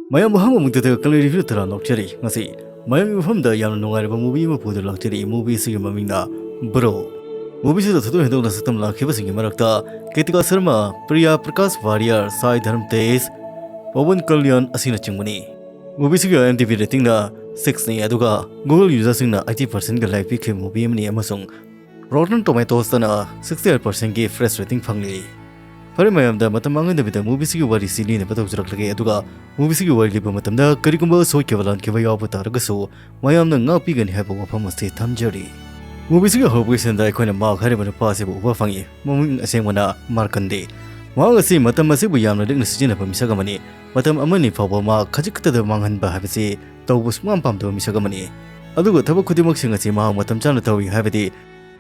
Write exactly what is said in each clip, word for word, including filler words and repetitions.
ꯃꯌꯥꯝꯕꯨ ꯑꯍꯥꯟꯕ ꯃꯛꯇꯗ ꯀꯪꯂꯩ ꯔꯤꯚꯤꯌꯨ ꯇꯔꯥ ꯂꯧꯖꯔꯤ꯫ ꯉꯁꯤ ꯃꯌꯥꯝꯒꯤ ꯃꯐꯝꯗ ꯌꯥꯝꯅ ꯅꯨꯡꯉꯥꯏꯔꯕ ꯃꯨꯚꯤ ꯑꯃ ꯄꯨꯗꯨꯅ ꯂꯥꯛꯆꯔꯤ꯫ ꯃꯨꯚꯤ ꯑꯁꯤꯒꯤ ꯃꯃꯤꯡꯅ ꯕ꯭ꯔꯣ꯫ ꯃꯨꯚꯤ ꯑꯁꯤꯗ ꯊꯣꯏꯗꯣꯛ ꯍꯦꯟꯗꯣꯛꯅ ꯁꯛꯇꯝ ꯂꯥꯡꯈꯤꯕꯁꯤꯡꯒꯤ ꯃꯔꯛꯇ ꯀ꯭ꯔꯤꯇꯤꯀꯥ ꯁꯔꯃ, ꯄ꯭ꯔꯤꯌꯥ ꯄ꯭ꯔꯀꯥꯁ ꯋꯥꯔꯤꯌꯔ, ꯁꯥꯏ ꯙꯔꯝ ꯇꯦꯖ, ꯄꯋꯟ ꯀꯜꯌꯥꯟ ꯑꯁꯤꯅꯆꯤꯡꯕꯅꯤ꯫ ꯃꯨꯚꯤ ꯑꯁꯤꯒꯤ IMDb ꯔꯦꯇꯤꯡꯅ ꯁꯤꯛꯁꯅꯤ, ꯑꯗꯨꯒ Google ꯌꯨꯖꯔꯁꯤꯡꯅ ꯑꯩꯠꯇꯤ ꯄꯥꯔꯁꯦꯟꯒ ꯂꯥꯏꯛ ꯄꯤꯈꯤꯕ ꯃꯨꯚꯤ ꯑꯃꯅꯤ ꯑꯃꯁꯨꯡ Rotten Tomatoes ꯇꯅ ꯁꯤꯛꯁꯇꯤ ꯑꯩꯠ ꯄꯥꯔꯁꯦꯟꯒꯤ ꯐ꯭ꯔꯦꯁ ꯔꯦꯇꯤꯡ ꯐꯪꯂꯤ꯫ ꯐꯔꯦ, ꯃꯌꯥꯝꯗ ꯃꯇꯝ ꯃꯥꯡꯍꯟꯗꯕꯤꯗ ꯃꯨꯚꯤꯁꯤꯒꯤ ꯋꯥꯔꯤꯁꯤ ꯂꯤꯅꯕ ꯇꯧꯖꯔꯛꯂꯒꯦ, ꯑꯗꯨꯒ ꯃꯨꯚꯤꯁꯤꯒꯤ ꯋꯥꯔꯤ ꯂꯤꯕ ꯃꯇꯝꯗ ꯀꯔꯤꯒꯨꯝꯕ ꯁꯣꯏꯈꯤꯕ ꯂꯥꯟꯈꯤꯕ ꯌꯥꯎꯕ ꯇꯥꯔꯒꯁꯨ ꯃꯌꯥꯝꯅ ꯉꯥꯛꯄꯤꯒꯅꯤ ꯍꯥꯏꯕ ꯋꯥꯐꯝ ꯑꯁꯤ ꯊꯝꯖꯔꯤ꯫ ꯃꯨꯚꯤꯁꯤꯒꯤ ꯍꯧꯔꯛꯄꯒꯤ ꯁꯤꯟꯗ ꯑꯩꯈꯣꯏꯅ ꯃꯥꯔꯛ ꯍꯥꯏꯔꯤꯕ ꯅꯨꯄꯥ ꯑꯁꯤꯕꯨ ꯎꯕ ꯐꯪꯏ꯫ ꯃꯃꯤꯡ ꯑꯁꯦꯡꯕꯅ ꯃꯥꯔꯀꯟꯗꯦ꯫ ꯃꯍꯥꯛ ꯑꯁꯤ ꯃꯇꯝ ꯑꯁꯤꯕꯨ ꯌꯥꯝꯅ ꯂꯤꯛꯅ ꯁꯤꯖꯤꯟꯅꯕ ꯃꯤꯁꯛ ꯑꯃꯅꯤ꯫ ꯃꯇꯝ ꯑꯃꯅꯤ ꯐꯥꯎꯕ ꯃꯍꯥꯛ ꯈꯖꯤꯛ ꯈꯛꯇꯗ ꯃꯥꯡꯍꯟꯕ ꯍꯥꯏꯕꯁꯤ ꯇꯧꯕ ꯁꯨꯡꯄꯥꯝ ꯄꯥꯝꯗꯕ ꯃꯤꯁꯛ ꯑꯃꯅꯤ꯫ ꯑꯗꯨꯒ ꯊꯕꯛ ꯈꯨꯗꯤꯡꯃꯛꯁꯤꯡ ꯑꯁꯤ ꯃꯍꯥꯛ ꯃꯇꯝ ꯆꯥꯅ ꯇꯧꯏ, ꯍꯥꯏꯕꯗꯤ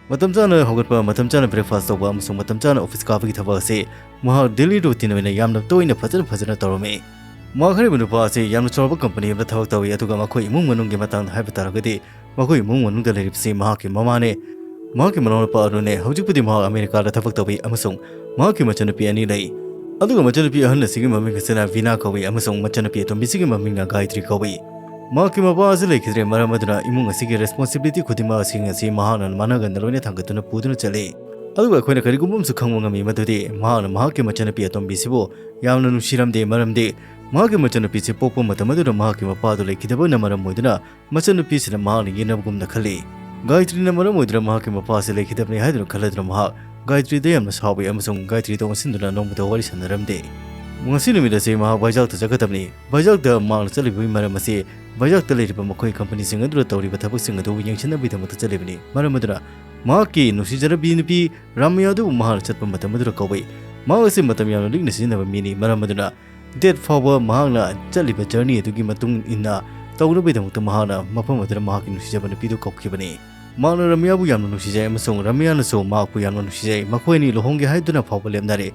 ꯃꯇꯝ ꯆꯥꯅ ꯍꯧꯒꯠꯄ, ꯃꯇꯝ ꯆꯥꯅ ꯕ꯭ꯔꯦꯛꯐꯥꯁ ꯇꯧꯕ ꯑꯃꯁꯨꯡ ꯃꯇꯝ ꯆꯥꯅ ꯑꯣꯐꯤꯁ ꯀꯥꯕꯒꯤ ꯊꯕꯛ ꯑꯁꯤ ꯃꯍꯥꯛ ꯗꯦꯂꯤ ꯔꯨꯇꯤꯟ ꯑꯣꯏꯅ ꯌꯥꯝꯅ ꯇꯣꯏꯅ ꯐꯖꯅ ꯐꯖꯅ ꯇꯧꯔꯝꯃꯤ꯫ ꯃꯍꯥꯛ ꯍꯥꯏꯔꯤꯕ ꯅꯨꯄꯥ ꯑꯁꯤ ꯌꯥꯝꯅ ꯆꯥꯎꯔꯕ ꯀꯝꯄꯅꯤ ꯑꯃꯗ ꯊꯕꯛ ꯇꯧꯏ, ꯑꯗꯨꯒ ꯃꯈꯣꯏ ꯏꯃꯨꯡ ꯃꯅꯨꯡꯒꯤ ꯃꯇꯥꯡꯗ ꯍꯥꯏꯕ ꯇꯥꯔꯒꯗꯤ ꯃꯈꯣꯏ ꯏꯃꯨꯡ ꯃꯅꯨꯡꯗ ꯂꯩꯔꯤꯕꯁꯤ ꯃꯍꯥꯛꯀꯤ ꯃꯃꯥꯅꯦ, ꯃꯍꯥꯛꯀꯤ ꯃꯅꯥꯎꯅꯨꯄꯥ ꯑꯗꯨꯅꯦ꯫ ꯍꯧꯖꯤꯛꯄꯨꯗꯤ ꯃꯍꯥꯛ ꯑꯃꯦꯔꯤꯀꯥꯗ ꯊꯕꯛ ꯇꯧꯏ ꯑꯃꯁꯨꯡ ꯃꯍꯥꯛꯀꯤ ꯃꯆꯟꯅꯨꯄꯤ ꯑꯅꯤ ꯂꯩ꯫ ꯑꯗꯨꯒ ꯃꯆꯟꯅꯨꯄꯤ ꯑꯍꯟ ꯑꯁꯤꯒꯤ ꯃꯃꯤꯡ ꯑꯁꯤꯅ ꯚꯤꯅꯥ ꯀꯧꯏ ꯑꯃꯁꯨꯡ ꯃꯆꯟꯅꯨꯄꯤ ꯑꯇꯣꯝꯕꯤꯁꯤꯒꯤ ꯃꯃꯤꯡꯅ ꯒꯥꯌꯇ꯭ꯔꯤ ꯀꯧꯏ꯫ ꯃꯍꯥꯛꯀꯤ ꯃꯄꯥ ꯑꯁꯤ ꯂꯩꯈꯤꯗ꯭ꯔꯦ, ꯃꯔꯝ ꯑꯗꯨꯅ ꯏꯃꯨꯡ ꯑꯁꯤꯒꯤ ꯔꯦꯁꯄꯣꯟꯁꯤꯕꯤꯂꯤꯇꯤ ꯈꯨꯗꯤꯡꯃꯛꯁꯤꯡ ꯑꯁꯤ ꯃꯍꯥꯛꯅ ꯃꯅꯥꯒꯟꯗ ꯂꯣꯏꯅ ꯊꯥꯡꯒꯠꯇꯨꯅ ꯄꯨꯗꯨꯅ ꯆꯠꯂꯤ꯫ ꯑꯗꯨꯒ ꯑꯩꯈꯣꯏꯅ ꯀꯔꯤꯒꯨꯝꯕ ꯑꯃꯁꯨ ꯈꯪꯕ ꯉꯝꯃꯤ, ꯃꯗꯨꯗꯤ ꯃꯍꯥꯛꯅ ꯃꯍꯥꯛꯀꯤ ꯃꯆꯟꯅꯨꯄꯤ ꯑꯇꯣꯝꯕꯤꯁꯤꯕꯨ ꯌꯥꯝꯅ ꯅꯨꯡꯁꯤꯔꯝꯗꯦ, ꯃꯔꯝꯗꯤ ꯃꯍꯥꯛꯀꯤ ꯃꯆꯟꯅꯨꯄꯤꯁꯤ ꯄꯣꯛꯄ ꯃꯇꯝ ꯑꯗꯨꯗ ꯃꯍꯥꯛꯀꯤ ꯃꯄꯥꯗꯨ ꯂꯩꯈꯤꯗꯕꯅ ꯃꯔꯝ ꯑꯣꯏꯗꯨꯅ ꯃꯆꯟꯅꯨꯄꯤꯁꯤꯅ ꯃꯍꯥꯛꯅ ꯌꯦꯟꯅꯕꯒꯨꯝꯅ ꯈꯜꯂꯤ꯫ ꯒꯥꯌꯇ꯭ꯔꯤꯅ ꯃꯔꯝ ꯑꯣꯏꯗꯨꯅ ꯃꯍꯥꯛꯀꯤ ꯃꯄꯥꯁꯤ ꯂꯩꯈꯤꯗꯕꯅꯤ ꯍꯥꯏꯗꯨꯅ ꯈꯜꯂꯗꯨꯅ ꯃꯍꯥꯛ ꯒꯥꯌꯇ꯭ꯔꯤꯗ ꯌꯥꯝꯅ ꯁꯥꯎꯏ ꯑꯃꯁꯨꯡ ꯒꯥꯌꯇ꯭ꯔꯤꯗ ꯑꯣꯟꯁꯤꯟꯗꯨꯅ ꯅꯣꯡꯃꯇ ꯋꯥꯔꯤ ꯁꯥꯟꯅꯔꯝꯗꯦ꯫ ꯉꯁꯤ ꯅꯨꯃꯤꯠ ꯑꯁꯤ ꯃꯍꯥꯛ ꯚꯥꯏꯖꯥꯛꯇ ꯆꯠꯀꯗꯕꯅꯤ꯫ ꯚꯥꯏꯖꯥꯛꯇ ꯃꯍꯥꯛꯅ ꯆꯠꯂꯤꯕꯒꯤ ꯃꯔꯝ ꯑꯁꯤ ꯚꯥꯏꯖꯥꯛꯇ ꯂꯩꯔꯤꯕ ꯃꯈꯣꯏ ꯀꯝꯄꯅꯤꯁꯤꯡ ꯑꯗꯨꯗ ꯇꯧꯔꯤꯕ ꯊꯕꯛꯁꯤꯡ ꯑꯗꯨꯕꯨ ꯌꯦꯡꯁꯤꯟꯅꯕꯒꯤꯗꯃꯛꯇ ꯆꯠꯂꯤꯕꯅꯤ꯫ ꯃꯔꯝ ꯑꯗꯨꯅ ꯃꯍꯥꯛꯀꯤ ꯅꯨꯡꯁꯤꯖꯔꯕꯤ ꯅꯨꯄꯤ ꯔꯥꯃꯤꯌꯥ ꯑꯗꯨꯕꯨ ꯃꯍꯥꯛꯅ ꯆꯠꯄ ꯃꯇꯝ ꯑꯗꯨꯗ ꯀꯧꯏ꯫ ꯃꯍꯥꯛ ꯑꯁꯤ ꯃꯇꯝ ꯌꯥꯝꯅ ꯂꯤꯛꯅ ꯁꯤꯖꯤꯟꯅꯕ ꯃꯤꯅꯤ꯫ ꯃꯔꯝ ꯑꯗꯨꯅ ꯗꯦꯠ ꯐꯥꯎꯕ ꯃꯍꯥꯛꯅ ꯆꯠꯂꯤꯕ ꯖꯔꯅꯤ ꯑꯗꯨꯒꯤ ꯃꯇꯨꯡ ꯏꯟꯅ ꯇꯧꯅꯕꯒꯤꯗꯃꯛꯇ ꯃꯍꯥꯛꯅ ꯃꯐꯝ ꯑꯗꯨꯗ ꯃꯍꯥꯛꯀꯤ ꯅꯨꯡꯁꯤꯖꯕ ꯅꯨꯄꯤꯗꯨ ꯀꯧꯈꯤꯕꯅꯤ꯫ ꯃꯍꯥꯛꯅ ꯔꯥꯃꯤꯌꯥꯕꯨ ꯌꯥꯝꯅ ꯅꯨꯡꯁꯤꯖꯩ ꯑꯃꯁꯨꯡ ꯔꯥꯃꯤꯌꯥꯅꯁꯨ ꯃꯍꯥꯛꯄꯨ ꯌꯥꯝꯅ ꯅꯨꯡꯁꯤꯖꯩ꯫ ꯃꯈꯣꯏ ꯑꯅꯤ ꯂꯨꯍꯣꯡꯒꯦ ꯍꯥꯏꯗꯨꯅ ꯐꯥꯎꯕ ꯂꯦꯞꯅꯔꯦ꯫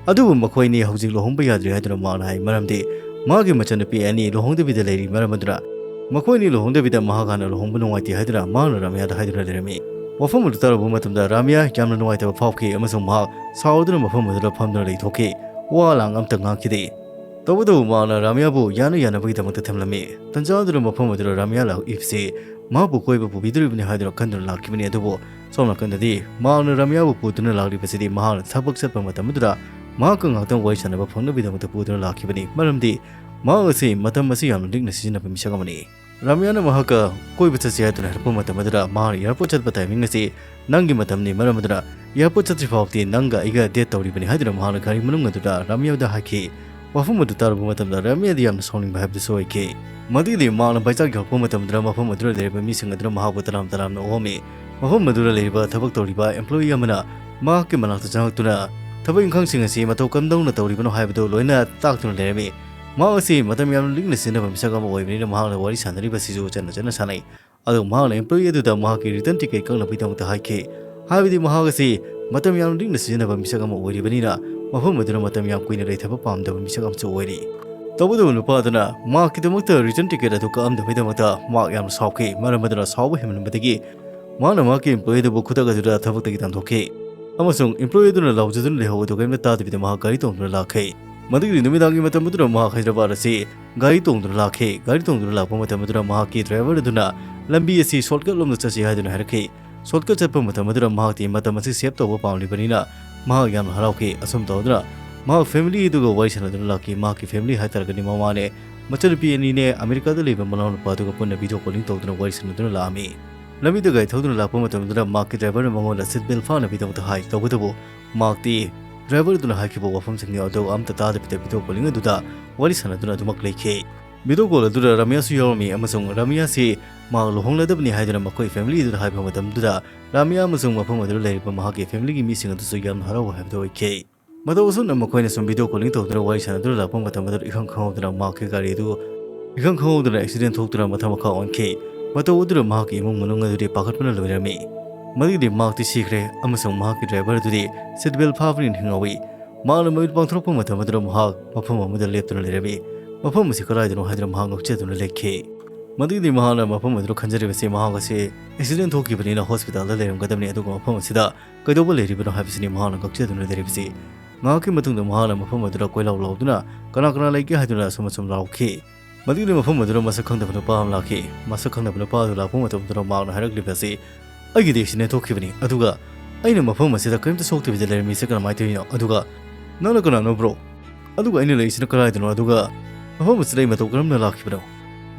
ꯑꯗꯨꯕꯨ ꯃꯈꯣꯏ ꯑꯅꯤ ꯍꯧꯖꯤꯛ ꯂꯨꯍꯣꯡꯕ ꯌꯥꯗ꯭ꯔꯤ ꯍꯥꯏꯗꯨꯅ ꯃꯍꯥꯛꯅ ꯍꯥꯏ, ꯃꯔꯝꯗꯤ ꯃꯍꯥꯛꯀꯤ ꯃꯆꯟꯅꯨꯄꯤ ꯑꯅꯤ ꯂꯨꯍꯣꯡꯗꯕꯤꯗ ꯂꯩꯔꯤ꯫ ꯃꯔꯝ ꯑꯗꯨꯅ ꯃꯈꯣꯏ ꯑꯅꯤ ꯂꯨꯍꯣꯡꯗꯕꯤꯗ ꯃꯍꯥꯛ ꯍꯥꯟꯅ ꯂꯨꯍꯣꯡꯕ ꯅꯨꯡꯉꯥꯏꯇꯦ ꯍꯥꯏꯗꯨꯅ ꯃꯍꯥꯛꯅ ꯔꯥꯃꯤꯌꯥꯗ ꯍꯥꯏꯗꯨꯅ ꯂꯩꯔꯝꯃꯤ꯫ ꯋꯥꯐꯝ ꯑꯗꯨ ꯇꯥꯔꯨꯕ ꯃꯇꯝꯗ ꯔꯥꯃꯤꯌꯥ ꯌꯥꯝꯅ ꯅꯨꯡꯉꯥꯏꯇꯕ ꯐꯥꯎꯈꯤ ꯑꯃꯁꯨꯡ ꯃꯍꯥꯛ ꯁꯥꯎꯗꯨꯅ ꯃꯐꯝ ꯑꯗꯨꯗ ꯐꯝꯗꯨꯅ ꯂꯩꯊꯣꯛꯈꯤ꯫ ꯋꯥ ꯂꯥꯡ ꯑꯝꯇ ꯉꯥꯡꯈꯤꯗꯦ꯫ ꯇꯧꯕꯇꯕꯨ ꯃꯍꯥꯛꯅ ꯔꯥꯃꯤꯌꯥꯕꯨ ꯌꯥꯅ ꯌꯥꯅꯕꯒꯤꯗꯃꯛꯇ ꯊꯝꯂꯝꯃꯤ꯫ ꯇꯟꯖꯥ ꯑꯗꯨꯗ ꯃꯐꯝ ꯑꯗꯨꯗ ꯔꯥꯃꯤꯌꯥ ꯂꯥꯛꯏꯕꯁꯤ ꯃꯍꯥꯛꯄꯨ ꯀꯣꯏꯕ ꯄꯨꯕꯤꯗꯣꯔꯤꯕꯅꯤ ꯍꯥꯏꯗꯨꯅ ꯈꯟꯗꯨꯅ ꯂꯥꯛꯈꯤꯕꯅꯤ꯫ ꯑꯗꯨꯕꯨ ꯁꯣꯝ ꯅꯥꯀꯟꯗꯗꯤ ꯃꯍꯥꯛꯅ ꯔꯥꯃꯤꯌꯥꯕꯨ ꯄꯨꯗꯨꯅ ꯂꯥꯛꯂꯤꯕꯁꯤꯗꯤ ꯃꯍꯥꯛꯅ ꯊꯕꯛ ꯆꯠꯄ ꯃꯇꯝ ꯑꯗꯨꯗ ꯃꯍꯥꯛꯀ ꯉꯥꯛꯇꯪ ꯋꯥꯔꯤ ꯁꯥꯟꯅꯕ ꯐꯪꯅꯕꯒꯤꯗꯃꯛꯇ ꯄꯨꯗꯨꯅ ꯂꯥꯛꯈꯤꯕꯅꯤ꯫ ꯃꯔꯝꯗꯤ ꯃꯍꯥꯛ ꯑꯁꯤ ꯃꯇꯝ ꯑꯁꯤ ꯌꯥꯝꯅ ꯂꯤꯛꯅ ꯁꯤꯖꯤꯟꯅꯕ ꯃꯤꯁꯛ ꯑꯃꯅꯤ꯫ ꯔꯥꯃꯤꯌꯥꯅ ꯃꯍꯥꯛꯀ ꯀꯣꯏꯕ ꯆꯠꯁꯤ ꯍꯥꯏꯗꯨꯅ ꯍꯥꯏꯔꯛꯄ ꯃꯇꯝ ꯑꯗꯨꯗ ꯃꯍꯥꯛꯅ airport ꯆꯠꯄ timing ꯑꯁꯤ ꯅꯪꯒꯤ ꯃꯇꯝꯅꯤ, ꯃꯔꯝ ꯑꯗꯨꯅ airport ꯆꯠꯇ꯭ꯔꯤ ꯐꯥꯎꯕꯗꯤ ꯅꯪꯒ ꯑꯩꯒ date ꯇꯧꯔꯤꯕꯅꯤ ꯍꯥꯏꯗꯨꯅ ꯃꯍꯥꯛꯅ ꯒꯥꯔꯤ ꯃꯅꯨꯡ ꯑꯗꯨꯗ ꯔꯥꯃꯤꯌꯥꯗ ꯍꯥꯏꯈꯤ꯫ ꯋꯥꯐꯝ ꯑꯗꯨ ꯇꯥꯔꯨꯕ ꯃꯇꯝꯗ ꯔꯥꯃꯤꯌꯥꯗꯤ ꯌꯥꯝꯅ ꯁꯥꯎꯅꯤꯡꯕ ꯍꯥꯏꯕꯗꯨꯁꯨ ꯑꯣꯏꯈꯤ꯫ ꯃꯗꯨꯒꯤꯗꯤ ꯃꯍꯥꯛꯅ ꯕꯥꯏꯆꯥꯛ ꯌꯧꯔꯛꯄ ꯃꯇꯝꯗ ꯃꯐꯝ ꯑꯗꯨꯗ ꯂꯩꯔꯤꯕ ꯃꯤꯁꯤꯡ ꯑꯗꯨꯅ ꯃꯍꯥꯛꯄꯨ ꯇꯔꯥꯝ ꯇꯔꯥꯝꯅ ꯑꯣꯛꯑꯝꯃꯤ꯫ ꯃꯐꯝ ꯑꯗꯨꯗ ꯂꯩꯔꯤꯕ ꯊꯕꯛ ꯇꯧꯔꯤꯕ employee ꯑꯃꯅ ꯃꯍꯥꯛꯀꯤ ꯃꯅꯥꯛꯇ ꯆꯪꯂꯛꯇꯨꯅ ꯊꯕꯛ ꯏꯪꯈꯥꯡꯁꯤꯡ ꯑꯁꯤ ꯃꯇꯧ ꯀꯝꯗꯧꯅ ꯇꯧꯔꯤꯕꯅꯣ ꯍꯥꯏꯕꯗꯨ ꯂꯣꯏꯅ ꯇꯥꯛꯇꯨꯅ ꯂꯩꯔꯝꯃꯤ꯫ ꯃꯍꯥꯛ ꯑꯁꯤ ꯃꯇꯝ ꯌꯥꯝꯅ ꯂꯤꯛꯅ ꯁꯤꯖꯤꯟꯅꯕ ꯃꯤꯁꯛ ꯑꯃ ꯑꯣꯏꯕꯅꯤꯅ ꯃꯍꯥꯛꯅ ꯋꯥꯔꯤ ꯁꯥꯟꯅꯔꯤꯕꯁꯤꯁꯨ ꯆꯠꯅ ꯆꯠꯅ ꯁꯥꯟꯅꯩ꯫ ꯑꯗꯨꯒ ꯃꯍꯥꯛꯅ employee ꯑꯗꯨꯗ ꯃꯍꯥꯛꯀꯤ return ticket ꯀꯛꯅꯕꯒꯤꯗꯃꯛꯇ ꯍꯥꯏꯈꯤ꯫ ꯍꯥꯏꯕꯗꯤ ꯃꯍꯥꯛ ꯑꯁꯤ ꯃꯇꯝ ꯌꯥꯝꯅ ꯂꯤꯛꯅ ꯁꯤꯖꯤꯟꯅꯕ ꯃꯤꯁꯛ ꯑꯃ ꯑꯣꯏꯔꯤꯕꯅꯤꯅ ꯃꯐꯝ ꯑꯗꯨꯗ ꯃꯇꯝ ꯌꯥꯝ ꯀꯨꯏꯅ ꯂꯩꯊꯕ ꯄꯥꯝꯗꯕ ꯃꯤꯁꯛ ꯑꯃꯁꯨ ꯑꯣꯏꯔꯤ꯫ ꯇꯧꯕꯇꯕꯨ ꯅꯨꯄꯥ ꯑꯗꯨꯅ ꯃꯍꯥꯛꯀꯤꯗꯃꯛꯇ return ticket ꯑꯗꯨ ꯀꯛꯑꯝꯗꯕꯒꯤꯗꯃꯛꯇ ꯃꯍꯥꯛ ꯌꯥꯝꯅ ꯁꯥꯎꯈꯤ꯫ ꯃꯔꯝ ꯑꯗꯨꯅ ꯁꯥꯎꯕ ꯍꯦꯟꯃꯟꯕꯗꯒꯤ ꯃꯍꯥꯛꯅ ꯃꯍꯥꯛꯀꯤ employee ꯑꯗꯨꯕꯨ ꯈꯨꯗꯛ ꯑꯗꯨꯗ ꯊꯕꯛꯇꯒꯤ ꯇꯥꯟꯊꯣꯛꯈꯤ ꯑꯃꯁꯨꯡ employee ꯑꯗꯨꯅ ꯂꯥꯎꯖꯗꯨꯅ ꯂꯩꯍꯧꯕꯗꯨ ꯀꯔꯤꯝꯇ ꯇꯥꯗꯕꯤꯗ ꯃꯍꯥꯛ ꯒꯥꯔꯤ ꯇꯣꯡꯗꯨꯅ ꯂꯥꯛꯈꯤ꯫ ꯃꯗꯨꯒꯤ ꯅꯨꯃꯤꯗꯥꯡꯒꯤ ꯃꯇꯝ ꯑꯗꯨꯗ ꯃꯍꯥꯛ ꯍꯥꯏꯗ꯭ꯔꯕꯥꯗ ꯑꯁꯤ ꯒꯥꯔꯤ ꯇꯣꯡꯗꯨꯅ ꯂꯥꯛꯈꯤ꯫ ꯒꯥꯔꯤ ꯇꯣꯡꯗꯨꯅ ꯂꯥꯛꯄ ꯃꯇꯝ ꯑꯗꯨꯗ ꯃꯍꯥꯛꯀꯤ driver ꯑꯗꯨꯅ ꯂꯝꯕꯤ ꯑꯁꯤ shortcut ꯂꯣꯝꯗ ꯆꯠꯁꯤ ꯍꯥꯏꯗꯨꯅ ꯍꯥꯏꯔꯛꯈꯤ꯫ Shortcut ꯆꯠꯄ ꯃꯇꯝ ꯑꯗꯨꯗ ꯃꯍꯥꯛꯇꯤ ꯃꯇꯝ ꯑꯁꯤ save ꯇꯧꯕ ꯄꯥꯝꯂꯤꯕꯅꯤꯅ ꯃꯍꯥꯛ ꯌꯥꯝꯅ ꯍꯔꯥꯎꯈꯤ꯫ ꯑꯁꯨꯝ ꯇꯧꯗꯨꯅ ꯃꯍꯥꯛ family ꯑꯗꯨꯒ ꯋꯥꯔꯤ ꯁꯥꯟꯅꯗꯨꯅ ꯂꯥꯛꯈꯤ꯫ ꯃꯍꯥꯛꯀꯤ family ꯍꯥꯏꯇꯥꯔꯒꯗꯤ ꯃꯃꯥꯅꯦ, ꯃꯆꯟꯅꯨꯄꯤ ꯑꯅꯤꯅꯦ, ꯑꯃꯦꯔꯤꯀꯥꯗ ꯂꯩꯕ ꯃꯅꯥꯎꯅꯨꯄꯥ ꯑꯗꯨꯒ ꯄꯨꯟꯅ video calling ꯇꯧꯗꯨꯅ ꯋꯥꯔꯤ ꯁꯥꯟꯅꯗꯨꯅ ꯂꯥꯛꯑꯝꯃꯤ꯫ ꯂꯝꯕꯤꯗ ꯒꯥꯔꯤ ꯊꯧꯗꯨꯅ ꯂꯥꯛꯄ ꯃꯇꯝꯗꯨꯗ ꯃꯍꯥꯛꯀꯤ driverꯅ ꯃꯉꯣꯟꯗ seat belt ꯐꯥꯅꯕꯒꯤꯗꯃꯛꯇ ꯍꯥꯏ꯫ ꯇꯧꯕꯇꯕꯨ ꯃꯍꯥꯛꯇꯤ driver ꯑꯗꯨꯅ ꯍꯥꯏꯈꯤꯕ ꯋꯥꯐꯝꯁꯤꯡ ꯑꯗꯨ ꯑꯝꯇ ꯇꯥꯗꯕꯤꯗ video calling ꯑꯗꯨꯗ ꯋꯥꯔꯤ ꯁꯥꯟꯅꯗꯨꯅ ꯑꯗꯨꯃꯛ ꯂꯩꯈꯤ꯫ Video call ꯑꯗꯨꯗ ꯔꯥꯃꯤꯌꯥꯁꯨ ꯌꯥꯎꯔꯝꯃꯤ ꯑꯃꯁꯨꯡ ꯔꯥꯃꯤꯌꯥꯁꯤ ꯃꯍꯥꯛ ꯂꯨꯍꯣꯡꯂꯗꯕꯅꯤ ꯍꯥꯏꯗꯨꯅ ꯃꯈꯣꯏ family ꯑꯗꯨꯗ ꯍꯥꯏꯕ ꯃꯇꯝꯗꯨꯗ ꯔꯥꯃꯤꯌꯥ ꯑꯃꯁꯨꯡ ꯃꯐꯝ ꯑꯗꯨꯗ ꯂꯩꯔꯤꯕ ꯃꯍꯥꯛꯀꯤ familyꯒꯤ ꯃꯤꯁꯤꯡ ꯑꯗꯨꯁꯨ ꯌꯥꯝꯅ ꯍꯔꯥꯎꯕ ꯍꯥꯏꯕꯗꯨ ꯑꯣꯏꯈꯤ꯫ ꯃꯇꯧ ꯑꯁꯨꯝꯅ ꯃꯈꯣꯏꯅ ꯁꯨꯝ video calling ꯇꯧꯗꯨꯅ ꯋꯥꯔꯤ ꯁꯥꯟꯅꯗꯨꯅ ꯂꯥꯛꯄ ꯃꯇꯝ ꯑꯗꯨꯗ ꯏꯈꯪ ꯈꯪꯍꯧꯗꯅ ꯃꯍꯥꯛꯀꯤ ꯒꯥꯔꯤ ꯑꯗꯨ ꯏꯈꯪ ꯈꯪꯍꯧꯗꯅ accident ꯊꯣꯛꯇꯨꯅ ꯃꯊꯛ ꯃꯈꯥ ꯑꯣꯟꯈꯤ꯫ ꯃꯇꯧ ꯑꯗꯨꯗ ꯃꯍꯥꯛꯀꯤ ꯏꯃꯨꯡ ꯃꯅꯨꯡ ꯑꯗꯨꯗꯤ ꯄꯥꯈꯠꯄꯅ ꯂꯣꯏꯔꯝꯃꯤ꯫ ꯃꯗꯨꯗꯤ ꯃꯍꯥꯛꯇꯤ ꯁꯤꯈ꯭ꯔꯦ ꯑꯃꯁꯨꯡ ꯃꯍꯥꯛꯀꯤ driver ꯑꯗꯨꯗꯤ seat belt ꯐꯥꯕꯅꯤꯅ ꯍꯤꯡꯍꯧꯏ꯫ ꯃꯍꯥꯛꯅ ꯃꯃꯤꯠ ꯄꯥꯡꯊꯣꯔꯛꯄ ꯃꯇꯝ ꯑꯗꯨꯗ ꯃꯍꯥꯛ ꯃꯐꯝ ꯑꯃꯗ ꯂꯦꯞꯇꯨꯅ ꯂꯩꯔꯝꯃꯤ꯫ ꯃꯐꯝ ꯑꯁꯤ ꯀꯗꯥꯏꯗꯅꯣ ꯍꯥꯏꯗꯨꯅ ꯃꯍꯥꯛ ꯉꯛꯆꯗꯨꯅ ꯂꯩꯈꯤ꯫ ꯃꯗꯨꯗꯤ ꯃꯍꯥꯛꯅ ꯃꯐꯝ ꯑꯗꯨꯗ ꯈꯟꯖꯔꯤꯕꯁꯤ ꯃꯍꯥꯛ ꯑꯁꯤ accident ꯊꯣꯛꯈꯤꯕꯅꯤꯅ hospitalꯗ ꯂꯩꯔꯝꯒꯗꯕꯅꯤ, ꯑꯗꯨꯒ ꯃꯐꯝ ꯑꯁꯤꯗ ꯀꯩꯗꯧꯕ ꯂꯩꯔꯤꯕꯅꯣ ꯍꯥꯏꯕꯁꯤꯅꯤ ꯃꯍꯥꯛꯅ ꯉꯛꯆꯗꯨꯅ ꯂꯩꯔꯤꯕꯁꯤ꯫ ꯉꯥꯏꯍꯥꯛꯀꯤ ꯃꯇꯨꯡꯗ ꯃꯍꯥꯛꯅ ꯃꯐꯝ ꯑꯗꯨꯗ ꯀꯣꯏꯂꯥꯎ ꯂꯥꯎꯗꯨꯅ ꯀꯅꯥ ꯀꯅꯥ ꯂꯩꯒꯦ ꯍꯥꯏꯗꯨꯅ ꯑꯁꯨꯝ ꯑꯁꯨꯝ ꯂꯥꯎꯈꯤ꯫ ꯃꯗꯨꯒꯤ ꯃꯐꯝ ꯑꯗꯨꯗ ꯃꯁꯛ ꯈꯪꯗꯕ ꯅꯨꯄꯥ ꯑꯃ ꯂꯥꯛꯈꯤ꯫ ꯃꯁꯛ ꯈꯪꯗꯕ ꯅꯨꯄꯥ ꯑꯗꯨ ꯂꯥꯛꯄ ꯃꯇꯝꯗ ꯃꯍꯥꯛꯅ ꯍꯥꯏꯔꯛꯂꯤꯕ ꯑꯁꯤ, "ꯑꯩꯒꯤꯗꯤ ꯑꯦꯛꯁꯤꯗꯦꯟ ꯊꯣꯛꯈꯤꯕꯅꯤ, ꯑꯗꯨꯒ ꯑꯩꯅ ꯃꯐꯝ ꯑꯁꯤꯗ ꯀꯔꯤꯝꯇ ꯁꯣꯛꯇꯕꯤꯗ ꯂꯩꯔꯝꯃꯤꯁꯦ ꯀꯔꯝꯍꯥꯏꯅ ꯇꯧꯔꯤꯅꯣ? ꯑꯗꯨꯒ ꯅꯪꯅ ꯀꯅꯥꯅꯣ ꯕ꯭ꯔꯣ? ꯑꯗꯨꯒ ꯑꯩꯅ ꯂꯩꯔꯤꯁꯤꯅ ꯀꯗꯥꯏꯗꯅꯣ? ꯑꯗꯨꯒ ꯃꯐꯝ ꯑꯁꯤꯗ ꯑꯩ ꯃꯇꯧ ꯀꯔꯝꯅ ꯂꯥꯛꯈꯤꯕꯅꯣ?"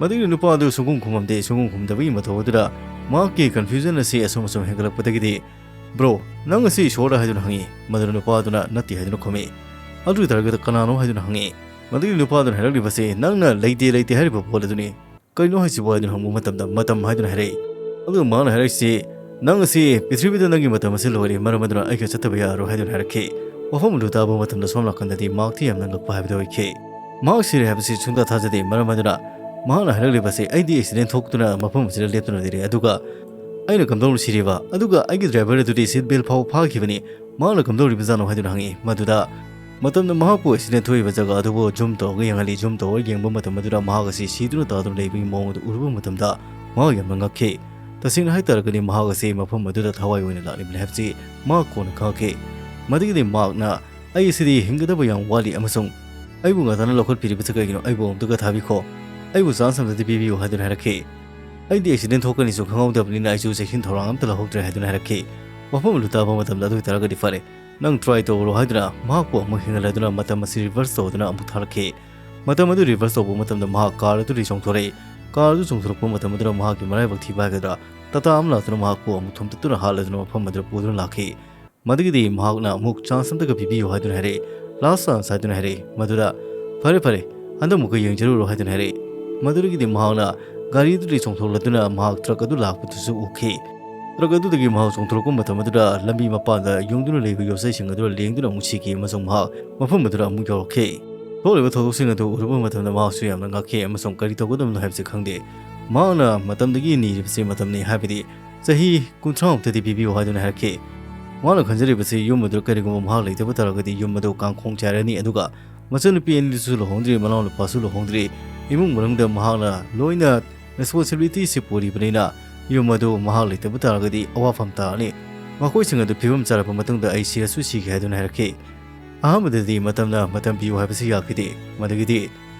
ꯃꯗꯨꯒꯤ ꯅꯨꯄꯥ ꯑꯗꯨ ꯁꯨꯡꯈꯨꯝ ꯈꯨꯝꯃꯝꯗꯦ꯫ ꯁꯨꯡꯈꯨꯝ ꯈꯨꯝꯗꯕꯒꯤ ꯃꯇꯧ ꯑꯗꯨꯗ ꯃꯍꯥꯛꯀꯤ ꯀꯟꯐ꯭ꯌꯨꯖꯟ ꯑꯁꯤ ꯑꯁꯨꯝ ꯑꯁꯨꯝ ꯍꯦꯟꯒꯠꯂꯛꯄꯗꯒꯤꯗꯤ, "ꯕ꯭ꯔꯣ, ꯅꯪ ꯑꯁꯤ ꯏꯁꯣꯔꯔ?" ꯍꯥꯏꯗꯨꯅ ꯍꯪꯉꯤ꯫ ꯃꯗꯨꯗ ꯅꯨꯄꯥ ꯑꯗꯨꯅ "ꯅꯠꯇꯦ" ꯍꯥꯏꯗꯨꯅ ꯈꯨꯝꯃꯤ꯫ "ꯑꯗꯨ ꯑꯣꯏ ꯇꯥꯔꯒꯗꯤ ꯀꯅꯥꯅꯣ?" ꯍꯥꯏꯗꯨꯅ ꯍꯪꯉꯤ꯫ ꯃꯗꯨꯒꯤ ꯅꯨꯄꯥ ꯑꯗꯨꯅ ꯍꯥꯏꯔꯛꯂꯤꯕꯁꯤ, "ꯅꯪꯅ ꯂꯩꯇꯦ, ꯂꯩꯇꯦ ꯍꯥꯏꯔꯤꯕ ꯄꯣꯠ ꯑꯗꯨꯅꯤ꯫ ꯀꯔꯤꯅꯣ ꯍꯥꯏꯁꯤꯕꯨ?" ꯍꯥꯏꯗꯨꯅ ꯍꯪꯕ ꯃꯇꯝꯗ "ꯃꯇꯝ" ꯍꯥꯏꯗꯨꯅ ꯍꯥꯏꯔꯛꯏ꯫ ꯑꯗꯨꯒ ꯃꯥꯅ ꯍꯥꯏꯔꯛꯏꯁꯤ, "ꯅꯪ ꯑꯁꯤ ꯄ꯭ꯔꯤꯊꯤꯕꯤꯗ ꯅꯪꯒꯤ ꯃꯇꯝ ꯑꯁꯤ ꯂꯣꯏꯔꯦ, ꯃꯔꯝ ꯑꯗꯨꯅ ꯑꯩꯒ ꯆꯠꯇꯕ ꯌꯥꯔꯔꯣꯏ" ꯍꯥꯏꯗꯨꯅ ꯍꯥꯏꯔꯛꯈꯤ꯫ ꯋꯥꯐꯝ ꯑꯗꯨ ꯇꯥꯕ ꯃꯇꯝꯗ ꯁꯣꯝ ꯅꯥꯀꯟꯗꯗꯤ ꯃꯍꯥꯛꯇꯤ ꯌꯥꯝꯅ ꯉꯛꯄ ꯍꯥꯏꯕꯗꯨ ꯑꯣꯏꯈꯤ꯫ ꯃꯍꯥꯛ ꯁꯤꯔꯦ ꯍꯥꯏꯕꯁꯤ ꯁꯨꯡꯊꯥ ꯊꯥꯖꯗꯦ, ꯃꯔꯝ ꯑꯗꯨꯅ ꯃꯍꯥꯛꯅ ꯍꯥꯏꯔꯛꯂꯤꯕꯁꯤ, "ꯑꯩꯗꯤ ꯑꯦꯛꯁꯤꯗꯦꯟ ꯊꯣꯛꯇꯨꯅ ꯃꯐꯝ ꯑꯁꯤꯗ ꯂꯦꯞꯇꯨꯅ ꯂꯩꯔꯦ, ꯑꯗꯨꯒ ꯑꯩꯅ ꯀꯝꯗꯧꯅ ꯁꯤꯔꯤꯕ? ꯑꯗꯨꯒ ꯑꯩꯒꯤ ꯗ꯭ꯔꯥꯏꯚꯔ ꯑꯗꯨꯗꯤ ꯁꯤꯠ ꯕꯦꯜ ꯐꯥꯎ ꯐꯥꯈꯤꯕꯅꯤ, ꯃꯍꯥꯛꯅ ꯀꯝꯗꯧꯔꯤꯕꯖꯥꯠꯅꯣ?" ꯍꯥꯏꯗꯨꯅ ꯍꯪꯉꯤ꯫ ꯃꯗꯨꯗ ꯃꯇꯝꯗ ꯃꯍꯥꯛꯄꯨ ꯑꯦꯛꯁꯤꯗꯦꯟ ꯊꯣꯛꯏꯕ ꯖꯒꯥ ꯑꯗꯨꯕꯨ ꯖꯨꯝ ꯇꯧꯔꯒ ꯌꯦꯡꯍꯜꯂꯤ꯫ ꯖꯨꯝ ꯇꯧꯔꯒ ꯌꯦꯡꯕ ꯃꯇꯝ ꯑꯗꯨꯗ ꯃꯍꯥꯛ ꯑꯁꯤ ꯁꯤꯗꯨꯅ ꯇꯥꯗꯨꯅ ꯂꯩꯕꯒꯤ ꯃꯑꯣꯡ ꯑꯗꯨ ꯎꯔꯨꯕ ꯃꯇꯝꯗ ꯃꯍꯥꯛ ꯌꯥꯝꯅ ꯉꯛꯈꯤ꯫ ꯇꯁꯦꯡꯅ ꯍꯥꯏꯇꯥꯔꯒꯗꯤ ꯃꯍꯥꯛ ꯑꯁꯤ ꯃꯐꯝ ꯑꯗꯨꯗ ꯊꯋꯥꯏ ꯑꯣꯏꯅ ꯂꯥꯛꯂꯤꯕꯅꯤ ꯍꯥꯏꯕꯁꯤ ꯃꯍꯥꯛ ꯀꯣꯟꯅ ꯈꯪꯂꯛꯈꯤ꯫ ꯃꯗꯨꯒꯤꯗꯤ ꯃꯍꯥꯛꯅ, "ꯑꯩ ꯑꯁꯤꯗꯤ ꯍꯤꯡꯒꯗꯕ ꯌꯥꯝ ꯋꯥꯠꯂꯤ ꯑꯃꯁꯨꯡ ꯑꯩꯕꯨ ꯉꯥꯛꯇꯅ ꯂꯧꯈꯠꯄꯤꯔꯤꯕꯁꯤ ꯀꯔꯤꯒꯤꯅꯣ? ꯑꯩꯕꯨ ꯑꯃꯨꯛꯇꯒ ꯊꯥꯕꯤꯈꯣ꯫ ꯑꯩꯕꯨ ꯆꯥꯟꯁ ꯑꯃꯗꯤ ꯄꯤꯕꯤꯌꯨ" ꯍꯥꯏꯗꯨꯅ ꯍꯥꯏꯔꯛꯈꯤ꯫ "ꯑꯩꯗꯤ ꯑꯦꯛꯁꯤꯗꯦꯟ ꯊꯣꯛꯀꯅꯤꯁꯨ ꯈꯪꯍꯧꯗꯕꯅꯤꯅ ꯑꯩꯁꯨ ꯆꯦꯛꯁꯤꯟ ꯊꯧꯔꯥꯡ ꯑꯝꯇ ꯂꯧꯍꯧꯗ꯭ꯔꯦ" ꯍꯥꯏꯗꯨꯅ ꯍꯥꯏꯔꯛꯈꯤ꯫ ꯋꯥꯐꯝ ꯑꯗꯨ ꯇꯥꯕ ꯃꯇꯝꯗ, "ꯑꯗꯨ ꯑꯣꯏꯇꯥꯔꯒꯗꯤ ꯐꯔꯦ, ꯅꯪ ꯇ꯭ꯔꯥꯏ ꯇꯧꯔꯣ" ꯍꯥꯏꯗꯨꯅ ꯃꯍꯥꯛꯄꯨ ꯑꯃꯨꯛ ꯍꯦꯟꯒꯠꯂꯗꯨꯅ ꯃꯇꯝ ꯑꯁꯤ ꯔꯤꯚꯔꯁ ꯇꯧꯗꯨꯅ ꯑꯃꯨꯛ ꯊꯥꯔꯛꯈꯤ꯫ ꯃꯇꯝ ꯑꯗꯨ ꯔꯤꯚꯔꯁ ꯇꯧꯕ ꯃꯇꯝꯗ ꯃꯍꯥꯛ ꯀꯥꯔ ꯑꯗꯨꯗꯒꯤ ꯆꯣꯡꯊꯣꯔꯛꯏ꯫ ꯀꯥꯔ ꯑꯗꯨ ꯆꯣꯡꯊꯣꯔꯛꯄ ꯃꯇꯝ ꯑꯗꯨꯗ ꯃꯍꯥꯛꯀꯤ ꯃꯔꯥꯏꯕꯛ ꯊꯤꯕ ꯍꯥꯏꯒꯗ꯭ꯔꯥ, ꯇꯥꯇꯥ ꯑꯃ ꯂꯥꯛꯇꯨꯅ ꯃꯍꯥꯛꯄꯨ ꯑꯃꯨꯛ ꯊꯣꯝꯇꯠꯇꯨꯅ ꯍꯥꯠꯂꯗꯨꯅ ꯃꯐꯝ ꯑꯗꯨꯗ ꯄꯨꯗꯨꯅ ꯂꯥꯛꯈꯤ꯫ ꯃꯗꯨꯒꯤꯗꯤ ꯃꯍꯥꯛꯅ ꯑꯃꯨꯛ ꯆꯥꯟꯁ ꯑꯝꯇꯒ ꯄꯤꯕꯤꯌꯨ ꯍꯥꯏꯗꯨꯅ ꯍꯥꯏꯔꯛꯏ꯫ ꯂꯥꯁ ꯆꯥꯟꯁ ꯍꯥꯏꯗꯨꯅ ꯍꯥꯏꯔꯛꯏ꯫ ꯃꯗꯨꯗ, "ꯐꯔꯦ, ꯐꯔꯦ, ꯍꯟꯗꯛꯃꯨꯛꯀ ꯌꯦꯡꯖꯔꯨꯔꯣ" ꯍꯥꯏꯗꯨꯅ ꯍꯥꯏꯔꯛꯏ꯫ ꯃꯗꯨꯗꯒꯤꯗꯤ ꯃꯍꯥꯛꯅ ꯒꯥꯔꯤ ꯑꯗꯨꯗꯒꯤ ꯆꯣꯡꯊꯣꯛꯂꯗꯨꯅ ꯃꯍꯥꯛ ꯇ꯭ꯔꯛ ꯑꯗꯨ ꯂꯥꯛꯄꯗꯨꯁꯨ ꯎꯈꯤ꯫ ꯇ꯭ꯔꯛ ꯑꯗꯨꯗꯒꯤ ꯃꯍꯥꯛ ꯆꯣꯡꯊꯣꯔꯛꯄ ꯃꯇꯝ ꯑꯗꯨꯗ ꯂꯝꯕꯤ ꯃꯄꯥꯟꯗ ꯌꯣꯝꯗꯨꯅ ꯂꯩꯕ ꯌꯣꯠꯆꯩꯁꯤꯡ ꯑꯗꯨꯗ ꯂꯦꯡꯗꯨꯅ ꯑꯃꯨꯛ ꯁꯤꯈꯤ ꯑꯃꯁꯨꯡ ꯃꯍꯥꯛ ꯃꯐꯝ ꯑꯗꯨꯗ ꯑꯃꯨꯛ ꯌꯧꯔꯛꯈꯤ꯫ ꯊꯣꯛꯂꯤꯕ ꯊꯧꯗꯣꯛꯁꯤꯡ ꯑꯗꯨ ꯎꯔꯨꯕ ꯃꯇꯝꯗ ꯃꯍꯥꯛꯁꯨ ꯌꯥꯝꯅ ꯉꯛꯈꯤ ꯑꯃꯁꯨꯡ ꯀꯔꯤ ꯇꯧꯒꯗꯕꯅꯣ ꯍꯥꯏꯕꯁꯤ ꯈꯪꯗꯦ꯫ ꯃꯍꯥꯛꯅ ꯃꯇꯝꯗꯒꯤ ꯅꯤꯔꯤꯕꯁꯤ ꯃꯇꯝꯅꯤ, ꯍꯥꯏꯕꯗꯤ ꯆꯍꯤ ꯀꯨꯟꯊ꯭ꯔꯥꯃꯨꯛꯇꯗꯤ ꯄꯤꯕꯤꯌꯨ ꯍꯥꯏꯗꯨꯅ ꯍꯥꯏꯔꯛꯈꯤ꯫ ꯃꯍꯥꯛꯅ ꯈꯟꯖꯔꯤꯕꯁꯤ ꯌꯨꯝ ꯑꯗꯨ ꯀꯔꯤꯒꯨꯝꯕ ꯃꯍꯥꯛ ꯂꯩꯇꯕ ꯇꯥꯔꯒꯗꯤ ꯌꯨꯝ ꯑꯗꯨ ꯀꯥꯡꯈꯣꯡ ꯆꯥꯏꯔꯅꯤ, ꯑꯗꯨꯒ ꯃꯆꯟꯅꯨꯄꯤ ꯑꯅꯤꯗꯨꯁꯨ ꯂꯨꯍꯣꯡꯗ꯭ꯔꯤ, ꯃꯅꯥꯎꯅꯨꯄꯥꯁꯨ ꯂꯨꯍꯣꯡꯗ꯭ꯔꯤ, ꯏꯃꯨꯡ ꯃꯅꯨꯡꯗ ꯃꯍꯥꯛꯅ ꯂꯣꯏꯅ ꯔꯦꯁꯄꯣꯟꯁꯤꯕꯤꯂꯤꯇꯤꯁꯤ ꯄꯨꯔꯤꯕꯅꯤꯅ ꯌꯨꯝ ꯑꯗꯨ ꯃꯍꯥꯛ ꯂꯩꯇꯕ ꯇꯥꯔꯒꯗꯤ ꯑꯋꯥꯐꯝ ꯇꯥꯔꯅꯤ꯫ ꯃꯈꯣꯏꯁꯤꯡ ꯑꯗꯨ ꯐꯤꯕꯝ ꯆꯥꯔꯛꯄ ꯃꯇꯨꯡꯗ ꯑꯩ ꯁꯤꯔꯁꯨ ꯁꯤꯒꯦ ꯍꯥꯏꯗꯨꯅ ꯍꯥꯏꯔꯛꯈꯤ꯫ ꯑꯍꯥꯟꯕꯗꯗꯤ ꯃꯇꯝꯅ ꯃꯇꯝ ꯄꯤꯌꯨ ꯍꯥꯏꯕꯁꯤ ꯌꯥꯈꯤꯗꯦ꯫ ꯃꯗꯨꯒꯤꯗꯤ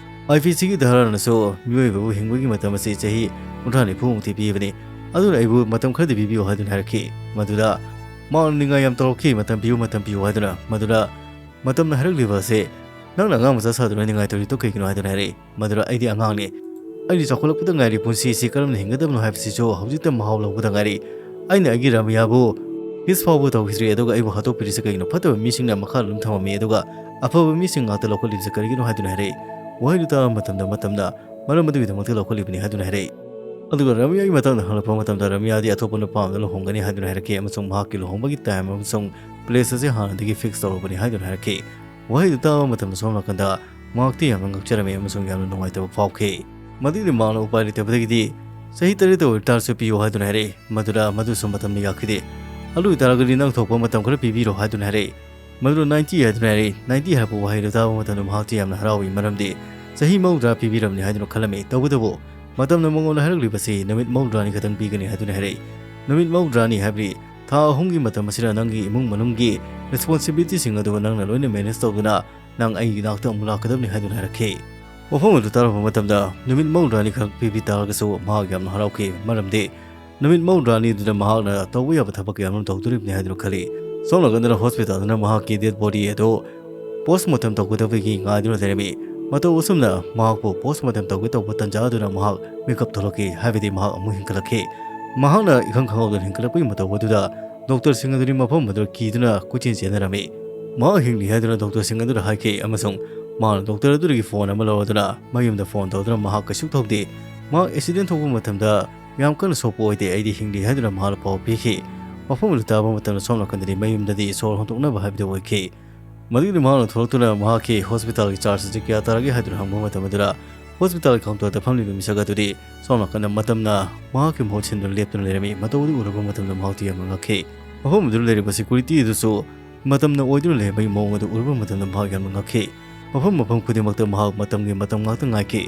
ꯑꯥꯏ ꯄꯤ ꯁꯤꯒꯤ ꯙꯔꯥꯅꯁꯨ ꯃꯤꯑꯣꯏꯕꯕꯨ ꯍꯤꯡꯕꯒꯤ ꯃꯇꯝ ꯑꯁꯤ ꯆꯍꯤ ꯀꯨꯟꯊ꯭ꯔꯥ ꯅꯤꯐꯨꯃꯨꯛꯇꯤ ꯄꯤꯕꯅꯤ, ꯑꯗꯨꯅ ꯑꯩꯕꯨ ꯃꯇꯝ ꯈꯔꯗꯤ ꯄꯤꯕꯤꯌꯨ ꯍꯥꯏꯗꯨꯅ ꯍꯥꯏꯔꯛꯈꯤ꯫ ꯃꯗꯨꯗ ꯃꯍꯥꯛꯅ ꯅꯤꯡꯉꯥꯏ ꯌꯥꯝ ꯇꯧꯔꯛꯈꯤ, "ꯃꯇꯝ ꯄꯤꯌꯨ, ꯃꯇꯝ ꯄꯤꯌꯨ" ꯍꯥꯏꯗꯨꯅ꯫ ꯃꯗꯨꯗ ꯃꯇꯝꯅ ꯍꯥꯏꯔꯛꯂꯤꯕ ꯑꯁꯤ, "ꯅꯪꯅ ꯑꯉꯥꯡ ꯃꯆꯥ ꯁꯥꯗꯨꯅ ꯅꯤꯡꯉꯥꯏ ꯇꯧꯔꯤꯗꯣ ꯀꯩꯒꯤꯅꯣ?" ꯍꯥꯏꯗꯨꯅ ꯍꯥꯏꯔꯛꯏ꯫ ꯃꯗꯨꯗ ꯑꯩꯗꯤ ꯑꯉꯥꯡꯅꯤ, ꯑꯩꯗꯤ ꯆꯥꯎꯈꯠꯂꯛꯄꯗ ꯉꯥꯏꯔꯤ, ꯄꯨꯟꯁꯤꯁꯤ ꯀꯔꯝꯅ ꯍꯤꯡꯒꯗꯕꯅꯣ ꯍꯥꯏꯕꯁꯤꯁꯨ ꯍꯧꯖꯤꯛꯇ ꯃꯍꯥꯎ ꯂꯧꯕꯗ ꯉꯥꯏꯔꯤ꯫ ꯑꯩꯅ ꯑꯩꯒꯤ ꯔꯥꯃꯤꯌꯥꯕꯨ kiss ꯐꯥꯎꯕ ꯇꯧꯈꯤꯗ꯭ꯔꯤ, ꯑꯗꯨꯒ ꯑꯩꯕꯨ ꯍꯥꯠꯇꯣꯛꯄꯤꯔꯤꯁꯤ ꯀꯩꯒꯤꯅꯣ? ꯐꯠꯇꯕ ꯃꯤꯁꯤꯡꯅ ꯃꯈꯥꯗ ꯑꯗꯨꯝ ꯊꯝꯃꯝꯃꯤ, ꯑꯗꯨꯒ ꯑꯐꯕ ꯃꯤꯁꯤꯡ ꯉꯥꯛꯇ ꯂꯧꯈꯠꯂꯤꯕꯁꯤ ꯀꯔꯤꯒꯤꯅꯣ ꯍꯥꯏꯗꯨꯅ ꯍꯥꯏꯔꯛꯏ꯫ ꯋꯥꯍꯩꯗꯨ ꯇꯥꯕ ꯃꯇꯝꯗ ꯃꯇꯝꯅ ꯃꯔꯝ ꯑꯗꯨꯒꯤꯗꯃꯛꯇ ꯂꯧꯈꯠꯂꯤꯕꯅꯤ ꯍꯥꯏꯗꯨꯅ ꯍꯥꯏꯔꯛꯏ꯫ ꯑꯗꯨꯒ ꯔꯥꯃꯤꯌꯥꯒꯤ ꯃꯇꯥꯡꯗ ꯍꯪꯂꯛꯄ ꯃꯇꯝꯗ ꯔꯥꯃꯤꯌꯥꯗꯤ ꯑꯇꯣꯞꯄ ꯅꯨꯄꯥ ꯑꯃꯗ ꯂꯨꯍꯣꯡꯒꯅꯤ ꯍꯥꯏꯗꯨꯅ ꯍꯥꯏꯔꯛꯈꯤ, ꯑꯃꯁꯨꯡ ꯃꯍꯥꯛꯀꯤ ꯂꯨꯍꯣꯡꯕꯒꯤ time ꯑꯃꯁꯨꯡ place ꯑꯁꯤ ꯍꯥꯟꯅꯗꯒꯤ fix ꯇꯧꯔꯕꯅꯤ ꯍꯥꯏꯗꯨꯅ ꯍꯥꯏꯔꯛꯈꯤ꯫ ꯋꯥꯍꯩꯗꯨ ꯇꯥꯕ ꯃꯇꯝꯗ ꯁꯣꯝ ꯅꯥꯀꯟꯗ ꯃꯍꯥꯛꯇꯤ ꯌꯥꯝꯅ ꯉꯛꯆꯔꯝꯃꯤ ꯑꯃꯁꯨꯡ ꯌꯥꯝꯅ ꯅꯨꯡꯉꯥꯏꯇꯕ ꯐꯥꯎꯈꯤ꯫ ꯃꯗꯨꯒꯤ ꯃꯍꯥꯛꯅ ꯎꯄꯥꯏ ꯂꯩꯇꯕꯗꯒꯤꯗꯤ ꯆꯍꯤ ꯇꯔꯦꯠꯇ ꯑꯣꯏꯕ ꯇꯥꯔꯁꯨ ꯄꯤꯌꯨ ꯍꯥꯏꯗꯨꯅ ꯍꯥꯏꯔꯛꯏ꯫ ꯃꯗꯨꯗ ꯃꯗꯨꯁꯨ ꯃꯇꯝꯅ ꯌꯥꯈꯤꯗꯦ꯫ ꯑꯗꯨ ꯑꯣꯏꯇꯥꯔꯒꯗꯤ ꯅꯪ ꯊꯣꯛꯄ ꯃꯇꯝ ꯈꯔ ꯄꯤꯕꯤꯔꯣ ꯍꯥꯏꯗꯨꯅ ꯍꯥꯏꯔꯛꯏ꯫ ꯃꯗꯨꯗ ninety ꯍꯥꯏꯗꯨꯅ ꯍꯥꯏꯔꯛꯏ꯫ ninety ꯍꯥꯏꯔꯛꯄ ꯋꯥꯍꯩꯗꯨ ꯇꯥꯕ ꯃꯇꯝꯗ ꯃꯍꯥꯛꯇꯤ ꯌꯥꯝꯅ ꯍꯔꯥꯎꯏ, ꯃꯔꯝꯗꯤ ꯆꯍꯤ ꯃꯧꯗ꯭ꯔꯥ ꯄꯤꯕꯤꯔꯕꯅꯤ ꯍꯥꯏꯗꯨꯅ ꯈꯜꯂꯝꯃꯤ꯫ ꯇꯧꯕꯇꯕꯨ ꯃꯇꯝꯅ ꯃꯉꯣꯟꯗ ꯍꯥꯏꯔꯛꯂꯤꯕꯁꯤ ꯅꯨꯃꯤꯠ ꯃꯧꯗ꯭ꯔꯥꯅꯤ ꯈꯛꯇꯪ ꯄꯤꯒꯅꯤ ꯍꯥꯏꯗꯨꯅ ꯍꯥꯏꯔꯛꯏ꯫ ꯅꯨꯃꯤꯠ ꯃꯧꯗ꯭ꯔꯥꯅꯤ ꯍꯥꯏꯕꯗꯤ ꯊꯥ ꯑꯍꯨꯝꯒꯤ ꯃꯇꯝ ꯑꯁꯤꯗ ꯅꯪꯒꯤ ꯏꯃꯨꯡ ꯃꯅꯨꯡꯒꯤ responsibilityꯁꯤꯡ ꯑꯗꯨ ꯅꯪꯅ ꯂꯣꯏꯅ manage ꯇꯧꯗꯨꯅ ꯅꯪ ꯑꯩꯒꯤ ꯅꯥꯛꯇ ꯑꯃꯨꯛ ꯂꯥꯛꯀꯗꯕꯅꯤ ꯍꯥꯏꯗꯨꯅ ꯍꯥꯏꯔꯛꯈꯤ꯫ ꯋꯥꯐꯝ ꯑꯗꯨ ꯇꯥꯔꯛꯄ ꯃꯇꯝꯗ ꯅꯨꯃꯤꯠ ꯃꯧꯗ꯭ꯔꯥꯅꯤ ꯈꯛ ꯄꯤꯕꯤ ꯇꯥꯔꯒꯁꯨ ꯃꯍꯥꯛ ꯌꯥꯝꯅ ꯍꯔꯥꯎꯈꯤ, ꯃꯔꯝꯗꯤ ꯅꯨꯃꯤꯠ ꯃꯧꯗ꯭ꯔꯥꯅꯤꯗꯨꯗ ꯃꯍꯥꯛꯅ ꯇꯧꯕ ꯌꯥꯕ ꯊꯕꯛ ꯀꯌꯥ ꯑꯃ ꯇꯧꯗꯣꯔꯤꯕꯅꯤ ꯍꯥꯏꯗꯨꯅ ꯈꯜꯂꯤ꯫ ꯁꯣꯝ ꯅꯥꯀꯟꯗꯅ hospitalꯗꯅ ꯃꯍꯥꯛꯀꯤ dead body ꯑꯗꯨ postmortem ꯇꯧꯒꯗꯕꯒꯤ ꯉꯥꯏꯗꯨꯅ ꯂꯩꯔꯝꯃꯤ꯫ ꯃꯇꯧ ꯑꯁꯨꯝꯅ ꯃꯍꯥꯛꯄꯨ postmortem ꯇꯧꯒꯦ ꯇꯧꯕ ꯇꯥꯟꯖꯥ ꯑꯗꯨꯅ ꯃꯍꯥꯛ ꯃꯤꯀꯞ ꯊꯣꯛꯂꯛꯈꯤ, ꯍꯥꯏꯕꯗꯤ ꯃꯍꯥꯛ ꯑꯃꯨꯛ ꯍꯤꯡꯒꯠꯂꯛꯈꯤ꯫ ꯃꯍꯥꯛꯅ ꯏꯈꯪ ꯈꯪꯍꯧꯗꯅ ꯍꯤꯡꯒꯠꯂꯛꯄꯒꯤ ꯃꯇꯧ ꯑꯗꯨꯗ doctorꯁꯤꯡ ꯑꯗꯨꯗꯤ ꯃꯐꯝ ꯑꯗꯨꯗ ꯀꯤꯗꯨꯅ ꯀꯣꯏꯆꯦꯟ ꯆꯦꯟꯅꯔꯝꯃꯤ꯫ ꯃꯍꯥꯛ ꯍꯤꯡꯂꯤ ꯍꯥꯏꯗꯨꯅ doctorꯁꯤꯡ ꯑꯗꯨꯗ ꯍꯥꯏꯈꯤ, ꯑꯃꯁꯨꯡ ꯃꯍꯥꯛꯅ doctor ꯑꯗꯨꯗꯒꯤ phone ꯑꯃ ꯂꯧꯔꯗꯨꯅ ꯃꯌꯨꯝꯗ phone ꯇꯧꯗꯨꯅ ꯃꯍꯥꯛ ꯀꯩꯁꯨ ꯇꯧꯗꯦ꯫ ꯃꯍꯥꯛ accident ꯊꯣꯛꯄ ꯃꯇꯝꯗ ꯌꯥꯝ ꯀꯟꯅ ꯁꯣꯛꯄ ꯑꯣꯏꯗꯦ, ꯑꯩꯗꯤ ꯍꯤꯡꯂꯤ ꯍꯥꯏꯗꯨꯅ ꯃꯍꯥꯛꯅ ꯄꯥꯎ ꯄꯤꯈꯤ꯫ ꯋꯥꯐꯝ ꯑꯗꯨ ꯇꯥꯕ ꯃꯇꯝꯗ ꯁꯣꯝ ꯅꯥꯀꯟꯗꯗꯤ ꯃꯌꯨꯝꯗꯗꯤ ꯁꯣꯔ ꯍꯣꯟꯗꯣꯛꯅꯕ ꯍꯥꯏꯕꯗꯨ ꯑꯣꯏꯈꯤ꯫ ꯃꯗꯨꯒꯤꯗꯤ ꯃꯍꯥꯛꯅ ꯊꯣꯛꯂꯛꯇꯨꯅ ꯃꯍꯥꯛꯀꯤ hospitalꯒꯤ charge ꯑꯁꯤ ꯀꯌꯥ ꯇꯥꯔꯒꯦ ꯍꯥꯏꯗꯨꯅ ꯍꯪꯕ ꯃꯇꯝ ꯑꯗꯨꯗ hospitalꯒꯤ counterꯗ ꯐꯝꯂꯤꯕ ꯃꯤꯁꯛ ꯑꯗꯨꯗꯤ ꯁꯣꯝ ꯅꯥꯀꯟꯗ ꯃꯇꯝꯅ ꯃꯍꯥꯛꯀꯤ ꯃꯍꯨꯠ ꯁꯤꯟꯗꯨꯅ ꯂꯦꯞꯇꯨꯅ ꯂꯩꯔꯝꯃꯤ꯫ ꯃꯇꯧ ꯑꯗꯨ ꯎꯔꯨꯕ ꯃꯇꯝꯗ ꯃꯍꯥꯛꯇꯤ ꯌꯥꯝꯅ ꯉꯛꯈꯤ꯫ ꯃꯐꯝ ꯑꯗꯨꯗ ꯂꯩꯔꯤꯕ security ꯑꯗꯨꯁꯨ ꯃꯇꯝꯅ ꯑꯣꯏꯗꯨꯅ ꯂꯩꯔꯝꯕꯒꯤ ꯃꯑꯣꯡ ꯑꯗꯨ ꯎꯔꯨꯕ ꯃꯇꯝꯗ ꯃꯍꯥꯛ ꯌꯥꯝꯅ ꯉꯛꯈꯤ꯫ ꯃꯐꯝ ꯃꯐꯝ ꯈꯨꯗꯤꯡꯃꯛꯇ ꯃꯍꯥꯛ ꯃꯇꯝꯒꯤ ꯃꯇꯝ ꯉꯥꯛꯇ ꯉꯥꯏꯈꯤ꯫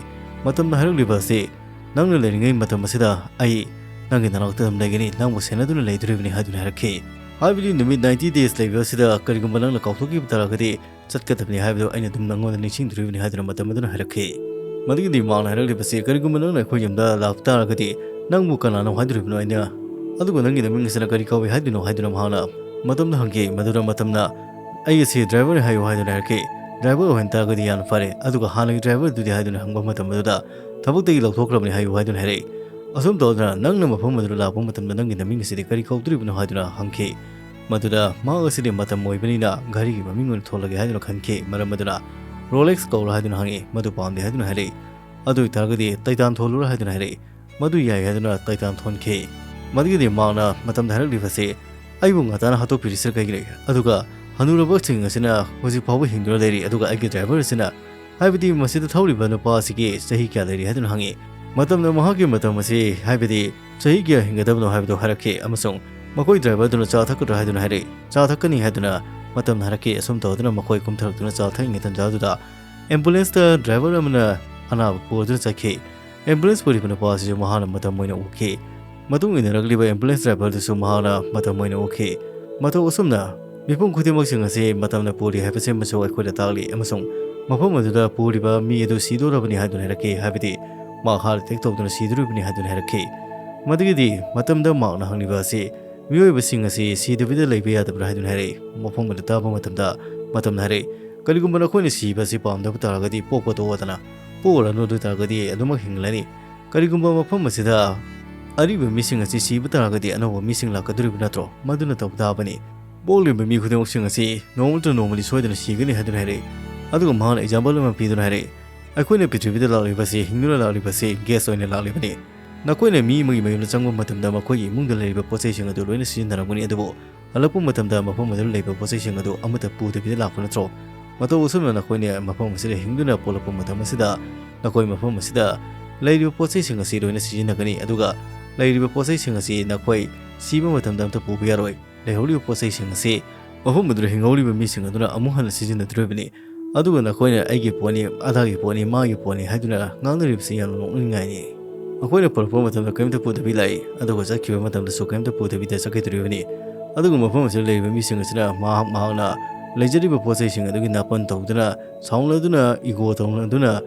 ꯃꯇꯝꯅ ꯍꯥꯏꯔꯛꯂꯤꯕ ꯑꯁꯤ, "ꯅꯪꯅ ꯂꯩꯔꯤꯉꯩ ꯃꯇꯝ ꯑꯁꯤꯗ ꯑꯩ ꯅꯪꯒꯤ ꯅꯅꯥꯛꯇ ꯑꯗꯨꯝ ꯂꯩꯒꯅꯤ, ꯅꯪꯕꯨ ꯁꯦꯟꯅꯗꯨꯅ ꯂꯩꯗꯣꯔꯤꯕꯅꯤ" ꯍꯥꯏꯗꯨꯅ ꯍꯥꯏꯔꯛꯈꯤ꯫ ꯍꯥꯏꯕꯗꯤ ꯅꯨꯃꯤꯠ ninety days ꯂꯩꯕ ꯑꯁꯤꯗ ꯀꯔꯤꯒꯨꯝꯕ ꯅꯪꯅ ꯀꯥꯎꯊꯣꯛꯈꯤꯕ ꯇꯥꯔꯒꯗꯤ ꯆꯠꯀꯗꯕꯅꯤ ꯍꯥꯏꯕꯗꯨ ꯑꯩꯅ ꯑꯗꯨꯝ ꯅꯪꯉꯣꯟꯗ ꯅꯤꯡꯁꯤꯡꯗ꯭ꯔꯤꯕꯅꯤ ꯍꯥꯏꯗꯨꯅ ꯃꯇꯝ ꯑꯗꯨꯅ ꯍꯥꯏꯔꯛꯈꯤ꯫ ꯃꯗꯨꯒꯤꯗꯤ ꯃꯥꯔꯛꯅ ꯍꯥꯏꯔꯛꯂꯤꯕꯁꯤ, "ꯀꯔꯤꯒꯨꯝꯕ ꯅꯪꯅ ꯑꯩꯈꯣꯏ ꯌꯨꯝꯗ ꯂꯥꯛꯄ ꯇꯥꯔꯒꯗꯤ ꯅꯪꯕꯨ ꯀꯅꯥꯅꯣ ꯍꯥꯏꯗꯣꯔꯤꯕꯅꯣ ꯑꯩꯅ? ꯑꯗꯨꯒ ꯅꯪꯒꯤ ꯅꯃꯤꯡ ꯑꯁꯤꯅ ꯀꯔꯤ ꯀꯧꯏ ꯍꯥꯏꯗꯣꯏꯅꯣ?" ꯍꯥꯏꯗꯨꯅ ꯃꯍꯥꯛꯅ ꯃꯇꯝꯗ ꯍꯪꯈꯤ꯫ ꯃꯗꯨꯗ ꯃꯇꯝꯅ, "ꯑꯩ ꯑꯁꯤ ꯗ꯭ꯔꯥꯏꯚꯔꯅꯤ ꯍꯥꯏꯌꯨ" ꯍꯥꯏꯗꯨꯅ ꯍꯥꯏꯔꯛꯈꯤ꯫ ꯗ꯭ꯔꯥꯏꯚꯔ ꯑꯣꯏꯍꯟ ꯇꯥꯔꯒꯗꯤ ꯌꯥꯝꯅ ꯐꯔꯦ, ꯑꯗꯨꯒ ꯍꯥꯟꯅꯒꯤ ꯗ꯭ꯔꯥꯏꯚꯔꯗꯨꯗꯤ ꯍꯥꯏꯗꯨꯅ ꯍꯪꯕ ꯃꯇꯝ ꯑꯗꯨꯗ ꯊꯕꯛꯇꯒꯤ ꯂꯧꯊꯣꯛꯈ꯭ꯔꯕꯅꯤ ꯍꯥꯏꯌꯨ ꯍꯥꯏꯗꯨꯅ ꯍꯥꯏꯔꯛꯏ꯫ ꯑꯁꯨꯝ ꯇꯧꯗꯅ ꯅꯪꯅ ꯃꯐꯝ ꯑꯗꯨꯗ ꯂꯥꯛꯄ ꯃꯇꯝꯗ ꯅꯪꯒꯤ ꯅꯃꯤꯡ ꯑꯁꯤꯗꯤ ꯀꯔꯤ ꯀꯧꯗꯣꯔꯤꯕꯅꯣ ꯍꯥꯏꯗꯨꯅ ꯍꯪꯈꯤ꯫ ꯃꯗꯨꯗ ꯃꯍꯥꯛ ꯑꯁꯤꯗꯤ ꯃꯇꯝ ꯑꯣꯏꯕꯅꯤꯅ ꯘꯔꯤꯒꯤ ꯃꯃꯤꯡ ꯑꯣꯏꯅ ꯊꯣꯜꯂꯒꯦ ꯍꯥꯏꯗꯨꯅ ꯈꯟꯈꯤ꯫ ꯃꯔꯝ ꯑꯗꯨꯅ ꯔꯣꯂꯦꯛꯁ ꯀꯧꯔꯣ ꯍꯥꯏꯗꯨꯅ ꯍꯪꯉꯤ꯫ ꯃꯗꯨ ꯄꯥꯝꯗꯦ ꯍꯥꯏꯗꯨꯅ ꯍꯥꯏꯔꯛꯏ꯫ ꯑꯗꯨ ꯑꯣꯏꯇꯥꯔꯒꯗꯤ ꯇꯩꯇꯥꯟ ꯊꯣꯜꯂꯨꯔꯥ ꯍꯥꯏꯗꯨꯅ ꯍꯥꯏꯔꯛꯏ꯫ ꯃꯗꯨ ꯌꯥꯏ ꯍꯥꯏꯗꯨꯅ ꯇꯩꯇꯥꯟ ꯊꯣꯟꯈꯤ꯫ ꯃꯗꯨꯒꯤꯗꯤ ꯃꯍꯥꯛꯅ ꯃꯇꯝꯗ ꯍꯥꯏꯔꯛꯂꯤꯕꯁꯤ, "ꯑꯩꯕꯨ ꯉꯟꯇꯥꯅ ꯍꯥꯠꯇꯣꯛꯄꯤꯔꯤꯁꯤ ꯀꯩꯒꯤꯅꯣ? ꯑꯗꯨꯒ ꯍꯅꯨꯔꯕꯁꯤꯡ ꯑꯁꯤꯅ ꯍꯧꯖꯤꯛ ꯐꯥꯎꯕ ꯍꯤꯡꯗꯨꯅ ꯂꯩꯔꯤ, ꯑꯗꯨꯒ ꯑꯩꯒꯤ ꯗ꯭ꯔꯥꯏꯚꯔ ꯑꯁꯤꯅ, ꯍꯥꯏꯕꯗꯤ ꯃꯁꯤꯗ ꯊꯧꯔꯤꯕ ꯅꯨꯄꯥ ꯑꯁꯤꯒꯤ ꯆꯍꯤ ꯀꯌꯥ ꯂꯩꯔꯤ?" ꯍꯥꯏꯗꯨꯅ ꯍꯪꯉꯤ꯫ ꯃꯇꯝꯅ ꯃꯍꯥꯛꯀꯤ ꯃꯇꯝ ꯑꯁꯤ, ꯍꯥꯏꯕꯗꯤ ꯆꯍꯤ ꯀꯌꯥ ꯍꯤꯡꯒꯗꯕꯅꯣ ꯍꯥꯏꯕꯗꯨ ꯍꯥꯏꯔꯛꯈꯤ, ꯑꯃꯁꯨꯡ ꯃꯈꯣꯏ ꯗ꯭ꯔꯥꯏꯚꯔꯗꯨꯅ ꯆꯥ ꯊꯛꯀꯗ꯭ꯔꯥ ꯍꯥꯏꯗꯨꯅ ꯍꯥꯏꯔꯛꯏ꯫ "ꯆꯥ ꯊꯛꯀꯅꯤ" ꯍꯥꯏꯗꯨꯅ ꯃꯇꯝꯅ ꯍꯥꯏꯔꯛꯈꯤ꯫ ꯑꯁꯨꯝ ꯇꯧꯗꯨꯅ ꯃꯈꯣꯏ ꯀꯨꯝꯊꯔꯛꯇꯨꯅ ꯆꯥ ꯊꯛꯂꯤꯉꯩ ꯇꯟꯖꯥꯗꯨꯗ ꯑꯦꯝꯕꯨꯂꯦꯟꯁꯇ ꯗ꯭ꯔꯥꯏꯚꯔ ꯑꯃꯅ ꯑꯅꯥꯕ ꯄꯨꯔꯗꯨꯅ ꯆꯠꯈꯤ꯫ ꯑꯦꯝꯕꯨꯂꯦꯟꯁ ꯄꯨꯔꯤꯕ ꯅꯨꯄꯥ ꯑꯁꯤꯁꯨ ꯃꯍꯥꯛꯅ ꯃꯇꯝ ꯑꯣꯏꯅ ꯎꯈꯤ꯫ ꯃꯇꯨꯡ ꯏꯟꯅꯔꯛꯂꯤꯕ ꯑꯦꯝꯕꯨꯂꯦꯟꯁ ꯗ꯭ꯔꯥꯏꯚꯔꯗꯨꯁꯨ ꯃꯍꯥꯛꯅ ꯃꯇꯝ ꯑꯣꯏꯅ ꯎꯈꯤ꯫ ꯃꯇꯧ ꯑꯁꯨꯝꯅ ꯃꯤꯄꯨꯝ ꯈꯨꯗꯤꯡꯃꯛꯁꯤꯡ ꯑꯁꯤ ꯃꯇꯝꯅ ꯄꯨꯔꯤ ꯍꯥꯏꯕꯁꯤꯃꯁꯨ ꯑꯩꯈꯣꯏꯗ ꯇꯥꯛꯂꯤ, ꯑꯃꯁꯨꯡ ꯃꯐꯝ ꯑꯗꯨꯗ ꯄꯨꯔꯤꯕ ꯃꯤ ꯑꯗꯨ ꯁꯤꯗꯣꯔꯕꯅꯤ ꯍꯥꯏꯗꯨꯅ ꯍꯥꯏꯔꯛꯈꯤ, ꯍꯥꯏꯕꯗꯤ ꯃꯍꯥꯛ ꯍꯥꯔꯠ ꯑꯦꯇꯦꯛ ꯇꯧꯗꯨꯅ ꯁꯤꯗꯣꯔꯤꯕꯅꯤ ꯍꯥꯏꯗꯨꯅ ꯍꯥꯏꯔꯛꯈꯤ꯫ ꯃꯗꯨꯒꯤꯗꯤ ꯃꯇꯝꯗ ꯃꯍꯥꯛꯅ ꯍꯪꯂꯤꯕ ꯑꯁꯤ, ꯃꯤꯑꯣꯏꯕꯁꯤꯡ ꯑꯁꯤ ꯁꯤꯗꯕꯤꯗ ꯂꯩꯕ ꯌꯥꯗꯕ꯭ꯔꯥ ꯍꯥꯏꯗꯨꯅ ꯍꯥꯏꯔꯛꯏ꯫ ꯃꯐꯝ ꯑꯗꯨ ꯇꯥꯕ ꯃꯇꯝꯗ ꯃꯇꯝꯅ ꯍꯥꯏꯔꯛꯏ, "ꯀꯔꯤꯒꯨꯝꯕ ꯅꯈꯣꯏꯅ ꯁꯤꯕ ꯑꯁꯤ ꯄꯥꯝꯗꯕ ꯇꯥꯔꯒꯗꯤ ꯄꯣꯛꯄ ꯇꯣꯛꯑꯣꯗꯅ, ꯄꯣꯛꯑꯔꯅꯨ, ꯑꯗꯨ ꯑꯣꯏ ꯇꯥꯔꯒꯗꯤ ꯑꯗꯨꯃꯛ ꯍꯤꯡꯂꯅꯤ꯫ ꯀꯔꯤꯒꯨꯝꯕ ꯃꯐꯝ ꯑꯁꯤꯗ ꯑꯔꯤꯕ ꯃꯤꯁꯤꯡ ꯑꯁꯤ ꯁꯤꯕ ꯇꯥꯔꯒꯗꯤ ꯑꯅꯧꯕ ꯃꯤꯁꯤꯡ ꯂꯥꯛꯀꯗꯧꯔꯤꯕ ꯅꯠꯇ꯭ꯔꯣ? ꯃꯗꯨꯅ ꯇꯧꯕ ꯇꯥꯕꯅꯤ꯫ ꯄꯣꯛꯂꯤꯕ ꯃꯤ ꯈꯨꯗꯤꯡꯃꯛꯁꯤꯡ ꯑꯁꯤ ꯅꯣꯡꯃ ꯅꯠꯇ꯭ꯔ ꯅꯣꯡꯃꯗꯤ ꯁꯣꯏꯗꯅ ꯁꯤꯒꯅꯤ" ꯍꯥꯏꯗꯨꯅ ꯍꯥꯏꯔꯛꯏ꯫ ꯑꯗꯨꯒ ꯃꯍꯥꯛꯅ ꯑꯦꯛꯖꯥꯝꯄꯜ ꯑꯃ ꯄꯤꯗꯨꯅ ꯍꯥꯏꯔꯛꯏ, "ꯑꯩꯈꯣꯏꯅ ꯄ꯭ꯔꯤꯊꯤꯕꯤꯗ ꯂꯥꯛꯂꯤꯕꯁꯤ, ꯍꯤꯡꯗꯨꯅ ꯂꯥꯛꯂꯤꯕꯁꯤ ꯒꯦꯁ ꯑꯣꯏꯅ ꯂꯥꯛꯂꯤꯕꯅꯤ꯫ ꯅꯈꯣꯏꯅ ꯃꯤ ꯑꯃꯒꯤ ꯃꯌꯨꯝꯗ ꯆꯪꯕ ꯃꯇꯝꯗ ꯃꯈꯣꯏꯒꯤ ꯏꯃꯨꯡꯗ ꯂꯩꯔꯤꯕ ꯄꯣꯠ ꯆꯩꯁꯤꯡ ꯑꯗꯨ ꯂꯣꯏꯅ ꯁꯤꯖꯤꯟꯅꯔꯝꯒꯅꯤ, ꯑꯗꯨꯕꯨ ꯍꯜꯂꯛꯄ ꯃꯇꯝꯗ ꯃꯐꯝ ꯑꯗꯨꯗ ꯂꯩꯕ ꯄꯣꯠ ꯆꯩꯁꯤꯡ ꯑꯗꯨ ꯑꯃꯠꯇ ꯄꯨꯗꯕꯤꯗ ꯂꯥꯛꯄ ꯅꯠꯇ꯭ꯔꯣ? ꯃꯇꯧ ꯑꯁꯨꯝꯅ ꯅꯈꯣꯏꯅ ꯃꯐꯝ ꯑꯁꯤꯗ ꯍꯤꯡꯗꯨꯅ ꯄꯣꯛꯂꯛꯄ ꯃꯇꯝ ꯑꯁꯤꯗ ꯅꯈꯣꯏ ꯃꯐꯝ ꯑꯁꯤꯗ ꯂꯩꯔꯤꯕ ꯄꯣꯠ ꯆꯩꯁꯤꯡ ꯑꯁꯤ ꯂꯣꯏꯅ ꯁꯤꯖꯤꯟꯅꯒꯅꯤ, ꯑꯗꯨꯒ ꯂꯩꯔꯤꯕ ꯄꯣꯠ ꯆꯩꯁꯤꯡ ꯑꯁꯤ ꯅꯈꯣꯏ ꯁꯤꯕ ꯃꯇꯝꯗ ꯑꯝꯇ ꯄꯨꯕ ꯌꯥꯔꯣꯏ꯫ ꯂꯩꯍꯧꯔꯤꯕ ꯄꯣꯠ ꯆꯩꯁꯤꯡ ꯑꯁꯤ ꯃꯐꯝ ꯑꯗꯨꯗ ꯍꯤꯡꯍꯧꯔꯤꯕ ꯃꯤꯁꯤꯡ ꯑꯗꯨꯅ ꯑꯃꯨꯛ ꯍꯟꯅ ꯁꯤꯖꯤꯟꯅꯗꯣꯔꯤꯕꯅꯤ꯫ ꯑꯗꯨꯒ ꯅꯈꯣꯏꯅ 'ꯑꯩꯒꯤ ꯄꯣꯠꯅꯤ, ꯑꯗꯥꯒꯤ ꯄꯣꯠꯅꯤ, ꯃꯥꯒꯤ ꯄꯣꯠꯅꯤ' ꯍꯥꯏꯗꯨꯅ ꯉꯥꯡꯅꯔꯤꯕꯁꯤ ꯌꯥꯝꯅ ꯅꯣꯛꯅꯤꯡꯉꯥꯏꯅꯤ꯫ ꯑꯩꯈꯣꯏꯅ ꯄꯨꯔꯛꯄ ꯃꯇꯝꯗ ꯀꯔꯤꯝꯇ ꯄꯨꯗꯕꯤ ꯂꯥꯛꯏ, ꯑꯗꯨꯒ ꯆꯠꯈꯤꯕ ꯃꯇꯝꯗꯁꯨ ꯀꯔꯤꯝꯇ ꯄꯨꯗꯕꯤꯗ ꯆꯠꯈꯤꯗꯣꯔꯤꯕꯅꯤ꯫ ꯑꯗꯨꯒ ꯃꯐꯝ ꯑꯁꯤꯗ ꯂꯩꯔꯤꯕ ꯃꯤꯁꯤꯡ ꯑꯁꯤꯅ ꯃꯍꯥꯛ ꯃꯍꯥꯛꯅ ꯂꯩꯖꯔꯤꯕ ꯄꯣꯠ ꯆꯩꯁꯤꯡ ꯑꯗꯨꯒꯤ ꯅꯥꯄꯟ ꯇꯧꯗꯨꯅ, ꯁꯥꯎꯅꯗꯨꯅ, ꯏꯒꯣ ꯇꯧꯅꯗꯨꯅ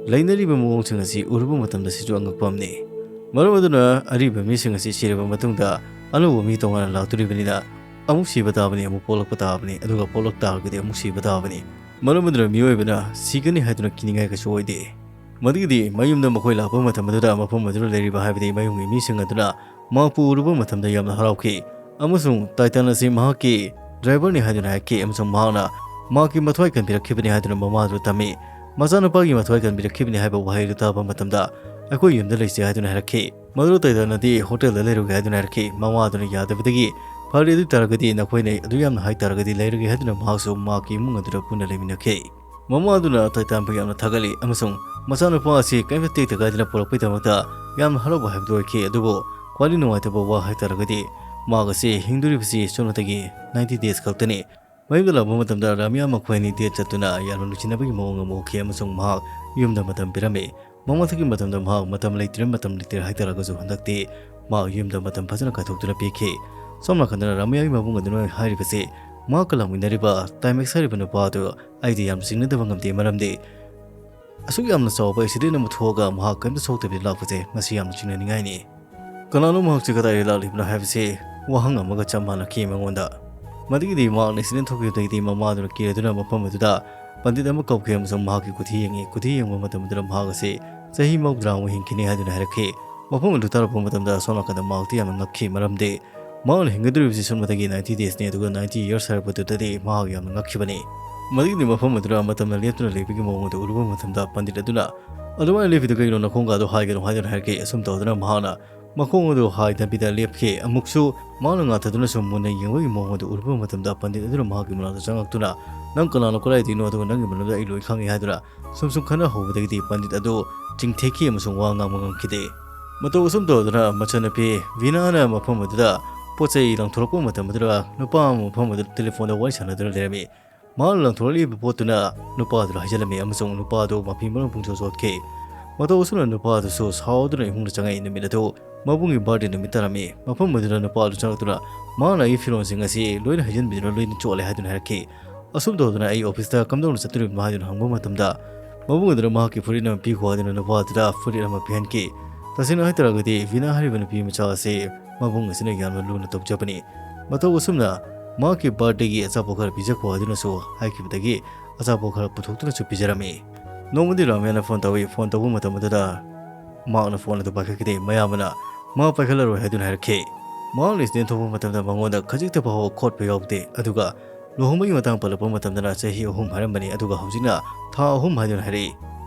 ꯂꯩꯅꯔꯤꯕ ꯃꯑꯣꯡꯁꯤꯡ ꯑꯁꯤ ꯎꯔꯨꯕ ꯃꯇꯝꯗ ꯁꯤꯁꯨ ꯑꯉꯛꯄ ꯑꯃꯅꯤ꯫ ꯃꯔꯝ ꯑꯗꯨꯅ ꯑꯔꯤꯕ ꯃꯤꯁꯤꯡ ꯑꯁꯤ ꯁꯤꯔꯕ ꯃꯇꯨꯡꯗ ꯑꯅꯧꯕ ꯃꯤ ꯇꯣꯉꯥꯟꯅ ꯂꯥꯛꯇꯣꯔꯤꯕꯅꯤꯅ, ꯑꯃꯨꯛ ꯁꯤꯕ ꯇꯥꯕꯅꯤ, ꯑꯃꯨꯛ ꯄꯣꯛꯂꯛꯄ ꯇꯥꯕꯅꯤ, ꯑꯗꯨꯒ ꯄꯣꯛꯂꯛ ꯇꯥꯔꯒꯗꯤ ꯑꯃꯨꯛ ꯁꯤꯕ ꯇꯥꯕꯅꯤ꯫ ꯃꯔꯝ ꯑꯗꯨꯅ ꯃꯤꯑꯣꯏꯕꯅ ꯁꯤꯒꯅꯤ ꯍꯥꯏꯗꯨꯅ ꯀꯤꯅꯤꯡꯉꯥꯏ ꯀꯩꯁꯨ ꯑꯣꯏꯗꯦ꯫ ꯃꯗꯨꯒꯤꯗꯤ ꯃꯌꯨꯝꯗ ꯃꯈꯣꯏ ꯂꯥꯛꯄ ꯃꯇꯝ ꯑꯗꯨꯗ ꯃꯐꯝ ꯑꯗꯨꯗ ꯂꯩꯔꯤꯕ, ꯍꯥꯏꯕꯗꯤ ꯃꯌꯨꯝꯒꯤ ꯃꯤꯁꯤꯡ ꯑꯗꯨꯅ ꯃꯍꯥꯛꯄꯨ ꯎꯔꯨꯕ ꯃꯇꯝꯗ ꯌꯥꯝꯅ ꯍꯔꯥꯎꯈꯤ ꯑꯃꯁꯨꯡ ꯇꯥꯏꯇꯥꯟ ꯑꯁꯤ ꯃꯍꯥꯛꯀꯤ ꯗ꯭ꯔꯥꯏꯚꯔꯅꯤ ꯍꯥꯏꯗꯨꯅ ꯍꯥꯏꯈꯤ ꯑꯃꯁꯨꯡ ꯃꯍꯥꯛꯅ ꯃꯍꯥꯛꯀꯤ ꯃꯊ꯭ꯋꯥꯏ ꯀꯟꯕꯤꯔꯛꯈꯤꯕꯅꯤ ꯍꯥꯏꯗꯨꯅ ꯃꯃꯥꯗꯨ ꯇꯝꯃꯤ꯫ ꯃꯆꯥꯅꯨꯄꯥꯒꯤ ꯃꯊ꯭ꯋꯥꯏ ꯀꯟꯕꯤꯔꯛꯈꯤꯕꯅꯤ ꯍꯥꯏꯕ ꯋꯥꯍꯩ ꯑꯗꯨ ꯇꯥꯕ ꯃꯇꯝꯗ ꯑꯩꯈꯣꯏ ꯌꯨꯝꯗ ꯂꯩꯁꯤ ꯍꯥꯏꯗꯨꯅ ꯍꯥꯏꯔꯛꯈꯤ꯫ ꯃꯗꯨ ꯇꯥꯏꯇꯥꯟꯅꯗꯤ ꯍꯣꯇꯦꯜꯗ ꯂꯩꯔꯨꯒꯦ ꯍꯥꯏꯗꯨꯅ ꯍꯥꯏꯔꯛꯈꯤ꯫ ꯃꯃꯥ ꯑꯗꯨꯅ ꯌꯥꯗꯕꯗꯒꯤ, "ꯐꯔꯦ, ꯑꯗꯨ ꯑꯣꯏ ꯇꯥꯔꯒꯗꯤ ꯅꯈꯣꯏꯅ ꯑꯗꯨ ꯌꯥꯝꯅ ꯍꯥꯏ ꯇꯥꯔꯒꯗꯤ ꯂꯩꯔꯒꯦ" ꯍꯥꯏꯗꯨꯅ ꯃꯍꯥꯛꯁꯨ ꯃꯍꯥꯛꯀꯤ ꯏꯃꯨꯡ ꯑꯗꯨꯗ ꯄꯨꯟꯅ ꯂꯩꯃꯤꯟꯅꯈꯤ꯫ ꯃꯃꯥ ꯑꯗꯨꯅ ꯇꯥꯏꯇꯥꯟꯕꯨ ꯌꯥꯝꯅ ꯊꯥꯒꯠꯂꯤ ꯑꯃꯁꯨꯡ ꯃꯆꯥꯅꯨꯄꯥ ꯑꯁꯤ ꯀꯔꯤꯝꯇ ꯇꯦꯛꯇ ꯀꯥꯏꯗꯅ ꯄꯨꯔꯛꯄꯒꯤꯗꯃꯛꯇ ꯌꯥꯝꯅ ꯍꯔꯥꯎꯕ ꯍꯥꯏꯕꯗꯨ ꯑꯣꯏꯈꯤ꯫ ꯑꯗꯨꯕꯨ ꯈ꯭ꯋꯥꯏꯗꯒꯤ ꯅꯨꯡꯉꯥꯏꯇꯕ ꯋꯥ ꯍꯥꯏꯇꯥꯔꯒꯗꯤ, ꯃꯍꯥꯛ ꯑꯁꯤ ꯍꯤꯡꯗꯣꯔꯤꯕꯁꯤ ꯁꯨꯞꯅꯇꯒꯤ ninety days ꯈꯛꯇꯅꯤ꯫ ꯃꯌꯨꯝꯗ ꯂꯥꯛꯄ ꯃꯇꯝꯗ ꯔꯥꯃꯤꯌꯥ ꯃꯈꯣꯏ ꯑꯅꯤ date ꯆꯠꯇꯨꯅ ꯌꯥꯝꯅ ꯅꯨꯡꯁꯤꯅꯕꯒꯤ ꯃꯑꯣꯡ ꯑꯃ ꯎꯈꯤ ꯑꯃꯁꯨꯡ ꯃꯍꯥꯛ ꯌꯨꯝꯗ ꯃꯇꯝ ꯄꯤꯔꯝꯃꯤ꯫ ꯃꯃꯥꯡꯊꯛꯀꯤ ꯃꯇꯝꯗ ꯃꯍꯥꯛ ꯃꯇꯝ ꯂꯩꯇ꯭ꯔꯦ, ꯃꯇꯝ ꯂꯩꯇ꯭ꯔꯦ ꯍꯥꯏꯇꯥꯔꯒꯁꯨ, ꯍꯟꯗꯛꯇꯤ ꯃꯍꯥꯛ ꯌꯨꯝꯗ ꯃꯇꯝ ꯐꯖꯅ ꯀꯥꯏꯊꯣꯛꯇꯨꯅ ꯄꯤꯈꯤ꯫ ꯁꯣꯝ ꯅꯥꯀꯟꯗꯅ ꯔꯥꯃꯤꯌꯥꯒꯤ ꯃꯕꯨꯡ ꯑꯗꯨꯅ ꯍꯥꯏꯔꯤꯕꯁꯤ, ꯃꯍꯥꯛꯀ ꯂꯥꯛꯃꯤꯟꯅꯔꯤꯕ ꯇꯥꯏꯃꯦꯛꯁ ꯍꯥꯏꯔꯤꯕ ꯅꯨꯄꯥ ꯑꯗꯨ ꯑꯩꯗꯤ ꯌꯥꯝꯅ ꯆꯤꯡꯅꯗꯕ ꯉꯝꯗꯦ, ꯃꯔꯝꯗꯤ ꯑꯁꯨꯛ ꯌꯥꯝꯅ ꯆꯥꯎꯕ accident ꯑꯃ ꯊꯣꯛꯑꯒ ꯃꯍꯥꯛ ꯀꯔꯤꯝꯇ ꯁꯣꯛꯇꯕꯤꯗ ꯂꯥꯛꯄꯁꯦ ꯃꯁꯤ ꯌꯥꯝꯅ ꯆꯤꯡꯅꯅꯤꯡꯉꯥꯏꯅꯤ꯫ ꯀꯅꯥꯅꯣ ꯃꯍꯥꯛꯁꯦ ꯀꯗꯥꯏꯗ ꯂꯥꯛꯂꯤꯕꯅꯣ ꯍꯥꯏꯕꯁꯤ ꯋꯥꯍꯪ ꯑꯃꯒ ꯆꯞ ꯃꯥꯟꯅꯈꯤ ꯃꯉꯣꯟꯗ꯫ ꯃꯗꯨꯒꯤꯗꯤ ꯃꯍꯥꯛꯅ accident ꯊꯣꯛꯈꯤꯕꯗꯒꯤꯗꯤ ꯃꯃꯥꯗꯨꯅ ꯀꯤꯔꯗꯨꯅ ꯃꯐꯝ ꯑꯗꯨꯗ ꯄꯟꯗꯤꯠ ꯑꯃ ꯀꯧꯈꯤ ꯑꯃꯁꯨꯡ ꯃꯍꯥꯛꯀꯤ ꯀꯨꯊꯤ ꯌꯦꯡꯉꯤ꯫ ꯀꯨꯊꯤ ꯌꯦꯡꯕ ꯃꯇꯝ ꯑꯗꯨꯗ ꯃꯍꯥꯛ ꯑꯁꯤ ꯆꯍꯤ ꯃꯧꯗ꯭ꯔꯥꯃꯨꯛ ꯍꯤꯡꯈꯤꯅꯤ ꯍꯥꯏꯗꯨꯅ ꯍꯥꯏꯔꯛꯈꯤ꯫ ꯃꯐꯝ ꯑꯗꯨ ꯇꯥꯔꯛꯄ ꯃꯇꯝꯗ ꯑꯁꯣꯝ ꯅꯥꯀꯟꯗ ꯃꯍꯥꯛꯇꯤ ꯌꯥꯝꯅ ꯉꯛꯈꯤ, ꯃꯔꯝꯗꯤ ꯃꯍꯥꯛꯅ ꯍꯤꯡꯒꯗꯧꯔꯤꯕꯁꯤ ꯁꯨꯞꯅꯇꯒꯤ ninety days ꯅꯤ, ꯑꯗꯨꯒ ninety years ꯍꯥꯏꯔꯛꯄꯗꯨꯗꯗꯤ ꯃꯍꯥꯛ ꯌꯥꯝꯅ ꯉꯛꯈꯤꯕꯅꯤ꯫ ꯃꯗꯨꯒꯤꯗꯤ ꯃꯐꯝ ꯑꯗꯨꯗ ꯃꯇꯝꯅ ꯂꯦꯞꯇꯨꯅ ꯂꯩꯕꯒꯤ ꯃꯑꯣꯡ ꯑꯗꯨ ꯎꯔꯨꯕ ꯃꯇꯝꯗ ꯄꯟꯗꯤꯠ ꯑꯗꯨꯅ, "ꯑꯗꯨꯃꯥꯏꯅ ꯂꯦꯞꯄꯤꯗꯨ ꯀꯩꯒꯤꯅꯣ? ꯅꯈꯣꯡꯒꯥꯗꯨ ꯍꯥꯏꯒꯅꯨ" ꯍꯥꯏꯗꯨꯅ ꯍꯥꯏꯔꯛꯈꯤ꯫ ꯑꯁꯨꯝ ꯇꯧꯗꯨꯅ ꯃꯍꯥꯛꯅ ꯃꯈꯣꯡ ꯑꯗꯨ ꯍꯥꯏꯗꯕꯤꯗ ꯂꯦꯞꯈꯤ꯫ ꯑꯃꯨꯛꯁꯨ ꯃꯍꯥꯛꯅ ꯉꯥꯊꯗꯨꯅ ꯁꯨꯝ ꯃꯨꯟꯅ ꯌꯦꯡꯕꯒꯤ ꯃꯑꯣꯡ ꯑꯗꯨ ꯎꯔꯨꯕ ꯃꯇꯝꯗ ꯄꯟꯗꯤꯠ ꯑꯗꯨꯅ ꯃꯍꯥꯛꯀꯤ ꯃꯅꯥꯛꯇ ꯆꯪꯉꯛꯇꯨꯅ, "ꯅꯪ ꯀꯅꯥꯅꯣ, ꯀꯗꯥꯏꯗꯒꯤꯅꯣ, ꯑꯗꯨꯒ ꯅꯪꯒꯤ ꯃꯔꯝꯗ ꯑꯩ ꯂꯣꯏ ꯈꯪꯉꯤ" ꯍꯥꯏꯗꯨꯅ ꯁꯨꯝ ꯁꯨꯝ ꯈꯟꯅ ꯍꯧꯕꯗꯒꯤꯗꯤ ꯄꯟꯗꯤꯠ ꯑꯗꯨ ꯆꯤꯡꯊꯦꯛꯈꯤ ꯑꯃꯁꯨꯡ ꯋꯥ ꯉꯥꯡꯕ ꯉꯝꯈꯤꯗꯦ꯫ ꯃꯇꯧ ꯑꯁꯨꯝ ꯇꯧꯗꯨꯅ ꯃꯆꯟꯅꯨꯄꯤ ꯚꯤꯅꯥꯅ ꯃꯐꯝ ꯑꯗꯨꯗ ꯄꯣꯠ ꯆꯩ ꯂꯪꯊꯣꯔꯛꯄ ꯃꯇꯝ ꯑꯗꯨꯗ ꯅꯨꯄꯥ ꯑꯃ ꯃꯐꯝ ꯑꯗꯨꯗ ꯇꯦꯂꯤꯐꯣꯟꯗ ꯋꯥꯔꯤ ꯁꯥꯟꯅꯗꯨꯅ ꯂꯩꯔꯝꯃꯤ꯫ ꯃꯍꯥꯛꯅ ꯂꯪꯊꯣꯔꯛꯂꯤꯕ ꯄꯣꯠꯇꯨꯅ ꯅꯨꯄꯥꯗꯨꯗ ꯍꯥꯏꯖꯤꯜꯂꯝꯃꯤ ꯑꯃꯁꯨꯡ ꯅꯨꯄꯥꯗꯨ ꯃꯐꯤ ꯃꯔꯣꯟ ꯄꯨꯡꯆꯣꯠ ꯆꯣꯠꯈꯤ꯫ ꯃꯇꯧ ꯑꯁꯨꯝꯅ ꯅꯨꯄꯥꯗꯨꯁꯨ ꯁꯥꯎꯗꯨꯅ ꯏꯃꯨꯡꯗ ꯆꯪꯉꯛꯏ꯫ ꯅꯨꯃꯤꯠ ꯑꯗꯨ ꯃꯕꯨꯡꯒꯤ birthday ꯅꯨꯃꯤꯠ ꯇꯥꯔꯝꯃꯤ꯫ ꯃꯐꯝ ꯑꯗꯨꯗ ꯅꯨꯄꯥ ꯑꯗꯨ ꯆꯪꯂꯛꯇꯨꯅ ꯃꯍꯥꯛꯅ ꯑꯩꯒꯤ ꯐꯤꯔꯣꯜꯁꯤꯡ ꯑꯁꯤ ꯂꯣꯏꯅ ꯍꯩꯖꯤꯟꯕꯤꯗꯨꯅ ꯂꯣꯏꯅ ꯆꯣꯠꯂꯦ ꯍꯥꯏꯗꯨꯅ ꯍꯥꯏꯔꯛꯈꯤ꯫ ꯑꯁꯨꯝ ꯇꯧꯗꯅ ꯑꯩ office ꯇ ꯀꯝꯗꯧꯅ ꯆꯠꯇꯣꯔꯤꯕꯅꯣ ꯍꯥꯏꯗꯨꯅ ꯍꯪꯕ ꯃꯇꯝꯗ, ꯃꯕꯨꯡ ꯑꯗꯨꯅ ꯃꯍꯥꯛꯀꯤ ꯐꯨꯔꯤꯠ ꯑꯃ ꯄꯤꯈꯣ ꯍꯥꯏꯗꯨꯅ ꯅꯨꯄꯥ ꯑꯗꯨꯗ ꯐꯨꯔꯤꯠ ꯑꯃ ꯄꯤꯍꯟꯈꯤ꯫ ꯇꯁꯦꯡꯅ ꯍꯥꯏꯇꯥꯔꯒꯗꯤ ꯚꯤꯅꯥ ꯍꯥꯏꯔꯤꯕ ꯅꯨꯄꯤ ꯃꯆꯥ ꯑꯁꯤ ꯃꯕꯨꯡ ꯑꯁꯤꯅ ꯌꯥꯝꯅ ꯂꯨꯅ ꯇꯧꯖꯕꯅꯤ꯫ ꯃꯇꯧ ꯑꯁꯨꯝꯅ ꯃꯍꯥꯛꯀꯤ birthday ꯒꯤ ꯑꯆꯥꯄꯣꯠ ꯈꯔ ꯄꯤꯖꯈꯣ ꯍꯥꯏꯗꯨꯅꯁꯨ ꯍꯥꯏꯈꯤꯕꯗꯒꯤ ꯑꯆꯥꯄꯣꯠ ꯈꯔ ꯄꯨꯊꯣꯛꯇꯨꯅꯁꯨ ꯄꯤꯖꯔꯝꯃꯤ꯫ ꯅꯣꯡꯃꯗꯤ ꯔꯥꯃꯤꯌꯥꯅ phone ꯇꯧꯏ꯫ Phone ꯇꯧꯕ ꯃꯇꯝ ꯑꯗꯨꯗ ꯃꯍꯥꯛꯅ phone ꯑꯗꯨ ꯄꯥꯏꯈꯠꯈꯤꯗꯦ꯫ ꯃꯌꯥꯝꯕꯅ ꯃꯍꯥꯛ ꯄꯥꯏꯈꯠꯂꯔꯣꯏ ꯍꯥꯏꯗꯨꯅ ꯍꯥꯏꯔꯛꯈꯤ꯫ ꯃꯍꯥꯛꯅ incident ꯊꯣꯛꯄ ꯃꯇꯝꯗ ꯃꯉꯣꯟꯗ ꯈꯖꯤꯛꯇ ꯐꯥꯎꯕ ꯈꯣꯠꯄ ꯌꯥꯎꯗꯦ꯫ ꯑꯗꯨꯒ ꯂꯨꯍꯣꯡꯕꯒꯤ ꯃꯇꯥꯡ ꯄꯜꯂꯛꯄ ꯃꯇꯝꯗꯅ ꯆꯍꯤ ꯑꯍꯨꯝ ꯍꯥꯏꯔꯝꯕꯅꯤ, ꯑꯗꯨꯒ ꯍꯧꯖꯤꯛꯅ ꯊꯥ ꯑꯍꯨꯝ ꯍꯥꯏꯗꯨꯅ ꯍꯥꯏꯔꯛꯏ꯫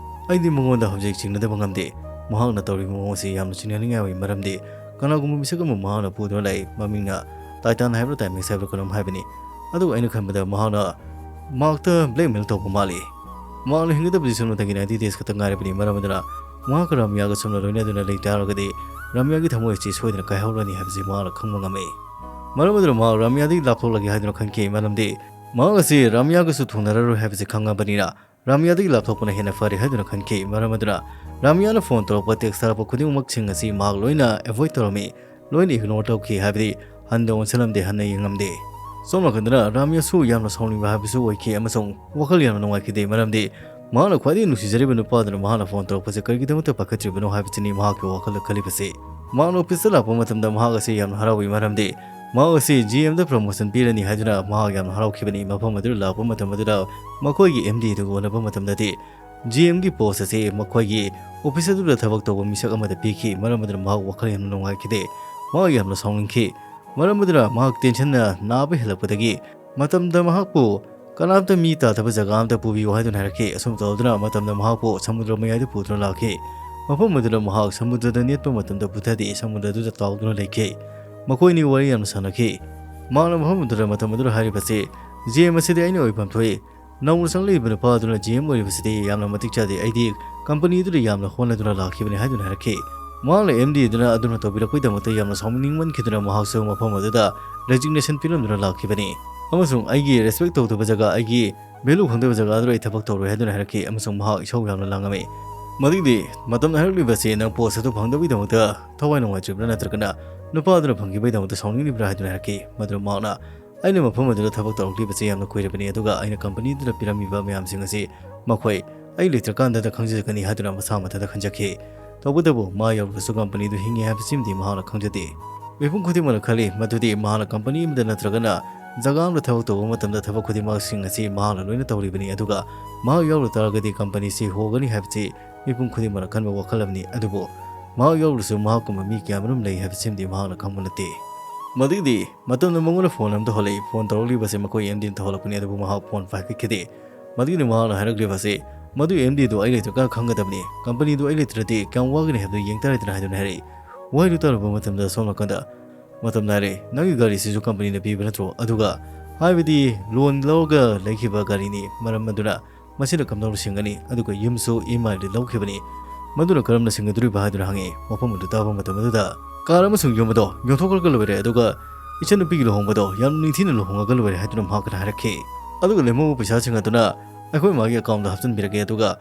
ꯑꯩꯗꯤ ꯃꯉꯣꯟꯗ ꯍꯧꯖꯤꯛ ꯆꯤꯡꯅꯗꯕ ꯉꯝꯗꯦ꯫ ꯃꯍꯥꯛꯅ ꯇꯧꯔꯤꯕ ꯃꯑꯣꯡ ꯑꯁꯤ ꯌꯥꯝꯅ ꯆꯤꯡꯅꯅꯤꯡꯉꯥꯏ ꯑꯣꯏ, ꯃꯔꯝꯗꯤ ꯀꯅꯥꯒꯨꯝꯕ ꯃꯤꯁꯛ ꯑꯃ ꯃꯍꯥꯛꯅ ꯄꯨꯗꯨꯅ ꯂꯥꯛꯏ, ꯃꯃꯤꯡꯅ Titan ꯍꯥꯏꯕ꯭ꯔꯥ Timex ꯍꯥꯏꯕ꯭ꯔꯥ ꯀꯩꯅꯣꯝ ꯍꯥꯏꯕꯅꯤ꯫ ꯑꯗꯨꯒ ꯑꯩꯅ ꯈꯟꯕꯗ ꯃꯍꯥꯛꯅ ꯃꯍꯥꯛꯇ blackmail ꯇꯧꯕ ꯃꯥꯜꯂꯤ꯫ ꯃꯍꯥꯛꯅ ꯍꯤꯡꯒꯗꯕꯗꯤ ꯁꯨꯞꯅꯇꯒꯤ ninety days ꯈꯛꯇ ꯉꯥꯏꯔꯕꯅꯤ, ꯃꯔꯝ ꯑꯗꯨꯅ ꯃꯍꯥꯛꯀ ꯔꯥꯃꯤꯌꯥꯒ ꯁꯨꯝꯅ ꯂꯣꯏꯅꯗꯨꯅ ꯂꯩ ꯇꯥꯔꯒꯗꯤ ꯔꯥꯃꯤꯌꯥꯒꯤ ꯊꯃꯣꯏ ꯑꯁꯤ ꯁꯣꯏꯗꯅ ꯀꯥꯏꯍꯧꯔꯅꯤ ꯍꯥꯏꯕꯁꯤ ꯃꯍꯥꯛꯅ ꯈꯪꯕ ꯉꯝꯃꯤ꯫ ꯃꯔꯝ ꯑꯗꯨꯅ ꯃꯍꯥꯛ ꯔꯥꯃꯤꯌꯥꯗꯒꯤ ꯂꯥꯞꯊꯣꯛꯂꯒꯦ ꯍꯥꯏꯗꯨꯅ ꯈꯟꯈꯤ, ꯃꯔꯝꯗꯤ ꯃꯍꯥꯛ ꯑꯁꯤ ꯔꯥꯃꯤꯌꯥꯒꯁꯨ ꯊꯨꯡꯅꯔꯔꯣꯏ ꯍꯥꯏꯕꯁꯤ ꯈꯪꯉꯕꯅꯤꯅ ꯔꯥꯃꯤꯌꯥꯗꯒꯤ ꯂꯥꯞꯊꯣꯛꯄꯅ ꯍꯦꯟꯅ ꯐꯔꯦ ꯍꯥꯏꯗꯨꯅ ꯈꯟꯈꯤ꯫ ꯃꯔꯝ ꯑꯗꯨꯅ ꯔꯥꯃꯤꯌꯥꯅ phone ꯇꯧꯔꯛꯄ, text ꯊꯥꯔꯛꯄ ꯈꯨꯗꯤꯡꯃꯛꯁꯤꯡ ꯑꯁꯤ ꯃꯍꯥꯛ ꯂꯣꯏꯅ avoid ꯇꯧꯔꯝꯃꯤ, ꯂꯣꯏꯅ ignore ꯇꯧꯈꯤ, ꯍꯥꯏꯕꯗꯤ ꯍꯟꯅ ꯑꯣꯟꯁꯤꯜꯂꯝꯗꯦ, ꯍꯟꯅ ꯌꯦꯡꯂꯝꯗꯦ꯫ ꯁꯣꯝ ꯅꯥꯀꯟꯗꯅ ꯔꯥꯃꯤꯌꯥꯁꯨ ꯌꯥꯝꯅ ꯁꯥꯎꯅꯤꯡꯕ ꯍꯥꯏꯕꯁꯨ ꯑꯣꯏꯈꯤ ꯑꯃꯁꯨꯡ ꯋꯥꯈꯜ ꯌꯥꯝꯅ ꯅꯨꯡꯉꯥꯏꯈꯤꯗꯦ, ꯃꯔꯝꯗꯤ ꯃꯍꯥꯛꯅ ꯈ꯭ꯋꯥꯏꯗꯒꯤ ꯅꯨꯡꯁꯤꯖꯔꯤꯕ ꯅꯨꯄꯥꯗꯨꯅ ꯃꯍꯥꯛꯅ phone ꯇꯧꯔꯛꯄꯁꯦ ꯀꯔꯤꯒꯤꯗꯃꯛꯇ ꯄꯥꯏꯈꯠꯇ꯭ꯔꯤꯕꯅꯣ ꯍꯥꯏꯕꯁꯤꯅꯤ ꯃꯍꯥꯛꯀꯤ ꯋꯥꯈꯜꯗ ꯈꯜꯂꯤꯕꯁꯤ꯫ ꯃꯍꯥꯛꯅ office ꯇ ꯂꯥꯛꯄ ꯃꯇꯝꯗ ꯃꯍꯥꯛ ꯑꯁꯤ ꯌꯥꯝꯅ ꯍꯔꯥꯎꯏ, ꯃꯔꯝꯗꯤ ꯃꯍꯥꯛ ꯑꯁꯤ G M ꯗ promotion ꯄꯤꯔꯅꯤ ꯍꯥꯏꯗꯨꯅ ꯃꯍꯥꯛ ꯌꯥꯝꯅ ꯍꯔꯥꯎꯈꯤꯕꯅꯤ꯫ ꯃꯐꯝ ꯑꯗꯨꯗ ꯂꯥꯛꯄ ꯃꯇꯝ ꯑꯗꯨꯗ ꯃꯈꯣꯏꯒꯤ M D ꯑꯗꯨꯒ ꯎꯅꯕ ꯃꯇꯝꯗꯗꯤ G M ꯒꯤ post ꯑꯁꯤ ꯃꯈꯣꯏꯒꯤ office ꯑꯗꯨꯗ ꯊꯕꯛ ꯇꯧꯕ ꯃꯤꯁꯛ ꯑꯃꯗ ꯄꯤꯈꯤ꯫ ꯃꯔꯝ ꯑꯗꯨꯅ ꯃꯍꯥꯛ ꯋꯥꯈꯜ ꯌꯥꯝꯅ ꯅꯨꯡꯉꯥꯏꯈꯤꯗꯦ꯫ ꯃꯍꯥꯛ ꯌꯥꯝꯅ ꯁꯥꯎꯅꯤꯡꯈꯤ꯫ ꯃꯔꯝ ꯑꯗꯨꯅ ꯃꯍꯥꯛ tension ꯅ ꯅꯥꯕ ꯍꯦꯜꯂꯛꯄꯗꯒꯤ ꯃꯇꯝꯗ ꯃꯍꯥꯛꯄꯨ ꯀꯅꯥꯝꯇ ꯃꯤ ꯇꯥꯗꯕ ꯖꯒꯥ ꯑꯃꯗ ꯄꯨꯕꯤꯌꯨ ꯍꯥꯏꯗꯨꯅ ꯍꯥꯏꯔꯛꯈꯤ꯫ ꯑꯁꯨꯝ ꯇꯧꯗꯨꯅ ꯃꯇꯝꯗ ꯃꯍꯥꯛꯄꯨ ꯁꯃꯨꯗ꯭ꯔ ꯃꯌꯥꯏꯗ ꯄꯨꯗꯨꯅ ꯂꯥꯛꯈꯤ꯫ ꯃꯐꯝ ꯑꯗꯨꯗ ꯃꯍꯥꯛ ꯁꯃꯨꯗ꯭ꯔꯗ ꯅꯦꯠꯄ ꯃꯇꯝꯗ ꯄꯨꯊꯗꯦ, ꯁꯃꯨꯗ꯭ꯔꯗꯨꯗ ꯇꯥꯎꯗꯨꯅ ꯂꯩꯈꯤ꯫ ꯃꯈꯣꯏꯅꯤ ꯋꯥꯔꯤ ꯌꯥꯝꯅ ꯁꯥꯟꯅꯈꯤ꯫ ꯃꯍꯥꯛꯅ ꯃꯐꯝ ꯑꯗꯨꯗ ꯃꯇꯝ ꯑꯗꯨꯗ ꯍꯥꯏꯔꯤꯕꯁꯤ, "G M ꯑꯁꯤꯗꯤ ꯑꯩꯅ ꯑꯣꯏꯐꯝ ꯊꯣꯛꯏ꯫ ꯅꯧꯅ ꯆꯪꯂꯛꯂꯤꯕ ꯅꯨꯄꯥ ꯑꯗꯨꯅ G M ꯑꯣꯏꯔꯤꯕꯁꯤꯗꯤ ꯌꯥꯝꯅ ꯃꯇꯤꯛ ꯆꯥꯗꯦ꯫ ꯑꯩꯗꯤ company ꯑꯗꯨꯗ ꯌꯥꯝꯅ ꯍꯣꯠꯅꯗꯨꯅ ꯂꯥꯛꯈꯤꯕꯅꯤ" ꯍꯥꯏꯗꯨꯅ ꯍꯥꯏꯔꯛꯈꯤ꯫ ꯃꯍꯥꯛꯅ M D ꯑꯗꯨꯅ ꯑꯗꯨꯅ ꯇꯧꯕꯤꯔꯛꯄꯒꯤꯗꯃꯛꯇ ꯌꯥꯝꯅ ꯁꯥꯎꯅꯤꯡꯃꯟꯈꯤꯗꯨꯅ ꯃꯍꯥꯛꯁꯨ ꯃꯐꯝ ꯑꯗꯨꯗ resignation ꯄꯤꯔꯝꯗꯨꯅ ꯂꯥꯛꯈꯤꯕꯅꯤ꯫ ꯑꯃꯁꯨꯡ ꯑꯩꯒꯤ respect ꯇꯧꯗꯕ ꯖꯒꯥ, ꯑꯩꯒꯤ value ꯈꯪꯗꯕ ꯖꯒꯥ ꯑꯗꯨꯗ ꯑꯩ ꯊꯕꯛ ꯇꯧꯔꯣꯏ ꯍꯥꯏꯗꯨꯅ ꯍꯥꯏꯔꯛꯈꯤ, ꯑꯃꯁꯨꯡ ꯃꯍꯥꯛ ꯏꯁꯧ ꯌꯥꯝꯅ ꯂꯥꯡꯉꯝꯃꯤ꯫ ꯃꯗꯨꯒꯤꯗꯤ ꯃꯇꯝꯅ ꯍꯥꯏꯔꯛꯂꯤꯕꯁꯤ ꯅꯪ ꯄꯣꯁ ꯑꯗꯨ ꯐꯪꯗꯕꯒꯤꯗꯃꯛꯇ ꯊꯋꯥꯏ ꯅꯨꯡꯉꯥꯏꯇ꯭ꯔꯤꯕ꯭ꯔꯥ ꯅꯠꯇ꯭ꯔꯒꯅ ꯅꯨꯄꯥ ꯑꯗꯨꯅ ꯐꯪꯈꯤꯕꯒꯤꯗꯃꯛꯇ ꯁꯥꯎꯅꯤꯡꯂꯤꯕ꯭ꯔꯥ ꯍꯥꯏꯗꯨꯅ ꯍꯥꯏꯔꯛꯈꯤ꯫ ꯃꯗꯨꯗ ꯃꯍꯥꯛꯅ, "ꯑꯩꯅ ꯃꯐꯝ ꯑꯗꯨꯗ ꯊꯕꯛ ꯇꯧꯔꯛꯂꯤꯕꯁꯤ ꯌꯥꯝꯅ ꯀꯨꯏꯔꯕꯅꯤ, ꯑꯗꯨꯒ ꯑꯩꯅ ꯀꯝꯄꯅꯤꯗꯨꯗ ꯄꯤꯔꯝꯃꯤꯕ ꯃꯌꯥꯝꯁꯤꯡ ꯑꯁꯤ ꯃꯈꯣꯏ ꯑꯩ ꯂꯩꯇ꯭ꯔꯀꯥꯟꯗꯗ ꯈꯪꯖꯒꯅꯤ" ꯍꯥꯏꯗꯨꯅ ꯃꯁꯥ ꯃꯊꯟꯇ ꯈꯟꯖꯈꯤ꯫ ꯇꯧꯕꯇꯕꯨ ꯃꯥ ꯌꯥꯎꯔꯒꯁꯨ ꯀꯝꯄꯅꯤꯗꯨ ꯍꯤꯡꯉꯤ ꯍꯥꯏꯕꯁꯤꯃꯗꯤ ꯃꯍꯥꯛꯅ ꯈꯪꯖꯗꯦ꯫ ꯃꯤꯄꯨꯝ ꯈꯨꯗꯤꯡꯃꯛꯅ ꯈꯜꯂꯤ ꯃꯗꯨꯗꯤ ꯃꯍꯥꯛꯅ ꯀꯝꯄꯅꯤ ꯑꯃꯗ ꯅꯠꯇ꯭ꯔꯒꯅ ꯖꯒꯥ ꯑꯃꯗ ꯊꯕꯛ ꯇꯧꯕ ꯃꯇꯝꯗ ꯊꯕꯛ ꯈꯨꯗꯤꯡꯃꯛꯁꯤꯡ ꯑꯁꯤ ꯃꯍꯥꯛꯅ ꯂꯣꯏꯅ ꯇꯧꯔꯤꯕꯅꯤ, ꯑꯗꯨꯒ ꯃꯍꯥꯛ ꯌꯥꯎꯔ ꯇꯥꯔꯒꯗꯤ ꯀꯝꯄꯅꯤꯁꯤ ꯍꯣꯒꯅꯤ ꯍꯥꯏꯕꯁꯤ ꯃꯤꯄꯨꯝ ꯈꯨꯗꯤꯡꯃꯛꯅ ꯈꯟꯕ ꯋꯥꯈꯜ ꯑꯃꯅꯤ꯫ ꯑꯗꯨꯕꯨ ꯃꯍꯥꯛ ꯌꯥꯎꯔꯁꯨ ꯃꯍꯥꯛꯀꯨꯝꯕ ꯃꯤ ꯀꯌꯥꯃꯔꯨꯝ ꯂꯩ ꯍꯥꯏꯕꯁꯤꯃꯗꯤ ꯃꯍꯥꯛꯅ ꯈꯪꯕ ꯅꯠꯇꯦ꯫ ꯃꯗꯨꯒꯤꯗꯤ ꯃꯇꯝꯗ ꯃꯉꯣꯟꯗ ꯐꯣꯟ ꯑꯃ ꯇꯧꯍꯜꯂꯛꯏ꯫ ꯐꯣꯟ ꯇꯧꯔꯛꯂꯤꯕꯁꯦ ꯃꯈꯣꯏ ꯑꯦꯝ ꯗꯤꯅ ꯇꯧꯍꯜꯂꯛꯄꯅꯤ, ꯑꯗꯨꯕꯨ ꯃꯍꯥꯛ ꯐꯣꯟ ꯄꯥꯏꯈꯠꯈꯤꯗꯦ꯫ ꯃꯗꯨꯒꯤꯗꯤ ꯃꯍꯥꯛꯅ ꯍꯥꯏꯔꯛꯂꯤꯕꯁꯦ, "ꯃꯗꯨ ꯑꯦꯝ ꯗꯤꯗꯨ ꯑꯩ ꯂꯩꯇ꯭ꯔꯀꯥꯟꯗ ꯈꯪꯒꯗꯕꯅꯤ, ꯀꯝꯄꯅꯤꯗꯨ ꯑꯩ ꯂꯩꯇ꯭ꯔꯗꯤ ꯀꯌꯥꯝ ꯋꯥꯒꯅꯤ ꯍꯥꯏꯕꯗꯨ ꯌꯦꯡ ꯇꯥꯔꯦꯗꯅ" ꯍꯥꯏꯗꯨꯅ ꯍꯥꯏꯔꯛꯏ꯫ ꯋꯥꯍꯩꯗꯨ ꯇꯥꯔꯨꯕ ꯃꯇꯝꯗ ꯁꯣꯝ ꯅꯥꯀꯟꯗ ꯃꯇꯝ ꯅꯥꯏꯔꯦ, "ꯅꯪꯒꯤ ꯒꯥꯔꯤꯁꯤꯁꯨ ꯀꯝꯄꯅꯤꯅ ꯄꯤꯕ ꯅꯠꯇ꯭ꯔꯣ? ꯑꯗꯨꯒ ꯍꯥꯏꯕꯗꯤ ꯂꯣꯟ ꯂꯧꯔꯒ ꯂꯩꯈꯤꯕ ꯒꯥꯔꯤꯅꯤ, ꯃꯔꯝ ꯑꯗꯨꯅ ꯃꯁꯤꯅ ꯀꯝꯗꯧꯅ ꯁꯤꯡꯒꯅꯤ? ꯑꯗꯨꯒ ꯌꯨꯝꯁꯨ ꯏ ꯑꯦꯝ ꯑꯥꯏꯗ ꯂꯧꯈꯤꯕꯅꯤ, ꯃꯗꯨꯅ ꯀꯔꯝꯅ ꯁꯤꯡꯒꯗꯧꯔꯤꯕ?" ꯍꯥꯏꯗꯨꯅ ꯍꯪꯉꯤ꯫ ꯃꯐꯝ ꯑꯗꯨ ꯇꯥꯕ ꯃꯇꯝ ꯑꯗꯨꯗ, "ꯀꯥꯔ ꯑꯃꯁꯨꯡ ꯌꯨꯝ ꯑꯗꯣ ꯌꯣꯟꯊꯣꯛꯈ꯭ꯔꯒ ꯂꯣꯏꯔꯦ, ꯑꯗꯨꯒ ꯏꯆꯟꯅꯨꯄꯤꯒꯤ ꯂꯨꯍꯣꯡꯕꯗꯣ ꯌꯥꯝ ꯅꯤꯡꯊꯤꯅ ꯂꯨꯍꯣꯡꯉꯒ ꯂꯣꯏꯔꯦ" ꯍꯥꯏꯗꯨꯅ ꯃꯍꯥꯛꯅ ꯍꯥꯏꯔꯛꯈꯤ꯫ "ꯑꯗꯨꯒ ꯂꯦꯝꯍꯧꯕ ꯄꯩꯁꯥꯁꯤꯡ ꯑꯗꯨꯅ ꯑꯩꯈꯣꯏ ꯃꯥꯒꯤ ꯑꯦꯀꯥꯎꯟꯗ ꯍꯥꯞꯆꯤꯟꯕꯤꯔꯒꯦ, ꯑꯗꯨꯒ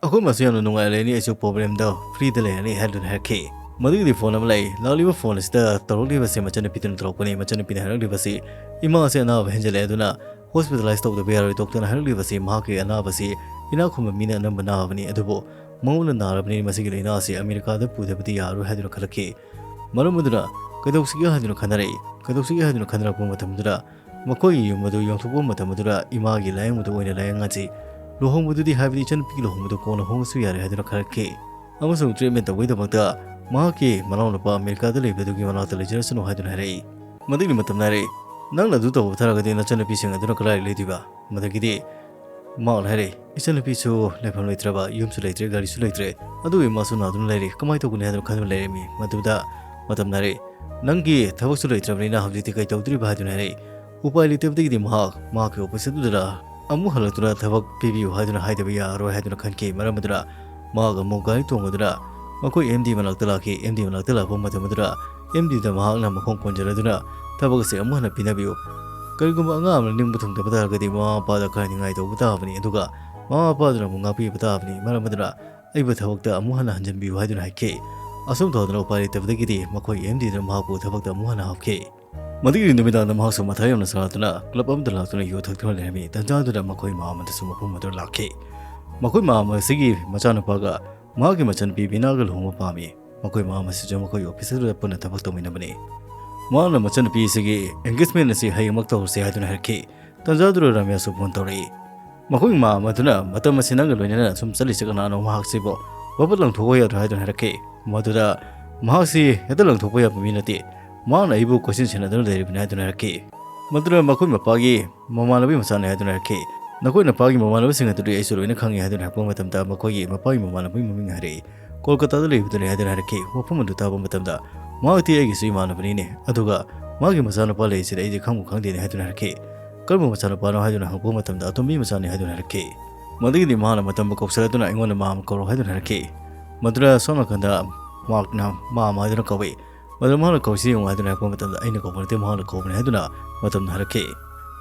ꯑꯩꯈꯣꯏ ꯃꯥꯁꯨ ꯌꯥꯝꯅ ꯅꯨꯡꯉꯥꯏ ꯂꯩꯔꯅꯤ, ꯑꯩꯁꯨ ꯄ꯭ꯔꯣꯕ꯭ꯂꯦꯝꯗ ꯐ꯭ꯔꯤꯗ ꯂꯩꯔꯅꯤ" ꯍꯥꯏꯗꯨꯅ ꯍꯥꯏꯔꯛꯈꯤ꯫ ꯃꯗꯨꯒꯤꯗꯤ ꯐꯣꯟ ꯑꯃ ꯂꯥꯛꯏ꯫ ꯂꯥꯛꯂꯤꯕ ꯐꯣꯟ ꯑꯁꯤꯗ ꯇꯧꯔꯛꯂꯤꯕꯁꯤ ꯃꯆꯟꯅꯨꯄꯤꯗꯨꯅ ꯇꯧꯔꯛꯄꯅꯤ꯫ ꯃꯆꯟꯅꯨꯄꯤꯅ ꯍꯥꯏꯔꯛꯂꯤꯕꯁꯤ, "ꯏꯃꯥ ꯑꯁꯤ ꯑꯅꯥꯕ ꯍꯦꯟꯖꯜꯂꯛꯑꯦ, ꯑꯗꯨꯅ ꯍꯣꯁꯄꯤꯇꯥꯂꯥꯏꯁ ꯇꯧꯗꯕ ꯌꯥꯔꯣꯏ꯫ ꯗꯣꯛꯇꯔꯅ ꯍꯥꯏꯔꯛꯂꯤꯕꯁꯤ ꯃꯍꯥꯛꯀꯤ ꯑꯅꯥꯕꯁꯤ ꯏꯅꯥꯛ ꯈꯨꯟꯕ ꯃꯤꯅ ꯑꯅꯝꯕ ꯅꯥꯕꯅꯤ, ꯑꯗꯨꯕꯨ ꯃꯉꯣꯟꯗ ꯅꯥꯔꯕꯅꯤ, ꯃꯁꯤꯒꯤ ꯂꯥꯏꯅꯥ ꯑꯁꯤ ꯑꯃꯦꯔꯤꯀꯥꯗ ꯄꯨꯗꯕꯗꯤ ꯌꯥꯔꯣꯏ" ꯍꯥꯏꯗꯨꯅ ꯈꯜꯂꯛꯈꯤ꯫ ꯃꯔꯝ ꯑꯗꯨꯅ ꯀꯩꯗꯧꯁꯤꯒꯦ ꯍꯥꯏꯗꯨꯅ ꯈꯟꯅꯔꯛꯏ꯫ ꯀꯩꯗꯧꯁꯤꯒꯦ ꯍꯥꯏꯗꯨꯅ ꯈꯟꯅꯔꯛꯄ ꯃꯇꯝꯗꯨꯗ ꯃꯈꯣꯏꯒꯤ ꯌꯨꯝ ꯑꯗꯨ ꯌꯣꯟꯊꯣꯛꯄ ꯃꯇꯝ ꯑꯗꯨꯗ ꯏꯃꯥꯒꯤ ꯂꯥꯌꯦꯡꯕꯗꯨ ꯑꯣꯏꯅ ꯂꯥꯌꯦꯡꯉꯁꯤ, ꯂꯨꯍꯣꯡꯕꯗꯨꯗꯤ, ꯍꯥꯏꯕꯗꯤ ꯏꯆꯟꯅꯨꯄꯤꯒꯤ ꯂꯨꯍꯣꯡꯕꯗꯨ ꯀꯣꯟꯅ ꯍꯣꯡꯉꯁꯨ ꯌꯥꯔꯦ ꯍꯥꯏꯗꯨꯅ ꯈꯜꯂꯛꯈꯤ꯫ ꯑꯃꯁꯨꯡ ꯇ꯭ꯔꯤꯠꯃꯦꯟ ꯇꯧꯕꯒꯤꯗꯃꯛꯇ ꯃꯍꯥꯛꯀꯤ ꯃꯅꯥꯎꯅꯨꯄꯥ ꯑꯃꯦꯔꯤꯀꯥꯗ ꯂꯩꯕꯗꯨꯒꯤ ꯃꯅꯥꯛꯇ ꯂꯩꯖꯔꯁꯅꯨ ꯍꯥꯏꯗꯨꯅ ꯍꯥꯏꯔꯛꯏ꯫ ꯃꯗꯨꯒꯤ ꯃꯇꯝ ꯅꯥꯏꯔꯛꯏ꯫ "ꯅꯪꯅ ꯑꯗꯨ ꯇꯧꯕ ꯇꯥꯔꯒꯗꯤ ꯅꯆꯟꯅꯨꯄꯤꯁꯤꯡ ꯑꯗꯨꯅ ꯀꯗꯥꯏꯗ ꯂꯩꯗꯣꯏꯕ?" ꯃꯗꯨꯒꯤꯗꯤ ꯃꯍꯥꯛꯅ ꯍꯥꯏꯔꯛꯏ, "ꯏꯆꯟꯅꯨꯄꯤꯁꯨ ꯂꯩꯐꯝ ꯂꯩꯇ꯭ꯔꯕ, ꯌꯨꯝꯁꯨ ꯂꯩꯇ꯭ꯔꯦ, ꯒꯥꯔꯤꯁꯨ ꯂꯩꯇ꯭ꯔꯦ, ꯑꯗꯨꯒ ꯏꯃꯥꯁꯨ ꯅꯥꯗꯨꯅ ꯂꯩꯔꯤ, ꯀꯃꯥꯏꯅ ꯇꯧꯒꯅꯤ?" ꯍꯥꯏꯗꯨꯅ ꯈꯟꯗꯨꯅ ꯂꯩꯔꯝꯃꯤ꯫ ꯃꯗꯨꯗ ꯃꯇꯝ ꯅꯥꯏꯔꯛꯏ꯫ "ꯅꯪꯒꯤ ꯊꯕꯛꯁꯨ ꯂꯩꯇ꯭ꯔꯕꯅꯤꯅ ꯍꯧꯖꯤꯛꯇꯤ ꯀꯩ ꯇꯧꯗꯣꯔꯤꯕ?" ꯍꯥꯏꯗꯨꯅ ꯍꯥꯏꯔꯛꯏ꯫ ꯎꯄꯥꯏ ꯂꯩꯇꯕꯗꯒꯤꯗꯤ ꯃꯍꯥꯛ ꯃꯍꯥꯛꯀꯤ ꯑꯣꯐꯤꯁ ꯑꯗꯨꯗ ꯑꯃꯨꯛ ꯍꯜꯂꯛꯇꯨꯅ ꯊꯕꯛ ꯄꯤꯕꯤꯌꯨ ꯍꯥꯏꯗꯨꯅ ꯍꯥꯏꯗꯕ ꯌꯥꯔꯔꯣꯏ ꯍꯥꯏꯗꯨꯅ ꯈꯟꯈꯤ꯫ ꯃꯔꯝ ꯑꯗꯨꯅ ꯃꯍꯥꯛ ꯑꯃꯨꯛ ꯒꯥꯔꯤ ꯇꯣꯡꯉꯗꯨꯅ ꯃꯈꯣꯏ ꯑꯦꯝ ꯗꯤ ꯃꯅꯥꯛꯇ ꯂꯥꯛꯈꯤ꯫ ꯑꯦꯝ ꯗꯤ ꯃꯅꯥꯛꯇ ꯂꯥꯛꯄ ꯃꯇꯝ ꯑꯗꯨꯗ ꯑꯦꯝ ꯗꯤꯗ ꯃꯍꯥꯛꯅ ꯃꯈꯣꯡ ꯀꯣꯟꯖꯔꯗꯨꯅ, "ꯊꯕꯛ ꯑꯁꯤ ꯑꯃꯨꯛ ꯍꯟꯅ ꯄꯤꯅꯕꯤꯌꯨ꯫ ꯀꯔꯤꯒꯨꯝꯕ ꯑꯉꯥꯡ ꯑꯃꯅ ꯅꯤꯡꯕ ꯊꯨꯡꯗꯕ ꯇꯥꯔꯒꯗꯤ ꯃꯃꯥ ꯃꯄꯥꯗ ꯈꯔ ꯅꯤꯡꯉꯥꯏ ꯇꯧꯕ ꯇꯥꯕꯅꯤ, ꯑꯗꯨꯒ ꯃꯃꯥ ꯃꯄꯥꯗꯨꯅ ꯑꯃꯨꯛ ꯉꯥꯛꯄꯤꯕ ꯇꯥꯕꯅꯤ꯫ ꯃꯔꯝ ꯑꯗꯨꯅ ꯑꯩꯕꯨ ꯊꯕꯛꯇ ꯑꯃꯨꯛ ꯍꯟꯅ ꯍꯟꯖꯤꯟꯕꯤꯌꯨ" ꯍꯥꯏꯗꯨꯅ ꯍꯥꯏꯈꯤ꯫ ꯑꯁꯨꯝ ꯇꯧꯗꯅ ꯎꯄꯥꯏ ꯂꯩꯇꯕꯗꯒꯤꯗꯤ ꯃꯈꯣꯏ ꯑꯦꯝ ꯗꯤꯗꯨꯅ ꯃꯍꯥꯛꯄꯨ ꯊꯕꯛꯇ ꯑꯃꯨꯛ ꯍꯟꯅ ꯍꯥꯞꯈꯤ꯫ ꯃꯗꯨꯒꯤ ꯅꯨꯃꯤꯗꯥꯡꯗ ꯃꯍꯥꯛꯁꯨ ꯃꯊꯥ ꯌꯥꯝꯅ ꯁꯥꯗꯨꯅ ꯀ꯭ꯂꯕ ꯑꯃꯗ ꯂꯥꯛꯇꯨꯅ ꯌꯨ ꯊꯛꯇꯨꯅ ꯂꯩꯔꯝꯃꯤ꯫ ꯇꯟꯖꯥꯗꯨꯗ ꯃꯈꯣꯏ ꯃꯥꯝ ꯑꯗꯨꯁꯨ ꯃꯐꯝ ꯑꯗꯨꯗ ꯂꯥꯛꯈꯤ꯫ ꯃꯈꯣꯏ ꯃꯥꯝ ꯑꯁꯤꯒꯤ ꯃꯆꯥꯅꯨꯄꯥꯒ ꯃꯍꯥꯛꯀꯤ ꯃꯆꯟꯅꯨꯄꯤ ꯕꯤꯅꯥꯒ ꯂꯨꯍꯣꯡꯕ ꯄꯥꯝꯃꯤ꯫ ꯃꯈꯣꯏ ꯃꯥꯝ ꯑꯁꯤꯁꯨ ꯃꯈꯣꯏꯒꯤ ꯑꯣꯐꯤꯁ ꯑꯗꯨꯗ ꯄꯨꯟꯅ ꯊꯕꯛ ꯇꯧꯃꯤꯟꯅꯕꯅꯤ꯫ ꯃꯍꯥꯛꯅ ꯃꯆꯟꯅꯨꯄꯤ ꯑꯁꯤꯒꯤ ꯑꯦꯡꯒꯦꯖꯃꯦꯟ ꯑꯁꯤ ꯍꯌꯦꯡꯃꯛ ꯇꯧꯔꯁꯤ ꯍꯥꯏꯗꯨꯅ ꯍꯥꯏꯔꯛꯈꯤ꯫ ꯇꯟꯖꯥꯗꯨꯗ ꯔꯥꯃꯤꯌꯥꯁꯨ ꯐꯣꯟ ꯇꯧꯔꯛꯏ꯫ ꯃꯈꯣꯏ ꯃꯥꯝ ꯑꯗꯨꯅ ꯃꯇꯝ ꯑꯁꯤ ꯅꯪꯒ ꯂꯣꯏꯅꯅ ꯁꯨꯝ ꯆꯠꯂꯤꯁꯦ ꯀꯅꯥꯅꯣ? ꯃꯍꯥꯛꯁꯤꯕꯨ ꯋꯥꯄꯠ ꯂꯪꯊꯣꯛꯄ ꯌꯥꯗ꯭ꯔꯣ ꯍꯥꯏꯗꯨꯅ ꯍꯥꯏꯔꯛꯈꯤ꯫ ꯃꯗꯨꯗ ꯃꯍꯥꯛꯁꯤ ꯍꯦꯛꯇ ꯂꯪꯊꯣꯛꯄ ꯌꯥꯕ ꯃꯤ ꯅꯠꯇꯦ꯫ ꯃꯍꯥꯛꯅ ꯑꯩꯕꯨ ꯀꯣꯏꯁꯤꯟ ꯁꯦꯟꯅꯗꯨꯅ ꯂꯩꯔꯤꯕꯅꯤ ꯍꯥꯏꯗꯨꯅ ꯍꯥꯏꯔꯛꯈꯤ꯫ ꯃꯗꯨꯅ ꯃꯈꯣꯏ ꯃꯄꯥꯒꯤ ꯃꯃꯥꯟꯅꯕꯒꯤ ꯃꯆꯥꯅꯤ ꯍꯥꯏꯗꯨꯅ ꯍꯥꯏꯔꯛꯈꯤ꯫ "ꯅꯈꯣꯏ ꯅꯄꯥꯒꯤ ꯃꯃꯥꯟꯅꯕꯁꯤꯡ ꯑꯗꯨꯗꯤ ꯑꯩꯁꯨ ꯂꯣꯏꯅ ꯈꯪꯉꯤ" ꯍꯥꯏꯗꯨꯅ ꯍꯥꯏꯔꯛꯄ ꯃꯇꯝꯗ ꯃꯈꯣꯏꯒꯤ ꯃꯄꯥꯒꯤ ꯃꯃꯥꯟꯅꯕꯒꯤ ꯃꯃꯤꯡ ꯍꯥꯏꯔꯛꯏ꯫ "ꯀꯣꯜꯀꯇꯥꯗ ꯂꯩꯕꯗꯨꯅꯤ" ꯍꯥꯏꯗꯨꯅ ꯍꯥꯏꯔꯛꯈꯤ꯫ ꯋꯥꯐꯝ ꯑꯗꯨ ꯇꯥꯕ ꯃꯇꯝꯗ ꯃꯍꯥꯛꯇꯤ "ꯑꯩꯒꯤꯁꯨ ꯏꯃꯥꯟꯅꯕꯅꯤꯅꯦ, ꯑꯗꯨꯒ ꯃꯥꯒꯤ ꯃꯆꯥꯅꯨꯄꯥ ꯂꯩꯔꯤꯁꯤꯗꯤ ꯑꯩꯗꯤ ꯈꯪꯕꯨ ꯈꯪꯗꯦꯅꯦ" ꯍꯥꯏꯗꯨꯅ ꯍꯥꯏꯔꯛꯈꯤ꯫ "ꯀꯔꯝꯕ ꯃꯆꯥꯅꯨꯄꯥꯅꯣ?" ꯍꯥꯏꯗꯨꯅ ꯍꯪꯉꯛꯄ ꯃꯇꯝꯗ "ꯑꯇꯣꯝꯕꯤ ꯃꯆꯥꯅꯤ" ꯍꯥꯏꯗꯨꯅ ꯍꯥꯏꯔꯛꯈꯤ꯫ ꯃꯗꯨꯒꯤꯗꯤ ꯃꯍꯥꯛꯅ ꯃꯇꯝꯕꯨ ꯀꯧꯁꯤꯜꯂꯗꯨꯅ "ꯑꯩꯉꯣꯟꯗ ꯃꯥꯝ ꯀꯧꯔꯣ" ꯍꯥꯏꯗꯨꯅ ꯍꯥꯏꯔꯛꯈꯤ꯫ ꯃꯗꯨꯅ ꯁꯣꯝ ꯅꯥꯀꯟꯗ ꯃꯍꯥꯛꯅ "ꯃꯥꯝ" ꯍꯥꯏꯗꯨꯅ ꯀꯧꯏ꯫ ꯃꯗꯨ ꯃꯍꯥꯛꯅ "ꯀꯧꯁꯤ ꯌꯦꯡꯉꯨ" ꯍꯥꯏꯗꯨꯅ ꯍꯥꯏꯔꯛꯄ ꯃꯇꯝꯗ "ꯑꯩꯅ ꯀꯧꯕ ꯅꯠꯇꯦ, ꯃꯍꯥꯛꯅ ꯀꯧꯕꯅꯤ" ꯍꯥꯏꯗꯨꯅ ꯃꯇꯝꯅ ꯍꯥꯏꯔꯛꯈꯤ꯫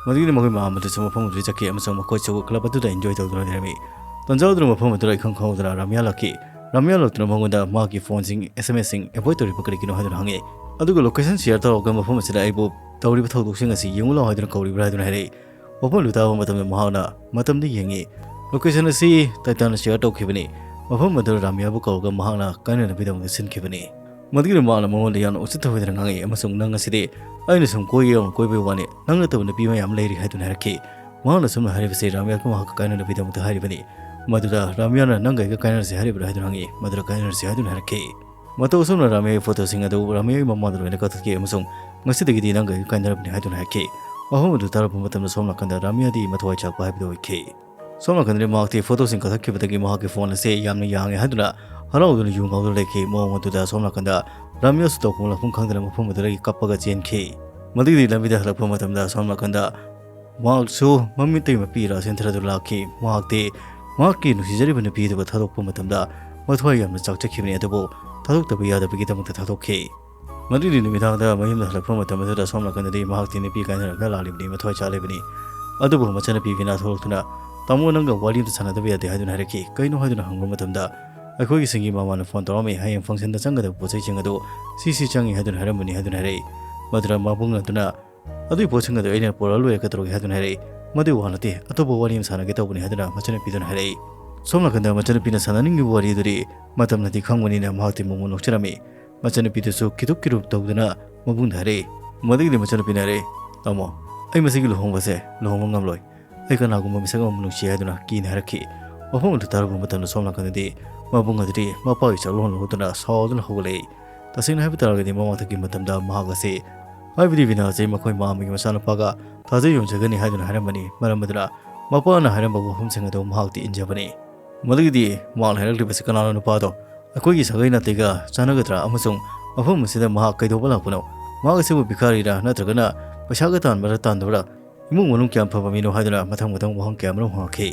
ꯃꯗꯨꯒꯤꯗꯤ ꯃꯈꯣꯏ ꯃꯥꯝ ꯑꯗꯨꯁꯨ ꯃꯐꯝ ꯑꯗꯨꯗ ꯆꯠꯈꯤ ꯑꯃꯁꯨꯡ ꯃꯈꯣꯏꯁꯨ ꯀ꯭ꯂꯕ ꯑꯗꯨꯗ ꯏꯟꯖꯣꯏ ꯇꯧꯗꯨꯅ ꯂꯩꯔꯝꯃꯤ꯫ ꯇꯟꯖꯥ ꯑꯗꯨꯅ ꯃꯐꯝ ꯑꯗꯨꯗ ꯏꯈꯪ ꯈꯪꯍꯧꯗꯅ ꯔꯥꯃꯤꯌꯥ ꯂꯥꯛꯈꯤ꯫ ꯔꯥꯃꯤꯌꯥ ꯂꯥꯛꯇꯨꯅ ꯃꯉꯣꯟꯗ ꯃꯍꯥꯛꯀꯤ ꯐꯣꯟꯁꯤꯡ, ꯑꯦꯁ ꯑꯦꯝ ꯑꯦꯁꯁꯤꯡ ꯑꯦꯚꯣꯏꯗ ꯇꯧꯔꯤꯕ ꯀꯔꯤꯒꯤꯅꯣ ꯍꯥꯏꯗꯨꯅ ꯍꯪꯉꯤ꯫ ꯑꯗꯨꯒ "ꯂꯣꯀꯦꯁꯟ ꯁꯤꯌꯔ ꯇꯧꯔꯒ ꯃꯐꯝ ꯑꯁꯤꯗ ꯑꯩꯕꯨ ꯇꯧꯔꯤꯕ ꯊꯧꯗꯣꯛꯁꯤꯡ ꯑꯁꯤ ꯌꯦꯡꯉꯨ ꯂꯥꯎ" ꯍꯥꯏꯗꯨꯅ ꯀꯧꯔꯤꯕ꯭ꯔꯥ ꯍꯥꯏꯗꯨꯅ ꯍꯥꯏꯔꯛꯏ꯫ ꯋꯥꯐꯝꯗꯨ ꯇꯥꯕ ꯃꯇꯝꯗ ꯃꯍꯥꯛꯅ ꯃꯇꯝꯗ ꯌꯦꯡꯉꯤ꯫ ꯂꯣꯀꯦꯁꯟ ꯑꯁꯤ ꯇꯥꯏꯇꯥꯟꯅ ꯁꯤꯌꯔ ꯇꯧꯈꯤꯕꯅꯤ꯫ ꯃꯐꯝ ꯑꯗꯨꯗ ꯔꯥꯃꯤꯌꯥꯕꯨ ꯀꯧꯔꯒ ꯃꯍꯥꯛꯅ ꯀꯥꯏꯅꯅꯕꯒꯤꯗꯃꯛꯇ ꯁꯤꯟꯈꯤꯕꯅꯤ꯫ ꯃꯗꯨꯒꯤꯗꯃꯛ ꯃꯉꯣꯟꯗ ꯌꯥꯝꯅ ꯎꯁꯤꯠ ꯊꯑꯣꯏꯗꯅ ꯉꯥꯡꯉꯛꯏ ꯑꯃꯁꯨꯡ "ꯅꯪ ꯑꯁꯤꯗꯤ ꯑꯩꯅ ꯁꯨꯝ ꯀꯣꯏꯒꯦ ꯌꯥꯎꯅ ꯀꯣꯏꯕꯒꯤ ꯋꯥꯅꯤ, ꯅꯪ ꯅꯠꯇꯕ ꯅꯨꯄꯤ ꯃꯌꯥꯝ ꯂꯩꯔꯤ" ꯍꯥꯏꯗꯨꯅ ꯍꯥꯏꯔꯛꯈꯤ꯫ ꯃꯍꯥꯛꯅ ꯁꯨꯝꯅ ꯍꯥꯏꯔꯤꯕꯁꯤ ꯔꯥꯃꯤꯌꯥꯒ ꯃꯍꯥꯛꯀ ꯀꯥꯏꯅꯅꯕꯒꯤꯗꯃꯛꯇ ꯍꯥꯏꯔꯤꯕꯅꯤ꯫ ꯃꯗꯨꯗ ꯔꯥꯃꯤꯌꯥꯅ "ꯅꯪꯒ ꯑꯩꯒ ꯀꯥꯏꯅꯔꯁꯤ ꯍꯥꯏꯔꯤꯕ꯭ꯔꯥ?" ꯍꯥꯏꯗꯨꯅ ꯍꯪꯉꯤ꯫ ꯃꯗꯨꯗ "ꯀꯥꯏꯅꯔꯁꯤ" ꯍꯥꯏꯗꯨꯅ ꯍꯥꯏꯔꯛꯈꯤ꯫ ꯃꯇꯧ ꯑꯁꯨꯝꯅ ꯔꯥꯃꯤꯌꯥꯒꯤ ꯐꯣꯇꯣꯁꯤꯡ ꯑꯗꯨ ꯔꯥꯃꯤꯌꯥꯒꯤ ꯃꯃꯥꯡꯗ ꯂꯣꯏꯅ ꯀꯛꯊꯠꯈꯤ ꯑꯃꯁꯨꯡ "ꯉꯁꯤꯗꯒꯤꯗꯤ ꯅꯪꯒ ꯑꯩꯒ ꯀꯥꯏꯅꯔꯕꯅꯤ" ꯍꯥꯏꯗꯨꯅ ꯍꯥꯏꯔꯛꯈꯤ꯫ ꯋꯥꯐꯝ ꯑꯗꯨ ꯇꯥꯔꯛꯄ ꯃꯇꯝꯗ ꯁꯣꯝ ꯅꯥꯀꯟꯗ ꯔꯥꯃꯤꯌꯥꯗꯤ ꯃꯊꯋꯥꯏ ꯆꯥꯛꯄ ꯍꯥꯏꯕꯗꯨ ꯑꯣꯏꯈꯤ꯫ ꯁꯣꯝ ꯅꯥꯀꯟꯗꯗꯤ ꯃꯍꯥꯛꯇꯤ ꯐꯣꯇꯣꯁꯤꯡ ꯀꯛꯊꯠꯈꯤꯕꯗꯒꯤ ꯃꯍꯥꯛꯀꯤ ꯐꯣꯟ ꯑꯁꯤ ꯌꯥꯝꯅ ꯌꯥꯡꯉꯦ ꯍꯥꯏꯗꯨꯅ ꯍꯔꯥꯎꯗꯨꯅ ꯌꯨ ꯉꯥꯎꯗꯨꯅ ꯂꯩꯈꯤ꯫ ꯃꯑꯣꯡ ꯑꯗꯨꯗ ꯁꯣꯝ ꯅꯥꯀꯟꯗ ꯔꯥꯃꯤꯌꯥꯁꯨ ꯇꯧꯐꯝ ꯂꯥꯛꯐꯝ ꯈꯪꯗꯅ ꯃꯐꯝ ꯑꯗꯨꯗꯒꯤ ꯀꯞꯄꯒ ꯆꯦꯟꯈꯤ꯫ ꯃꯗꯨꯒꯤꯗꯤ ꯂꯝꯕꯤꯗ ꯍꯜꯂꯛꯄ ꯃꯇꯝꯗ ꯁꯣꯝ ꯅꯥꯀꯟꯗ ꯃꯍꯥꯛꯁꯨ ꯃꯃꯤꯠꯇꯒꯤ ꯃꯄꯤ ꯏꯔꯥ ꯆꯦꯟꯊꯔꯗꯨꯅ ꯂꯥꯛꯈꯤ꯫ ꯃꯍꯥꯛꯇꯤ ꯃꯍꯥꯛꯀꯤ ꯅꯨꯡꯁꯤꯖꯔꯤꯕ ꯅꯨꯄꯤ ꯑꯗꯨꯕꯨ ꯊꯥꯗꯣꯛꯄ ꯃꯇꯝꯗ ꯃꯊ꯭ꯋꯥꯏ ꯌꯥꯝꯅ ꯆꯥꯛꯆꯈꯤꯕꯅꯤ, ꯑꯗꯨꯕꯨ ꯊꯥꯗꯣꯛꯇꯕ ꯌꯥꯗꯕꯒꯤꯗꯃꯛꯇ ꯊꯥꯗꯣꯛꯈꯤ꯫ ꯃꯗꯨꯒꯤ ꯅꯨꯃꯤꯗꯥꯡꯗ ꯃꯌꯨꯝꯗ ꯍꯜꯂꯛꯄ ꯃꯇꯝ ꯑꯗꯨꯗ ꯁꯣꯝ ꯅꯥꯀꯟꯗꯗꯤ ꯃꯍꯥꯛꯇꯤ ꯅꯨꯄꯤ ꯀꯥꯏꯅꯔꯒ ꯂꯥꯛꯂꯤꯕꯅꯤ, ꯃꯊ꯭ꯋꯥꯏ ꯆꯥꯛꯂꯤꯕꯅꯤ꯫ ꯑꯗꯨꯕꯨ ꯃꯆꯟꯅꯨꯄꯤ ꯕꯤꯅꯥ ꯊꯣꯛꯂꯛꯇꯨꯅ, "ꯇꯥꯃꯣ, ꯅꯪꯒ ꯋꯥꯔꯤ ꯑꯃꯇ ꯁꯥꯟꯅꯗꯕ ꯌꯥꯗꯦ" ꯍꯥꯏꯗꯨꯅ ꯍꯥꯏꯔꯛꯈꯤ꯫ "ꯀꯩꯅꯣ?" ꯍꯥꯏꯗꯨꯅ ꯍꯪꯕ ꯃꯇꯝꯗ, ꯑꯩꯈꯣꯏꯒꯤ ꯁꯤꯡꯒꯤ ꯃꯃꯥꯅ ꯐꯣꯟ ꯇꯧꯔꯛꯑꯝꯃꯤ, ꯍꯌꯦꯡ ꯐꯪꯁꯟꯗ ꯆꯪꯒꯗꯕ ꯄꯣꯠ ꯆꯩꯁꯤꯡ ꯑꯗꯨ ꯁꯤ ꯁꯤ ꯆꯪꯉꯤ ꯍꯥꯏꯗꯨꯅ ꯍꯥꯏꯔꯝꯕꯅꯤ ꯍꯥꯏꯗꯨꯅ ꯍꯥꯏꯔꯛꯏ꯫ ꯃꯗꯨꯗ ꯃꯕꯨꯡ ꯑꯗꯨꯅ, "ꯑꯗꯨꯒꯤ ꯄꯣꯠꯁꯤꯡ ꯑꯗꯨ ꯑꯩꯅ ꯄꯨꯔꯛꯑ ꯂꯣꯏꯔꯦ, ꯀꯩꯗꯧꯔꯒꯦ?" ꯍꯥꯏꯗꯨꯅ ꯍꯥꯏꯔꯛꯏ꯫ "ꯃꯗꯨꯒꯤ ꯋꯥ ꯅꯠꯇꯦ, ꯑꯇꯣꯞꯄ ꯋꯥꯔꯤ ꯑꯃ ꯁꯥꯟꯅꯒꯦ ꯇꯧꯕꯅꯤ" ꯍꯥꯏꯗꯨꯅ ꯃꯆꯟꯅꯨꯄꯤꯗꯨꯅ ꯍꯥꯏꯔꯛꯏ꯫ ꯁꯣꯝ ꯅꯥꯀꯟꯗ ꯃꯆꯟꯅꯨꯄꯤꯅ ꯁꯥꯟꯅꯅꯤꯡꯉꯤꯕ ꯋꯥꯔꯤ ꯑꯗꯨꯗꯤ ꯃꯇꯝꯅꯗꯤ ꯈꯪꯕꯅꯤꯅ ꯃꯍꯥꯛꯇꯤ ꯃꯣꯃꯣꯟ ꯅꯣꯛꯆꯔꯝꯃꯤ꯫ ꯃꯆꯟꯅꯨꯄꯤꯗꯨꯁꯨ ꯀꯤꯔꯨꯞ ꯀꯤꯔꯨꯞ ꯇꯧꯗꯨꯅ ꯃꯕꯨꯡꯗ ꯍꯥꯏꯔꯛꯏ꯫ ꯃꯗꯨꯒꯤꯗꯤ ꯃꯆꯟꯅꯨꯄꯤꯅ ꯍꯥꯏꯔꯛꯏ, "ꯇꯥꯃꯣ, ꯑꯩ ꯃꯁꯤꯒꯤ ꯂꯨꯍꯣꯡꯕꯁꯦ ꯂꯨꯍꯣꯡꯕ ꯉꯝꯂꯣꯏ꯫ ꯑꯩ ꯀꯅꯥꯒꯨꯝꯕ ꯃꯤꯁꯛ ꯑꯃꯕꯨ ꯅꯨꯡꯁꯤ" ꯍꯥꯏꯗꯨꯅ ꯀꯤꯅ ꯍꯥꯏꯔꯛꯈꯤ꯫ ꯋꯥꯐꯝ ꯑꯗꯨ ꯇꯥꯔꯨꯕ ꯃꯇꯝꯗ ꯁꯣꯝ ꯅꯥꯀꯟꯗꯗꯤ ꯃꯕꯨꯡ ꯑꯗꯨꯗꯤ ꯃꯄꯥꯒꯤ ꯆꯥꯛꯂꯣꯟ ꯂꯧꯗꯨꯅ ꯁꯥꯎꯗꯨꯅ ꯍꯧꯒꯠꯂꯛꯏ꯫ ꯇꯁꯦꯡꯅ ꯍꯥꯏꯕ ꯇꯥꯔꯒꯗꯤ ꯃꯃꯥꯡꯊꯛꯀꯤ ꯃꯇꯝꯗ ꯃꯍꯥꯛ ꯑꯁꯤ, ꯍꯥꯏꯕꯗꯤ ꯕꯤꯅꯥ ꯑꯁꯤ ꯃꯈꯣꯏ ꯃꯥꯝꯃꯒꯤ ꯃꯆꯥꯅꯨꯄꯥꯒ ꯊꯥꯖ ꯌꯣꯟꯖꯒꯅꯤ ꯍꯥꯏꯗꯨꯅ ꯍꯥꯏꯔꯝꯕꯅꯤ꯫ ꯃꯔꯝ ꯑꯗꯨꯅ ꯃꯄꯥꯅ ꯍꯥꯏꯔꯝꯕ ꯋꯥꯐꯝꯁꯤꯡ ꯑꯗꯨ ꯃꯍꯥꯛꯇꯤ ꯏꯟꯖꯕꯅꯤ꯫ ꯃꯗꯨꯒꯤꯗꯤ ꯃꯍꯥꯛꯅ ꯍꯥꯏꯔꯛꯂꯤꯕꯁꯤ ꯀꯅꯥꯅꯣ ꯅꯨꯄꯥꯗꯣ? ꯑꯩꯈꯣꯏꯒꯤ ꯁꯥꯒꯩ ꯅꯥꯇꯩꯒ ꯆꯥꯟꯅꯒꯗ꯭ꯔꯥ ꯑꯃꯁꯨꯡ ꯃꯐꯝ ꯑꯁꯤꯗ ꯃꯍꯥꯛ ꯀꯩꯗꯧꯕ ꯂꯥꯛꯄꯅꯣ? ꯃꯍꯥꯛ ꯑꯁꯤꯕꯨ ꯚꯤꯈꯥꯔꯤꯔꯥ ꯅꯠꯇ꯭ꯔꯒꯅ ꯄꯩꯁꯥꯒ ꯇꯥꯟꯕꯔꯥ ꯇꯥꯟꯗꯕ꯭ꯔꯥ? ꯏꯃꯨꯡ ꯃꯅꯨꯡ ꯀꯌꯥꯝ ꯐꯕ ꯃꯤꯅꯣ ꯍꯥꯏꯗꯨꯅ ꯃꯊꯪ ꯃꯊꯪ ꯋꯥꯍꯪ ꯀꯌꯥ ꯃꯔꯨꯝ ꯍꯪꯉꯛꯈꯤ꯫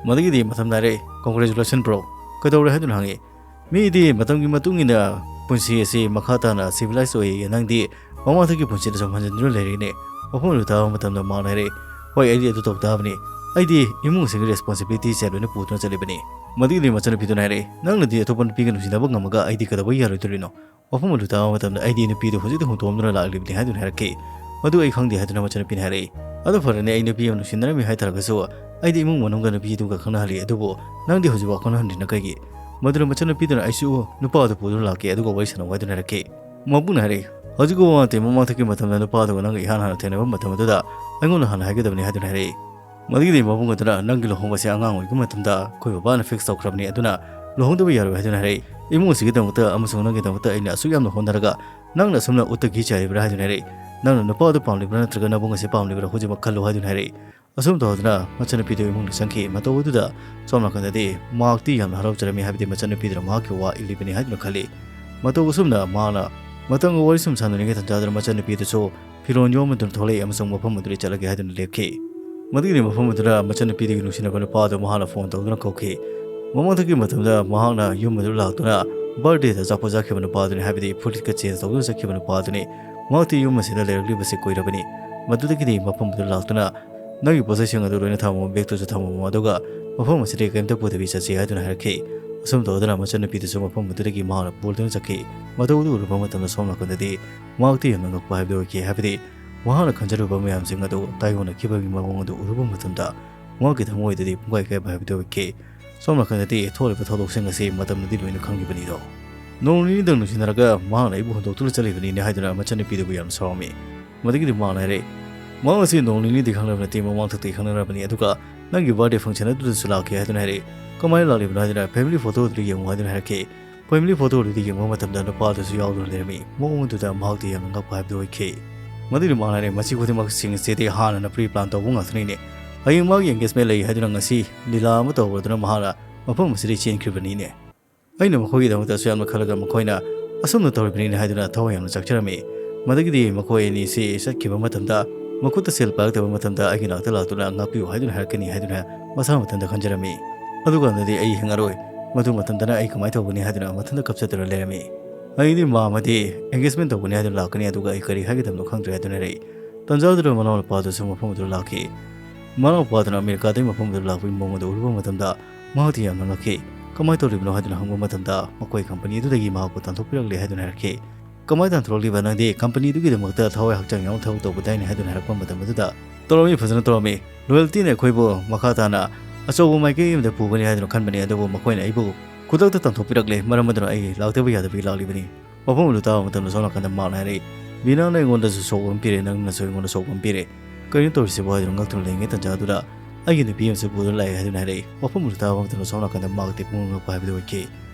ꯃꯗꯨꯒꯤꯗꯤ ꯃꯇꯝ ꯅꯥꯏꯔꯦ꯫ "Congratulations bro, ꯀꯩꯗꯧꯔꯦ?" ꯍꯥꯏꯗꯨꯅ ꯍꯪꯉꯤ꯫ "ꯃꯤꯗꯤ ꯃꯇꯝꯒꯤ ꯃꯇꯨꯡ ꯏꯟꯅ ꯄꯨꯟꯁꯤ ꯑꯁꯤ ꯃꯈꯥ ꯇꯥꯅ civilized ꯑꯣꯏꯌꯦ, ꯅꯪꯗꯤ ꯃꯃꯥꯡꯊꯛꯀꯤ ꯄꯨꯟꯁꯤꯗ ꯁꯨꯝ ꯍꯟꯖꯤꯟꯗꯨꯅ ꯂꯩꯔꯦꯅꯦ?" ꯋꯥꯐꯝ ꯑꯗꯨ ꯇꯥꯕ ꯃꯇꯝꯗ ꯃꯥꯅ ꯍꯥꯏꯔꯛꯏ, "ꯍꯣꯏ, ꯑꯩꯗꯤ ꯑꯗꯨ ꯇꯧ ꯇꯥꯕꯅꯤ꯫ ꯑꯩꯗꯤ ꯏꯃꯨꯡ ꯑꯁꯤꯒꯤ responsibility ꯁꯦ ꯂꯣꯏꯅ ꯄꯨꯗꯨꯅ ꯆꯠꯂꯤꯕꯅꯤ꯫" ꯃꯗꯨꯒꯤꯗꯤ ꯃꯆꯟꯅꯨꯄꯤꯗꯨꯅ ꯍꯥꯏꯔꯛꯏ, "ꯅꯪꯅꯗꯤ ꯑꯇꯣꯞꯄ ꯅꯨꯄꯤꯒ ꯅꯨꯡꯁꯤꯅꯕ ꯉꯝꯃꯒ ꯑꯩꯗꯤ ꯀꯩꯗꯧꯕ ꯌꯥꯔꯣꯏꯗꯣꯔꯤꯅꯣ?" ꯋꯥꯐꯝ ꯑꯗꯨ ꯇꯥꯕ ꯃꯇꯝꯗ ꯑꯩꯗꯤ ꯅꯨꯄꯤꯗꯨ ꯍꯧꯖꯤꯛꯇ ꯍꯨꯟꯗꯣꯛꯑꯝꯗꯨꯅ ꯂꯥꯛꯂꯤꯕꯅꯤ ꯍꯥꯏꯗꯨꯅ ꯍꯥꯏꯔꯛꯈꯤ꯫ "ꯃꯗꯨ ꯑꯩ ꯈꯪꯗꯦ" ꯍꯥꯏꯗꯨꯅ ꯃꯆꯟꯅꯨꯄꯤꯅ ꯍꯥꯏꯔꯛꯏ꯫ "ꯑꯗꯨ ꯐꯔꯦꯅꯦ, ꯑꯩ ꯅꯨꯄꯤ ꯑꯃ ꯅꯨꯡꯁꯤꯅꯔꯝꯃꯤ ꯍꯥꯏ ꯇꯥꯔꯒꯁꯨ ꯑꯩꯗꯤ ꯏꯃꯨꯡ ꯃꯅꯨꯡꯒ ꯅꯨꯄꯤꯗꯨꯒ ꯈꯪꯅꯍꯜꯂꯤ, ꯑꯗꯨꯕꯨ ꯅꯪꯗꯤ ꯍꯧꯖꯤꯛꯐꯥꯎ ꯈꯪꯅꯍꯟꯗ꯭ꯔꯤꯅ ꯀꯩꯒꯤ?" ꯃꯗꯨꯗ ꯃꯆꯟꯅꯨꯄꯤꯗꯨꯅ, "ꯑꯩꯁꯨ ꯅꯨꯄꯥ ꯑꯗꯨ ꯄꯨꯗꯨꯅ ꯂꯥꯛꯀꯦ, ꯑꯗꯨꯒ ꯋꯥꯔꯤ ꯁꯥꯟꯅꯧ" ꯍꯥꯏꯗꯨꯅ ꯍꯥꯏꯔꯛꯈꯤ꯫ ꯃꯕꯨꯡꯅ ꯍꯥꯏꯔꯛꯏ, "ꯍꯧꯖꯤꯛꯀꯤ ꯋꯥ ꯅꯠꯇꯦ, ꯃꯃꯥꯡꯊꯛꯀꯤ ꯃꯇꯝꯗ ꯅꯨꯄꯥ ꯑꯗꯨꯒ ꯅꯪꯒ ꯏꯍꯥꯟ ꯍꯥꯟꯅ ꯊꯦꯡꯅꯕ ꯃꯇꯝ ꯑꯗꯨꯗ ꯑꯩꯉꯣꯟꯗ ꯍꯥꯟꯅ ꯍꯥꯏꯒꯗꯕꯅꯤ" ꯍꯥꯏꯗꯨꯅ ꯍꯥꯏꯔꯛꯏ꯫ ꯃꯗꯨꯒꯤꯗꯤ ꯃꯕꯨꯡ ꯑꯗꯨꯅ, "ꯅꯪꯒꯤ ꯂꯨꯍꯣꯡꯕꯁꯦ ꯑꯉꯥꯡ ꯑꯣꯏꯔꯤꯉꯩ ꯃꯇꯝꯗ ꯑꯩꯈꯣꯏ ꯕꯕꯥꯅ fix ꯇꯧꯈ꯭ꯔꯕꯅꯤ, ꯑꯗꯨꯅ ꯂꯨꯍꯣꯡꯗꯕ ꯌꯥꯔꯣꯏ" ꯍꯥꯏꯗꯨꯅ ꯍꯥꯏꯔꯛꯏ꯫ "ꯏꯃꯨꯡ ꯑꯁꯤꯒꯤꯗꯃꯛꯇ ꯑꯃꯁꯨꯡ ꯅꯪꯒꯤꯗꯃꯛꯇ ꯑꯩꯅ ꯑꯁꯨꯛ ꯌꯥꯝꯅ ꯍꯣꯠꯅꯔꯒ ꯅꯪꯅ ꯑꯁꯨꯝꯅ ꯎꯠꯇ ꯘꯤ ꯆꯥꯏꯔꯤꯕ꯭ꯔꯥ?" ꯍꯥꯏꯗꯨꯅ ꯍꯥꯏꯔꯛꯏ꯫ "ꯅꯪꯅ ꯅꯨꯄꯥ ꯑꯗꯨ ꯄꯥꯝꯂꯤꯕ꯭ꯔꯥ ꯅꯠꯇ꯭ꯔꯒ ꯅꯕꯨꯡ ꯑꯁꯤ ꯄꯥꯝꯂꯤꯕ꯭ꯔꯥ? ꯍꯧꯖꯤꯛꯃꯛ ꯈꯜꯂꯨ" ꯍꯥꯏꯗꯨꯅ ꯍꯥꯏꯔꯛꯏ꯫ ꯑꯁꯨꯝ ꯇꯧꯗꯨꯅ ꯃꯆꯟꯅꯨꯄꯤꯗꯨ ꯏꯃꯨꯡꯗ ꯆꯪꯈꯤ꯫ ꯃꯇꯧ ꯑꯗꯨꯗ ꯁꯣꯝ ꯅꯥꯀꯟꯗꯗꯤ ꯃꯍꯥꯛꯇꯤ ꯌꯥꯝꯅ ꯍꯔꯥꯎꯖꯔꯝꯃꯤ, ꯍꯥꯏꯕꯗꯤ ꯃꯆꯟꯅꯨꯄꯤꯗꯨꯅ ꯃꯍꯥꯛꯀꯤ ꯋꯥ ꯏꯜꯂꯤꯕꯅꯤ ꯍꯥꯏꯗꯨꯅ ꯈꯜꯂꯤ꯫ ꯃꯇꯧ ꯑꯁꯨꯝꯅ ꯃꯍꯥꯛꯅ ꯃꯇꯝꯒ ꯋꯥꯔꯤ ꯁꯨꯝ ꯁꯥꯟꯅꯔꯤꯉꯩ ꯇꯟꯖꯥꯗꯨꯗ ꯃꯆꯟꯅꯨꯄꯤꯗꯨꯁꯨ ꯐꯤꯔꯣꯜ ꯌꯣꯝꯗꯨꯅ ꯊꯣꯛꯂꯛꯏ ꯑꯃꯁꯨꯡ ꯃꯐꯝ ꯑꯗꯨꯗ ꯆꯠꯂꯒꯦ ꯍꯥꯏꯗꯨꯅ ꯂꯦꯞꯈꯤ꯫ ꯃꯗꯨꯒꯤꯗꯤ ꯃꯐꯝ ꯑꯗꯨꯗ ꯃꯆꯟꯅꯨꯄꯤꯗꯨꯒꯤ ꯅꯨꯡꯁꯤꯅꯕ ꯅꯨꯄꯥ ꯑꯗꯨ ꯃꯍꯥꯛꯅ ꯐꯣꯟ ꯇꯧꯗꯨꯅ ꯀꯧꯈꯤ꯫ ꯃꯃꯥꯡꯊꯛꯀꯤ ꯃꯇꯝꯗ ꯃꯍꯥꯛꯅ ꯌꯨꯝ ꯑꯗꯨ ꯂꯥꯛꯇꯨꯅ birthdayꯗ ꯑꯆꯥꯄꯣꯠ ꯆꯥꯈꯤꯕ ꯅꯨꯄꯥ ꯑꯗꯨꯅꯤ, ꯍꯥꯏꯕꯗꯤ ꯐꯨꯔꯤꯠꯀ change ꯇꯧꯗꯨꯅ ꯆꯠꯈꯤꯕ ꯅꯨꯄꯥ ꯑꯗꯨꯅꯤ꯫ ꯃꯍꯥꯛꯇꯤ ꯌꯨꯝ ꯑꯁꯤꯗ ꯂꯩꯔꯛꯂꯤꯕꯁꯤ ꯀꯨꯏꯔꯕꯅꯤ꯫ ꯃꯗꯨꯗꯒꯤꯗꯤ ꯃꯐꯝ ꯑꯗꯨꯗ ꯂꯥꯛꯇꯨꯅ, "ꯅꯪꯒꯤ ꯄꯣꯠꯆꯩꯁꯤꯡ ꯑꯗꯨ ꯂꯣꯏꯅ ꯊꯝꯃꯝꯃꯣ, bagꯇꯨꯁꯨ ꯊꯝꯃꯝꯃꯣ, ꯑꯗꯨꯒ ꯃꯐꯝ ꯑꯁꯤꯗꯒꯤ ꯀꯔꯤꯝꯇ ꯄꯨꯗꯕꯤ ꯆꯠꯁꯤ" ꯍꯥꯏꯗꯨꯅ ꯍꯥꯏꯔꯛꯈꯤ꯫ ꯑꯁꯨꯝ ꯇꯧꯗꯨꯅ ꯃꯆꯟꯅꯨꯄꯤꯗꯨꯁꯨ ꯃꯐꯝ ꯑꯗꯨꯗꯒꯤ ꯃꯍꯥꯛꯅ ꯄꯨꯗꯨꯅ ꯆꯠꯈꯤ꯫ ꯃꯇꯧ ꯑꯗꯨ ꯎꯔꯨꯕ ꯃꯇꯝꯗ ꯁꯣꯝ ꯅꯥꯀꯟꯗꯗꯤ ꯃꯍꯥꯛꯇꯤ ꯌꯥꯝꯅ ꯉꯛꯄ ꯍꯥꯏꯕꯗꯨ ꯑꯣꯏꯈꯤ꯫ ꯍꯥꯏꯕꯗꯤ ꯃꯍꯥꯛꯅ ꯈꯟꯖꯔꯨꯕ ꯃꯌꯥꯝꯁꯤꯡ ꯑꯗꯨ ꯇꯥꯏꯑꯣꯟꯅꯈꯤꯕꯒꯤ ꯃꯑꯣꯡ ꯑꯗꯨ ꯎꯔꯨꯕ ꯃꯇꯝꯗ ꯃꯍꯥꯛꯀꯤ ꯊꯃꯣꯏꯗꯗꯤ ꯄꯨꯡꯀꯥꯏ ꯀꯥꯏꯕ ꯍꯥꯏꯕꯗꯨ ꯑꯣꯏꯈꯤ꯫ ꯁꯣꯝ ꯅꯥꯀꯟꯗꯗꯤ ꯊꯣꯛꯂꯤꯕ ꯊꯧꯗꯣꯛꯁꯤꯡ ꯑꯁꯤ ꯃꯇꯝꯅꯗꯤ ꯂꯣꯏꯅ ꯈꯪꯂꯤꯕꯅꯤꯗꯣ꯫ ꯅꯣꯡ ꯅꯤꯅꯤꯗꯪ ꯅꯨꯡꯁꯤꯅꯔꯒ ꯃꯍꯥꯛꯅ ꯑꯩꯕꯨ ꯍꯨꯟꯗꯣꯛꯇꯨꯅ ꯆꯠꯂꯤꯕꯅꯤꯅꯦ ꯍꯥꯏꯗꯨꯅ ꯃꯆꯟꯅꯨꯄꯤꯗꯨꯕꯨ ꯌꯥꯝ ꯁꯥꯎꯔꯝꯃꯤ꯫ ꯃꯗꯨꯒꯤꯗꯤ ꯃꯍꯥꯛꯅ ꯍꯥꯏꯔꯦ, "ꯃꯍꯥꯛ ꯑꯁꯤ ꯅꯣꯡ ꯅꯤꯅꯤꯗꯤ ꯈꯪꯅꯕ ꯅꯠꯇꯦ, ꯃꯃꯥꯡꯊꯛꯇꯒꯤ ꯈꯪꯅꯔꯕꯅꯤ, ꯑꯗꯨꯒ ꯅꯪꯒꯤ ꯕꯥꯔꯗꯦ ꯐꯪꯁꯟ ꯑꯗꯨꯗꯁꯨ ꯂꯥꯛꯈꯤ" ꯍꯥꯏꯗꯨꯅ ꯍꯥꯏꯔꯦ꯫ "ꯀꯃꯥꯏꯅ ꯂꯥꯛꯂꯤꯕꯅꯣ?" ꯍꯥꯏꯗꯨꯅ ꯐꯦꯃꯤꯂꯤ ꯐꯣꯇꯣ ꯑꯗꯨ ꯌꯦꯡꯉꯨ ꯍꯥꯏꯗꯨꯅ ꯍꯥꯏꯔꯛꯈꯤ꯫ ꯐꯦꯃꯤꯂꯤ ꯐꯣꯇꯣ ꯑꯗꯨꯗ ꯌꯦꯡꯕ ꯃꯇꯝꯗ ꯅꯨꯄꯥ ꯑꯗꯨꯁꯨ ꯌꯥꯎꯗꯨꯅ ꯂꯩꯔꯝꯃꯤ꯫ ꯃꯑꯣꯡ ꯑꯗꯨꯗ ꯃꯍꯥꯛꯇꯤ ꯌꯥꯝꯅ ꯉꯛꯄ ꯍꯥꯏꯕꯗꯨ ꯑꯣꯏꯈꯤ꯫ ꯃꯗꯨꯒꯤ ꯃꯥꯅꯔꯦ, ꯃꯁꯤ ꯈꯨꯗꯤꯡꯃꯛꯁꯤꯡ ꯑꯁꯤꯗꯤ ꯍꯥꯟꯅꯅ ꯄ꯭ꯔꯤ ꯄ꯭ꯂꯥꯟ ꯇꯧꯕ ꯉꯥꯛꯇꯅꯤꯅꯦ꯫ ꯍꯌꯦꯡ ꯃꯥꯒꯤ ꯑꯦꯡꯒꯦꯖꯃꯦꯟ ꯂꯩ ꯍꯥꯏꯗꯨꯅ ꯉꯁꯤ ꯂꯤꯂꯥ ꯑꯃ ꯇꯧꯔꯗꯨꯅ ꯃꯍꯥꯛꯅ ꯃꯐꯝ ꯑꯁꯤꯗ ꯆꯦꯟꯈ꯭ꯔꯤꯕꯅꯤꯅꯦ꯫ ꯑꯩꯅ ꯃꯈꯣꯏꯒꯤꯗꯃꯛꯇꯁꯨ ꯌꯥꯝꯅ ꯈꯜꯂꯒ ꯃꯈꯣꯏꯅ ꯑꯁꯨꯝꯅ ꯇꯧꯔꯤꯕꯅꯤꯅꯦ ꯍꯥꯏꯗꯨꯅ ꯊꯋꯥꯏ ꯌꯥꯝꯅ ꯆꯥꯛꯆꯔꯝꯃꯤ꯫ ꯃꯗꯨꯒꯤꯗꯤ ꯃꯈꯣꯏ ꯑꯅꯤꯁꯤ ꯆꯠꯈꯤꯕ ꯃꯇꯝꯗ ꯃꯈꯨꯠꯇ ꯁꯦꯜ ꯄꯥꯏꯔꯛꯇꯕ ꯃꯇꯝꯗ ꯑꯩꯒꯤ ꯅꯥꯛꯇ ꯂꯥꯛꯇꯨꯅ ꯉꯥꯛꯄꯤꯌꯨ ꯍꯥꯏꯗꯨꯅ ꯍꯥꯏꯔꯛꯀꯅꯤ ꯍꯥꯏꯗꯨꯅ ꯃꯁꯥ ꯃꯊꯟꯇ ꯈꯟꯖꯔꯝꯃꯤ꯫ ꯑꯗꯨꯀꯥꯟꯗꯗꯤ ꯑꯩ ꯍꯤꯡꯉꯔꯣꯏ꯫ ꯃꯗꯨ ꯃꯇꯝꯗꯅ ꯑꯩ ꯀꯃꯥꯏꯅ ꯇꯧꯒꯅꯤ ꯍꯥꯏꯗꯨꯅ ꯃꯊꯟꯇ ꯀꯞꯆꯗꯨꯅ ꯂꯩꯔꯝꯃꯤ꯫ ꯑꯩꯗꯤ ꯃꯥ ꯑꯃꯗꯤ ꯑꯦꯡꯒꯦꯖꯃꯦꯟ ꯇꯧꯒꯅꯤ ꯍꯥꯏꯗꯨꯅ ꯂꯥꯛꯀꯅꯤ, ꯑꯗꯨꯒ ꯑꯩ ꯀꯔꯤ ꯍꯥꯏꯒꯗꯕꯅꯣ ꯈꯪꯗ꯭ꯔꯦ ꯍꯥꯏꯗꯨꯅ ꯂꯩ꯫ ꯇꯟꯖꯥꯗꯨꯗ ꯃꯅꯥꯎꯅꯨꯄꯥꯗꯨꯁꯨ ꯃꯐꯝ ꯑꯗꯨꯗ ꯂꯥꯛꯈꯤ꯫ ꯃꯅꯥꯎꯅꯨꯄꯥꯗꯨꯅ ꯑꯃꯦꯔꯤꯀꯥꯗꯒꯤ ꯃꯐꯝ ꯑꯗꯨꯗ ꯂꯥꯛꯄꯒꯤ ꯃꯑꯣꯡ ꯑꯗꯨ ꯎꯔꯨꯕ ꯃꯇꯝꯗ ꯃꯍꯥꯛꯇꯤ ꯌꯥꯝꯅ ꯉꯛꯈꯤ꯫ "ꯀꯃꯥꯏꯅ ꯇꯧꯔꯤꯕꯅꯣ?" ꯍꯥꯏꯗꯨꯅ ꯍꯪꯕ ꯃꯇꯝꯗ ꯃꯈꯣꯏ ꯀꯝꯄꯅꯤ ꯑꯗꯨꯗꯒꯤ ꯃꯍꯥꯛꯄꯨ ꯇꯥꯟꯊꯣꯛꯄꯤꯔꯛꯂꯦ ꯍꯥꯏꯗꯨꯅ ꯍꯥꯏꯔꯛꯈꯤ꯫ "ꯀꯃꯥꯏꯅ ꯇꯥꯟꯊꯣꯔꯛꯂꯤꯕ? ꯅꯪꯗꯤ ꯀꯝꯄꯅꯤꯗꯨꯒꯤꯗꯃꯛꯇ ꯊꯋꯥꯏ ꯍꯛꯆꯥꯡ ꯌꯥꯎꯅ ꯊꯕꯛ ꯇꯧꯕꯗꯥꯏꯅꯦ?" ꯍꯥꯏꯗꯨꯅ ꯍꯥꯏꯔꯛꯄ ꯃꯇꯝ ꯑꯗꯨꯗ, "ꯇꯧꯔꯝꯃꯤ, ꯐꯖꯅ ꯇꯧꯔꯝꯃꯤ꯫ ꯂꯣꯌꯦꯜꯇꯤꯅ ꯑꯩꯈꯣꯏꯕꯨ ꯃꯈꯥ ꯇꯥꯅ ꯑꯆꯧꯕ ꯃꯥꯏꯀꯩ ꯑꯃꯗ ꯄꯨꯒꯅꯤ ꯍꯥꯏꯗꯨꯅ ꯈꯟꯕꯅꯤ, ꯑꯗꯨꯕꯨ ꯃꯈꯣꯏꯅ ꯑꯩꯕꯨ ꯈꯨꯗꯛꯇ ꯇꯥꯟꯊꯣꯛꯄꯤꯔꯛꯂꯦ꯫ ꯃꯔꯝ ꯑꯗꯨꯅ ꯑꯩ ꯂꯥꯛꯇꯕ ꯌꯥꯗꯕꯒꯤ ꯂꯥꯛꯂꯤꯕꯅꯤ꯫" ꯃꯐꯝ ꯑꯗꯨ ꯇꯥꯕ ꯃꯇꯝꯗ ꯁꯣꯝ ꯅꯥꯀꯟꯗ ꯃꯥꯔꯛꯅ ꯍꯥꯏꯔꯛꯏ, "ꯕꯤꯅꯥꯅ ꯑꯩꯉꯣꯟꯗꯁꯨ ꯁꯣꯛꯄ ꯑꯃ ꯄꯤꯔꯦ, ꯅꯪꯅꯁꯨ ꯑꯩꯉꯣꯟꯗ ꯁꯣꯛꯄ ꯑꯃ ꯄꯤꯔꯦ꯫ ꯀꯔꯤꯅꯣ ꯇꯧꯔꯤꯁꯤꯕꯣ?" ꯍꯥꯏꯗꯨꯅ ꯉꯛꯇꯨꯅ ꯂꯩꯔꯤꯉꯩ ꯇꯟꯖꯥ ꯑꯗꯨꯗ ꯑꯩꯒꯤ ꯅꯨꯄꯤ ꯑꯃꯁꯨ ꯄꯨꯗꯨꯅ ꯂꯥꯛꯑꯦ ꯍꯥꯏꯗꯨꯅ ꯍꯥꯏꯔꯛꯏ꯫ ꯃꯐꯝ ꯑꯗꯨ ꯇꯥꯕ ꯃꯇꯝꯗ ꯁꯣꯝ ꯅꯥꯀꯟꯗ ꯃꯍꯥꯛꯇꯤ ꯄꯨꯡꯉꯛ ꯉꯛꯄ ꯍꯥꯏꯕꯗꯨ ꯑꯣꯏꯈꯤ꯫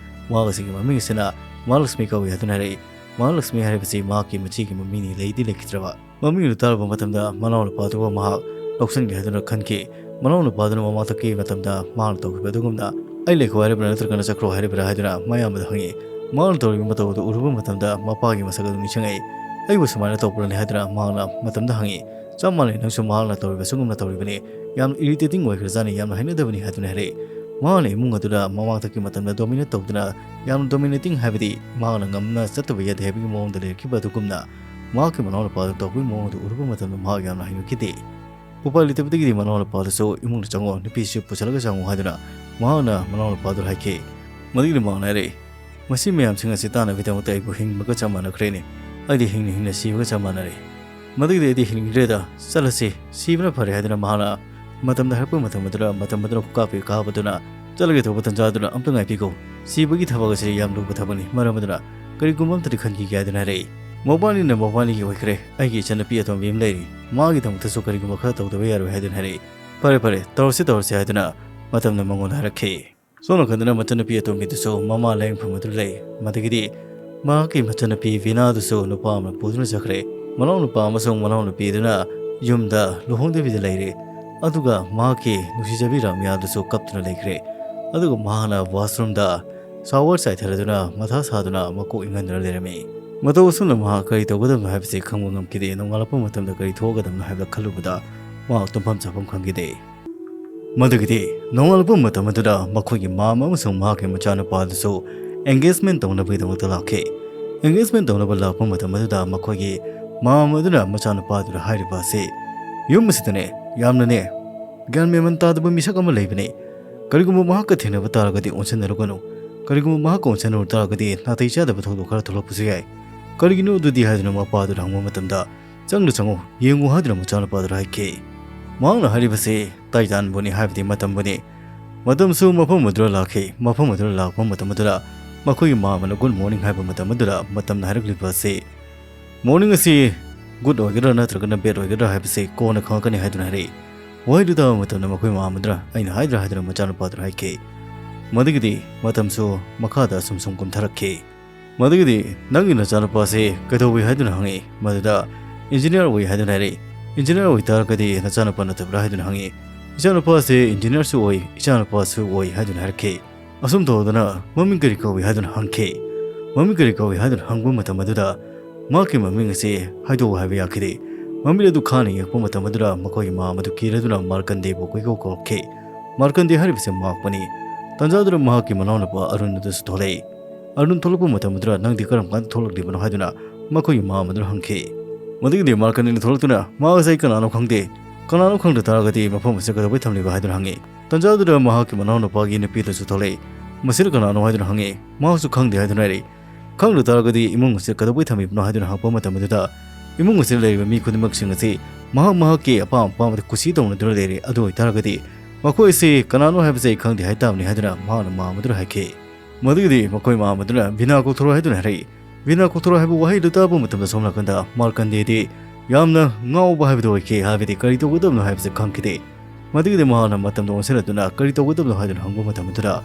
ꯃꯍꯥꯛ ꯑꯁꯤꯒꯤ ꯃꯃꯤꯡ ꯑꯁꯤꯅ ꯃꯍꯥꯂꯛꯁꯃꯤ ꯀꯧꯏ ꯍꯥꯏꯗꯨꯅ ꯍꯥꯏꯔꯛꯏ꯫ ꯃꯍꯥꯂꯛꯁꯃꯤ ꯍꯥꯏꯔꯤꯕꯁꯤ ꯃꯍꯥꯛꯀꯤ ꯃꯆꯦꯒꯤ ꯃꯃꯤꯡꯅꯤ, ꯂꯩꯗꯤ ꯂꯩꯈꯤꯗ꯭ꯔꯕ꯫ ꯃꯃꯤꯡ ꯑꯗꯨ ꯇꯥꯔꯨꯕ ꯃꯇꯝꯗ ꯃꯅꯥꯎ ꯅꯨꯄꯥꯗꯨꯕꯨ ꯃꯍꯥꯛ ꯂꯧꯁꯤꯟꯒꯦ ꯍꯥꯏꯗꯨꯅ ꯈꯟꯈꯤ꯫ ꯃꯅꯥꯎ ꯅꯨꯄꯥꯗꯨꯅ ꯃꯃꯥꯡꯊꯛꯀꯤ ꯃꯇꯝꯗ ꯃꯍꯥꯛꯅ ꯇꯧꯈꯤꯕ ꯑꯗꯨꯒꯨꯝꯅ "ꯑꯩ ꯂꯩꯈꯣ ꯍꯥꯏꯔꯤꯕ꯭ꯔꯥ ꯅꯠꯇ꯭ꯔꯒꯅ ꯆꯠꯈ꯭ꯔꯣ ꯍꯥꯏꯔꯤꯕ꯭ꯔꯥ?" ꯍꯥꯏꯗꯨꯅ ꯃꯌꯥꯝꯕꯗ ꯍꯪꯉꯤ꯫ ꯃꯍꯥꯛꯅ ꯇꯧꯔꯤꯕ ꯃꯇꯧ ꯑꯗꯨ ꯎꯔꯨꯕ ꯃꯇꯝꯗ ꯃꯄꯥꯒꯤ ꯃꯁꯛ ꯑꯗꯨ ꯅꯤꯡꯁꯤꯡꯉꯛꯏ꯫ "ꯑꯩꯕꯨ ꯁꯨꯃꯥꯏꯅ ꯇꯧꯕ꯭ꯔꯅꯦ?" ꯍꯥꯏꯗꯨꯅ ꯃꯍꯥꯛꯅ ꯃꯇꯝꯗ ꯍꯪꯉꯤ꯫ "ꯆꯞ ꯃꯥꯟꯅꯩ, ꯅꯪꯁꯨ ꯃꯍꯥꯛꯅ ꯇꯧꯔꯤꯕ ꯑꯁꯤꯒꯨꯝꯅ ꯇꯧꯔꯤꯕꯅꯤ꯫ ꯌꯥꯝꯅ ꯏꯔꯤꯇꯦꯇꯤꯡ ꯑꯣꯏꯈ꯭ꯔꯖꯥꯠꯅꯤ, ꯌꯥꯝꯅ ꯍꯩꯅꯗꯕꯅꯤ" ꯍꯥꯏꯗꯨꯅ ꯍꯥꯏꯔꯛꯏ꯫ ꯃꯍꯥꯛꯅ ꯏꯃꯨꯡ ꯑꯗꯨꯗ ꯃꯃꯥꯡꯊꯛꯀꯤ ꯃꯇꯝꯗ ꯗꯣꯃꯤꯅꯦꯠ ꯇꯧꯗꯨꯅ, ꯌꯥꯝꯅ ꯗꯣꯃꯤꯅꯦꯇꯤꯡ ꯍꯥꯏꯕꯗꯤ ꯃꯍꯥꯛꯅ ꯉꯝꯅ ꯆꯠꯇꯕ ꯌꯥꯗꯦ ꯍꯥꯏꯕꯒꯤ ꯃꯑꯣꯡꯗ ꯂꯩꯔꯛꯈꯤꯕ ꯑꯗꯨꯒꯨꯝꯅ, ꯃꯍꯥꯛꯀꯤ ꯃꯅꯥꯎꯅꯨꯄꯥꯗꯨ ꯇꯧꯕꯒꯤ ꯃꯑꯣꯡ ꯑꯗꯨ ꯎꯔꯨꯕ ꯃꯇꯝꯗ ꯃꯍꯥꯛ ꯌꯥꯝꯅ ꯍꯩꯅꯈꯤꯗꯦ꯫ ꯎꯄꯥꯏ ꯂꯩꯇꯕꯗꯒꯤꯗꯤ ꯃꯅꯥꯎꯅꯨꯄꯥꯗꯨꯁꯨ "ꯏꯃꯨꯡꯗ ꯆꯪꯉꯣ, ꯅꯨꯄꯤꯁꯨ ꯄꯨꯁꯤꯜꯂꯒ ꯆꯪꯉꯣ" ꯍꯥꯏꯗꯨꯅ ꯃꯍꯥꯛꯅ ꯃꯅꯥꯎꯅꯨꯄꯥꯗꯨ ꯍꯥꯏꯈꯤ꯫ ꯃꯗꯨꯒꯤꯗꯤ ꯃꯍꯥꯛꯅ ꯍꯥꯏꯔꯛꯏ, "ꯃꯁꯤ ꯃꯌꯥꯝꯁꯤꯡ ꯑꯁꯤ ꯇꯥꯅꯕꯒꯤꯗꯃꯛꯇ ꯑꯩꯕꯨ ꯍꯤꯡꯕꯒ ꯆꯞ ꯃꯥꯟꯅꯈ꯭ꯔꯦꯅꯦ꯫ ꯑꯩꯗꯤ ꯍꯤꯡꯅ ꯍꯤꯡꯅ ꯁꯤꯕꯒ ꯆꯞ ꯃꯥꯟꯅꯔꯦ꯫ ꯃꯗꯨꯒꯤꯗꯤ ꯑꯩꯗꯤ ꯍꯤꯡꯅꯤꯡꯗ꯭ꯔꯦꯗ, ꯆꯠꯂꯁꯤ, ꯁꯤꯕꯅ ꯐꯔꯦ" ꯍꯥꯏꯗꯨꯅ ꯃꯍꯥꯛꯅ ꯃꯇꯝꯗ ꯍꯥꯏꯔꯛꯄ ꯃꯇꯝ ꯑꯗꯨꯗ, ꯃꯇꯝ ꯑꯗꯨꯗ ꯈꯨꯀꯥꯞꯄꯤ ꯀꯥꯞꯄꯗꯨꯅ, "ꯆꯠꯂꯒꯦ ꯇꯧꯕ ꯇꯟꯖꯥ ꯑꯗꯨꯅ ꯑꯝꯇ ꯉꯥꯏꯕꯤꯈꯣ꯫ ꯁꯤꯕꯒꯤ ꯊꯕꯛ ꯑꯁꯤ ꯌꯥꯝ ꯂꯨꯕ ꯊꯕꯛꯅꯤ, ꯃꯔꯝ ꯑꯗꯨꯅ ꯀꯔꯤꯒꯨꯝꯕ ꯑꯝꯇꯗꯤ ꯈꯟꯈꯤꯒꯦ" ꯍꯥꯏꯗꯨꯅ ꯍꯥꯏꯔꯛꯏ꯫ "ꯃꯧꯄꯥꯅꯤꯅ ꯃꯧꯄꯥꯅꯤꯒꯤ ꯑꯣꯏꯈ꯭ꯔꯦ, ꯑꯩꯒꯤ ꯏꯆꯟꯅꯨꯄꯤ ꯑꯇꯣꯝꯕꯤ ꯑꯃ ꯂꯩꯔꯤ, ꯃꯥꯒꯤꯗꯃꯛꯇꯁꯨ ꯀꯔꯤꯒꯨꯝꯕ ꯈꯔ ꯇꯧꯗꯕ ꯌꯥꯔꯣꯏ" ꯍꯥꯏꯗꯨꯅ ꯍꯥꯏꯔꯛꯏ꯫ "ꯐꯔꯦ ꯐꯔꯦ, ꯇꯧꯔꯁꯤ ꯇꯧꯔꯁꯤ" ꯍꯥꯏꯗꯨꯅ ꯃꯇꯝꯅ ꯃꯉꯣꯟꯗ ꯍꯥꯏꯔꯛꯈꯤ꯫ ꯁꯣꯝ ꯅꯥꯀꯟꯗꯅ ꯃꯆꯟꯅꯨꯄꯤ ꯑꯇꯣꯝꯕꯤꯗꯨꯁꯨ ꯃꯃꯥ ꯂꯥꯌꯦꯡꯐꯝ ꯑꯗꯨ ꯂꯩ꯫ ꯃꯗꯒꯤꯗꯤ ꯃꯍꯥꯛꯀꯤ ꯃꯆꯟꯅꯨꯄꯤ ꯚꯤꯅꯥꯗꯨꯁꯨ ꯅꯨꯄꯥ ꯑꯃꯅ ꯄꯨꯗꯨꯅ ꯆꯠꯈ꯭ꯔꯦ꯫ ꯃꯅꯥꯎꯅꯨꯄꯥ ꯑꯃꯁꯨꯡ ꯃꯅꯥꯎꯅꯨꯄꯤꯗꯨꯅ ꯌꯨꯝꯗ ꯂꯨꯍꯣꯡꯗꯕꯤꯗ ꯂꯩꯔꯦ꯫ ꯑꯗꯨꯒ ꯃꯍꯥꯛꯀꯤ ꯅꯨꯡꯁꯤꯖꯕꯤ ꯔꯥꯃꯤꯌꯥꯗꯨꯁꯨ ꯀꯞꯇꯨꯅ ꯂꯩꯈ꯭ꯔꯦ꯫ ꯑꯗꯨꯒ ꯃꯍꯥꯛꯅ ꯋꯥꯁꯔꯨꯝꯗ ꯁꯥꯋꯔ ꯆꯥꯏꯊꯔꯗꯨꯅ ꯃꯊꯥ ꯁꯥꯗꯨꯅ ꯃꯀꯣꯛ ꯏꯪꯍꯟꯗꯨꯅ ꯂꯩꯔꯝꯃꯤ꯫ ꯃꯇꯧ ꯑꯁꯨꯝꯅ ꯃꯍꯥꯛ ꯀꯔꯤ ꯇꯧꯒꯗꯕꯅꯣ ꯍꯥꯏꯕꯁꯤ ꯈꯪꯕ ꯉꯝꯈꯤꯗꯦ꯫ ꯅꯣꯡꯉꯥꯜꯂꯛꯄ ꯃꯇꯝꯗ ꯀꯔꯤ ꯊꯣꯛꯀꯗꯕꯅꯣ ꯍꯥꯏꯕꯗ ꯈꯜꯂꯨꯕꯗ ꯃꯍꯥꯛ ꯇꯨꯝꯐꯝ ꯆꯥꯐꯝ ꯈꯪꯈꯤꯗꯦ꯫ ꯃꯗꯨꯒꯤꯗꯤ ꯅꯣꯡꯉꯥꯜꯂꯛꯄ ꯃꯇꯝ ꯑꯗꯨꯗ ꯃꯈꯣꯏꯒꯤ ꯃꯥꯝꯃ ꯑꯃꯁꯨꯡ ꯃꯍꯥꯛꯀꯤ ꯃꯆꯥꯅꯨꯄꯥ ꯑꯗꯨꯁꯨ engagement ꯇꯧꯅꯕꯒꯤꯗꯃꯛꯇ ꯂꯥꯛꯈꯤ꯫ Engagement ꯇꯧꯅꯕ ꯂꯥꯛꯄ ꯃꯇꯝ ꯑꯗꯨꯗ ꯃꯈꯣꯏꯒꯤ ꯃꯥꯝꯃ ꯑꯗꯨꯅ ꯃꯆꯥꯅꯨꯄꯥ ꯑꯗꯨꯗ ꯍꯥꯏꯔꯤꯕ ꯑꯁꯤ, "ꯌꯨꯝ ꯑꯁꯤꯗꯅꯦ ꯌꯥꯝꯅꯅꯦ ꯒ꯭ꯌꯥꯟ ꯃꯦꯃꯟ ꯇꯥꯗꯕ ꯃꯤꯁꯛ ꯑꯃ ꯂꯩꯕꯅꯤ꯫ ꯀꯔꯤꯒꯨꯝꯕ ꯃꯍꯥꯛꯀ ꯊꯦꯡꯅꯕ ꯇꯥꯔꯒꯗꯤ ꯑꯣꯟꯁꯤꯟꯅꯔꯨꯒꯅꯨ꯫ ꯀꯔꯤꯒꯨꯝꯕ ꯃꯍꯥꯛꯀ ꯑꯣꯟꯁꯤꯟꯅꯔꯨ ꯇꯥꯔꯒꯗꯤ ꯅꯥꯇꯩ ꯆꯥꯗꯕ ꯊꯧꯗꯣꯛ ꯈꯔ ꯊꯣꯛꯂꯛꯄꯁꯨ ꯌꯥꯏ꯫ ꯀꯔꯤꯒꯤꯅꯣ ꯑꯗꯨꯗꯤ?" ꯍꯥꯏꯗꯨꯅ ꯃꯄꯥ ꯑꯗꯨꯗ ꯍꯪꯕ ꯃꯇꯝꯗ, "ꯆꯪꯗ ꯆꯪꯉꯨ, ꯌꯦꯡꯉꯨ" ꯍꯥꯏꯗꯨꯅ ꯃꯆꯥꯅꯨꯄꯥ ꯑꯗꯨꯗ ꯍꯥꯏꯈꯤ꯫ ꯃꯍꯥꯛꯅ ꯍꯥꯏꯔꯤꯕꯁꯤ ꯇꯥꯏꯇꯥꯟꯕꯨꯅꯤ, ꯍꯥꯏꯕꯗꯤ ꯃꯇꯝꯕꯨꯅꯤ꯫ ꯃꯇꯝꯁꯨ ꯃꯐꯝ ꯑꯗꯨꯗ ꯂꯥꯛꯈꯤ꯫ ꯃꯐꯝ ꯑꯗꯨꯗ ꯂꯥꯛꯄ ꯃꯇꯝ ꯑꯗꯨꯗ ꯃꯈꯣꯏꯒꯤ ꯃꯥꯝꯃꯅ good morning ꯍꯥꯏꯕ ꯃꯇꯝ ꯑꯗꯨꯗ ꯃꯇꯝꯅ ꯍꯥꯏꯔꯛꯂꯤꯕ ꯑꯁꯤ, "Morning ꯑꯁꯤ good ꯑꯣꯏꯒꯗ꯭ꯔꯥ ꯅꯠꯇ꯭ꯔꯒꯅ bad ꯑꯣꯏꯒꯗ꯭ꯔꯥ ꯍꯥꯏꯕꯁꯤ ꯀꯣꯟꯅ ꯈꯪꯉꯛꯀꯅꯤ" ꯍꯥꯏꯗꯨꯅ ꯍꯥꯏꯔꯛꯏ꯫ ꯋꯥꯍꯩꯗꯨ ꯇꯥꯕ ꯃꯇꯝꯗ ꯃꯈꯣꯏ ꯃꯥꯝꯃ ꯑꯗꯨꯅ, "ꯑꯩꯅ ꯍꯥꯏꯗ꯭ꯔꯥ" ꯍꯥꯏꯗꯨꯅ ꯃꯆꯥꯅꯨꯄꯥ ꯑꯗꯨꯗ ꯍꯥꯏꯈꯤ꯫ ꯃꯗꯨꯒꯤꯗꯤ ꯃꯇꯝꯁꯨ ꯃꯈꯥꯗ ꯑꯁꯨꯝ ꯁꯨꯝ ꯀꯨꯝꯊꯔꯛꯈꯤ꯫ ꯃꯗꯨꯒꯤꯗꯤ ꯅꯪꯒꯤ ꯅꯆꯥꯅꯨꯄꯥꯁꯤ ꯀꯩꯗꯧꯏ ꯍꯥꯏꯗꯨꯅ ꯍꯪꯉꯤ꯫ ꯃꯗꯨꯗ engineer ꯑꯣꯏ ꯍꯥꯏꯗꯨꯅ ꯍꯥꯏꯔꯛꯏ꯫ "Engineer ꯑꯣꯏ ꯇꯥꯔꯒꯗꯤ ꯅꯆꯥꯅꯨꯄꯥ ꯅꯠꯇꯕ꯭ꯔꯥ?" ꯍꯥꯏꯗꯨꯅ ꯍꯪꯉꯤ꯫ "ꯏꯆꯥꯅꯨꯄꯥꯁꯤ engineerꯁꯨ ꯑꯣꯏ, ꯏꯆꯥꯅꯨꯄꯥꯁꯨ ꯑꯣꯏ" ꯍꯥꯏꯗꯨꯅ ꯍꯥꯏꯔꯛꯈꯤ꯫ ꯑꯁꯨꯝ ꯇꯧꯗꯅ, "ꯃꯃꯤꯡ ꯀꯔꯤ ꯀꯧꯏ?" ꯍꯥꯏꯗꯨꯅ ꯍꯪꯈꯤ꯫ "ꯃꯃꯤꯡ ꯀꯔꯤ ꯀꯧꯏ?" ꯍꯥꯏꯗꯨꯅ ꯍꯪꯕ ꯃꯇꯝ ꯑꯗꯨꯗ ꯃꯍꯥꯛꯀꯤ ꯃꯃꯤꯡ ꯑꯁꯤ ꯍꯥꯏꯗꯣꯛꯎ ꯍꯥꯏꯕ ꯌꯥꯈꯤꯗꯦ꯫ ꯃꯃꯤꯠ ꯑꯗꯨ ꯈꯥꯅ ꯌꯦꯡꯉꯛꯄ ꯃꯇꯝ ꯑꯗꯨꯗ ꯃꯈꯣꯏꯒꯤ ꯃꯥꯝꯃ ꯑꯗꯨ ꯀꯤꯔꯗꯨꯅ ꯃꯥꯔꯀꯟꯗꯦꯕꯨ ꯀꯣꯏꯀꯧ ꯀꯧꯔꯛꯈꯤ꯫ ꯃꯥꯔꯀꯟꯗꯦ ꯍꯥꯏꯔꯤꯕꯁꯤ ꯃꯍꯥꯛꯄꯨꯅꯤ꯫ ꯇꯟꯖꯥꯗꯨꯗ ꯃꯍꯥꯛꯀꯤ ꯃꯅꯥꯎꯅꯨꯄꯥ ꯑꯔꯨꯟ ꯑꯗꯨꯁꯨ ꯊꯣꯛꯂꯛꯏ꯫ ꯑꯔꯨꯟ ꯊꯣꯛꯂꯛꯄ ꯃꯇꯝ ꯑꯗꯨꯗ, "ꯅꯪꯗꯤ ꯀꯔꯝ ꯀꯥꯟꯗ ꯊꯣꯛꯂꯛꯂꯤꯕꯅꯣ?" ꯍꯥꯏꯗꯨꯅ ꯃꯈꯣꯏꯒꯤ ꯃꯥꯝꯃ ꯑꯗꯨꯅ ꯍꯪꯈꯤ꯫ ꯃꯗꯨꯒꯤꯗꯤ ꯃꯥꯔꯀꯟꯗꯦꯅ ꯊꯣꯛꯂꯛꯇꯨꯅ, "ꯃꯍꯥꯛ ꯑꯁꯤ ꯑꯩ ꯀꯅꯥꯅꯣ ꯈꯪꯗꯦ꯫ ꯀꯅꯥꯅꯣ ꯈꯪꯗ ꯇꯥꯔꯒꯗꯤ ꯃꯐꯝ ꯑꯁꯤꯗ ꯀꯩꯗꯧꯕꯩ ꯊꯝꯂꯤꯕ?" ꯍꯥꯏꯗꯨꯅ ꯍꯪꯉꯤ꯫ ꯇꯟꯖꯥꯗꯨꯗ ꯃꯍꯥꯛꯀꯤ ꯃꯅꯥꯎꯅꯨꯄꯥꯒꯤ ꯅꯨꯄꯤꯗꯨꯁꯨ ꯊꯣꯛꯂꯛꯏ꯫ "ꯃꯁꯤꯅ ꯀꯅꯥꯅꯣ?" ꯍꯥꯏꯗꯨꯅ ꯍꯪꯉꯤ꯫ ꯃꯍꯥꯛꯁꯨ ꯈꯪꯗꯦ ꯍꯥꯏꯗꯨꯅ ꯍꯥꯏꯔꯛꯏ꯫ ꯈꯪꯗ ꯇꯥꯔꯒꯗꯤ ꯏꯃꯨꯡ ꯑꯁꯤꯗ ꯀꯩꯗꯧꯕꯩ ꯊꯝꯃꯤꯕꯅꯣ ꯍꯥꯏꯗꯨꯅ ꯍꯪꯉꯛꯄ ꯃꯇꯝ ꯑꯗꯨꯗ, ꯏꯃꯨꯡ ꯑꯁꯤꯗ ꯂꯩꯔꯤꯕ ꯃꯤ ꯈꯨꯗꯤꯡꯃꯛꯁꯤꯡ ꯑꯁꯤ ꯃꯍꯥꯛ ꯃꯍꯥꯛꯀꯤ ꯑꯄꯥꯝ ꯑꯄꯥꯝꯕꯗ ꯀꯨꯁꯤ ꯇꯧꯅꯗꯨꯅ ꯂꯩꯔꯦ, ꯑꯗꯨ ꯑꯣꯏꯇꯥꯔꯒꯗꯤ ꯃꯈꯣꯏ ꯑꯁꯤ ꯀꯅꯥꯅꯣ ꯍꯥꯏꯕꯁꯤ ꯑꯩ ꯈꯪꯗꯦ ꯍꯥꯏ ꯇꯥꯕꯅꯤ ꯍꯥꯏꯗꯨꯅ ꯃꯍꯥꯛꯅ ꯃꯥꯝꯃ ꯑꯗꯨꯗ ꯍꯥꯏꯈꯤ꯫ ꯃꯗꯨꯒꯤꯗꯤ ꯃꯈꯣꯏ ꯃꯥꯝꯃ ꯑꯗꯨꯅ "ꯕꯤꯅꯥ ꯀꯧꯊꯣꯔꯛꯑꯣ" ꯍꯥꯏꯗꯨꯅ ꯍꯥꯏꯔꯛꯏ꯫ ꯕꯤꯅꯥ ꯀꯧꯊꯣꯔꯛꯑꯣ ꯍꯥꯏꯕ ꯋꯥꯍꯩꯗꯨ ꯇꯥꯕ ꯃꯇꯝꯗ ꯁꯣꯝ ꯅꯥꯀꯟꯗ ꯃꯥꯔꯀꯟꯗꯦꯗꯤ ꯌꯥꯝꯅ ꯉꯥꯎꯕ ꯍꯥꯏꯕꯗꯨ ꯑꯣꯏꯈꯤ, ꯍꯥꯏꯕꯗꯤ ꯀꯔꯤ ꯇꯧꯒꯗꯕꯅꯣ ꯍꯥꯏꯕꯁꯤ ꯈꯪꯈꯤꯗꯦ꯫ ꯃꯗꯨꯒꯤꯗꯤ ꯃꯍꯥꯛꯅ ꯃꯇꯝꯗ ꯑꯣꯟꯁꯤꯜꯂꯗꯨꯅ "ꯀꯔꯤ ꯇꯧꯒꯗꯕꯅꯣ?" ꯍꯥꯏꯗꯨꯅ ꯍꯪꯕ ꯃꯇꯝ ꯑꯗꯨꯗ,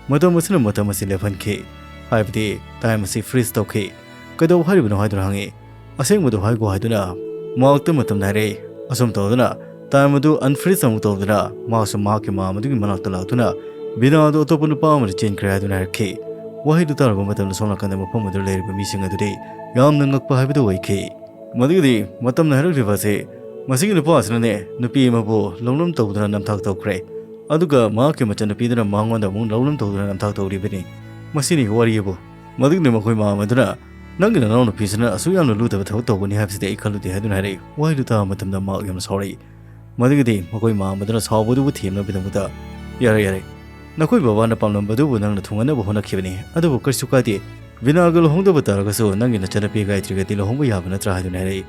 ꯃꯇꯝ ꯑꯁꯤꯅ ꯃꯇꯝ ꯑꯁꯤ ꯂꯦꯞꯍꯟꯈꯤ, ꯍꯥꯏꯕꯗꯤ ꯇꯥꯏꯝ ꯑꯁꯤ ꯐ꯭ꯔꯤꯖ ꯇꯧꯈꯤ꯫ "ꯀꯩꯗꯧ ꯍꯥꯏꯔꯤꯕꯅꯣ?" ꯍꯥꯏꯗꯨꯅ ꯍꯪꯉꯤ꯫ "ꯑꯁꯦꯡꯕꯗꯣ ꯍꯥꯏꯒꯣ" ꯍꯥꯏꯗꯨꯅ ꯃꯍꯥꯛꯇ ꯃꯇꯝꯗ ꯍꯥꯏꯔꯛꯏ꯫ ꯑꯁꯨꯝ ꯇꯧꯗꯨꯅ ꯇꯥꯏꯝ ꯑꯗꯨ ꯑꯟꯐ꯭ꯔꯤꯖ ꯑꯃꯨꯛ ꯇꯧꯗꯨꯅ ꯃꯍꯥꯛꯁꯨ ꯃꯍꯥꯛꯀꯤ ꯃꯥꯝꯃ ꯑꯗꯨꯒꯤ ꯃꯅꯥꯛꯇ ꯂꯥꯛꯇꯨꯅ ꯕꯤꯅꯥ ꯑꯗꯨ ꯑꯇꯣꯞꯄ ꯅꯨꯄꯥ ꯑꯃꯗ ꯆꯦꯟꯈ꯭ꯔꯦ ꯍꯥꯏꯗꯨꯅ ꯍꯥꯏꯔꯛꯈꯤ꯫ ꯋꯥꯍꯩꯗꯨ ꯇꯥꯔꯕ ꯃꯇꯝꯗ ꯁꯣꯝ ꯅꯥꯀꯟꯗ ꯃꯐꯝ ꯑꯗꯨꯗ ꯂꯩꯔꯤꯕ ꯃꯤꯁꯤꯡ ꯑꯗꯨꯗꯤ ꯌꯥꯝꯅ ꯉꯛꯄ ꯍꯥꯏꯕꯗꯨ ꯑꯣꯏꯈꯤ꯫ ꯃꯗꯨꯒꯤꯗꯤ ꯃꯇꯝꯅ ꯍꯥꯏꯔꯛꯂꯤꯕ ꯑꯁꯤ, "ꯃꯁꯤꯒꯤ ꯅꯨꯄꯥ ꯑꯁꯤꯅꯅꯦ ꯅꯨꯄꯤ ꯑꯃꯕꯨ ꯂꯧꯅꯝ ꯇꯧꯗꯨꯅ ꯅꯝꯊꯥꯛ ꯇꯧꯈ꯭ꯔꯦ, ꯑꯗꯨꯒ ꯃꯍꯥꯛꯀꯤ ꯃꯆꯟꯅꯨꯄꯤꯗꯨꯅ ꯃꯉꯣꯟꯗ ꯑꯃꯨꯛ ꯂꯧꯅꯝ ꯇꯧꯗꯨꯅ ꯅꯝꯊꯥꯛ ꯇꯧꯔꯤꯕꯅꯤ꯫ ꯃꯁꯤꯅꯤ ꯋꯥꯔꯤ ꯑꯕꯨ"꯫ ꯃꯗꯨꯒꯤꯗꯤ ꯃꯈꯣꯏ ꯃꯥꯝꯃ ꯑꯗꯨꯅ, "ꯅꯪꯒꯤ ꯅꯅꯥꯎꯅꯨꯄꯤꯁꯤꯅ ꯑꯁꯨꯛ ꯌꯥꯝꯅ ꯂꯨꯗꯕ ꯊꯕꯛ ꯇꯧꯒꯅꯤ ꯍꯥꯏꯕꯁꯤꯗꯤ ꯑꯩ ꯈꯜꯂꯨꯗꯦ" ꯍꯥꯏꯗꯨꯅ ꯍꯥꯏꯔꯛꯏ꯫ ꯋꯥꯍꯩꯗꯨ ꯇꯥꯕ ꯃꯇꯝꯗ ꯃꯍꯥꯛ ꯌꯥꯝꯅ ꯁꯥꯎꯔꯛꯏ꯫ ꯃꯗꯨꯒꯤꯗꯤ ꯃꯈꯣꯏ ꯃꯥꯝꯃ ꯑꯗꯨꯅ ꯁꯥꯎꯕꯗꯨꯕꯨ ꯊꯦꯝꯅꯕꯒꯤꯗꯃꯛꯇ, "ꯌꯥꯔꯦ, ꯌꯥꯔꯦ, ꯅꯈꯣꯏ ꯕꯕꯥꯅ ꯄꯥꯝꯂꯝꯕꯗꯨꯕꯨ ꯅꯪꯅ ꯊꯨꯡꯍꯟꯅꯕ ꯍꯣꯠꯅꯈꯤꯕꯅꯤ, ꯑꯗꯨꯕꯨ ꯀꯔꯤꯁꯨ ꯀꯥꯏꯗꯦ꯫ ꯕꯤꯅꯥꯒ ꯂꯨꯍꯣꯡꯗꯕ ꯇꯥꯔꯒꯁꯨ ꯅꯪꯒꯤ ꯅꯆꯟꯅꯨꯄꯤ ꯒꯥꯌꯇ꯭ꯔꯤꯒꯗꯤ ꯂꯨꯍꯣꯡꯕ ꯌꯥꯕ ꯅꯠꯇ꯭ꯔꯥ?" ꯍꯥꯏꯗꯨꯅ ꯍꯥꯏꯔꯛꯏ꯫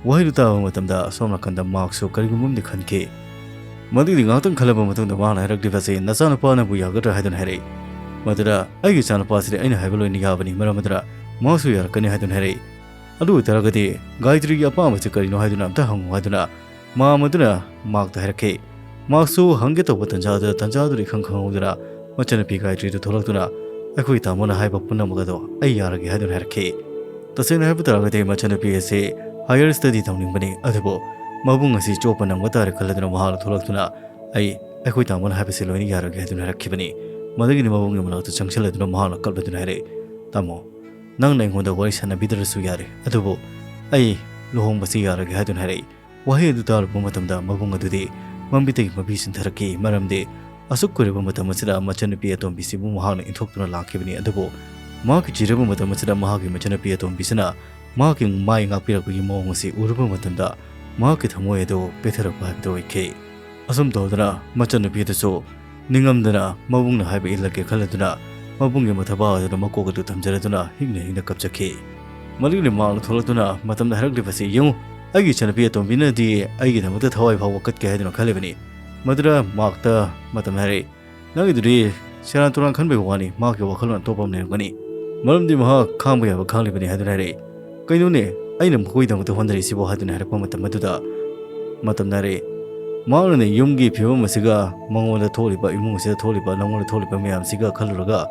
ꯋꯥꯍꯩꯗꯨ ꯇꯥꯕ ꯃꯇꯝꯗ ꯑꯁꯣꯝ ꯅꯥꯀꯟꯗ ꯃꯍꯥꯛꯁꯨ ꯀꯔꯤꯒꯨꯝꯕ ꯑꯃꯗꯤ ꯈꯟꯈꯤ꯫ ꯃꯗꯨꯒꯤꯗꯤ ꯉꯥꯏꯍꯥꯛꯇꯪ ꯈꯜꯂꯕ ꯃꯇꯨꯡꯗ ꯃꯥꯅ ꯍꯥꯏꯔꯛꯂꯤꯕ ꯑꯁꯤ, "ꯅꯆꯥꯅꯨꯄꯥꯅꯕꯨ ꯌꯥꯒꯗ꯭ꯔꯥ?" ꯍꯥꯏꯗꯨꯅ ꯍꯥꯏꯔꯛꯏ꯫ ꯃꯗꯨꯗ, "ꯑꯩꯒꯤ ꯏꯆꯥꯅꯨꯄꯥꯁꯤꯗꯤ ꯑꯩꯅ ꯍꯥꯏꯕ ꯂꯣꯏꯅ ꯌꯥꯕꯅꯤ, ꯃꯔꯝ ꯑꯗꯨꯅ ꯃꯍꯥꯛꯁꯨ ꯌꯥꯔꯛꯀꯅꯤ" ꯍꯥꯏꯗꯨꯅ ꯍꯥꯏꯔꯛꯏ꯫ "ꯑꯗꯨ ꯑꯣꯏꯇꯥꯔꯒꯗꯤ ꯒꯥꯌꯇ꯭ꯔꯤꯒꯤ ꯑꯄꯥꯝꯕꯁꯤ ꯀꯔꯤꯅꯣ ꯍꯥꯏꯗꯨꯅ ꯑꯝꯇ ꯍꯪꯉꯨ" ꯍꯥꯏꯗꯨꯅ ꯃꯥꯝꯃ ꯑꯗꯨꯅ ꯃꯍꯥꯛꯇ ꯍꯥꯏꯔꯛꯈꯤ꯫ ꯃꯍꯥꯛꯁꯨ ꯍꯪꯒꯦ ꯇꯧꯕ ꯇꯟꯖꯥ ꯑꯗꯨꯗ, ꯇꯟꯖꯥ ꯑꯗꯨꯗ ꯏꯈꯪ ꯈꯪꯍꯧꯗꯅ ꯃꯆꯟꯅꯨꯄꯤ ꯒꯥꯌꯇ꯭ꯔꯤꯗꯨ ꯊꯣꯛꯂꯛꯇꯨꯅ, "ꯑꯩꯈꯣꯏ ꯇꯥꯃꯣꯅ ꯍꯥꯏꯕ ꯄꯨꯝꯅꯃꯛ ꯑꯗꯣ ꯑꯩ ꯌꯥꯔꯒꯦ" ꯍꯥꯏꯗꯨꯅ ꯍꯥꯏꯔꯛꯈꯤ꯫ ꯇꯁꯦꯡꯅ ꯍꯥꯏꯕ ꯇꯥꯔꯒꯗꯤ ꯃꯆꯟꯅꯨꯄꯤ ꯑꯁꯤ ꯍꯥꯌꯔ ꯁ꯭ꯇꯗꯤ ꯇꯧꯅꯤꯡꯕꯅꯤ, ꯑꯗꯨꯕꯨ ꯃꯕꯨꯡ ꯑꯁꯤ ꯆꯣꯞꯄ ꯅꯪꯕ ꯇꯥꯔꯦ ꯈꯜꯂꯗꯨꯅ ꯃꯍꯥꯛꯅ ꯊꯣꯛꯂꯛꯇꯨꯅ, "ꯑꯩ, ꯑꯩꯈꯣꯏ ꯇꯥꯃꯣꯅ ꯍꯥꯏꯕꯁꯤ ꯂꯣꯏꯅ ꯌꯥꯔꯒꯦ" ꯍꯥꯏꯗꯨꯅ ꯍꯥꯏꯔꯛꯈꯤꯕꯅꯤ꯫ ꯃꯗꯨꯒꯤꯗꯤ ꯃꯕꯨꯡꯒꯤ ꯃꯅꯥꯛꯇ ꯆꯪꯁꯤꯜꯂꯗꯨꯅ ꯃꯍꯥꯛꯅ ꯀꯞꯂꯗꯨꯅ ꯍꯥꯏꯔꯛꯏ, "ꯇꯥꯃꯣ, ꯅꯪꯅ ꯑꯩꯉꯣꯟꯗ ꯋꯥꯔꯤ ꯁꯥꯟꯅꯕꯤꯗ꯭ꯔꯁꯨ ꯌꯥꯔꯦ, ꯑꯗꯨꯕꯨ ꯑꯩ ꯂꯨꯍꯣꯡꯕꯁꯤ ꯌꯥꯔꯒꯦ" ꯍꯥꯏꯗꯨꯅ ꯍꯥꯏꯔꯛꯏ꯫ ꯋꯥꯍꯩ ꯑꯗꯨ ꯇꯥꯔꯨꯕ ꯃꯇꯝꯗ ꯃꯕꯨꯡ ꯑꯗꯨꯗꯤ ꯃꯃꯤꯠꯇꯒꯤ ꯃꯄꯤ ꯆꯤꯟꯊꯔꯛꯈꯤ, ꯃꯔꯝꯗꯤ ꯑꯁꯨꯛ ꯀꯨꯏꯔꯕ ꯃꯇꯝ ꯑꯁꯤꯗ ꯃꯆꯟꯅꯨꯄꯤ ꯑꯇꯣꯝꯕꯤꯁꯤꯕꯨ ꯃꯍꯥꯛꯅ ꯏꯟꯊꯣꯛꯇꯨꯅ ꯂꯥꯛꯈꯤꯕꯅꯤ꯫ ꯑꯗꯨꯕꯨ ꯃꯍꯥꯛꯀꯤ ꯆꯤꯔꯕ ꯃꯇꯝ ꯑꯁꯤꯗ ꯃꯍꯥꯛꯀꯤ ꯃꯆꯟꯅꯨꯄꯤ ꯑꯇꯣꯝꯕꯤꯁꯤꯅ ꯃꯍꯥꯛꯀꯤ ꯃꯥꯏ ꯉꯥꯛꯄꯤꯔꯛꯄꯒꯤ ꯃꯑꯣꯡ ꯑꯁꯤ ꯎꯔꯨꯕ ꯃꯇꯝꯗ ꯃꯍꯥꯛꯀꯤ ꯊꯃꯣꯏ ꯑꯗꯨ ꯄꯦꯊꯔꯛꯄ ꯍꯥꯏꯕꯗꯨ ꯑꯣꯏꯈꯤ꯫ ꯑꯁꯨꯝ ꯇꯧꯗꯅ ꯃꯆꯟꯅꯨꯄꯤ ꯑꯗꯨꯁꯨ ꯅꯤꯡꯉꯝꯗꯅ ꯃꯕꯨꯡꯅ ꯍꯥꯏꯕ ꯏꯜꯂꯒꯦ ꯈꯜꯂꯗꯨꯅ ꯃꯕꯨꯡꯒꯤ ꯃꯊꯕꯥꯛ ꯑꯗꯨꯗ ꯃꯀꯣꯛ ꯑꯗꯨ ꯊꯝꯖꯔꯗꯨꯅ ꯍꯤꯡꯅ ꯍꯤꯡꯅ ꯀꯞꯆꯈꯤ꯫ ꯃꯗꯨꯒꯤ ꯃꯥꯛꯅ ꯊꯣꯛꯂꯛꯇꯨꯅ ꯃꯇꯝꯗ ꯍꯥꯏꯔꯛꯂꯤꯕꯁꯤ, "ꯌꯦꯡꯉꯨ, ꯑꯩꯒꯤ ꯏꯆꯟꯅꯨꯄꯤ ꯑꯇꯣꯝꯕꯤꯅꯗꯤ ꯑꯩꯒꯤꯗꯃꯛꯇ ꯊꯋꯥꯏ ꯐꯥꯎꯕ ꯀꯠꯀꯦ ꯍꯥꯏꯗꯨꯅ ꯈꯜꯂꯤꯕꯅꯤ"꯫ ꯃꯗꯨꯗ ꯃꯥꯛꯇ ꯃꯇꯝꯅ ꯍꯥꯏꯔꯛꯏ, "ꯅꯪꯒꯤꯗꯨꯗꯤ ꯁꯦꯔꯥꯟ ꯇꯨꯔꯥꯟ ꯈꯟꯕꯒꯤ ꯋꯥꯅꯤ, ꯃꯍꯥꯛꯀꯤ ꯋꯥꯈꯜꯂꯣꯟ ꯑꯇꯣꯞꯄ ꯑꯃ ꯂꯩꯔꯝꯒꯅꯤ꯫ ꯃꯔꯝꯗꯤ ꯃꯍꯥꯛ ꯈꯥꯡꯕ ꯌꯥꯕ ꯈꯥꯡꯂꯤꯕꯅꯤ" ꯍꯥꯏꯗꯨꯅ ꯍꯥꯏꯔꯛꯏ꯫ "ꯀꯩꯅꯣꯅꯦ, ꯑꯩꯅ ꯃꯈꯣꯏꯒꯤꯗꯃꯛꯇ ꯍꯣꯠꯅꯔꯤꯁꯤꯕꯣ?" ꯍꯥꯏꯗꯨꯅ ꯍꯥꯏꯔꯛꯄ ꯃꯇꯝ ꯑꯗꯨꯗ ꯃꯇꯝꯅ ꯍꯥꯏꯔꯛꯏ, ꯃꯍꯥꯛꯅꯅꯦ ꯌꯨꯝꯒꯤ ꯐꯤꯕꯝ ꯑꯁꯤꯒ ꯃꯉꯣꯟꯗ ꯊꯣꯛꯂꯤꯕ, ꯏꯃꯨꯡ ꯑꯁꯤꯗ ꯊꯣꯛꯂꯤꯕ, ꯅꯉꯣꯟꯗ ꯊꯣꯛꯂꯤꯕ ꯃꯌꯥꯝꯁꯤꯒ ꯈꯜꯂꯨꯔꯒ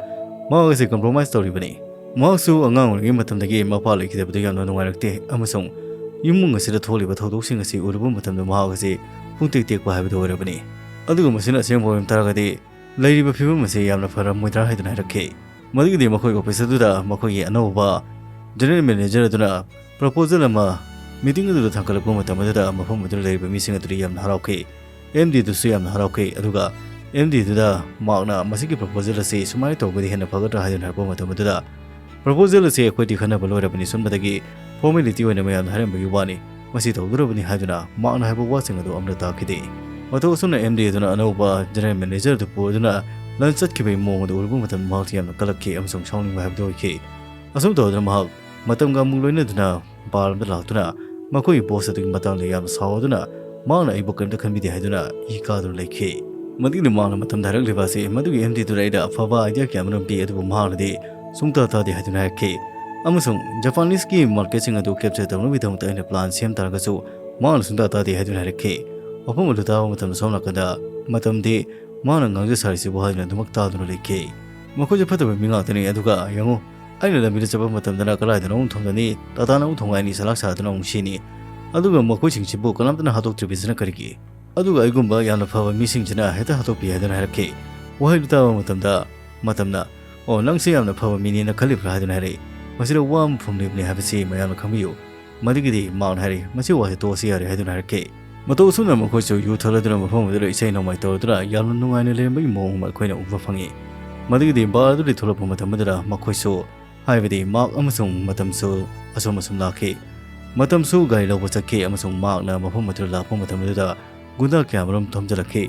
ꯃꯍꯥꯛ ꯑꯁꯤ compromise ꯇꯧꯔꯤꯕꯅꯤ꯫ ꯃꯍꯥꯛꯁꯨ ꯑꯉꯥꯡ ꯑꯣꯏꯔꯤꯉꯩ ꯃꯇꯝꯗꯒꯤ ꯃꯄꯥ ꯂꯩꯈꯤꯗꯕꯗꯨ ꯌꯥꯝꯅ ꯅꯨꯡꯉꯥꯏꯔꯛꯇꯦ ꯑꯃꯁꯨꯡ ꯏꯃꯨꯡ ꯑꯁꯤꯗ ꯊꯣꯛꯂꯤꯕ ꯊꯧꯗꯣꯛꯁꯤꯡ ꯑꯁꯤ ꯎꯔꯨꯕ ꯃꯇꯝꯗ ꯃꯍꯥꯛ ꯑꯁꯤ ꯄꯨꯡꯇꯦꯛ ꯇꯦꯛꯄ ꯍꯥꯏꯕꯗꯨ ꯑꯣꯏꯔꯕꯅꯤ꯫ ꯑꯗꯨꯒ ꯃꯁꯤꯅ ꯑꯁꯦꯡꯕ ꯑꯣꯏꯔꯝ ꯇꯥꯔꯒꯗꯤ ꯂꯩꯔꯤꯕ ꯐꯤꯕꯝ ꯑꯁꯤ ꯌꯥꯝꯅ ꯐꯔꯝꯃꯣꯏꯗ꯭ꯔꯥ ꯍꯥꯏꯗꯨꯅ ꯍꯥꯏꯔꯛꯈꯤ꯫ ꯃꯗꯨꯒꯤꯗꯤ ꯃꯈꯣꯏ office ꯑꯗꯨꯗ ꯃꯈꯣꯏꯒꯤ ꯑꯅꯧꯕ general manager ꯑꯗꯨꯅ proposal ꯑꯃ meeting ꯑꯗꯨꯗ ꯊꯥꯡꯒꯠꯂꯛꯄ ꯃꯇꯝ ꯑꯗꯨꯗ ꯃꯐꯝ ꯑꯗꯨꯗ ꯂꯩꯔꯤꯕ ꯃꯤꯁꯤꯡ ꯑꯗꯨꯗꯤ ꯌꯥꯝꯅ ꯍꯔꯥꯎꯈꯤ꯫ MD ꯑꯗꯨꯁꯨ ꯌꯥꯝꯅ ꯍꯔꯥꯎꯈꯤ꯫ ꯑꯗꯨꯒ MD ꯑꯗꯨꯗ ꯃꯥꯛꯅ ꯃꯁꯤꯒꯤ proposal ꯑꯁꯤ ꯁꯨꯃꯥꯏꯅ ꯇꯧꯕꯗꯤ ꯍꯦꯟꯅ ꯐꯒꯗ꯭ꯔꯥ ꯍꯥꯏꯗꯨꯅ ꯍꯥꯏꯔꯛꯄ ꯃꯇꯝ ꯑꯗꯨꯗ, "Proposal ꯑꯁꯤ ꯑꯩꯈꯣꯏꯗꯤ ꯈꯟꯅꯕ ꯂꯣꯏꯔꯕꯅꯤ, ꯁꯣꯝꯗꯒꯤ formality ꯑꯣꯏꯅ ꯃꯌꯥꯝꯅ ꯍꯥꯏꯔꯝꯕꯒꯤ ꯋꯥꯅꯤ, ꯃꯁꯤ ꯇꯧꯗꯣꯔꯕꯅꯤ" ꯍꯥꯏꯗꯨꯅ ꯃꯥꯛꯅ ꯍꯥꯏꯕ ꯋꯥꯁꯤꯡ ꯑꯗꯨ ꯑꯃꯠꯇ ꯇꯥꯈꯤꯗꯦ꯫ ꯃꯇꯧ ꯑꯁꯨꯝꯅ MD ꯑꯗꯨꯅ ꯑꯅꯧꯕ general manager ꯑꯗꯨ ꯄꯨꯗꯨꯅ lunch ꯆꯠꯈꯤꯕꯒꯤ ꯃꯑꯣꯡ ꯑꯗꯨ ꯎꯔꯨꯕ ꯃꯇꯝꯗ ꯃꯍꯥꯛꯁꯤ ꯌꯥꯝꯅ ꯀꯜꯂꯛꯈꯤ ꯑꯃꯁꯨꯡ ꯁꯥꯎꯅꯤꯡꯕ ꯍꯥꯏꯕꯗꯨ ꯑꯣꯏꯈꯤ꯫ ꯑꯁꯨꯝ ꯇꯧꯗꯨꯅ ꯃꯍꯥꯛ ꯃꯇꯝꯒ ꯑꯃꯨꯛ ꯂꯣꯏꯅꯗꯨꯅ bar ꯑꯃꯗ ꯂꯥꯛꯇꯨꯅ ꯃꯈꯣꯏꯒꯤ boss ꯑꯗꯨꯒꯤ ꯃꯇꯥꯡꯗ ꯌꯥꯝꯅ ꯁꯥꯎꯗꯨꯅ ꯃꯍꯥꯛꯅ ꯑꯩꯕꯨ ꯀꯔꯤꯝꯇ ꯈꯟꯕꯤꯗꯦ ꯍꯥꯏꯗꯨꯅ ꯏ ꯀꯥꯗꯨꯅ ꯂꯩꯈꯤ꯫ ꯃꯗꯨꯒꯤꯗꯤ ꯃꯍꯥꯛꯅ ꯃꯇꯝꯗ ꯍꯥꯏꯔꯛꯂꯤꯕ ꯑꯁꯤ ꯃꯗꯨꯒꯤ MD ꯑꯗꯨꯗ ꯑꯩꯅ ꯑꯐꯕ idea ꯀꯌꯥ ꯑꯃꯔꯣꯝ ꯄꯤ, ꯑꯗꯨꯕꯨ ꯃꯍꯥꯛꯅꯗꯤ ꯁꯨꯡꯇꯥ ꯇꯥꯗꯦ ꯍꯥꯏꯗꯨꯅ ꯍꯥꯏꯔꯛꯈꯤ꯫ ꯑꯃꯁꯨꯡ Japaneseꯀꯤ marketꯁꯤꯡ ꯑꯗꯨ capture ꯇꯧꯅꯕꯒꯤꯗꯃꯛꯇ ꯑꯩꯅ plan ꯁꯦꯝ ꯇꯥꯔꯒꯁꯨ ꯃꯍꯥꯛꯅ ꯁꯨꯡꯇꯥ ꯇꯥꯗꯦ ꯍꯥꯏꯗꯨꯅ ꯍꯥꯏꯔꯛꯈꯤ꯫ ꯋꯥꯐꯝ ꯑꯗꯨ ꯇꯥꯕ ꯃꯇꯝꯗ ꯁꯣꯝ ꯅꯥꯀꯟꯗ ꯃꯇꯝꯗꯤ ꯃꯥꯅ ꯉꯥꯡꯖ ꯁꯥꯔꯤꯁꯤꯕꯨ ꯍꯥꯏꯗꯨꯅ ꯑꯗꯨꯃꯛ ꯇꯥꯗꯨꯅ ꯂꯩꯈꯤ꯫ "ꯃꯈꯣꯏꯁꯦ ꯐꯠꯇꯕ ꯃꯤ ꯉꯥꯛꯇꯅꯤ, ꯑꯗꯨꯒ ꯌꯦꯡꯉꯨ, ꯑꯩꯅ ꯂꯝꯕꯤꯗ ꯆꯠꯄ ꯃꯇꯝꯗꯅ ꯀꯗꯥꯏꯗꯅꯣ ꯑꯃꯨꯛ ꯊꯣꯝꯖꯅꯤ, ꯇꯥꯇꯥꯅ ꯑꯃꯨꯛ ꯊꯣꯡꯒꯥꯏꯅꯤ, ꯁꯂꯥꯛ ꯁꯥꯗꯨꯅ ꯑꯃꯨꯛ ꯁꯤꯅꯤ꯫ ꯑꯗꯨꯒ ꯃꯈꯣꯏꯁꯤꯡꯁꯤꯕꯨ ꯀꯅꯥꯝꯇꯅ ꯍꯥꯠꯇꯣꯛꯇ꯭ꯔꯤꯕꯁꯤꯅ ꯀꯔꯤꯒꯤ? ꯑꯗꯨꯒ ꯑꯩꯒꯨꯝꯕ ꯌꯥꯝꯅ ꯐꯕ ꯃꯤꯁꯤꯡꯁꯤꯅ ꯍꯦꯛꯇ ꯍꯥꯠꯇꯣꯛꯄꯤ" ꯍꯥꯏꯗꯨꯅ ꯍꯥꯏꯔꯛꯈꯤ꯫ ꯋꯥꯍꯩꯗꯨ ꯇꯥꯕ ꯃꯇꯝꯗ ꯃꯇꯝꯅ, "ꯑꯣ, ꯅꯪꯁꯦ ꯌꯥꯝꯅ ꯐꯕ ꯃꯤꯅꯦꯅ ꯈꯜꯂꯤꯕ꯭ꯔꯥ?" ꯍꯥꯏꯗꯨꯅ ꯍꯥꯏꯔꯛꯏ꯫ "ꯃꯁꯤꯗ ꯋꯥ ꯑꯃ ꯐꯨꯝꯂꯤꯕꯅꯤ ꯍꯥꯏꯕꯁꯤ ꯃꯌꯥꯝꯅ ꯈꯪꯕꯤꯌꯨ"꯫ ꯃꯗꯨꯒꯤꯗꯤ ꯃꯥꯛꯅ ꯍꯥꯏꯔꯤ, "ꯃꯁꯤ ꯋꯥꯁꯦ ꯇꯣꯛꯑꯁꯤ ꯌꯥꯔꯦ" ꯍꯥꯏꯗꯨꯅ ꯍꯥꯏꯔꯛꯈꯤ꯫ ꯃꯇꯧ ꯑꯁꯨꯝꯅ ꯃꯈꯣꯏꯁꯨ ꯌꯨ ꯊꯛꯂꯗꯨꯅ ꯃꯐꯝ ꯑꯗꯨꯗ ꯏꯁꯩ ꯅꯣꯡꯃꯥꯏ ꯇꯧꯔꯗꯨꯅ ꯌꯥꯝꯅ ꯅꯨꯡꯉꯥꯏꯅ ꯂꯩꯔꯝꯕꯒꯤ ꯃꯑꯣꯡ ꯑꯃ ꯑꯩꯈꯣꯏꯅ ꯎꯕ ꯐꯪꯉꯤ꯫ ꯃꯗꯨꯒꯤꯗꯤ bar ꯑꯗꯨꯗꯒꯤ ꯊꯣꯛꯂꯛꯄ ꯃꯇꯝ ꯑꯗꯨꯗ ꯃꯈꯣꯏꯁꯨ, ꯍꯥꯏꯕꯗꯤ ꯃꯥꯛ ꯑꯃꯁꯨꯡ ꯃꯇꯝꯁꯨ ꯑꯁꯨꯝ ꯑꯁꯨꯝ ꯂꯥꯛꯈꯤ꯫ ꯃꯇꯝꯁꯨ ꯒꯥꯔꯤ ꯂꯧꯕ ꯆꯠꯈꯤ ꯑꯃꯁꯨꯡ ꯃꯥꯛꯅ ꯃꯐꯝ ꯑꯗꯨꯗ ꯂꯥꯛꯄ ꯃꯇꯝ ꯑꯗꯨꯗ ꯒꯨꯟꯗꯥ ꯀꯌꯥ ꯑꯃꯔꯣꯝ ꯊꯣꯝꯖꯤꯜꯂꯛꯈꯤ꯫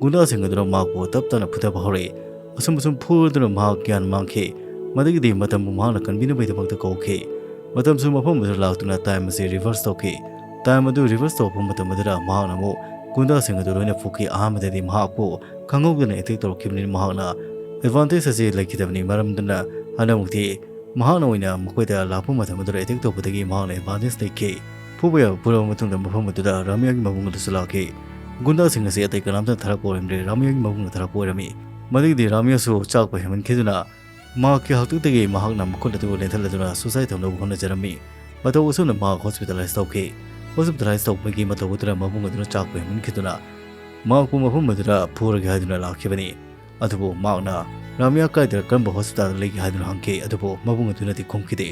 ꯒꯨꯟꯗꯥꯁꯤꯡ ꯑꯗꯨꯅ ꯃꯍꯥꯛꯄꯨ ꯇꯞ ꯇꯞꯅ ꯐꯨꯊꯕ ꯍꯧꯔꯛꯏ꯫ ꯑꯁꯨꯝ ꯑꯁꯨꯝ ꯐꯨꯔꯗꯨꯅ ꯃꯍꯥꯛ ꯒ꯭ꯌꯥꯟ ꯃꯥꯡꯈꯤ꯫ ꯃꯗꯨꯒꯤꯗꯤ ꯃꯇꯝꯕꯨ ꯃꯍꯥꯛꯅ ꯀꯟꯕꯤꯅꯕꯒꯤꯗꯃꯛꯇ ꯀꯧꯈꯤ꯫ ꯃꯇꯝꯁꯨ ꯃꯐꯝ ꯑꯗꯨꯗ ꯂꯥꯛꯇꯨꯅ ꯇꯥꯏꯝ ꯑꯁꯤ ꯔꯤꯚꯔꯁ ꯇꯧꯈꯤ꯫ ꯇꯥꯏꯝ ꯑꯗꯨ ꯔꯤꯚꯔꯁ ꯇꯧꯔꯛꯄ ꯃꯇꯝ ꯑꯗꯨꯗ ꯃꯍꯥꯛꯅ ꯑꯃꯨꯛ ꯒꯨꯟꯗꯥꯁꯤꯡ ꯑꯗꯨ ꯂꯣꯏꯅ ꯐꯨꯈꯤ꯫ ꯑꯍꯥꯟꯕꯗꯗꯤ ꯃꯍꯥꯛꯄꯨ ꯈꯪꯍꯧꯗꯅ ꯑꯦꯇꯦꯛ ꯇꯧꯔꯛꯈꯤꯕꯅꯤꯅ ꯃꯍꯥꯛꯅ ꯑꯦꯗꯚꯥꯟꯇꯦꯖ ꯑꯁꯤ ꯂꯩꯈꯤꯗꯕꯅꯤ꯫ ꯃꯔꯝ ꯑꯗꯨꯅ ꯍꯟꯗꯛꯃꯨꯛꯇꯤ ꯃꯍꯥꯛꯅ ꯑꯣꯏꯅ ꯃꯈꯣꯏꯗ ꯂꯥꯛꯄ ꯃꯇꯝ ꯑꯗꯨꯗ ꯑꯦꯇꯦꯛ ꯇꯧꯕꯗꯒꯤ ꯃꯍꯥꯛꯅ ꯑꯦꯗꯚꯥꯟꯇꯦꯖ ꯂꯩꯈꯤ꯫ ꯐꯨꯕ ꯌꯥꯕ ꯐꯨꯔꯕ ꯃꯇꯨꯡꯗ ꯃꯐꯝ ꯑꯗꯨꯗ ꯔꯥꯃꯤꯌꯥꯒꯤ ꯃꯕꯨꯡ ꯑꯗꯨꯁꯨ ꯂꯥꯛꯈꯤ꯫ ꯒꯨꯟꯗꯥꯁꯤꯡ ꯑꯁꯤ ꯑꯇꯩ ꯀꯅꯥꯝꯇꯅ ꯊꯥꯔꯛꯄ ꯑꯣꯏꯔꯝꯗ꯭ꯔꯦ, ꯔꯥꯃꯤꯌꯥꯒꯤ ꯃꯕꯨꯡꯅ ꯊꯥꯔꯛꯄ ꯑꯣꯏꯔꯝꯃꯤ꯫ ꯃꯗꯨꯒꯤꯗꯤ ꯔꯥꯃꯤꯌꯥꯁꯨ ꯆꯥꯛꯄ ꯍꯦꯟꯃꯟꯈꯤꯗꯨꯅ ꯃꯍꯥꯛꯀꯤ ꯍꯥꯛꯇꯛꯇꯒꯤ ꯃꯍꯥꯛꯅ ꯃꯈꯨꯠ ꯑꯗꯨ ꯂꯦꯟꯊꯠꯂꯗꯨꯅ ꯁꯨꯁꯥꯏꯠ ꯇꯧꯅꯕ ꯍꯣꯠꯅꯖꯔꯝꯃꯤ꯫ ꯃꯇꯧ ꯑꯁꯨꯝꯅ ꯃꯍꯥꯛ ꯍꯣꯁꯄꯤꯇꯥꯂꯥꯏꯁ ꯇꯧꯈꯤ꯫ ꯍꯣꯁꯄꯤꯇꯥꯂꯥꯏꯁ ꯇꯧꯕꯒꯤ ꯃꯇꯧ ꯑꯗꯨꯗ ꯃꯕꯨꯡ ꯑꯗꯨꯅ ꯆꯥꯛꯄ ꯍꯦꯟꯃꯟꯈꯤꯗꯨꯅ ꯃꯍꯥꯛꯄꯨ ꯃꯐꯝ ꯑꯗꯨꯗ ꯐꯨꯔꯒꯦ ꯍꯥꯏꯗꯨꯅ ꯂꯥꯛꯈꯤꯕꯅꯤ꯫ ꯑꯗꯨꯕꯨ ꯃꯍꯥꯛꯅ ꯔꯥꯃꯤꯌꯥ ꯀꯥꯏꯗ ꯀꯔꯝꯕ ꯍꯣꯁꯄꯤꯇꯥꯜꯗ ꯂꯩꯒꯦ ꯍꯥꯏꯗꯨꯅ ꯍꯪꯈꯤ꯫ ꯑꯗꯨꯕꯨ ꯃꯕꯨꯡ ꯑꯗꯨꯅꯗꯤ ꯈꯨꯝꯈꯤꯗꯦ꯫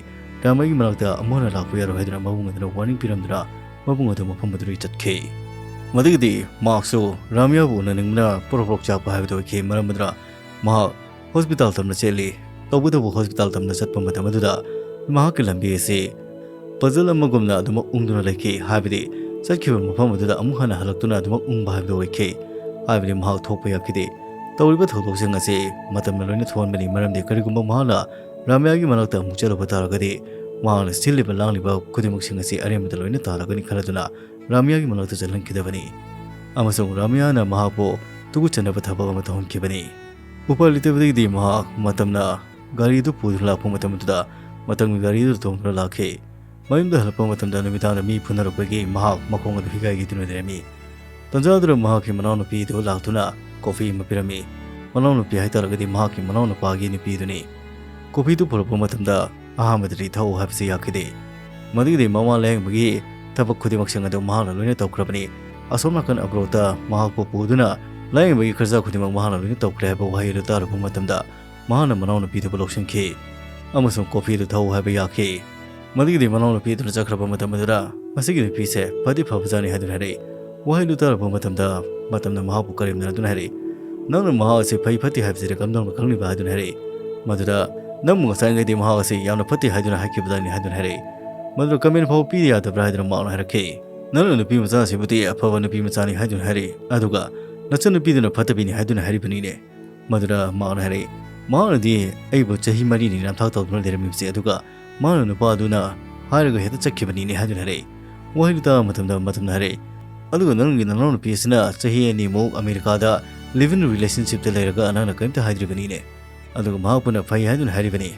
ꯔꯥꯃꯤꯌꯥꯒꯤ ꯃꯅꯥꯛꯇ ꯑꯃꯨꯛ ꯍꯟꯅ ꯂꯥꯛꯄ ꯌꯥꯔꯣꯏ ꯍꯥꯏꯗꯨꯅ ꯃꯕꯨꯡ ꯑꯗꯨꯅ ꯋꯥꯔꯅꯤꯡ ꯄꯤꯔꯝꯗꯨꯅ ꯃꯕꯨꯡ ꯑꯗꯨ ꯃꯐꯝ ꯑꯗꯨꯗꯒꯤ ꯆꯠꯈꯤ꯫ ꯃꯗꯨꯒꯤꯗꯤ ꯃꯍꯥꯛꯁꯨ ꯔꯥꯃꯤꯌꯥꯕꯨ ꯎꯅꯅꯤꯡꯕꯅ ꯄ꯭ꯔꯣꯛ ꯄ꯭ꯔꯣꯛ ꯆꯥꯛꯄ ꯍꯥꯏꯕꯗꯨ ꯑꯣꯏꯈꯤ꯫ ꯃꯔꯝ ꯑꯗꯨꯅ ꯃꯍꯥꯛ ꯍꯣꯁꯄꯤꯇꯥꯜ ꯇꯝꯅ ꯆꯦꯜꯂꯤ꯫ ꯇꯧꯕꯇꯕꯨ ꯍꯣꯁꯄꯤꯇꯥꯜ ꯇꯝꯅ ꯆꯠꯄ ꯃꯇꯝ ꯑꯗꯨꯗ ꯃꯍꯥꯛꯀꯤ ꯂꯝꯕꯤ ꯑꯁꯤ ꯄꯖꯜ ꯑꯃꯒꯨꯝꯅ ꯑꯗꯨꯃꯛ ꯎꯪꯗꯨꯅ ꯂꯩꯈꯤ꯫ ꯍꯥꯏꯕꯗꯤ ꯆꯠꯈꯤꯕ ꯃꯐꯝ ꯑꯗꯨꯗ ꯑꯃꯨꯛ ꯍꯟꯅ ꯍꯜꯂꯛꯇꯨꯅ ꯑꯗꯨꯃꯛ ꯎꯪꯕ ꯍꯥꯏꯕꯗꯨ ꯑꯣꯏꯈꯤ꯫ ꯍꯥꯏꯕꯗꯤ ꯃꯍꯥꯛ ꯊꯣꯛꯄ ꯌꯥꯈꯤꯗꯦ꯫ ꯇꯧꯔꯤꯕ ꯊꯧꯗꯣꯛꯁꯤꯡ ꯑꯁꯤ ꯃꯇꯝꯅ ꯂꯣꯏꯅ ꯊꯣꯛꯍꯟꯕꯅꯤ꯫ ꯃꯔꯝꯗꯤ ꯀꯔꯤꯒꯨꯝꯕ ꯃꯍꯥꯛꯅ ꯔꯥꯃꯤꯌꯥꯒꯤ ꯃꯅꯥꯛꯇ ꯑꯃꯨꯛ ꯆꯠꯂꯨꯕ ꯇꯥꯔꯒꯗꯤ ꯃꯍꯥꯛꯅ ꯁꯤꯜꯂꯤꯕ ꯂꯥꯡꯂꯤꯕ ꯈꯨꯗꯤꯡꯃꯛꯁꯤꯡ ꯑꯁꯤ ꯑꯔꯦꯝꯕꯗ ꯂꯣꯏꯅ ꯇꯥꯔꯒꯅꯤ ꯈꯜꯂꯗꯨꯅ ꯔꯥꯃꯤꯌꯥꯒꯤ ꯃꯅꯥꯛꯇ ꯆꯠꯍꯟꯈꯤꯗꯕꯅꯤ꯫ ꯑꯃꯁꯨꯡ ꯔꯥꯃꯤꯌꯥꯅ ꯃꯍꯥꯛꯄꯨ ꯇꯨꯀꯠꯆꯅꯕ ꯊꯕꯛ ꯑꯃ ꯇꯧꯍꯟꯈꯤꯕꯅꯤ꯫ ꯎꯄꯥꯏ ꯂꯩꯇꯕꯗꯒꯤꯗꯤ ꯃꯍꯥꯛ ꯃꯇꯝꯅ ꯒꯥꯔꯤꯗꯨ ꯄꯨꯗꯨꯅ ꯂꯥꯛꯄ ꯃꯇꯝꯗꯨꯗ ꯃꯇꯝꯒꯤ ꯒꯥꯔꯤꯗꯨ ꯇꯣꯡꯗꯨꯅ ꯂꯥꯛꯈꯤ꯫ ꯃꯌꯨꯝꯗ ꯍꯜꯂꯛꯄ ꯃꯇꯝꯗ ꯅꯨꯃꯤꯗꯥꯡꯗ ꯃꯤ ꯐꯨꯅꯔꯛꯄꯒꯤ ꯃꯍꯥꯛ ꯃꯈꯣꯡ ꯑꯗꯨ ꯍꯤꯒꯥꯏꯈꯤꯗꯨꯅ ꯂꯩꯔꯝꯃꯤ꯫ ꯇꯟꯖꯥ ꯑꯗꯨꯗ ꯃꯍꯥꯛꯀꯤ ꯃꯅꯥꯎꯅꯨꯄꯤꯗꯨ ꯂꯥꯛꯇꯨꯅ ꯀꯣꯐꯤ ꯑꯃ ꯄꯤꯔꯝꯃꯤ꯫ ꯃꯅꯥꯎꯅꯨꯄꯤ ꯍꯥꯏꯇꯥꯔꯒꯗꯤ ꯃꯍꯥꯛꯀꯤ ꯃꯅꯥꯎꯅꯨꯄꯥꯒꯤ ꯅꯨꯄꯤꯗꯨꯅꯤ꯫ ꯀꯣꯐꯤꯗꯨ ꯄꯨꯔꯛꯄ ꯃꯇꯝꯗ ꯑꯍꯥꯟꯕꯗꯗꯤ ꯊꯛꯎ ꯍꯥꯏꯕꯁꯤ ꯌꯥꯈꯤꯗꯦ꯫ ꯃꯗꯨꯒꯤꯗꯤ ꯃꯃꯥ ꯂꯥꯌꯦꯡꯕꯒꯤ ꯊꯕꯛ ꯈꯨꯗꯤꯡꯃꯛꯁꯤꯡ ꯑꯗꯨ ꯃꯍꯥꯛꯅ ꯂꯣꯏꯅ ꯇꯧꯈ꯭ꯔꯕꯅꯤ꯫ ꯑꯁꯣꯝ ꯅꯥꯀꯟ ꯑꯕ꯭ꯔꯣꯠꯇ ꯃꯍꯥꯛꯄꯨ ꯄꯨꯗꯨꯅ ꯂꯥꯌꯦꯡꯕꯒꯤ ꯈꯔꯆꯥ ꯈꯨꯗꯤꯡꯃꯛ ꯃꯍꯥꯛꯅ ꯂꯣꯏꯅ ꯇꯧꯈ꯭ꯔꯦ ꯍꯥꯏꯕ ꯋꯥꯍꯩ ꯑꯗꯨ ꯇꯥꯔꯨꯕ ꯃꯇꯝꯗ ꯃꯍꯥꯛꯅ ꯃꯅꯥꯎꯅꯨꯄꯤꯗꯨꯕꯨ ꯂꯧꯁꯤꯟꯈꯤ ꯑꯃꯁꯨꯡ ꯀꯣꯐꯤꯗꯨ ꯊꯛꯎ ꯍꯥꯏꯕ ꯌꯥꯈꯤ꯫ ꯃꯗꯨꯒꯤꯗꯤ ꯃꯅꯥꯎꯅꯨꯄꯤ ꯑꯗꯨꯅ ꯆꯠꯈ꯭ꯔꯕ ꯃꯇꯝ ꯑꯗꯨꯗ ꯃꯁꯤꯒꯤ ꯅꯨꯄꯤꯁꯦ ꯐꯗꯤ ꯐꯕꯖꯥꯠꯅꯤ ꯍꯥꯏꯗꯨꯅ ꯍꯥꯏꯔꯛꯏ꯫ ꯋꯥꯍꯩꯗꯨ ꯇꯥꯔꯨꯕ ꯃꯇꯝꯗ ꯃꯇꯝꯅ ꯃꯍꯥꯛꯄꯨ ꯀꯔꯦꯝꯅꯗꯨꯅ ꯍꯥꯏꯔꯛꯏ, "ꯅꯪꯅ ꯃꯍꯥꯛ ꯑꯁꯤ ꯐꯩ ꯐꯠꯇꯦ ꯍꯥꯏꯕꯁꯤꯗꯤ ꯀꯝꯗꯧꯅ ꯈꯪꯂꯤꯕ?" ꯍꯥꯏꯗꯨꯅ ꯍꯥꯏꯔꯛꯏ꯫ ꯃꯗꯨꯗ "ꯅꯪꯕꯨ ꯉꯁꯥꯏꯉꯩꯗꯤ ꯃꯍꯥꯛ ꯑꯁꯤ ꯌꯥꯝꯅ ꯐꯠꯇꯦ ꯍꯥꯏꯗꯨꯅ ꯍꯥꯏꯈꯤꯕꯗꯥꯏꯅꯤ?" ꯍꯥꯏꯗꯨꯅ ꯍꯥꯏꯔꯛꯏ꯫ ꯃꯗꯨꯗ ꯀꯃꯦꯟ ꯐꯥꯎꯕ ꯄꯤꯗ ꯌꯥꯗꯕ꯭ꯔꯥ ꯍꯥꯏꯗꯨꯅ ꯃꯍꯥꯛꯅ ꯍꯥꯏꯔꯛꯈꯤ꯫ "ꯅꯪꯅ ꯅꯨꯄꯤ ꯃꯆꯥ ꯑꯁꯤꯕꯨꯗꯤ ꯑꯐꯕ ꯅꯨꯄꯤ ꯃꯆꯥꯅꯤ ꯍꯥꯏꯗꯨꯅ ꯍꯥꯏꯔꯛꯏ, ꯑꯗꯨꯒ ꯅꯆꯟꯅꯨꯄꯤꯗꯨꯅ ꯐꯠꯇꯕꯤꯅꯤ ꯍꯥꯏꯗꯨꯅ ꯍꯥꯏꯔꯤꯕꯅꯤꯅꯦ꯫ ꯃꯗꯨꯗ ꯃꯍꯥꯛꯅ ꯍꯥꯏꯔꯛꯏ, ꯃꯍꯥꯛꯅꯗꯤ ꯑꯩꯕꯨ ꯆꯍꯤ ꯃꯔꯤꯅꯤ ꯅꯝꯊꯥꯛ ꯇꯧꯗꯨꯅ ꯂꯩꯔꯝꯃꯤꯕꯁꯦ, ꯑꯗꯨꯒ ꯃꯍꯥꯛꯅ ꯅꯨꯄꯥꯗꯨꯅ ꯍꯥꯏꯔꯒ ꯍꯦꯛꯇ ꯆꯠꯈꯤꯕꯅꯤꯅꯦ ꯍꯥꯏꯗꯨꯅ ꯍꯥꯏꯔꯛꯏ꯫ ꯋꯥꯍꯩꯗꯨ ꯇꯥꯕ ꯃꯇꯝꯗ ꯃꯇꯝꯅ ꯍꯥꯏꯔꯛꯏ, ꯑꯗꯨꯒ ꯅꯪꯒꯤ ꯅꯅꯥꯎꯅꯨꯄꯤ ꯑꯁꯤꯅ ꯆꯍꯤ ꯑꯅꯤꯃꯨꯛ ꯑꯃꯦꯔꯤꯀꯥꯗ live in relationshipꯇ ꯂꯩꯔꯒ ꯅꯪꯅ ꯀꯔꯤꯝꯇ ꯍꯥꯏꯗ꯭ꯔꯤꯕꯅꯤꯅꯦ꯫ ꯑꯗꯨꯒ ꯃꯍꯥꯛꯄꯨꯅ ꯐꯩ ꯍꯥꯏꯗꯨꯅ ꯍꯥꯏꯔꯤꯕꯅꯤ꯫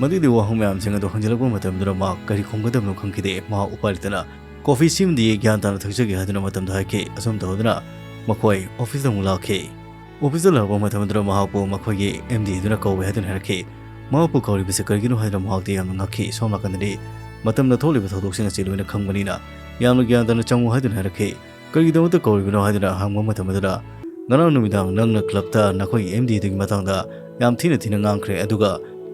ꯃꯗꯨꯒꯤ ꯋꯥꯍꯪ ꯃꯌꯥꯝꯁꯤꯡ ꯑꯗꯨ ꯍꯪꯖꯤꯜꯂꯛꯄ ꯃꯇꯝꯗꯨꯗ ꯃꯍꯥꯛ ꯀꯔꯤ ꯈꯨꯝꯒꯗꯕꯅꯣ ꯈꯪꯈꯤꯗꯦ꯫ ꯃꯍꯥꯛ ꯎꯄꯥꯏ ꯂꯩꯇꯅ ꯀꯣꯐꯤ ꯁꯤꯃꯗꯤ ꯒ꯭ꯌꯥꯟ ꯇꯥꯅ ꯊꯛꯆꯒꯦ ꯍꯥꯏꯗꯨꯅ ꯃꯇꯝꯗ ꯍꯥꯏꯈꯤ꯫ ꯑꯁꯨꯝ ꯇꯧꯗꯨꯅ ꯃꯈꯣꯏ ꯑꯣꯐꯤꯁꯇ ꯑꯃꯨꯛ ꯂꯥꯛꯈꯤ꯫ ꯑꯣꯐꯤꯁꯇ ꯂꯥꯛꯄ ꯃꯇꯝꯗꯨꯗ ꯃꯍꯥꯛꯄꯨ ꯃꯈꯣꯏꯒꯤ MD ꯑꯗꯨꯅ ꯀꯧꯏ ꯍꯥꯏꯗꯨꯅ ꯍꯥꯏꯔꯛꯈꯤ꯫ ꯃꯍꯥꯛꯄꯨ ꯀꯧꯔꯤꯕꯁꯤ ꯀꯔꯤꯒꯤꯅꯣ ꯍꯥꯏꯗꯨꯅ ꯃꯍꯥꯛꯇꯤ ꯌꯥꯝꯅ ꯉꯛꯈꯤ꯫ ꯁꯣꯝ ꯅꯥꯀꯟꯗꯗꯤ ꯃꯇꯝꯗ ꯊꯣꯛꯂꯤꯕ ꯊꯧꯗꯣꯛꯁꯤꯡ ꯑꯁꯤ ꯂꯣꯏꯅ ꯈꯪꯕꯅꯤꯅ ꯌꯥꯝꯅ ꯒ꯭ꯌꯥꯟ ꯇꯥꯅ ꯆꯪꯉꯨ ꯍꯥꯏꯗꯨꯅ ꯍꯥꯏꯔꯛꯈꯤ꯫ ꯀꯔꯤꯒꯤꯗꯃꯛꯇ ꯀꯧꯔꯤꯕꯅꯣ ꯍꯥꯏꯗꯨꯅ ꯍꯪꯕ ꯃꯇꯝ ꯑꯗꯨꯗ, ꯉꯔꯥꯡ ꯅꯨꯃꯤꯗꯥꯡ ꯅꯪꯅ ꯀ꯭ꯂꯕꯇ ꯅꯈꯣꯏꯒꯤ MD ꯑꯗꯨꯒꯤ ꯃꯇꯥꯡꯗ ꯌꯥꯝ ꯊꯤꯅ ꯊꯤꯅ ꯉꯥꯡꯈ꯭ꯔꯦ, ꯑꯗꯨꯒ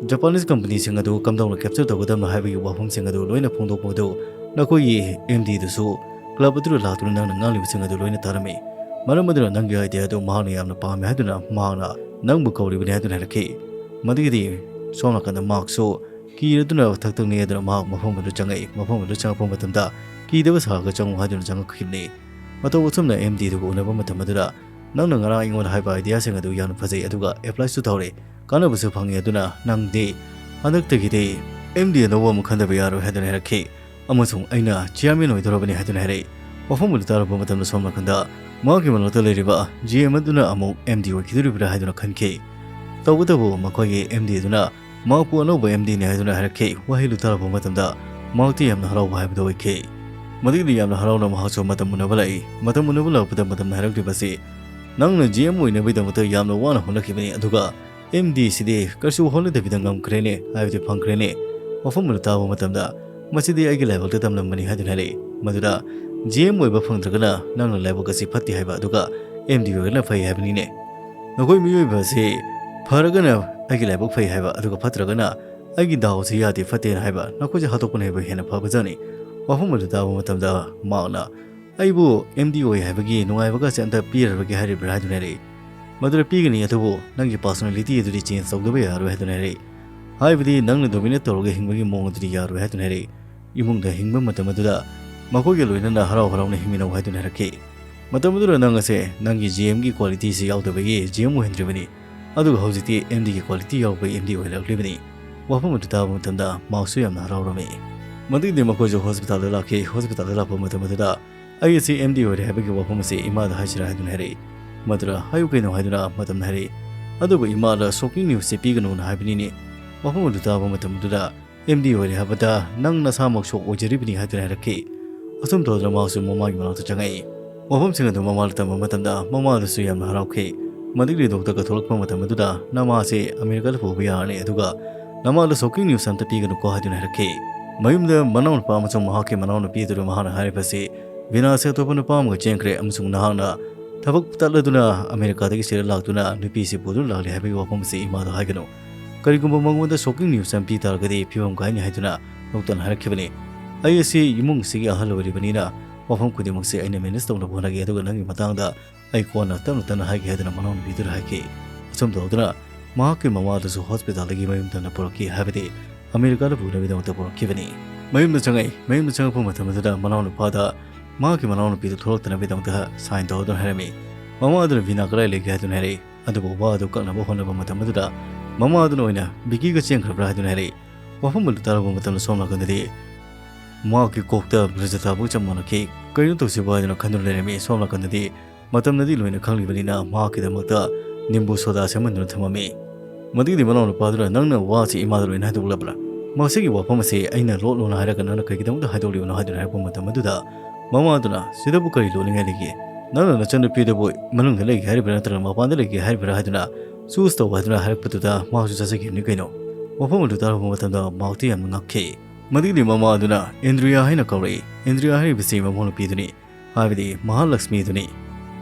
ꯖꯄꯥꯅꯤꯁ ꯀꯝꯄꯅꯤꯁꯤꯡ ꯑꯗꯨ ꯀꯝꯗꯧꯅ ꯀꯦꯞꯆꯔ ꯇꯧꯒꯗꯕꯅꯣ ꯍꯥꯏꯕꯒꯤ ꯋꯥꯐꯝꯁꯤꯡ ꯑꯗꯨ ꯂꯣꯏꯅ ꯐꯣꯡꯗꯣꯛꯄ ꯑꯗꯨ ꯅꯈꯣꯏꯒꯤ MD ꯗꯨꯁꯨ ꯀ꯭ꯂꯕ ꯑꯗꯨꯗ ꯂꯥꯛꯇꯨꯅ ꯅꯪꯅ ꯉꯥꯡꯂꯤꯕꯁꯤꯡ ꯑꯗꯨ ꯂꯣꯏꯅ ꯇꯥꯔꯝꯃꯤ꯫ ꯃꯔꯝ ꯑꯗꯨꯅ ꯅꯪꯒꯤ idea ꯑꯗꯨ ꯃꯍꯥꯛꯅ ꯌꯥꯝꯅ ꯄꯥꯝꯃꯤ ꯍꯥꯏꯗꯨꯅ ꯃꯍꯥꯛꯅ ꯅꯪꯕꯨ ꯀꯧꯔꯤꯕꯅꯤ ꯍꯥꯏꯗꯨꯅ ꯍꯥꯏꯔꯛꯈꯤ꯫ ꯃꯗꯨꯒꯤꯗꯤ ꯁꯣꯝ ꯅꯥꯀꯟꯗ ꯃꯍꯥꯛꯁꯨ ꯀꯤꯔꯗꯨꯅ ꯊꯛ ꯊꯛ ꯅꯤꯛꯑꯗꯨꯅ ꯃꯍꯥꯛ ꯃꯐꯝ ꯑꯗꯨ ꯆꯪꯉꯛꯏ꯫ ꯃꯐꯝ ꯑꯗꯨ ꯆꯪꯉꯛꯄ ꯃꯇꯝꯗ ꯀꯤꯗꯕ ꯁꯥꯔꯒ ꯆꯪꯉꯨ ꯍꯥꯏꯗꯨꯅ ꯆꯪꯉꯛꯈꯤꯕꯅꯤ꯫ ꯃꯇꯧ ꯑꯁꯨꯝꯅ MD ꯗꯨꯒ ꯎꯅꯕ ꯃꯇꯝ ꯑꯗꯨꯗ, "ꯅꯪꯅ ꯉꯔꯥꯡ ꯑꯩꯉꯣꯟꯗ ꯍꯥꯏꯕ idea ꯁꯤꯡ ꯑꯗꯨ ꯌꯥꯝꯅ ꯐꯖꯩ, ꯑꯗꯨꯒ apply ꯁꯨ ꯇꯧꯔꯦ, ꯀꯥꯟꯅꯕꯁꯨ ꯐꯪꯉꯦ, ꯑꯗꯨꯅ ꯅꯪꯗꯤ ꯍꯟꯗꯛꯇꯒꯤꯗꯤ MD ꯑꯅꯧꯕ ꯑꯃ ꯈꯟꯗꯕ ꯌꯥꯔꯣꯏ" ꯍꯥꯏꯗꯨꯅ ꯍꯥꯏꯔꯛꯈꯤ꯫ ꯑꯃꯁꯨꯡ "ꯑꯩꯅ chairman ꯑꯣꯏꯗꯧꯔꯕꯅꯤ" ꯍꯥꯏꯗꯨꯅ ꯍꯥꯏꯔꯛꯏ꯫ ꯋꯥꯐꯝ ꯑꯗꯨ ꯇꯥꯔꯨꯕ ꯃꯇꯝꯗ ꯁꯣꯝ ꯅꯥꯀꯟꯗ ꯃꯍꯥꯛꯀꯤ ꯃꯅꯥꯛꯇ ꯂꯩꯔꯤꯕ GM ꯑꯗꯨꯅ ꯑꯃꯨꯛ MD ꯑꯣꯏꯈꯤꯗꯣꯔꯤꯕ꯭ꯔꯥ ꯍꯥꯏꯗꯨꯅ ꯈꯟꯈꯤ꯫ ꯇꯧꯕꯇꯕꯨ ꯃꯈꯣꯏꯒꯤ MD ꯑꯗꯨꯅ ꯃꯍꯥꯛꯄꯨ ꯑꯅꯧꯕ MD ꯅꯤ ꯍꯥꯏꯗꯨꯅ ꯍꯥꯏꯔꯛꯈꯤ꯫ ꯋꯥꯍꯩꯗꯨ ꯇꯥꯔꯨꯕ ꯃꯇꯝꯗ ꯃꯍꯥꯛꯇꯤ ꯌꯥꯝꯅ ꯍꯔꯥꯎꯕ ꯍꯥꯏꯕꯗꯨ ꯑꯣꯏꯈꯤ꯫ ꯃꯗꯨꯒꯤꯗꯤ ꯌꯥꯝꯅ ꯍꯔꯥꯎꯅ ꯃꯍꯥꯛꯁꯨ ꯃꯇꯝ ꯎꯅꯕ ꯂꯥꯛꯏ꯫ ꯃꯇꯝ ꯎꯅꯕ ꯂꯥꯛꯄꯗ ꯃꯇꯝꯅ ꯍꯥꯏꯔꯛꯂꯤꯕꯁꯤ, "ꯅꯪꯅ GM ꯑꯣꯏꯅꯕꯒꯤꯗꯃꯛꯇ ꯌꯥꯝꯅ ꯋꯥꯅ ꯍꯣꯠꯅꯈꯤꯕꯅꯤ, ꯑꯗꯨꯒ MD ꯁꯤꯗꯤ ꯀꯔꯤꯁꯨ ꯍꯣꯠꯅꯗꯕꯤꯗ ꯉꯝꯈ꯭ꯔꯦꯅꯦ, ꯍꯥꯏꯕꯗꯤ ꯐꯪꯈ꯭ꯔꯦꯅꯦ"꯫ ꯋꯥꯐꯝ ꯑꯗꯨ ꯇꯥꯕ ꯃꯇꯝꯗ, "ꯃꯁꯤꯗꯤ ꯑꯩꯒꯤ ꯂꯥꯏꯕꯛꯇ ꯇꯝꯂꯝꯕꯅꯤ" ꯍꯥꯏꯗꯨꯅ ꯍꯥꯏꯔꯛꯏ꯫ ꯃꯗꯨꯗ, "GM ꯑꯣꯏꯕ ꯐꯪꯗ꯭ꯔꯒꯅ ꯅꯪꯅ ꯂꯥꯏꯕꯛ ꯑꯁꯤ ꯐꯠꯇꯦ ꯍꯥꯏꯕ, ꯑꯗꯨꯒ MD ꯑꯣꯏꯔꯒꯅ ꯐꯩ ꯍꯥꯏꯕꯅꯤꯅꯦ꯫ ꯅꯈꯣꯏ ꯃꯤꯑꯣꯏꯕ ꯑꯁꯤ ꯐꯔꯒꯅ ꯑꯩꯒꯤ ꯂꯥꯏꯕꯛ ꯐꯩ ꯍꯥꯏꯕ, ꯑꯗꯨꯒ ꯐꯠꯇ꯭ꯔꯒꯅ ꯑꯩꯒꯤ ꯗꯥꯎꯁꯤ ꯌꯥꯗꯦ ꯐꯠꯇꯦꯅ ꯍꯥꯏꯕ, ꯅꯈꯣꯏꯁꯦ ꯍꯥꯠꯇꯣꯛꯄꯅ ꯍꯦꯟꯅ ꯐꯕꯖꯥꯠꯅꯤ"꯫ ꯋꯥꯐꯝ ꯑꯗꯨ ꯇꯥꯕ ꯃꯇꯝꯗ ꯃꯍꯥꯛꯅ, "ꯑꯩꯕꯨ MD ꯑꯣꯏ ꯍꯥꯏꯕꯒꯤ ꯅꯨꯡꯉꯥꯏꯕꯒꯁꯦ ꯑꯝꯇ ꯄꯤꯔꯔꯣꯏꯒꯦ" ꯍꯥꯏꯔꯤꯕ꯭ꯔꯥ ꯍꯥꯏꯗꯨꯅ ꯍꯥꯏꯔꯛꯏ꯫ "ꯃꯗꯨꯗ ꯄꯤꯒꯅꯤ, ꯑꯗꯨꯕꯨ ꯅꯪꯒꯤ personality ꯑꯗꯨꯗꯤ change ꯇꯧꯗꯕ ꯌꯥꯔꯣꯏ" ꯍꯥꯏꯗꯨꯅ ꯍꯥꯏꯔꯛꯏ꯫ "ꯍꯥꯏꯕꯗꯤ ꯅꯪꯅ dominate ꯇꯧꯔꯒ ꯍꯤꯡꯕꯒꯤ ꯃꯑꯣꯡ ꯑꯗꯨꯗꯤ ꯌꯥꯔꯣꯏ" ꯍꯥꯏꯗꯨꯅ ꯍꯥꯏꯔꯛꯏ꯫ "ꯏꯃꯨꯡꯗ ꯍꯤꯡꯕ ꯃꯇꯝ ꯑꯗꯨꯗ ꯃꯈꯣꯏꯒ ꯂꯣꯏꯅꯅ ꯍꯔꯥꯎ ꯍꯔꯥꯎꯅ ꯍꯤꯡꯃꯤꯟꯅꯧ" ꯍꯥꯏꯗꯨꯅ ꯍꯥꯏꯔꯛꯈꯤ꯫ "ꯃꯇꯝ ꯑꯗꯨꯗ ꯅꯪ ꯑꯁꯦ ꯅꯪꯒꯤ ꯖꯤ ꯑꯦꯝꯒꯤ qualityꯁꯤ ꯌꯥꯎꯗꯕꯒꯤ ꯖꯤ ꯑꯦꯝ ꯑꯣꯏꯍꯟꯗ꯭ꯔꯤꯕꯅꯤ, ꯑꯗꯨꯒ ꯍꯧꯖꯤꯛꯇꯤ ꯑꯦꯝ ꯗꯤꯒꯤ quality ꯌꯥꯎꯕꯒꯤ ꯑꯦꯝ ꯗꯤ ꯑꯣꯏꯍꯜꯂꯛꯂꯤꯕꯅꯤ꯫" ꯋꯥꯐꯝ ꯑꯗꯨ ꯇꯥꯕ ꯃꯇꯝꯗ ꯃꯥꯔꯛꯁꯨ ꯌꯥꯝꯅ ꯍꯔꯥꯎꯔꯝꯃꯤ꯫ ꯃꯗꯨꯒꯤꯗꯤ ꯃꯈꯣꯏꯁꯨ ꯍꯣꯁꯄꯤꯇꯥꯜꯗ ꯂꯥꯛꯈꯤ꯫ ꯍꯣꯁꯄꯤꯇꯥꯜꯗ ꯂꯥꯛꯄ ꯃꯇꯝ ꯑꯗꯨꯗ "ꯑꯩ ꯑꯁꯤ ꯑꯦꯝ ꯗꯤ ꯑꯣꯏꯔꯦ ꯍꯥꯏꯕꯒꯤ ꯋꯥꯐꯝ ꯑꯁꯤ ꯏꯃꯥꯗ ꯍꯥꯏꯁꯤꯔꯥ?" ꯍꯥꯏꯗꯨꯅ ꯍꯥꯏꯔꯛꯏ꯫ ꯃꯗꯨꯅ "ꯍꯥꯏꯌꯨ ꯀꯩꯅꯣ?" ꯍꯥꯏꯗꯨꯅ ꯃꯇꯝꯅ ꯍꯥꯏꯔꯛꯏ꯫ ꯑꯗꯨꯕꯨ ꯏꯃꯥꯗ shocking newsꯁꯦ ꯄꯤꯒꯅꯨꯅ ꯍꯥꯏꯕꯅꯤꯅꯦ꯫ ꯋꯥꯐꯝ ꯑꯗꯨ ꯇꯥꯕ ꯃꯇꯝꯗꯨꯗ "ꯑꯦꯝ ꯗꯤ ꯑꯣꯏꯔꯦ ꯍꯥꯏꯕꯗ ꯅꯪ ꯅꯁꯥꯃꯛ ꯁꯣꯛ ꯑꯣꯏꯖꯔꯤꯕꯅꯤ" ꯍꯥꯏꯗꯨꯅ ꯍꯥꯏꯔꯛꯈꯤ꯫ ꯑꯁꯨꯝ ꯇꯧꯗꯨꯅ ꯃꯍꯥꯛꯁꯨ ꯃꯃꯥꯒꯤ ꯃꯅꯥꯛꯇ ꯆꯪꯉꯛꯏ꯫ ꯋꯥꯐꯝꯁꯤꯡ ꯑꯗꯨ ꯃꯃꯥꯗ ꯇꯝꯕ ꯃꯇꯝꯗ ꯃꯃꯥꯗꯨꯁꯨ ꯌꯥꯝꯅ ꯍꯔꯥꯎꯈꯤ꯫ ꯃꯗꯨꯒꯤ ꯗꯣꯛꯇꯔ ꯀꯊꯣꯛꯂꯛꯄ ꯃꯇꯝ ꯑꯗꯨꯗ "ꯅꯃꯥꯁꯦ ꯑꯃꯦꯔꯤꯀꯥꯗ ꯄꯨꯕ ꯌꯥꯔꯅꯤ, ꯑꯗꯨꯒ ꯅꯃꯥꯗ shocking news ꯑꯝꯇ ꯄꯤꯒꯅꯨꯀꯣ" ꯍꯥꯏꯗꯨꯅ ꯍꯥꯏꯔꯛꯈꯤ꯫ ꯃꯌꯨꯝꯗ ꯃꯅꯥꯎꯅꯨꯄꯥ ꯑꯃꯁꯨꯡ ꯃꯍꯥꯛꯀꯤ ꯃꯅꯥꯎꯅꯨꯄꯤ ꯑꯗꯨꯗ ꯃꯍꯥꯛꯅ ꯍꯥꯏꯔꯤꯕꯁꯤ, "ꯚꯤꯅꯥꯁꯁꯦ ꯑꯇꯣꯞꯄ ꯅꯨꯄꯥ ꯑꯃꯒ ꯆꯦꯟꯈ꯭ꯔꯦ, ꯑꯃꯁꯨꯡ ꯅꯍꯥꯛꯅ ꯊꯕꯛ ꯇꯠꯂꯗꯨꯅ ꯑꯃꯦꯔꯤꯀꯥꯗꯒꯤ ꯁꯤꯗ ꯂꯥꯛꯇꯨꯅ ꯅꯨꯄꯤꯁꯤ ꯄꯨꯗꯨꯅ ꯂꯥꯛꯂꯦ" ꯍꯥꯏꯕꯒꯤ ꯋꯥꯐꯝ ꯑꯁꯤ ꯏꯃꯥꯗ ꯍꯥꯏꯒꯅꯨ꯫ "ꯀꯔꯤꯒꯨꯝꯕ ꯃꯉꯣꯟꯗ shocking news ꯑꯃ ꯄꯤ ꯇꯥꯔꯒꯗꯤ ꯐꯤꯕꯝ ꯀꯥꯏꯅꯤ" ꯍꯥꯏꯗꯨꯅ ꯗꯣꯛꯇꯔꯅ ꯍꯥꯏꯔꯛꯈꯤꯕꯅꯤ꯫ "ꯑꯩ ꯑꯁꯤ ꯏꯃꯨꯡ ꯑꯁꯤꯒꯤ ꯑꯍꯜ ꯑꯣꯏꯔꯤꯕꯅꯤꯅ ꯋꯥꯐꯝ ꯈꯨꯗꯤꯡꯃꯛꯁꯦ ꯑꯩꯅ manage ꯇꯧꯅꯕ ꯍꯣꯠꯅꯒꯦ, ꯑꯗꯨꯒ ꯅꯪꯒꯤ ꯃꯇꯥꯡꯗ ꯑꯩ ꯀꯣꯟꯅ ꯇꯞꯅ ꯇꯞꯅ ꯍꯥꯏꯒꯦ" ꯍꯥꯏꯗꯨꯅ ꯃꯅꯥꯎꯅꯨꯄꯤꯗꯨꯗ ꯍꯥꯏꯈꯤ꯫ ꯑꯁꯨꯝ ꯇꯧꯗꯨꯅ ꯃꯍꯥꯛꯀꯤ ꯃꯃꯥꯗꯨꯁꯨ ꯍꯣꯁꯄꯤꯇꯥꯜꯗꯒꯤ ꯃꯌꯨꯝ ꯇꯝꯅ ꯄꯨꯔꯛꯈꯤ, ꯍꯥꯏꯕꯗꯤ ꯑꯃꯦꯔꯤꯀꯥꯗ ꯄꯨꯅꯕꯒꯤꯗꯃꯛꯇ ꯄꯨꯔꯛꯈꯤꯕꯅꯤ꯫ ꯃꯌꯨꯝꯗ ꯆꯪꯉꯛꯏ꯫ ꯃꯌꯨꯝꯗ ꯆꯪꯉꯛꯄ ꯃꯇꯝꯗꯨꯗ ꯃꯅꯥꯎꯅꯨꯄꯥꯗ ꯃꯍꯥꯛꯀꯤ ꯃꯅꯥꯎꯅꯨꯄꯤꯗꯨ ꯊꯣꯛꯂꯛꯇꯅꯕꯒꯤꯗꯃꯛꯇ sign ꯇꯧꯗꯨꯅ ꯍꯥꯏꯔꯝꯃꯤ꯫ ꯃꯃꯥ ꯑꯗꯨꯅ "ꯚꯤꯅꯥ ꯀꯗꯥꯏ ꯂꯩꯒꯦ?" ꯍꯥꯏꯗꯨꯅ ꯍꯥꯏꯔꯛꯏ꯫ ꯑꯗꯨꯕꯨ ꯋꯥ ꯑꯗꯨ ꯀꯛꯅꯕ ꯍꯣꯠꯅꯕ ꯃꯇꯝ ꯑꯗꯨꯗ ꯃꯃꯥ ꯑꯗꯨꯅ ꯑꯣꯏꯅ "ꯚꯤꯀꯤꯒ ꯆꯦꯟꯈ꯭ꯔꯕ꯭ꯔꯥ?" ꯍꯥꯏꯗꯨꯅ ꯍꯥꯏꯔꯛꯏ꯫ ꯋꯥꯐꯝ ꯑꯗꯨ ꯇꯥꯔꯕ ꯃꯇꯝꯗ ꯁꯣꯝ ꯅꯥꯀꯟꯗꯗꯤ ꯃꯍꯥꯛꯀꯤ ꯀꯣꯛꯇ ꯕ꯭ꯔꯤꯖ ꯇꯥꯕꯒ ꯆꯞ ꯃꯥꯟꯅꯈꯤ꯫ ꯀꯔꯤꯅꯣ ꯇꯧꯁꯤꯕ ꯍꯥꯏꯗꯨꯅ ꯈꯟꯗꯨꯅ ꯂꯩꯔꯝꯃꯤ꯫ ꯁꯣꯝ ꯅꯥꯀꯟꯗꯗꯤ ꯃꯇꯝꯅꯗꯤ ꯂꯣꯏꯅ ꯈꯪꯂꯤꯕꯅꯤꯅ ꯃꯍꯥꯛꯀꯤꯗꯃꯛꯇ ꯅꯤꯝꯕꯨ ꯁꯣꯗꯥ ꯁꯦꯝꯍꯟꯗꯨꯅ ꯊꯝꯃꯝꯃꯤ꯫ ꯃꯗꯨꯒꯤꯗꯤ ꯃꯅꯥꯎꯅꯨꯄꯥꯗꯨꯅ "ꯅꯪꯅ ꯋꯥꯁꯤ ꯏꯃꯥꯗ ꯂꯣꯏꯅ ꯍꯥꯏꯗꯣꯛꯂꯕ꯭ꯔꯥ? ꯃꯁꯤꯒꯤ ꯋꯥꯐꯝ ꯑꯁꯤ ꯑꯩꯅ ꯂꯣꯠꯂꯣꯅ ꯍꯥꯏꯔꯒ ꯅꯪꯅ ꯀꯩꯒꯤꯗꯃꯛꯇ ꯍꯥꯏꯗꯣꯛꯂꯤꯕꯅꯣ?" ꯍꯥꯏꯗꯨꯅ ꯍꯥꯏꯔꯛꯄ ꯃꯇꯝ ꯑꯗꯨꯗ ꯃꯃꯥ ꯑꯗꯨꯅ "ꯁꯤꯗꯕꯨ ꯀꯔꯤ ꯂꯣꯠꯅꯤꯡꯉꯥꯏ ꯂꯩꯒꯦ? ꯅꯪꯅ ꯅꯆꯟꯅꯨꯄꯤꯗꯨꯕꯨ ꯃꯅꯨꯡꯗ ꯂꯩꯒꯦ ꯍꯥꯏꯔꯤꯕ꯭ꯔꯥ ꯅꯠꯇ꯭ꯔꯒ ꯃꯄꯥꯟꯗ ꯂꯩꯒꯦ ꯍꯥꯏꯔꯤꯕ꯭ꯔꯥ ꯍꯥꯏꯗꯨꯅ choose ꯇꯧ" ꯍꯥꯏꯗꯨꯅ ꯍꯥꯏꯔꯛꯄꯗꯨꯗ ꯃꯍꯥꯛꯁꯨ ꯆꯠꯆꯈꯤꯕꯅꯤ ꯀꯩꯅꯣ꯫ ꯋꯥꯐꯝ ꯑꯗꯨ ꯇꯥꯔꯕ ꯃꯇꯝꯗ ꯃꯍꯥꯛꯇꯤ ꯌꯥꯝꯅ ꯉꯛꯈꯤ꯫ ꯃꯗꯨꯒꯤꯗꯤ ꯃꯃꯥ ꯑꯗꯨꯅ "ꯑꯦꯟꯗ꯭ꯔꯤꯌꯥ" ꯍꯥꯏꯅ ꯀꯧꯔꯛꯏ꯫ ꯑꯦꯟꯗ꯭ꯔꯤꯌꯥ ꯍꯥꯏꯔꯤꯕꯁꯤ ꯃꯃꯧ ꯅꯨꯄꯤꯗꯨꯅꯤ, ꯍꯥꯏꯕꯗꯤ ꯃꯍꯥꯂꯛꯁꯃꯤꯗꯨꯅꯤ꯫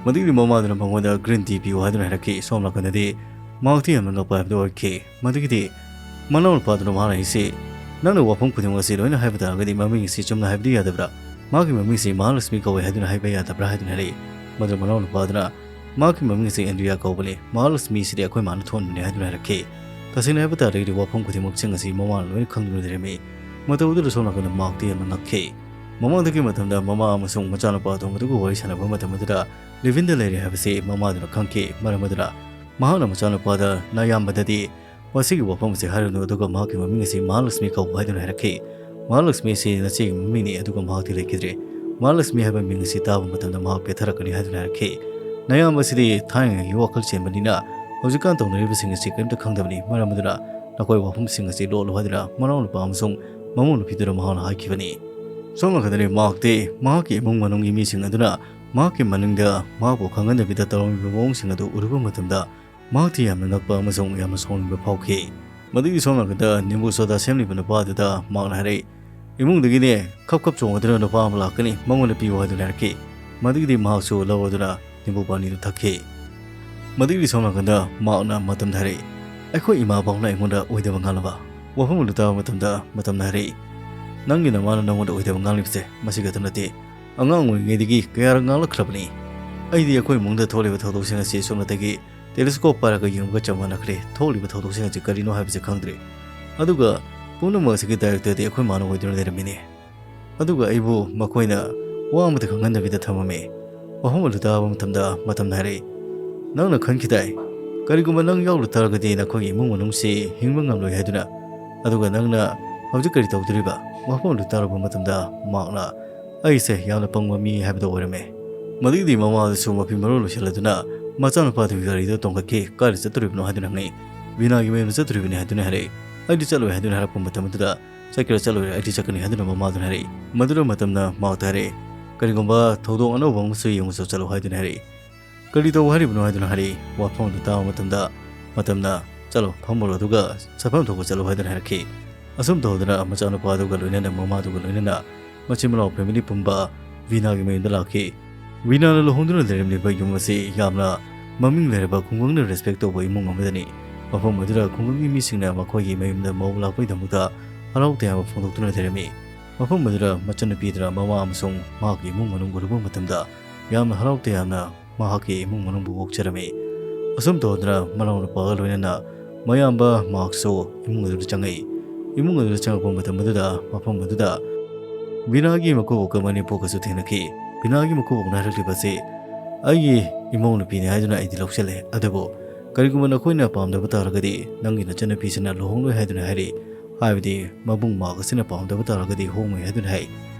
ꯃꯗꯨꯒꯤꯗꯤ ꯃꯃꯥꯗꯨꯅ ꯃꯉꯣꯟꯗ green tea ꯄꯤꯌꯨ ꯍꯥꯏꯗꯨꯅ ꯍꯥꯏꯔꯛꯈꯤ꯫ ꯁꯣꯝ ꯅꯥꯀꯟꯗꯗꯤ ꯃꯍꯥꯛꯇꯤ ꯌꯥꯝꯅ ꯉꯛꯄ ꯍꯥꯏꯕꯗꯨ ꯑꯣꯏꯈꯤ꯫ ꯃꯗꯨꯒꯤꯗꯤ ꯃꯅꯥꯎꯅꯨꯄꯥꯗꯨꯅ ꯃꯍꯥꯛꯅ ꯍꯥꯏꯁꯤ, "ꯅꯪꯅ ꯋꯥꯐꯝ ꯈꯨꯗꯤꯡꯃꯛ ꯑꯁꯤ ꯂꯣꯏꯅ ꯍꯥꯏꯕ ꯇꯥꯔꯒꯗꯤ ꯃꯃꯤꯡ ꯑꯁꯤ ꯆꯨꯝꯅ ꯍꯥꯏꯕꯗꯤ ꯌꯥꯗꯕ꯭ꯔꯥ? ꯃꯍꯥꯛꯀꯤ ꯃꯃꯤꯡꯁꯤ ꯃꯍꯥꯂꯛꯁꯃꯤ ꯀꯧꯏ ꯍꯥꯏꯗꯨꯅ ꯍꯥꯏꯕ ꯌꯥꯗꯕ꯭ꯔꯥ?" ꯍꯥꯏꯗꯨꯅ ꯍꯥꯏꯔꯛꯏ꯫ ꯃꯗꯨ ꯃꯅꯥꯎꯅꯨꯄꯥꯗꯨꯅ "ꯃꯍꯥꯛꯀꯤ ꯃꯃꯤꯡ ꯑꯁꯤ ꯑꯦꯟꯗ꯭ꯔꯤꯌꯥ ꯀꯧꯕꯅꯤ, ꯃꯍꯥꯂꯛꯁꯃꯤꯁꯤꯗꯤ ꯑꯩꯈꯣꯏ ꯃꯥꯅ ꯊꯣꯟꯕꯅꯤ" ꯍꯥꯏꯗꯨꯅ ꯍꯥꯏꯔꯛꯈꯤ꯫ ꯇꯁꯦꯡꯅ ꯍꯥꯏꯕ ꯇꯥꯔꯒꯗꯤ ꯋꯥꯐꯝ ꯈꯨꯗꯤꯡꯃꯛꯁꯤꯡ ꯑꯁꯤ ꯃꯃꯥꯅ ꯂꯣꯏꯅ ꯈꯪꯗꯨꯅ ꯂꯩꯔꯝꯃꯤ꯫ ꯃꯇꯧ ꯑꯗꯨꯗ ꯁꯣꯝ ꯅꯥꯀꯟꯗ ꯃꯍꯥꯛꯇꯤ ꯌꯥꯝꯅ ꯉꯛꯈꯤ꯫ ꯃꯃꯥꯡꯗꯒꯤ ꯃꯇꯝꯗ ꯃꯃꯥ ꯑꯃꯁꯨꯡ ꯃꯆꯥꯅꯨꯄꯥ ꯑꯇꯣꯝꯕꯗꯨꯒ ꯋꯥꯔꯤ ꯁꯥꯟꯅꯕ ꯃꯇꯝ ꯑꯗꯨꯗ ꯂꯤꯚꯤꯟꯗ ꯂꯩꯔꯦ ꯍꯥꯏꯕꯁꯤ ꯃꯃꯥꯗꯨꯅ ꯈꯪꯈꯤ꯫ ꯃꯔꯝ ꯑꯗꯨꯅ ꯃꯍꯥꯛꯅ ꯃꯆꯥꯅꯨꯄꯥꯗ ꯅꯌꯥꯝꯕꯗꯗꯤ ꯃꯁꯤꯒꯤ ꯋꯥꯐꯝ ꯑꯁꯤ ꯍꯥꯏꯔꯨꯅꯨ, ꯑꯗꯨꯒ ꯃꯍꯥꯛꯀꯤ ꯃꯃꯤꯡ ꯑꯁꯤ ꯃꯍꯥꯂꯛꯁꯃꯤ ꯀꯧ ꯍꯥꯏꯗꯨꯅ ꯍꯥꯏꯔꯛꯈꯤ꯫ ꯃꯍꯥꯂꯛꯁꯃꯤ ꯑꯁꯤ ꯅꯆꯦꯒꯤ ꯃꯃꯤꯡꯅꯤ, ꯑꯗꯨꯒ ꯃꯍꯥꯛꯇꯤ ꯂꯩꯈꯤꯗ꯭ꯔꯦ꯫ ꯃꯍꯥꯂꯛꯁꯃꯤ ꯍꯥꯏꯕ ꯃꯤꯡ ꯑꯁꯤ ꯇꯥꯕ ꯃꯇꯝꯗ ꯃꯍꯥꯛ ꯀꯦꯊꯔꯛꯀꯅꯤ ꯍꯥꯏꯗꯨꯅ ꯍꯥꯏꯔꯛꯈꯤ꯫ ꯅꯌꯥꯝꯕꯁꯤꯗꯤ ꯊꯥꯏꯅꯉꯩꯒꯤ ꯋꯥꯈꯜ ꯆꯦꯟꯕꯅꯤꯅ ꯍꯧꯖꯤꯛꯀꯥꯟ ꯇꯧꯅꯔꯤꯕꯁꯤꯡ ꯑꯁꯤ ꯀꯔꯤꯝꯇ ꯈꯪꯗꯕꯅꯤ꯫ ꯃꯔꯝ ꯑꯗꯨꯅ ꯅꯈꯣꯏ ꯋꯥꯐꯝꯁꯤꯡ ꯑꯁꯤ ꯂꯣꯠꯂꯨ ꯍꯥꯏꯗꯨꯅ ꯃꯅꯥꯎꯅꯨꯄꯥ ꯑꯃꯁꯨꯡ ꯃꯃꯧ ꯅꯨꯄꯤꯗꯨꯗ ꯃꯍꯥꯛꯅ ꯍꯥꯏꯈꯤꯕꯅꯤ꯫ ꯁꯣꯝ ꯅꯥꯀꯟꯗꯅꯤ ꯃꯍꯥꯛꯇꯤ ꯃꯍꯥꯛꯀꯤ ꯏꯃꯨꯡ ꯃꯅꯨꯡꯒꯤ ꯃꯤꯁꯤꯡ ꯑꯗꯨꯅ ꯃꯍꯥꯛꯀꯤ ꯃꯅꯤꯡꯗ ꯃꯍꯥꯛꯄꯨ ꯈꯪꯍꯟꯗꯕꯤꯗ ꯇꯧꯔꯝꯃꯤꯕ ꯃꯑꯣꯡꯁꯤꯡ ꯑꯗꯨ ꯎꯔꯨꯕ ꯃꯇꯝꯗ ꯃꯍꯥꯛꯇꯤ ꯌꯥꯝꯅ ꯉꯛꯄ ꯑꯃꯁꯨꯡ ꯌꯥꯝꯅ ꯁꯥꯎꯅꯤꯡꯕ ꯐꯥꯎꯈꯤ꯫ ꯃꯗꯨꯒꯤ ꯁꯣꯝ ꯅꯥꯀꯟꯗ ꯅꯤꯝꯕꯨ ꯁꯣꯗꯥ ꯁꯦꯝꯂꯤꯕ ꯅꯨꯄꯥ ꯑꯗꯨꯗ ꯃꯍꯥꯛꯅ ꯍꯥꯏꯔꯛꯏ, "ꯏꯃꯨꯡꯗꯒꯤꯅꯦ ꯈꯞ ꯈꯞ ꯆꯣꯡꯒꯗꯨꯅ ꯅꯨꯄꯥ ꯑꯃ ꯂꯥꯛꯀꯅꯤ, ꯃꯉꯣꯟꯗ ꯄꯤꯌꯨ" ꯍꯥꯏꯗꯨꯅ ꯍꯥꯏꯔꯛꯈꯤ꯫ ꯃꯗꯨꯒꯤꯗꯤ ꯃꯍꯥꯛꯁꯨ ꯂꯧꯔꯗꯨꯅ ꯅꯤꯝꯕꯨ ꯄꯥꯅꯤꯗꯨ ꯊꯛꯈꯤ꯫ ꯃꯗꯨꯒꯤ ꯁꯣꯝ ꯅꯥꯀꯟꯗ ꯃꯍꯥꯛꯅ ꯃꯇꯝꯗ ꯍꯥꯏꯔꯛꯏ, "ꯑꯩꯈꯣꯏ ꯏꯃꯥ ꯄꯥꯎꯅ ꯑꯩꯉꯣꯟꯗ ꯑꯣꯏꯗꯕ ꯉꯥꯡꯂꯕ?" ꯋꯥꯐꯝ ꯑꯗꯨ ꯇꯥꯕ ꯃꯇꯝꯗ ꯃꯇꯝꯅ ꯍꯥꯏꯔꯛꯏ, "ꯅꯪꯒꯤ ꯅꯃꯥꯅ ꯅꯉꯣꯟꯗ ꯑꯣꯏꯗꯕ ꯉꯥꯡꯂꯤꯕꯁꯦ ꯃꯁꯤ ꯈꯛꯇ ꯅꯠꯇꯦ, ꯑꯉꯥꯡ ꯑꯣꯏꯔꯤꯉꯩꯗꯒꯤ ꯀꯌꯥꯔꯛ ꯉꯥꯡꯂꯛꯈ꯭ꯔꯕꯅꯤ꯫ ꯑꯩꯗꯤ ꯑꯩꯈꯣꯏ ꯏꯃꯨꯡꯗ ꯊꯣꯛꯂꯤꯕ ꯊꯧꯗꯣꯛꯁꯤꯡ ꯑꯁꯤ ꯁꯨꯞꯅꯇꯒꯤ ꯇꯦꯂꯦꯁꯀꯣꯞ ꯄꯥꯏꯔꯒ ꯌꯦꯡꯕꯒ ꯆꯞ ꯃꯥꯟꯅꯈ꯭ꯔꯦ꯫ ꯊꯣꯛꯂꯤꯕ ꯊꯧꯗꯣꯛꯁꯤꯡ ꯑꯁꯤ ꯀꯔꯤꯅꯣ ꯍꯥꯏꯕꯁꯤ ꯈꯪꯗ꯭ꯔꯦ꯫ ꯑꯗꯨꯒ ꯄꯨꯝꯅꯃꯛ ꯑꯁꯤꯒꯤ ꯗꯥꯏꯔꯦꯛꯇꯔꯗꯤ ꯑꯩꯈꯣꯏ ꯃꯥꯅ ꯑꯣꯏꯗꯨꯅ ꯂꯩꯔꯝꯃꯤꯅꯦ꯫ ꯑꯗꯨꯒ ꯑꯩꯕꯨ ꯃꯈꯣꯏꯅ ꯋꯥ ꯑꯃꯠꯇ ꯈꯪꯍꯟꯗꯕꯤꯗ ꯊꯝꯃꯝꯃꯤ꯫" ꯋꯥꯐꯝ ꯑꯗꯨ ꯇꯥꯕ ꯃꯇꯝꯗ ꯃꯇꯝꯅ ꯍꯥꯏꯔꯛꯏ, "ꯅꯪꯅ ꯈꯟꯈꯤꯗꯥꯏ? ꯀꯔꯤꯒꯨꯝꯕ ꯅꯪ ꯌꯥꯎꯗ ꯇꯥꯔꯒꯗꯤ ꯅꯈꯣꯏꯒꯤ ꯏꯃꯨꯡ ꯃꯅꯨꯡꯁꯤ ꯍꯤꯡꯕ ꯉꯝꯂꯣꯏ ꯍꯥꯏꯗꯨꯅ꯫ ꯑꯗꯨꯒ ꯅꯪꯅ ꯍꯧꯖꯤꯛ ꯀꯔꯤ ꯇꯧꯗꯣꯔꯤꯕ?" ꯋꯥꯐꯝ ꯑꯗꯨ ꯇꯥꯔꯨꯕ ꯃꯇꯝꯗ ꯃꯍꯥꯛꯅ ꯑꯩꯁꯦ ꯌꯥꯝꯅ ꯄꯪꯕ ꯃꯤ ꯍꯥꯏꯕꯗꯨ ꯑꯣꯏꯔꯝꯃꯦ꯫ ꯃꯗꯨꯒꯤꯗꯤ ꯃꯃꯥ ꯑꯗꯨꯁꯨ ꯃꯐꯤ ꯃꯔꯣꯜ ꯂꯣꯏꯁꯤꯜꯂꯗꯨꯅ ꯃꯆꯥꯅꯨꯄꯥꯗꯨꯒꯤ ꯒꯥꯔꯤꯗ ꯇꯣꯡꯈꯠꯈꯤ꯫ "ꯀꯥꯏꯗ ꯆꯠꯇꯣꯔꯤꯕꯅꯣ?" ꯍꯥꯏꯗꯨꯅ ꯍꯪꯉꯛꯏ꯫ "ꯚꯤꯅꯥꯒꯤ ꯃꯌꯨꯝꯗ ꯆꯠꯇꯣꯔꯤꯕꯅꯤ" ꯍꯥꯏꯗꯨꯅ ꯍꯥꯏꯔꯛꯏ꯫ "ꯑꯩꯗꯤ ꯆꯠꯂꯣꯏ" ꯍꯥꯏꯗꯨꯅ ꯍꯥꯏꯔꯛꯄ ꯃꯇꯝ ꯑꯗꯨꯗ, "ꯆꯠꯀꯦꯔꯥ ꯆꯠꯂꯣꯏꯔꯥ ꯑꯩꯗꯤ ꯆꯠꯀꯅꯤ" ꯍꯥꯏꯗꯨꯅ ꯃꯃꯥꯗꯨꯅ ꯍꯥꯏꯔꯛꯏ꯫ ꯃꯗꯨꯗ ꯃꯇꯝꯅ ꯃꯍꯥꯛꯇ ꯍꯥꯏꯔꯛꯏ, "ꯀꯔꯤꯒꯨꯝꯕ ꯊꯧꯗꯣꯛ ꯑꯅꯧꯕ ꯑꯃꯁꯨ ꯌꯦꯡꯕꯁꯨ ꯆꯠꯂꯣ" ꯍꯥꯏꯗꯨꯅ ꯍꯥꯏꯔꯛꯏ꯫ "ꯀꯔꯤ ꯇꯧ ꯍꯥꯏꯔꯤꯕꯅꯣ?" ꯍꯥꯏꯗꯨꯅ ꯍꯥꯏꯔꯛꯏ꯫ ꯋꯥꯐꯝ ꯑꯗꯨ ꯇꯥꯕ ꯃꯇꯝꯗ ꯃꯇꯝꯅ, "ꯆꯠꯂꯣ, ꯐꯝꯃꯨꯔꯣ, ꯑꯗꯨꯒ ꯆꯠꯐꯝ ꯊꯣꯛꯄ ꯆꯠꯂꯣ" ꯍꯥꯏꯗꯨꯅ ꯍꯥꯏꯔꯛꯈꯤ꯫ ꯑꯁꯨꯝ ꯇꯧꯗꯨꯅ ꯃꯆꯥꯅꯨꯄꯥꯗꯨꯒ ꯂꯣꯏꯅꯅ ꯃꯃꯥꯗꯨꯒ ꯂꯣꯏꯅꯅ ꯃꯆꯤꯟ ꯃꯅꯥꯎ ꯐꯦꯃꯤꯂꯤ ꯄꯨꯝꯕ ꯚꯤꯅꯥꯒꯤ ꯃꯌꯨꯝꯗ ꯂꯥꯛꯈꯤ꯫ ꯚꯤꯅꯥꯅ ꯂꯨꯍꯣꯡꯗꯨꯅ ꯂꯩꯔꯝꯂꯤꯕ ꯌꯨꯝ ꯑꯁꯤ ꯌꯥꯝꯅ ꯃꯃꯤꯡ ꯂꯩꯔꯕ ꯈꯨꯡꯒꯪꯅ ꯔꯦꯁꯄꯦꯛ ꯇꯧꯕ ꯏꯃꯨꯡ ꯑꯃꯗꯅꯤ꯫ ꯃꯐꯝ ꯑꯗꯨꯗ ꯈꯨꯡꯒꯪꯒꯤ ꯃꯤꯁꯤꯡꯅ ꯃꯈꯣꯏꯒꯤ ꯃꯌꯨꯝꯗ ꯃꯧ ꯂꯥꯛꯄꯒꯤꯗꯃꯛꯇ ꯍꯔꯥꯎ ꯇꯌꯥꯝꯕ ꯐꯣꯡꯗꯣꯛꯇꯨꯅ ꯂꯩꯔꯝꯃꯤ꯫ ꯃꯐꯝ ꯑꯗꯨꯗ ꯃꯆꯟꯅꯨꯄꯤ ꯑꯗꯨꯅ ꯃꯃꯥ ꯑꯃꯁꯨꯡ ꯃꯍꯥꯛꯀꯤ ꯏꯃꯨꯡ ꯃꯅꯨꯡ ꯎꯔꯨꯕ ꯃꯇꯝꯗ ꯌꯥꯝꯅ ꯍꯔꯥꯎ ꯇꯌꯥꯝꯅ ꯃꯍꯥꯛꯀꯤ ꯏꯃꯨꯡ ꯃꯅꯨꯡꯕꯨ ꯑꯣꯛꯆꯔꯝꯃꯤ꯫ ꯑꯁꯨꯝ ꯇꯧꯗꯨꯅ ꯃꯅꯥꯎꯅꯨꯄꯥꯒ ꯂꯣꯏꯅꯅ ꯃꯌꯥꯝꯕ ꯃꯍꯥꯛꯁꯨ ꯏꯃꯨꯡ ꯑꯗꯨꯗ ꯆꯪꯉꯛꯏ꯫ ꯏꯃꯨꯡ ꯑꯗꯨꯗ ꯆꯪꯉꯛꯄ ꯃꯇꯝ ꯑꯗꯨꯗ ꯃꯐꯝ ꯑꯗꯨꯗ ꯕꯤꯅꯥꯒꯤ ꯃꯀꯨꯕꯣꯛꯀ ꯃꯅꯦꯝꯄꯣꯛꯀꯁꯨ ꯊꯦꯡꯅꯈꯤ꯫ ꯕꯤꯅꯥꯒꯤ ꯃꯀꯨꯕꯣꯛꯅ ꯍꯥꯏꯔꯛꯂꯤꯕꯁꯤ, "ꯑꯩꯒꯤ ꯏꯃꯧ ꯅꯨꯄꯤꯅꯤ ꯍꯥꯏꯗꯨꯅ ꯑꯩꯗꯤ ꯂꯧꯁꯤꯜꯂꯦ, ꯑꯗꯨꯕꯨ ꯀꯔꯤꯒꯨꯝꯕ ꯅꯈꯣꯏꯅ ꯄꯥꯝꯗꯕ ꯇꯥꯔꯒꯗꯤ ꯅꯪꯒꯤ ꯅꯆꯟꯅꯨꯄꯤꯁꯤꯅ ꯂꯨꯍꯣꯡꯂꯣꯏ ꯍꯥꯏꯗꯨꯅ ꯍꯥꯏꯔꯤ, ꯍꯥꯏꯕꯗꯤ ꯃꯕꯨꯡ ꯃꯥꯛ ꯑꯁꯤꯅ ꯄꯥꯝꯗꯕ ꯇꯥꯔꯒꯗꯤ ꯍꯣꯡꯉꯣꯏ ꯍꯥꯏꯗꯨꯅ ꯍꯥꯏ꯫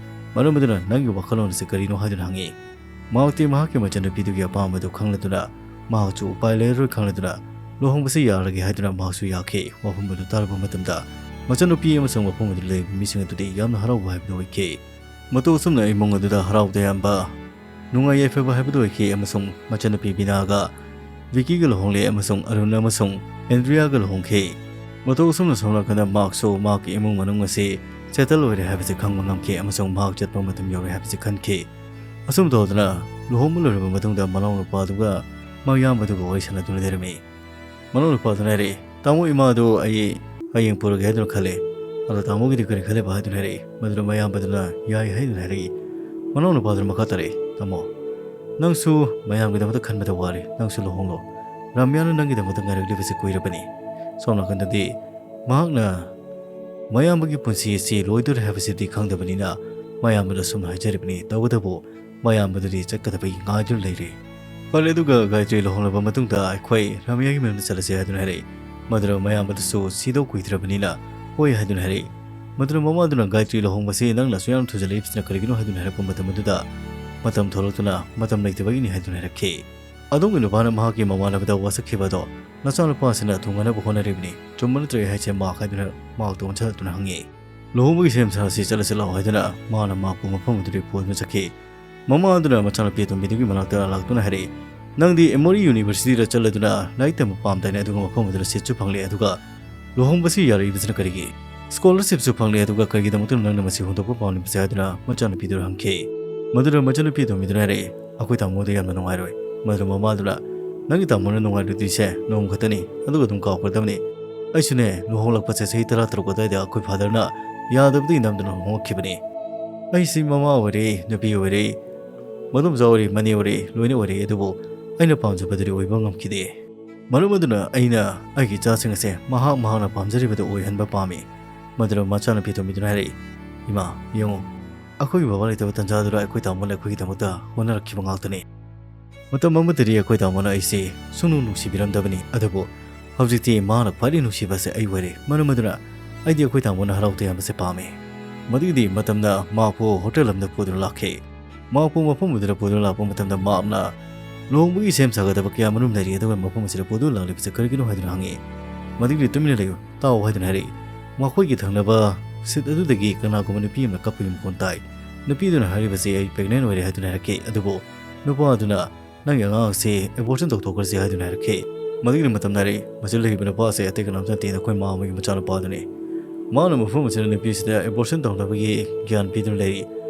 ꯃꯔꯝ ꯑꯗꯨꯅ ꯅꯪꯒꯤ ꯋꯥꯈꯜꯂꯣꯟ ꯑꯁꯤ ꯀꯔꯤꯅꯣ?" ꯍꯥꯏꯗꯨꯅ ꯍꯪꯉꯤ꯫ ꯃꯍꯥꯛꯇꯤ ꯃꯍꯥꯛꯀꯤ ꯃꯆꯟꯅꯨꯄꯤꯗꯨꯒꯤ ꯑꯄꯥꯝꯕꯗꯨ ꯈꯪꯂꯗꯨꯅ, ꯃꯍꯥꯛꯁꯨ ꯎꯄꯥꯏ ꯂꯩꯔꯔꯣꯏ ꯈꯪꯂꯗꯨꯅ, ꯂꯨꯍꯣꯡꯕꯁꯤ ꯌꯥꯔꯒꯦ ꯍꯥꯏꯗꯨꯅ ꯃꯍꯥꯛꯁꯨ ꯌꯥꯈꯤ꯫ ꯋꯥꯐꯝ ꯑꯗꯨ ꯇꯥꯔꯕ ꯃꯇꯝꯗ, ꯃꯆꯟꯅꯨꯄꯤ ꯑꯃꯁꯨꯡ ꯃꯐꯝ ꯑꯗꯨꯗ ꯂꯩꯔꯤꯕ ꯃꯤꯁꯤꯡ ꯑꯗꯨꯗꯤ ꯌꯥꯝꯅ ꯍꯔꯥꯎꯕ ꯍꯥꯏꯕꯗꯨ ꯑꯣꯏꯈꯤ꯫ ꯃꯇꯧ ꯑꯁꯨꯝꯅ ꯏꯃꯨꯡ ꯑꯗꯨꯗ ꯍꯔꯥꯎ ꯇꯌꯥꯝꯕ, ꯅꯨꯡꯉꯥꯏ ꯌꯥꯏꯐꯕ ꯍꯥꯏꯕꯗꯨ ꯑꯣꯏꯈꯤ, ꯑꯃꯁꯨꯡ ꯃꯆꯟꯅꯨꯄꯤ ꯕꯤꯅꯥꯒ ꯚꯤꯀꯤꯒ ꯂꯨꯍꯣꯡꯂꯦ ꯑꯃꯁꯨꯡ ꯑꯔꯨꯟ ꯑꯃꯁꯨꯡ ꯑꯦꯟꯗ꯭ꯔꯤꯌꯥꯒ ꯂꯨꯍꯣꯡꯈꯤ꯫ ꯃꯇꯧ ꯑꯁꯨꯝꯅ ꯁꯣꯝ ꯅꯥꯀꯟꯗ ꯃꯍꯥꯛꯁꯨ ꯃꯍꯥꯛꯀꯤ ꯏꯃꯨꯡ ꯃꯅꯨꯡ ꯑꯁꯤ ꯁꯦꯇꯜ ꯑꯣꯏꯔꯦ ꯍꯥꯏꯕꯁꯤ ꯈꯪꯕ ꯉꯝꯈꯤ ꯑꯃꯁꯨꯡ ꯃꯍꯥꯛ ꯆꯠꯄ ꯃꯇꯝ ꯌꯧꯔꯦ ꯍꯥꯏꯕꯁꯤ ꯈꯟꯈꯤ꯫ ꯑꯁꯨꯝ ꯇꯧꯗꯅ ꯂꯨꯍꯣꯡꯕ ꯂꯣꯏꯔꯕ ꯃꯇꯨꯡꯗ ꯃꯅꯥꯎꯅꯨꯄꯥꯗꯨꯒ ꯃꯌꯥꯝꯕꯗꯨꯒ ꯋꯥꯔꯤ ꯁꯥꯟꯅꯗꯨꯅ ꯂꯩꯔꯝꯃꯤ꯫ ꯃꯅꯥꯎꯅꯨꯄꯥꯗꯨꯅ ꯍꯥꯏꯔꯛꯏ, "ꯇꯥꯃꯣ, ꯏꯃꯥꯗꯨ ꯑꯩ ꯍꯌꯦꯡ ꯄꯨꯔꯒꯦ ꯍꯥꯏꯗꯨꯅ ꯈꯜꯂꯦ꯫ ꯑꯗꯣ ꯇꯥꯃꯣꯒꯤꯗꯤ ꯀꯔꯤ ꯈꯜꯂꯤꯕ?" ꯍꯥꯏꯗꯨꯅ ꯍꯥꯏꯔꯛꯏ꯫ ꯃꯗꯨꯗ ꯃꯌꯥꯝꯕꯗꯨꯅ ꯌꯥꯏ ꯍꯥꯏꯗꯨꯅ ꯍꯥꯏꯔꯛꯏ꯫ ꯃꯅꯥꯎꯅꯨꯄꯥꯗꯨꯅ ꯃꯈꯥ ꯇꯥꯔꯛꯏ, "ꯇꯥꯃꯣ, ꯅꯪꯁꯨ ꯃꯌꯥꯝꯒꯤꯗꯃꯛꯇ ꯈꯟꯕꯗ ꯋꯥꯔꯦ, ꯅꯪꯁꯨ ꯂꯨꯍꯣꯡꯂꯣ꯫ ꯔꯥꯃꯤꯌꯥꯅ ꯅꯪꯒꯤꯗꯃꯛꯇ ꯉꯥꯏꯔꯛꯂꯤꯕꯁꯤ ꯀꯨꯏꯔꯕꯅꯤ꯫ ꯁꯣꯝ ꯅꯥꯀꯟꯗꯗꯤ ꯃꯍꯥꯛꯅ ꯃꯌꯥꯝꯕꯒꯤ ꯄꯨꯟꯁꯤ ꯑꯁꯤ ꯂꯣꯏꯗꯣꯔꯦ ꯍꯥꯏꯕꯁꯤꯗꯤ ꯈꯪꯗꯕꯅꯤꯅ ꯃꯌꯥꯝꯕꯗ ꯑꯁꯨꯝꯅ ꯍꯥꯏꯖꯔꯤꯕꯅꯤ꯫ ꯇꯧꯕꯇꯕꯨ ꯃꯌꯥꯝꯕꯗꯨꯗꯤ ꯆꯠꯀꯗꯕꯒꯤ ꯉꯥꯏꯗꯨꯅ ꯂꯩꯔꯤ꯫ ꯐꯔꯦ, ꯑꯗꯨꯒ ꯒꯥꯌꯇ꯭ꯔꯤ ꯂꯨꯍꯣꯡꯂꯕ ꯃꯇꯨꯡꯗ ꯑꯩꯈꯣꯏ ꯔꯥꯃꯤꯌꯥꯒꯤ ꯃꯌꯨꯝꯗ ꯆꯠꯂꯁꯦ" ꯍꯥꯏꯗꯨꯅ ꯍꯥꯏꯔꯛꯏ꯫ ꯃꯗꯨꯗ ꯃꯌꯥꯝꯕꯗꯨꯁꯨ ꯁꯤꯗꯧ ꯀꯨꯏꯗ꯭ꯔꯕꯅꯤꯅ ꯍꯣꯏ ꯍꯥꯏꯗꯨꯅ ꯍꯥꯏꯔꯛꯏ꯫ ꯃꯗꯨꯗ ꯃꯃꯥꯗꯨꯅ, "ꯒꯥꯌꯇ꯭ꯔꯤ ꯂꯨꯍꯣꯡꯕꯁꯤ ꯅꯪꯅ ꯑꯁꯨꯛ ꯌꯥꯝꯅ ꯊꯨꯖꯜꯂꯛꯏꯕꯁꯤꯅ ꯀꯔꯤꯒꯤꯅꯣ?" ꯍꯥꯏꯗꯨꯅ ꯍꯥꯏꯔꯛꯄ ꯃꯇꯝ ꯑꯗꯨꯗ, "ꯃꯇꯝ ꯊꯣꯛꯂꯛꯇꯨꯅ ꯃꯇꯝ ꯂꯩꯇꯕꯒꯤꯅꯤ" ꯍꯥꯏꯗꯨꯅ ꯍꯥꯏꯔꯛꯈꯤ꯫ ꯑꯗꯣꯝꯒꯤ ꯅꯨꯄꯥꯅ ꯃꯍꯥꯛꯀꯤ ꯃꯃꯥꯟꯅꯕꯗ ꯋꯥꯁꯛꯈꯤꯕ ꯑꯗꯣ ꯅꯆꯥꯅꯨꯄꯥꯁꯤꯅ ꯊꯨꯡꯅꯅꯕ ꯍꯣꯠꯅꯔꯤꯕꯅꯤ꯫ ꯆꯨꯝꯕ ꯅꯠꯇ꯭ꯔꯣ ꯑꯩ ꯍꯥꯏꯁꯦ, ꯃꯥꯛ? ꯍꯥꯏꯗꯨꯅ ꯃꯥꯛꯇ ꯑꯣꯟꯁꯤꯜꯂꯛꯇꯨꯅ ꯍꯪꯉꯤ꯫ ꯂꯨꯍꯣꯡꯕꯒꯤ ꯁꯦꯝ ꯁꯥꯁꯤ ꯆꯠꯂꯁꯤ ꯂꯥꯛꯑꯣ ꯍꯥꯏꯗꯨꯅ ꯃꯥꯅ ꯃꯥꯛꯄꯨ ꯃꯐꯝ ꯑꯗꯨꯗꯒꯤ ꯄꯨꯗꯨꯅ ꯆꯠꯈꯤ꯫ ꯃꯃꯥ ꯑꯗꯨꯅ ꯃꯆꯥꯅꯨꯄꯤ ꯑꯇꯣꯝꯕꯤꯗꯨꯒꯤ ꯃꯅꯥꯛꯇ ꯂꯥꯛꯇꯨꯅ ꯍꯥꯏꯔꯛꯏ, "ꯅꯪꯗꯤ ꯑꯦꯃꯣꯔꯤ ꯌꯨꯅꯤꯚꯔꯁꯤꯇꯤꯗ ꯆꯠꯂꯗꯨꯅ ꯂꯥꯏꯔꯤꯛ ꯇꯝꯕ ꯄꯥꯝꯗꯥꯏꯅꯦ, ꯑꯗꯨꯒ ꯃꯐꯝ ꯑꯗꯨꯗ ꯁꯤꯠꯁꯨ ꯐꯪꯂꯦ, ꯑꯗꯨꯒ ꯂꯨꯍꯣꯡꯕꯁꯤ ꯌꯥꯔꯛꯏꯕꯁꯤꯅ ꯀꯔꯤꯒꯤ? ꯁ꯭ꯀꯣꯂꯔꯁꯤꯞꯁꯨ ꯐꯪꯂꯦ, ꯑꯗꯨꯒ ꯀꯔꯤꯒꯤꯗꯃꯛꯇꯅꯣ ꯅꯪꯅ ꯃꯁꯤ ꯍꯨꯟꯗꯣꯛꯄ ꯄꯥꯝꯂꯤꯕꯁꯦ?" ꯍꯥꯏꯗꯨꯅ ꯃꯆꯥꯅꯨꯄꯤꯗꯨꯗ ꯍꯪꯈꯤ꯫ ꯃꯗꯨꯗ ꯃꯆꯥꯅꯨꯄꯤ ꯑꯇꯣꯝꯕꯤꯗꯨꯅ ꯍꯥꯏꯔꯛꯏ, "ꯑꯩꯈꯣꯏ ꯇꯥꯃꯣꯗ ꯌꯥꯝꯅ ꯅꯨꯡꯉꯥꯏꯔꯣꯏ"꯫ ꯃꯗꯨꯗ ꯃꯃꯥꯗꯨꯅ, "ꯅꯪꯒꯤ ꯇꯥꯃꯣꯅ ꯅꯨꯡꯉꯥꯏꯔꯣꯏꯗꯣꯏꯁꯦ ꯅꯣꯡꯃ ꯈꯛꯇꯅꯤ, ꯑꯗꯨꯒ ꯑꯗꯨꯝ ꯀꯥꯎꯈ꯭ꯔꯗꯕꯅꯤ꯫ ꯑꯩꯁꯨꯅꯦ, ꯂꯨꯍꯣꯡꯂꯛꯄꯁꯦ ꯆꯍꯤ ꯇꯔꯥ ꯇꯔꯨꯛ ꯑꯗꯨꯋꯥꯏꯗ ꯑꯩꯈꯣꯏ ꯐꯥꯗꯔꯅ ꯌꯥꯗꯕꯗꯒꯤ ꯅꯝꯗꯨꯅ ꯍꯣꯡꯂꯛꯈꯤꯕꯅꯤ꯫ ꯑꯩꯁꯤ ꯃꯃꯥ ꯑꯣꯏꯔꯦ, ꯅꯨꯄꯤ ꯑꯣꯏꯔꯦ, ꯃꯗꯣꯝꯆꯥ ꯑꯣꯏꯔꯦ, ꯃꯅꯦ ꯑꯣꯏꯔꯦ, ꯂꯣꯏꯅ ꯑꯣꯏꯔꯦ, ꯑꯗꯨꯕꯨ ꯑꯩꯅ ꯄꯥꯝꯖꯕꯗꯨꯗꯤ ꯑꯣꯏꯕ ꯉꯝꯈꯤꯗꯦ꯫ ꯃꯔꯝ ꯑꯗꯨꯅ ꯑꯩꯅ ꯑꯩꯒꯤ ꯏꯆꯥꯁꯤꯡ ꯑꯁꯦ ꯃꯍꯥꯛ ꯃꯍꯥꯛꯅ ꯄꯥꯝꯖꯔꯤꯕꯗꯨ ꯑꯣꯏꯍꯟꯕ ꯄꯥꯝꯃꯤ"꯫ ꯃꯗꯨꯗ ꯃꯆꯥꯅꯨꯄꯤ ꯑꯇꯣꯝꯕꯤꯗꯨꯅ ꯍꯥꯏꯔꯛꯏ, "ꯏꯃꯥ, ꯌꯦꯡꯉꯨ, ꯑꯩꯈꯣꯏꯒꯤ ꯕꯕꯥ ꯂꯩꯇꯕ ꯇꯥꯟꯖꯥꯗꯨꯗ ꯑꯩꯈꯣꯏ ꯇꯥꯃꯣꯅ ꯑꯩꯈꯣꯏꯒꯤꯗꯃꯛꯇ ꯍꯣꯠꯅꯔꯛꯈꯤꯕ ꯉꯥꯛꯇꯅꯤ꯫ ꯃꯇꯝ ꯑꯃꯗꯗꯤ ꯑꯩꯈꯣꯏ ꯇꯥꯃꯣꯅ ꯑꯩꯁꯦ ꯁꯨꯡꯅꯨꯡ ꯅꯨꯡꯁꯤꯕꯤꯔꯝꯗꯕꯅꯤ, ꯑꯗꯨꯕꯨ ꯍꯧꯖꯤꯛꯇꯤ ꯃꯍꯥꯛꯅ ꯈ꯭ꯋꯥꯏꯗꯒꯤ ꯅꯨꯡꯁꯤꯕꯁꯦ ꯑꯩ ꯑꯣꯏꯔꯦ꯫ ꯃꯔꯝ ꯑꯗꯨꯅ ꯑꯩꯗꯤ ꯑꯩꯈꯣꯏ ꯇꯥꯃꯣꯅ ꯍꯔꯥꯎ ꯇꯌꯥꯝꯕꯁꯦ ꯄꯥꯝꯃꯤ꯫ ꯃꯗꯨꯒꯤꯗꯤ ꯃꯇꯝꯗ ꯃꯍꯥꯛꯄꯨ ꯍꯣꯇꯦꯜ ꯑꯃꯗ ꯄꯨꯗꯨꯅ ꯂꯥꯛꯈꯤ꯫ ꯃꯍꯥꯛꯄꯨ ꯃꯐꯝ ꯑꯗꯨꯗ ꯄꯨꯗꯨꯅ ꯂꯥꯛꯄ ꯃꯇꯝꯗ ꯃꯍꯥꯛꯅ ꯂꯨꯍꯣꯡꯕꯒꯤ ꯁꯦꯝ ꯁꯥꯒꯗꯕ ꯀꯌꯥ ꯃꯔꯨꯝ ꯂꯩꯔꯤ, ꯑꯗꯨꯒ ꯃꯐꯝ ꯑꯁꯤꯗ ꯄꯨꯗꯨꯅ ꯂꯥꯛꯂꯤꯕꯁꯦ ꯀꯔꯤꯒꯤꯅꯣ ꯍꯥꯏꯗꯨꯅ ꯍꯪꯉꯤ꯫ ꯃꯗꯨꯒꯤꯗꯤ "ꯇꯨꯃꯤꯟꯅ ꯂꯩꯌꯨ, ꯇꯥꯎ" ꯍꯥꯏꯗꯨꯅ ꯍꯥꯏꯔꯛꯏ꯫ ꯃꯈꯣꯏꯒꯤ ꯊꯪꯅꯕ ꯁꯤꯠ ꯑꯗꯨꯗꯒꯤ ꯀꯅꯥꯒꯨꯝꯕ ꯅꯨꯄꯤ ꯑꯃꯅ ꯀꯞꯄꯒꯤ ꯃꯈꯣꯟ ꯇꯥꯏ꯫ ꯅꯨꯄꯤ ꯑꯗꯨꯅ ꯍꯥꯏꯔꯤꯕꯁꯤ "ꯑꯩ ꯄ꯭ꯔꯦꯒꯅꯦꯟ ꯑꯣꯏꯔꯦ" ꯍꯥꯏꯗꯨꯅ ꯍꯥꯏꯔꯛꯈꯤ꯫ ꯑꯗꯨꯕꯨ ꯅꯨꯄꯥ ꯑꯗꯨꯅ "ꯅꯪꯒꯤ ꯑꯉꯥꯡ ꯑꯁꯤ ꯑꯦꯕꯣꯔꯁꯟ ꯇꯧꯊꯣꯛꯈ꯭ꯔꯁꯤ" ꯍꯥꯏꯗꯨꯅ ꯍꯥꯏꯔꯛꯈꯤ꯫ ꯃꯗꯨꯒꯤ ꯃꯇꯝꯗ ꯍꯥꯏꯔꯛꯏ, "ꯃꯁꯤ ꯂꯩꯔꯤꯕ ꯅꯨꯄꯥ ꯑꯁꯤ ꯑꯇꯩ ꯀꯅꯥꯝꯇ ꯅꯠꯇꯦ, ꯅꯈꯣꯏ ꯃꯥ ꯑꯃꯒꯤ ꯃꯆꯥꯅꯨꯄꯥ ꯑꯗꯨꯅꯤ꯫ ꯃꯥꯅ ꯃꯐꯝ ꯑꯁꯤꯗ ꯅꯨꯄꯤ ꯑꯁꯤꯗ ꯑꯦꯕꯣꯔꯁꯟ ꯇꯧꯅꯕꯒꯤ ꯒ꯭ꯌꯥꯟ ꯄꯤꯗꯨꯅ ꯂꯩꯔꯤ꯫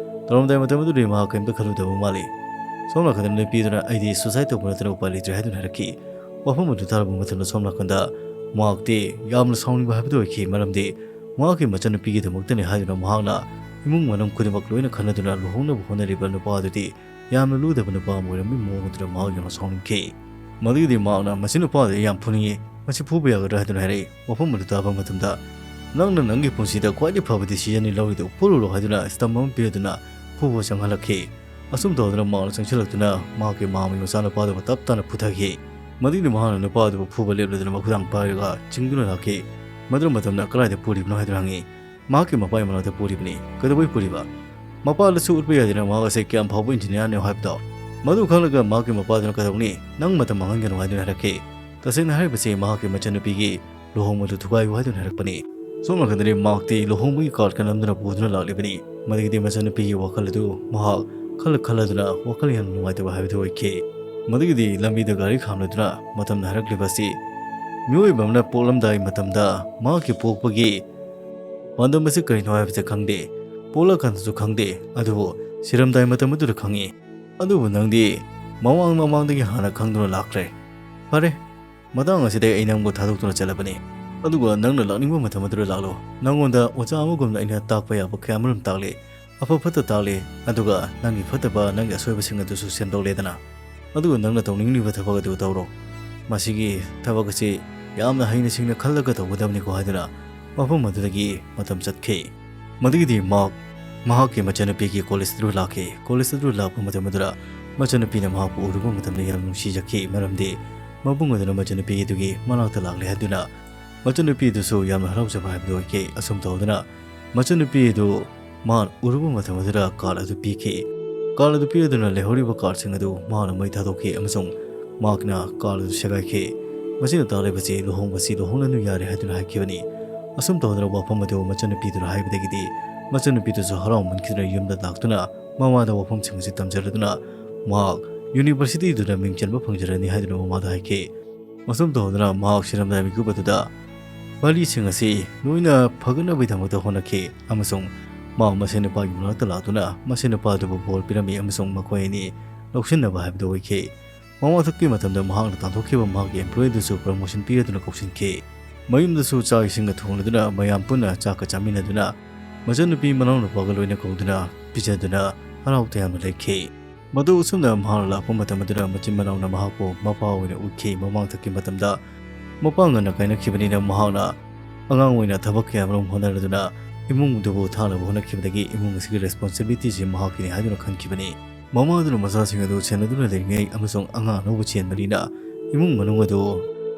ꯇꯧꯔꯝꯗꯥꯏ ꯃꯇꯝ ꯑꯗꯨꯗꯤ ꯃꯍꯥꯛ ꯀꯔꯤꯝꯇ ꯈꯜꯂꯨꯗꯕ ꯃꯥꯜꯂꯤ"꯫ ꯁꯣꯝ ꯅꯥꯀꯟꯗ ꯅꯨꯄꯤ ꯑꯗꯨꯅ "ꯑꯩꯗꯤ ꯁꯨꯁꯥꯏꯗ ꯇꯧꯕ ꯅꯠꯇꯅ ꯎꯄꯥꯏ ꯂꯩꯇ꯭ꯔꯦ" ꯍꯥꯏꯗꯨꯅ ꯍꯥꯏꯔꯛꯈꯤ꯫ ꯋꯥꯐꯝ ꯑꯗꯨ ꯇꯥꯔꯕ ꯃꯇꯝꯗ ꯁꯣꯝ ꯅꯥꯀꯟꯗ ꯃꯍꯥꯛꯇꯤ ꯌꯥꯝꯅ ꯁꯥꯎꯅꯤꯡꯕ ꯍꯥꯏꯕꯗꯨ ꯑꯣꯏꯈꯤ, ꯃꯔꯝꯗꯤ ꯃꯍꯥꯛꯀꯤ ꯃꯆꯟꯅꯨꯄꯤꯒꯤꯗꯃꯛꯇꯅꯤ ꯍꯥꯏꯗꯨꯅ ꯃꯍꯥꯛꯅ ꯏꯃꯨꯡ ꯃꯅꯨꯡ ꯈꯨꯗꯤꯡꯃꯛ ꯂꯣꯏꯅ ꯈꯟꯅꯗꯨꯅ ꯂꯨꯍꯣꯡꯅꯕ ꯍꯣꯠꯅꯔꯤꯕ ꯅꯨꯄꯥ ꯑꯗꯨꯗꯤ ꯌꯥꯝꯅ ꯂꯨꯗꯕ ꯅꯨꯄꯥ ꯑꯃ ꯑꯣꯏꯔꯝꯕꯒꯤ ꯃꯑꯣꯡ ꯑꯗꯨꯗ ꯃꯍꯥꯛ ꯌꯥꯝꯅ ꯁꯥꯎꯅꯤꯡꯈꯤ꯫ ꯃꯗꯨꯒꯤꯗꯤ ꯃꯍꯥꯛꯅ "ꯃꯁꯤ ꯅꯨꯄꯥ ꯑꯗꯨ ꯑꯩ ꯌꯥꯝ ꯐꯨꯅꯤꯡꯉꯤ, ꯃꯁꯤ ꯐꯨꯕ ꯌꯥꯒꯗ꯭ꯔꯥ?" ꯍꯥꯏꯗꯨꯅ ꯍꯥꯏꯔꯛꯏ꯫ ꯋꯥꯐꯝ ꯑꯗꯨ ꯇꯥꯕ ꯃꯇꯝꯗ "ꯅꯪꯅ ꯅꯪꯒꯤ ꯄꯨꯟꯁꯤꯗ ꯈ꯭ꯋꯥꯏꯗꯒꯤ ꯐꯕ ꯗꯤꯁꯤꯖꯟꯅꯤ ꯂꯧꯔꯤꯗꯨ, ꯐꯨꯔꯨꯔꯣ" ꯍꯥꯏꯗꯨꯅ ꯁ꯭ꯇꯝ ꯑꯃ ꯄꯤꯔꯗꯨꯅ ꯐꯨꯕ ꯆꯪꯍꯜꯂꯛꯈꯤ꯫ ꯑꯁꯨꯝ ꯇꯧꯗꯨꯅ ꯃꯍꯥꯛꯅ ꯆꯪꯁꯤꯜꯂꯛꯇꯨꯅ ꯃꯍꯥꯛꯀꯤ ꯃꯥꯝꯃꯒꯤ ꯃꯆꯥꯅꯨꯄꯥ ꯑꯗꯨꯕꯨ ꯇꯞ ꯇꯥꯅ ꯐꯨꯊꯈꯤ꯫ ꯃꯗꯨꯒꯤꯗꯤ ꯃꯍꯥꯛꯅ ꯅꯨꯄꯥ ꯑꯗꯨꯕꯨ ꯐꯨꯕ ꯂꯦꯞꯂꯗꯨꯅ ꯃꯈꯨꯗꯥꯡ ꯄꯥꯏꯔꯒ ꯆꯤꯡꯗꯨꯅ ꯂꯥꯛꯈꯤ꯫ ꯃꯗꯨ ꯃꯇꯝꯗ "ꯀꯗꯥꯏꯗ ꯄꯨꯔꯤꯕꯅꯣ?" ꯍꯥꯏꯗꯨꯅ ꯍꯪꯉꯤ꯫ "ꯃꯍꯥꯛꯀꯤ ꯃꯄꯥꯒꯤ ꯃꯅꯥꯛꯇ ꯄꯨꯔꯤꯕꯅꯤ"꯫ "ꯀꯩꯗꯧꯕꯩ ꯄꯨꯔꯤꯕ?" "ꯃꯄꯥꯗꯁꯨ ꯎꯠꯄ ꯌꯥꯗꯅ ꯃꯍꯥꯛ ꯑꯁꯤ ꯀꯌꯥꯝ ꯐꯥꯎꯕ ꯏꯟꯖꯤꯅꯤꯌꯥꯔꯅꯣ ꯍꯥꯏꯕꯗꯣ"꯫ "ꯃꯗꯨ ꯈꯪꯂꯒ ꯃꯍꯥꯛꯀꯤ ꯃꯄꯥꯗꯨꯅ ꯀꯩꯗꯧꯅꯤ? ꯅꯪ ꯃꯇꯝ ꯃꯥꯡꯍꯟꯒꯅꯨ" ꯍꯥꯏꯗꯨꯅ ꯍꯥꯏꯔꯛꯈꯤ꯫ "ꯇꯁꯦꯡꯅ ꯍꯥꯏꯔꯤꯕꯁꯤ ꯃꯍꯥꯛꯀꯤ ꯃꯆꯟꯅꯨꯄꯤꯒꯤ ꯂꯨꯍꯣꯡꯕꯗꯨ ꯊꯨꯒꯥꯏꯌꯨ ꯍꯥꯏꯗꯨꯅ ꯍꯥꯏꯔꯛꯄꯅꯤ"꯫ ꯁꯣꯝ ꯅꯥꯀꯟꯗꯗꯤ ꯃꯍꯥꯛꯇꯤ ꯂꯨꯍꯣꯡꯕꯒꯤ ꯀꯥꯔꯗꯀ ꯅꯝꯗꯨꯅ ꯄꯨꯗꯨꯅ ꯂꯥꯛꯂꯤꯕꯅꯤ꯫ ꯃꯗꯨꯒꯤꯗꯤ ꯃꯆꯟꯅꯨꯄꯤꯒꯤ ꯋꯥꯈꯜ ꯑꯗꯨ ꯃꯍꯥꯛ ꯈꯜꯂ ꯈꯜꯂꯗꯨꯅ ꯋꯥꯈꯜ ꯌꯥꯝꯅ ꯅꯨꯡꯉꯥꯏꯇꯕ ꯍꯥꯏꯕꯗꯨ ꯑꯣꯏꯈꯤ꯫ ꯃꯗꯨꯒꯤꯗꯤ ꯂꯝꯕꯤꯗ ꯒꯥꯔꯤ ꯈꯥꯝꯂꯗꯨꯅ ꯃꯇꯝꯅ ꯍꯥꯏꯔꯛꯂꯤꯕ ꯑꯁꯤ, ꯃꯤꯑꯣꯏꯕ ꯑꯃꯅ ꯄꯣꯛꯂꯝꯗꯥꯏ ꯃꯇꯝꯗ ꯃꯍꯥꯛꯀꯤ ꯄꯣꯛꯄꯒꯤ ꯄꯥꯟꯗꯝ ꯑꯁꯤ ꯀꯔꯤꯅꯣ ꯍꯥꯏꯕꯁꯤ ꯈꯪꯗꯦ, ꯄꯣꯛꯂꯀꯥꯟꯗꯁꯨ ꯈꯪꯗꯦ, ꯑꯗꯨꯕꯨ ꯁꯤꯔꯝꯗꯥꯏ ꯃꯇꯝ ꯑꯗꯨꯗ ꯈꯪꯉꯤ꯫ ꯑꯗꯨꯕꯨ ꯅꯪꯗꯤ ꯃꯃꯥꯡ ꯃꯃꯥꯡꯗꯒꯤ ꯍꯥꯟꯅ ꯈꯪꯗꯨꯅ ꯂꯥꯛꯈ꯭ꯔꯦ꯫ ꯐꯔꯦ, ꯃꯇꯥꯡ ꯑꯁꯤꯗ ꯑꯩ ꯅꯪꯕꯨ ꯊꯥꯗꯣꯛꯇꯨꯅ ꯆꯠꯂꯕꯅꯤ꯫ ꯑꯗꯨꯒ ꯅꯪꯅ ꯂꯥꯛꯅꯤꯡꯕ ꯃꯇꯝ ꯑꯗꯨꯗ ꯂꯥꯛꯂꯣ꯫ ꯅꯪꯉꯣꯟꯗ ꯑꯣꯖꯥ ꯑꯃꯒꯨꯝꯅ ꯑꯩꯅ ꯇꯥꯛꯄ ꯌꯥꯕ ꯀꯌꯥꯃꯔꯨꯝ ꯇꯥꯛꯂꯤ꯫ ꯑꯐ ꯐꯠꯇ ꯇꯥꯛꯂꯤ, ꯑꯗꯨꯒ ꯅꯪꯒꯤ ꯐꯠꯇꯕ, ꯅꯪꯒꯤ ꯑꯁꯣꯏꯕꯁꯤꯡ ꯑꯗꯨꯁꯨ ꯁꯦꯝꯗꯣꯛꯂꯦꯗꯅ꯫ ꯑꯗꯨꯒ ꯅꯪꯅ ꯇꯧꯅꯤꯡꯂꯤꯕ ꯊꯕꯛ ꯑꯗꯨ ꯇꯧꯔꯣ꯫ ꯃꯁꯤꯒꯤ ꯊꯕꯛ ꯑꯁꯤ ꯌꯥꯝꯅ ꯍꯩꯅ ꯁꯤꯡꯅ ꯈꯜꯂꯒ ꯇꯧꯒꯗꯕꯅꯤꯀꯣ ꯍꯥꯏꯗꯨꯅ ꯃꯐꯝ ꯑꯗꯨꯗꯒꯤ ꯃꯇꯝ ꯆꯠꯈꯤ꯫ ꯃꯗꯨꯒꯤꯗꯤ ꯃꯥꯔꯛ ꯃꯍꯥꯛꯀꯤ ꯃꯆꯟꯅꯨꯄꯤꯒꯤ ꯀꯣꯂꯦꯖ ꯑꯗꯨ ꯂꯥꯛꯈꯤ꯫ ꯀꯣꯂꯦꯖ ꯑꯗꯨ ꯂꯥꯛꯄ ꯃꯇꯝ ꯑꯗꯨꯗ ꯃꯆꯟꯅꯨꯄꯤꯅ ꯃꯍꯥꯛꯄꯨ ꯎꯔꯨꯕ ꯃꯇꯝꯗ ꯌꯥꯝ ꯅꯨꯡꯁꯤꯖꯈꯤ, ꯃꯔꯝꯗꯤ ꯃꯕꯨꯡ ꯑꯗꯨꯅ ꯃꯆꯟꯅꯨꯄꯤ ꯑꯗꯨꯒꯤ ꯃꯅꯥꯛꯇ ꯂꯥꯛꯂꯦ ꯍꯥꯏꯗꯨꯅ꯫ ꯃꯆꯟꯅꯨꯄꯤ ꯑꯗꯨꯁꯨ ꯌꯥꯝꯅ ꯍꯔꯥꯎꯖꯕ ꯍꯥꯏꯕꯗꯨ ꯑꯣꯏꯈꯤ꯫ ꯑꯁꯨꯝ ꯇꯧꯗꯨꯅ ꯃꯆꯟꯅꯨꯄꯤ ꯑꯗꯨ ꯃꯍꯥꯛ ꯎꯔꯨꯕ ꯃꯇꯝ ꯑꯗꯨꯗ ꯀꯥꯔꯗ ꯑꯗꯨ ꯄꯤꯈꯤ꯫ ꯀꯥꯔꯗ ꯑꯗꯨ ꯄꯤꯗꯨꯅ ꯂꯩꯍꯧꯔꯤꯕ ꯀꯥꯔꯗꯁꯤꯡ ꯑꯗꯨ ꯃꯍꯥꯛꯅ ꯃꯩ ꯊꯥꯗꯣꯛꯈꯤ ꯑꯃꯁꯨꯡ ꯃꯍꯥꯛꯅ ꯀꯥꯔꯗ ꯑꯗꯨ ꯁꯦꯒꯥꯏꯈꯤ꯫ ꯃꯁꯤꯅ ꯇꯥꯛꯂꯤꯕꯁꯤ ꯂꯨꯍꯣꯡꯕꯁꯤ ꯂꯨꯍꯣꯡꯂꯅꯨ ꯌꯥꯔꯦ ꯍꯥꯏꯗꯨꯅ ꯍꯥꯏꯈꯤꯕꯅꯤ꯫ ꯑꯁꯨꯝ ꯇꯧꯗꯨꯅ ꯋꯥꯐꯝ ꯑꯗꯨ ꯃꯆꯟꯅꯨꯄꯤꯗꯨꯅ ꯍꯥꯏꯕꯗꯒꯤꯗꯤ ꯃꯆꯟꯅꯨꯄꯤꯗꯨꯁꯨ ꯍꯔꯥꯎꯃꯟꯈꯤꯗꯨꯅ ꯌꯨꯝꯗ ꯂꯥꯛꯇꯨꯅ ꯃꯃꯥꯗ ꯋꯥꯐꯝꯁꯤꯡ ꯑꯁꯤ ꯇꯝꯖꯔꯗꯨꯅ ꯃꯍꯥꯛ ꯌꯨꯅꯤꯚꯔꯁꯤꯇꯤꯗꯨꯗ ꯃꯤꯡ ꯆꯟꯕ ꯐꯪꯖꯔꯅꯤ ꯍꯥꯏꯗꯨꯅ ꯃꯃꯥꯗ ꯍꯥꯏꯈꯤ꯫ ꯑꯁꯨꯝ ꯇꯧꯗꯨꯅ ꯃꯍꯥꯛ ꯁꯤꯔꯝꯗꯥꯏ ꯃꯤꯀꯨꯞ ꯑꯗꯨꯗ ꯋꯥꯔꯤꯁꯤꯡ ꯑꯁꯤ ꯂꯣꯏꯅ ꯐꯒꯠꯅꯕꯒꯤꯗꯃꯛꯇ ꯍꯣꯠꯅꯈꯤ ꯑꯃꯁꯨꯡ ꯃꯍꯥꯛ ꯃꯁꯦꯟ ꯅꯨꯄꯥꯒꯤ ꯃꯅꯥꯛꯇ ꯂꯥꯛꯇꯨꯅ ꯃꯁꯦꯟ ꯅꯨꯄꯥ ꯑꯗꯨꯕꯨ ꯕꯣꯔ ꯄꯤꯔꯝꯃꯤ ꯑꯃꯁꯨꯡ ꯃꯈꯣꯏ ꯑꯅꯤ ꯂꯧꯁꯤꯟꯅꯕ ꯍꯥꯏꯕꯗꯨ ꯑꯣꯏꯈꯤ꯫ ꯃꯃꯥꯡꯊꯛꯀꯤ ꯃꯇꯝꯗ ꯃꯍꯥꯛꯅ ꯇꯥꯟꯊꯣꯛꯈꯤꯕ ꯃꯍꯥꯛꯀꯤ ꯑꯦꯝꯄ꯭ꯂꯣꯌꯤ ꯑꯗꯨꯁꯨ ꯄ꯭ꯔꯃꯣꯁꯟ ꯄꯤꯔꯗꯨꯅ ꯀꯧꯁꯤꯟꯈꯤ꯫ ꯃꯌꯨꯝꯗꯁꯨ ꯆꯥꯛ ꯏꯁꯤꯡꯒ ꯊꯣꯡꯂꯗꯨꯅ ꯃꯌꯥꯝ ꯄꯨꯟꯅ ꯆꯥꯛꯀ ꯆꯥꯃꯤꯟꯅꯗꯨꯅ ꯃꯆꯟꯅꯨꯄꯤ ꯃꯅꯥꯎꯅꯨꯄꯥꯒ ꯂꯣꯏꯅ ꯀꯧꯗꯨꯅ ꯄꯤꯖꯗꯨꯅ ꯍꯔꯥꯎ ꯇꯌꯥꯝꯅ ꯂꯩꯈꯤ꯫ ꯃꯇꯧ ꯑꯁꯨꯝꯅ ꯃꯍꯥꯛꯅ ꯂꯥꯛꯄ ꯃꯇꯝ ꯑꯗꯨꯗ ꯃꯆꯤꯟ ꯃꯅꯥꯎꯅ ꯃꯍꯥꯛꯄꯨ ꯃꯄꯥ ꯑꯣꯏꯅ ꯎꯈꯤ꯫ ꯃꯃꯥꯡꯊꯛꯀꯤ ꯃꯇꯝꯗ ꯃꯄꯥ ꯉꯟꯅ ꯀꯥꯏꯅꯈꯤꯕꯅꯤꯅ ꯃꯍꯥꯛꯅ ꯑꯉꯥꯡ ꯑꯣꯏꯅ ꯊꯕꯛ ꯀꯌꯥꯃꯔꯨꯝ ꯍꯣꯠꯅꯔꯗꯨꯅ ꯏꯃꯨꯡ ꯑꯗꯨꯕꯨ ꯊꯥꯅꯕ ꯍꯣꯠꯅꯈꯤꯕꯗꯒꯤ ꯏꯃꯨꯡ ꯑꯁꯤꯒꯤ ꯔꯦꯁꯄꯣꯟꯁꯤꯕꯤꯂꯤꯇꯤꯁꯤ ꯃꯍꯥꯛꯀꯤꯅꯤ ꯍꯥꯏꯗꯨꯅ ꯈꯟꯈꯤꯕꯅꯤ꯫ ꯃꯃꯥ ꯑꯗꯨꯅ ꯃꯆꯥꯁꯤꯡ ꯑꯗꯨ ꯁꯦꯟꯅꯗꯨꯅ ꯂꯩꯔꯤꯉꯩ ꯑꯃꯁꯨꯡ ꯑꯉꯥꯡ ꯑꯅꯧꯕ ꯆꯦꯟꯕꯅꯤꯅ ꯏꯃꯨꯡ ꯃꯅꯨꯡ ꯑꯗꯨ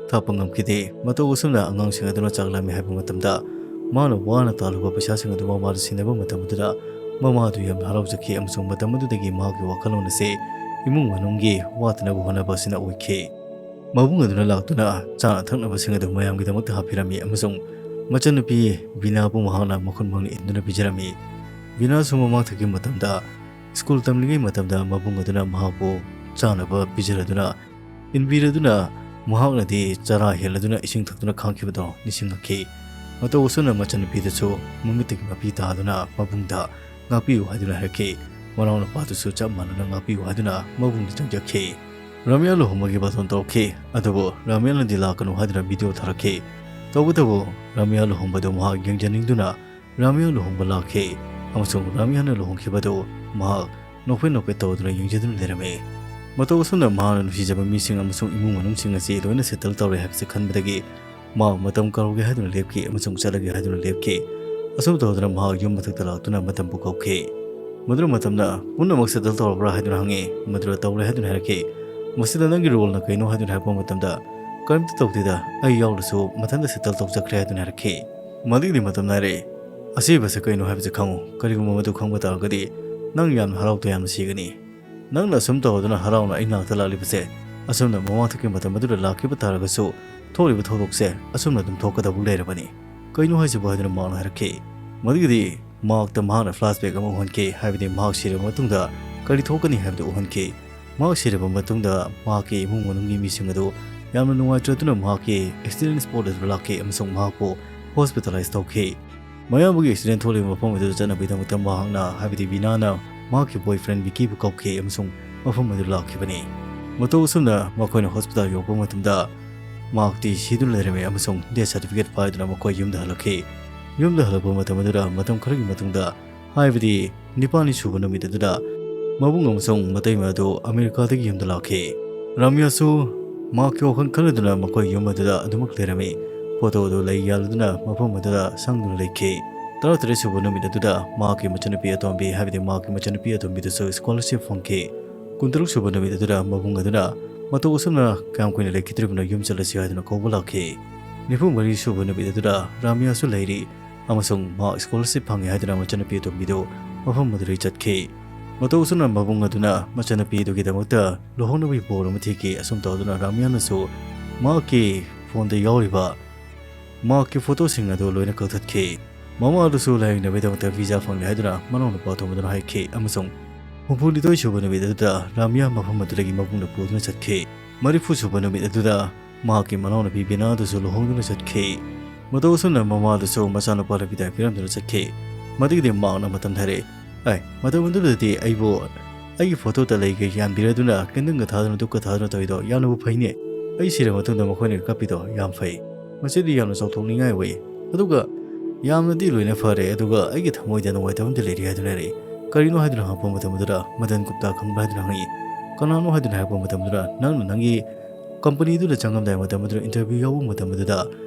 ꯊꯥꯛꯄ ꯉꯝꯈꯤꯗꯦ꯫ ꯃꯇꯧ ꯑꯁꯨꯝꯅ ꯑꯉꯥꯡꯁꯤꯡ ꯑꯗꯨꯅ ꯆꯥꯛ ꯂꯥꯝꯃꯤ ꯍꯥꯏꯕ ꯃꯇꯝꯗ ꯃꯥꯅ ꯋꯥꯅ ꯇꯥꯜꯂꯨꯕ ꯄꯩꯁꯥꯁꯤꯡ ꯑꯗꯨ ꯃꯃꯥꯗ ꯁꯤꯟꯅꯕ ꯃꯇꯝ ꯑꯗꯨꯗ ꯃꯃꯥ ꯑꯗꯨ ꯌꯥꯝꯅ ꯍꯔꯥꯎꯖꯈꯤ ꯑꯃꯁꯨꯡ ꯃꯇꯝ ꯑꯗꯨꯗꯒꯤ ꯃꯍꯥꯛꯀꯤ ꯋꯥꯈꯜꯂꯣꯟ ꯑꯁꯤ ꯏꯃꯨꯡ ꯃꯅꯨꯡꯒꯤ ꯋꯥꯠꯇꯅꯕ ꯍꯣꯠꯅꯕ ꯑꯁꯤꯅ ꯑꯣꯏꯈꯤ꯫ ꯃꯕꯨꯡ ꯑꯗꯨꯅ ꯂꯥꯛꯇꯨꯅ ꯆꯥꯅ ꯊꯛꯅꯕꯁꯤꯡ ꯑꯗꯨ ꯃꯌꯥꯝꯒꯤꯗꯃꯛꯇ ꯍꯥꯞꯄꯤꯔꯝꯃꯤ ꯑꯃꯁꯨꯡ ꯃꯆꯟꯅꯨꯄꯤ ꯕꯤꯅꯥꯕꯨ ꯃꯍꯥꯛꯅ ꯃꯈꯨꯟ ꯃꯪꯅ ꯏꯟꯗꯨꯅ ꯄꯤꯖꯔꯝꯃꯤ꯫ ꯕꯤꯅꯥꯁꯨ ꯃꯃꯥꯡꯊꯛꯀꯤ ꯃꯇꯝꯗ ꯁ꯭ꯀꯨꯜ ꯇꯝꯂꯤꯉꯩ ꯃꯇꯝꯗ ꯃꯕꯨꯡ ꯑꯗꯨꯅ ꯃꯍꯥꯛꯄꯨ ꯆꯥꯅꯕ ꯄꯤꯖꯔꯗꯨꯅ ꯏꯟꯕꯤꯔꯗꯨꯅ ꯃꯍꯥꯛꯅꯗꯤ ꯆꯔꯥ ꯍꯦꯜꯂꯗꯨꯅ ꯏꯁꯤꯡ ꯊꯛꯇꯨꯅ ꯈꯥꯡꯈꯤꯕꯗꯣ ꯅꯤꯡꯁꯤꯡꯂꯛꯈꯤ꯫ ꯃꯇꯧ ꯑꯁꯨꯝꯅ ꯃꯆꯟꯅꯨꯄꯤꯗꯨꯁꯨ ꯃꯃꯤꯠꯇꯒꯤ ꯃꯄꯤ ꯇꯥꯗꯨꯅ ꯃꯕꯨꯡꯗ ꯉꯥꯛꯄꯤꯌꯨ ꯍꯥꯏꯗꯨꯅ ꯍꯥꯏꯔꯛꯈꯤ꯫ ꯃꯅꯥꯎꯅꯨꯄꯥꯗꯨꯁꯨ ꯆꯞ ꯃꯥꯟꯅꯅ ꯉꯥꯛꯄꯤꯌꯨ ꯍꯥꯏꯗꯨꯅ ꯃꯕꯨꯡꯗ ꯆꯪꯖꯈꯤ꯫ ꯔꯥꯃꯤꯌꯥ ꯂꯨꯍꯣꯡꯕꯒꯤ ꯕꯥꯇꯣꯟ ꯇꯧꯔꯛꯈꯤ, ꯑꯗꯨꯕꯨ ꯔꯥꯃꯤꯌꯥꯅꯗꯤ ꯂꯥꯛꯀꯅꯨ ꯍꯥꯏꯗꯨꯅ ꯚꯤꯗꯤꯑꯣ ꯊꯥꯔꯛꯈꯤ꯫ ꯇꯧꯕꯇꯕꯨ ꯔꯥꯃꯤꯌꯥ ꯂꯨꯍꯣꯡꯕꯗꯨ ꯃꯍꯥꯛ ꯌꯦꯡꯖꯅꯤꯡꯗꯨꯅ ꯔꯥꯃꯤꯌꯥ ꯂꯨꯍꯣꯡꯕ ꯂꯥꯛꯈꯤ ꯑꯃꯁꯨꯡ ꯔꯥꯃꯤꯌꯥꯅ ꯂꯨꯍꯣꯡꯈꯤꯕꯗꯨ ꯃꯍꯥꯛ ꯅꯣꯛꯐꯦꯠ ꯅꯣꯛꯐꯦꯠ ꯇꯧꯗꯨꯅ ꯌꯦꯡꯖꯗꯨꯅ ꯂꯩꯔꯝꯃꯤ꯫ ꯃꯇꯧ ꯑꯁꯨꯝꯅ ꯃꯍꯥꯛꯅ ꯅꯨꯡꯁꯤꯖꯕ ꯃꯤꯁꯤꯡ ꯑꯃꯁꯨꯡ ꯏꯃꯨꯡ ꯃꯅꯨꯡꯁꯤꯡ ꯑꯁꯤ ꯂꯣꯏꯅ ꯁꯦꯇꯜ ꯇꯧꯔꯦ ꯍꯥꯏꯕꯁꯤ ꯈꯟꯕꯗꯒꯤ ꯃꯍꯥꯛ ꯃꯇꯝ ꯀꯥꯎꯒꯦ ꯍꯥꯏꯗꯨꯅ ꯂꯦꯞꯈꯤ ꯑꯃꯁꯨꯡ ꯆꯠꯂꯒꯦ ꯍꯥꯏꯗꯨꯅ ꯂꯦꯞꯈꯤ꯫ ꯑꯁꯨꯝ ꯇꯧꯗꯨꯅ ꯃꯍꯥꯛ ꯌꯨꯝ ꯃꯊꯛꯇ ꯂꯥꯛꯇꯨꯅ ꯃꯇꯝꯕꯨ ꯀꯧꯈꯤ꯫ ꯃꯗꯨꯅ ꯃꯇꯝꯅ "ꯄꯨꯝꯅꯃꯛ ꯁꯦꯇꯜ ꯇꯧꯔꯕ꯭ꯔꯥ?" ꯍꯥꯏꯗꯨꯅ ꯍꯪꯉꯤ꯫ ꯃꯗꯨꯅ "ꯇꯧꯔꯦ" ꯍꯥꯏꯗꯨꯅ ꯍꯥꯏꯔꯛꯈꯤ꯫ "ꯃꯁꯤꯗ ꯅꯪꯒꯤ ꯔꯣꯜꯅ ꯀꯩꯅꯣ?" ꯍꯥꯏꯗꯨꯅ ꯍꯥꯏꯔꯛꯄ ꯃꯇꯝꯗ, "ꯀꯔꯤꯝꯇ ꯇꯧꯗꯦꯗ, ꯑꯩ ꯌꯥꯎꯔꯁꯨ ꯃꯊꯟꯇ ꯁꯦꯇꯜ ꯇꯧꯖꯈ꯭ꯔꯦ" ꯍꯥꯏꯗꯨꯅ ꯍꯥꯏꯔꯛꯈꯤ꯫ ꯃꯗꯨꯒꯤꯗꯤ ꯃꯇꯝꯅ ꯍꯥꯏꯔꯛꯏ, "ꯑꯁꯤꯕꯁꯦ ꯀꯩꯅꯣ ꯍꯥꯏꯕꯁꯦ ꯈꯪꯉꯨ꯫ ꯀꯔꯤꯒꯨꯝꯕ ꯃꯗꯨ ꯈꯪꯕ ꯇꯥꯔꯒꯗꯤ ꯅꯪ ꯌꯥꯝꯅ ꯍꯔꯥꯎ ꯇꯌꯥꯝꯅ ꯁꯤꯒꯅꯤ꯫ ꯅꯪꯅ ꯑꯁꯨꯝ ꯇꯧꯗꯨꯅ ꯍꯔꯥꯎꯅ ꯑꯩ ꯅꯥꯛꯇ ꯂꯥꯛꯂꯤꯕꯁꯦ, ꯑꯁꯨꯝꯅ ꯃꯃꯥꯡꯊꯛꯀꯤ ꯃꯇꯝ ꯑꯗꯨꯗ ꯂꯥꯛꯈꯤꯕ ꯇꯥꯔꯒꯁꯨ ꯊꯣꯛꯂꯤꯕ ꯊꯧꯗꯣꯛꯁꯦ ꯑꯁꯨꯝꯅ ꯑꯗꯨꯝ ꯊꯣꯛꯀꯗꯕ ꯂꯩꯔꯕꯅꯤ꯫ ꯀꯩꯅꯣ ꯍꯥꯏꯁꯤꯕꯨ?" ꯍꯥꯏꯗꯨꯅ ꯃꯍꯥꯛꯅ ꯍꯥꯏꯔꯛꯈꯤ꯫ ꯃꯗꯨꯒꯤꯗꯤ ꯃꯍꯥꯛꯇ ꯃꯍꯥꯛꯅ ꯐ꯭ꯂꯥꯁꯕꯦꯛ ꯑꯃ ꯎꯍꯟꯈꯤ, ꯍꯥꯏꯕꯗꯤ ꯃꯍꯥꯛ ꯁꯤꯔꯕ ꯃꯇꯨꯡꯗ ꯀꯔꯤ ꯊꯣꯛꯀꯅꯤ ꯍꯥꯏꯕꯗꯨ ꯎꯍꯟꯈꯤ꯫ ꯃꯍꯥꯛ ꯁꯤꯔꯕ ꯃꯇꯨꯡꯗ ꯃꯍꯥꯛꯀꯤ ꯏꯃꯨꯡ ꯃꯅꯨꯡꯒꯤ ꯃꯤꯁꯤꯡ ꯑꯗꯨ ꯌꯥꯝꯅ ꯅꯨꯡꯉꯥꯏꯇ꯭ꯔꯗꯨꯅ ꯃꯍꯥꯛꯀꯤ ꯑꯦꯛꯁꯤꯗꯦꯟ ꯁ꯭ꯄꯣꯠ ꯑꯗꯨꯗ ꯂꯥꯛꯈꯤ ꯑꯃꯁꯨꯡ ꯃꯍꯥꯛꯄꯨ ꯍꯣꯁꯄꯤꯇꯥꯂꯥꯏꯁ ꯇꯧꯈꯤ꯫ ꯃꯌꯥꯝꯕꯒꯤ ꯑꯦꯛꯁꯤꯗꯦꯟ ꯊꯣꯛꯂꯤꯕ ꯃꯐꯝ ꯑꯗꯨꯗ ꯆꯠꯅꯕꯒꯤꯗꯃꯛꯇ ꯃꯍꯥꯛꯅ, ꯍꯥꯏꯕꯗꯤ ꯕꯤꯅꯥꯅ, ꯃꯍꯥꯛꯀꯤ ꯕꯣꯏꯐ꯭ꯔꯦꯟ ꯕꯤꯀꯤꯕꯨ ꯀꯧꯈꯤ ꯑꯃꯁꯨꯡ ꯃꯐꯝ ꯑꯗꯨ ꯂꯥꯛꯈꯤꯕꯅꯤ꯫ ꯃꯇꯧ ꯑꯁꯨꯝꯅ ꯃꯈꯣꯏꯅ ꯍꯣꯁꯄꯤꯇꯥꯜ ꯌꯧꯔꯛꯄ ꯃꯇꯝꯗ ꯃꯍꯥꯛꯇꯤ ꯁꯤꯗꯨꯅ ꯂꯩꯔꯝꯃꯤ ꯑꯃꯁꯨꯡ ꯗꯦꯠ ꯁꯥꯔꯇꯤꯐꯤꯀꯦꯠ ꯄꯥꯏꯗꯨꯅ ꯃꯈꯣꯏ ꯌꯨꯝꯗ ꯍꯜꯂꯛꯈꯤ꯫ ꯌꯨꯝꯗ ꯍꯜꯂꯛꯄ ꯃꯇꯝ ꯑꯗꯨꯗ ꯃꯇꯝ ꯈꯔꯒꯤ ꯃꯇꯨꯡꯗ, ꯍꯥꯏꯕꯗꯤ ꯅꯤꯄꯥꯜꯅꯤ ꯁꯨꯕ ꯅꯨꯃꯤꯠ ꯑꯗꯨꯗ, ꯃꯕꯨꯡ ꯑꯃꯁꯨꯡ ꯃꯇꯩꯃ ꯑꯗꯨ ꯑꯃꯦꯔꯤꯀꯥꯗꯒꯤ ꯌꯨꯝꯗ ꯂꯥꯛꯈꯤ꯫ ꯔꯥꯃꯤꯌꯥꯁꯨ ꯃꯍꯥꯛꯀꯤ ꯋꯥꯈꯜ ꯈꯜꯂꯗꯨꯅ ꯃꯈꯣꯏ ꯌꯨꯝ ꯑꯗꯨꯗ ꯑꯗꯨꯃꯛ ꯂꯩꯔꯝꯃꯤ꯫ ꯐꯣꯇꯣ ꯑꯗꯨ ꯂꯩ ꯌꯥꯜꯂꯗꯨꯅ ꯃꯐꯝ ꯑꯗꯨꯗ ꯁꯪꯗꯨꯅ ꯂꯩꯈꯤ꯫ ꯇꯔꯥꯇꯔꯦꯠ ꯁꯨꯕ ꯅꯨꯃꯤꯠ ꯑꯗꯨꯗ ꯃꯍꯥꯛꯀꯤ ꯃꯆꯟꯅꯨꯄꯤ ꯑꯇꯣꯝꯕꯤ, ꯍꯥꯏꯕꯗꯤ ꯃꯍꯥꯛꯀꯤ ꯃꯆꯟꯅꯨꯄꯤ ꯑꯇꯣꯝꯕꯤꯗꯨꯁꯨ ꯁ꯭ꯀꯣꯂꯔꯁꯤꯞ ꯐꯪꯈꯤ꯫ ꯀꯨꯟꯇꯔꯨꯛ ꯁꯨꯕ ꯅꯨꯃꯤꯠ ꯑꯗꯨꯗ ꯃꯕꯨꯡ ꯑꯗꯨꯅ ꯃꯇꯧ ꯑꯁꯨꯝꯅ ꯀꯌꯥꯝ ꯀꯨꯏꯅ ꯂꯩꯈꯤꯗ꯭ꯔꯤꯕꯅꯣ, ꯌꯨꯝ ꯆꯠꯂꯁꯤ ꯍꯥꯏꯗꯨꯅ ꯀꯧꯕ ꯂꯥꯛꯈꯤ꯫ ꯅꯤꯐꯨ ꯃꯔꯤ ꯁꯨꯕ ꯅꯨꯃꯤꯠ ꯑꯗꯨꯗ ꯔꯥꯃꯤꯌꯥꯁꯨ ꯂꯩꯔꯤ ꯑꯃꯁꯨꯡ ꯃꯍꯥꯛ ꯁ꯭ꯀꯣꯂꯔꯁꯤꯞ ꯐꯪꯉꯤ ꯍꯥꯏꯗꯨꯅ ꯃꯆꯟꯅꯨꯄꯤ ꯑꯇꯣꯝꯕꯤꯗꯨ ꯃꯐꯝ ꯑꯗꯨꯗꯒꯤ ꯆꯠꯈꯤ꯫ ꯃꯇꯧ ꯑꯁꯨꯝꯅ ꯃꯕꯨꯡ ꯑꯗꯨꯅ ꯃꯆꯟꯅꯨꯄꯤ ꯑꯗꯨꯒꯤꯗꯃꯛꯇ ꯂꯨꯍꯣꯡꯅꯕꯒꯤ ꯕꯣꯔ ꯑꯃ ꯊꯤꯈꯤ꯫ ꯑꯁꯨꯝ ꯇꯧꯗꯨꯅ ꯔꯥꯃꯤꯌꯥꯅꯁꯨ ꯃꯍꯥꯛꯀꯤ ꯐꯣꯟꯗ ꯌꯥꯎꯔꯤꯕ ꯃꯍꯥꯛꯀꯤ ꯐꯣꯇꯣꯁꯤꯡ ꯑꯗꯨ ꯂꯣꯏꯅ ꯀꯛꯊꯠꯈꯤ꯫ ꯃꯃꯥ ꯑꯗꯨꯁꯨ ꯂꯥꯌꯦꯡꯅꯕꯒꯤꯗꯃꯛꯇ ꯚꯤꯖꯥ ꯐꯪꯂꯦ ꯍꯥꯏꯗꯨꯅ ꯃꯅꯥꯎꯅꯨꯄꯥ ꯑꯇꯣꯝꯕꯗꯨꯅ ꯍꯥꯏꯈꯤ ꯑꯃꯁꯨꯡ ꯍꯨꯝꯐꯨꯅꯤꯊꯣꯏ ꯁꯨꯕ ꯅꯨꯃꯤꯠ ꯑꯗꯨꯗ ꯔꯥꯃꯤꯌꯥ ꯃꯐꯝ ꯑꯗꯨꯗꯒꯤ ꯃꯕꯨꯡꯅ ꯄꯨꯗꯨꯅ ꯆꯠꯈꯤ꯫ ꯃꯔꯤꯐꯨ ꯁꯨꯕ ꯅꯨꯃꯤꯠ ꯑꯗꯨꯗ ꯃꯍꯥꯛꯀꯤ ꯃꯅꯥꯎꯅꯨꯄꯤ ꯕꯤꯅꯥ ꯑꯗꯨꯁꯨ ꯂꯨꯍꯣꯡꯗꯨꯅ ꯆꯠꯈꯤ꯫ ꯃꯇꯧ ꯑꯁꯨꯝꯅ ꯃꯃꯥ ꯑꯗꯨꯁꯨ ꯃꯆꯥꯅꯨꯄꯥꯗ ꯕꯤꯗꯥꯏ ꯄꯤꯔꯝꯗꯨꯅ ꯆꯠꯈꯤ꯫ ꯃꯗꯨꯒꯤꯗꯤ ꯃꯍꯥꯛꯅ ꯃꯇꯝ ꯊꯥꯔꯛꯏ꯫ "ꯑꯦ, ꯃꯇꯝ ꯑꯗꯨꯗꯗꯤ ꯑꯩꯕꯨ ꯑꯩꯒꯤ ꯐꯣꯇꯣꯗ ꯂꯩꯒ ꯌꯥꯟꯕꯤꯔꯗꯨꯅ, ꯀꯦꯟꯗꯜꯒ ꯊꯥꯗꯨꯅ, ꯙꯨꯞꯀ ꯊꯥꯗꯨꯅ ꯇꯧꯔꯤꯗꯣ ꯌꯥꯝꯅꯕꯨ ꯐꯩꯅꯦ꯫ ꯑꯩ ꯁꯤꯔ ꯃꯇꯨꯡꯗ ꯃꯈꯣꯏꯅ ꯀꯞꯄꯤꯗꯣ ꯌꯥꯝ ꯐꯩ꯫ ꯃꯁꯤꯗꯤ ꯌꯥꯝꯅ ꯆꯥꯎꯊꯣꯛꯅꯤꯡꯉꯥꯏ ꯑꯣꯏ꯫ ꯑꯗꯨꯒ ꯌꯥꯝꯅꯗꯤ ꯂꯣꯏꯅ ꯐꯔꯦ, ꯑꯗꯨꯒ ꯑꯩꯒꯤ ꯊꯃꯣꯏꯗ ꯅꯨꯡꯉꯥꯏꯇꯕ ꯑꯃꯗꯤ ꯂꯩꯔꯤ" ꯍꯥꯏꯗꯨꯅ ꯍꯥꯏꯔꯛꯏ꯫ "ꯀꯔꯤꯅꯣ?" ꯍꯥꯏꯗꯨꯅ ꯍꯪꯉꯛꯄ ꯃꯇꯝ ꯑꯗꯨꯗ, "ꯃꯗꯟ ꯒꯨꯞꯇꯥ ꯈꯪꯕ꯭ꯔꯥ?" ꯍꯥꯏꯗꯨꯅ ꯍꯪꯉꯛꯏ꯫ "ꯀꯅꯥꯅꯣ?" ꯍꯥꯏꯗꯨꯅ ꯍꯥꯏꯔꯛꯄ ꯃꯇꯝꯗꯨꯗ, "ꯅꯪꯅ ꯅꯪꯒꯤ ꯀꯝꯄꯅꯤꯗꯨꯗ ꯆꯪꯉꯝꯗꯥꯏ ꯃꯇꯝ ꯑꯗꯨꯗ, ꯏꯟꯇꯔꯚ꯭ꯌꯨ ꯌꯥꯎꯕ ꯃꯇꯝ ꯑꯗꯨꯗ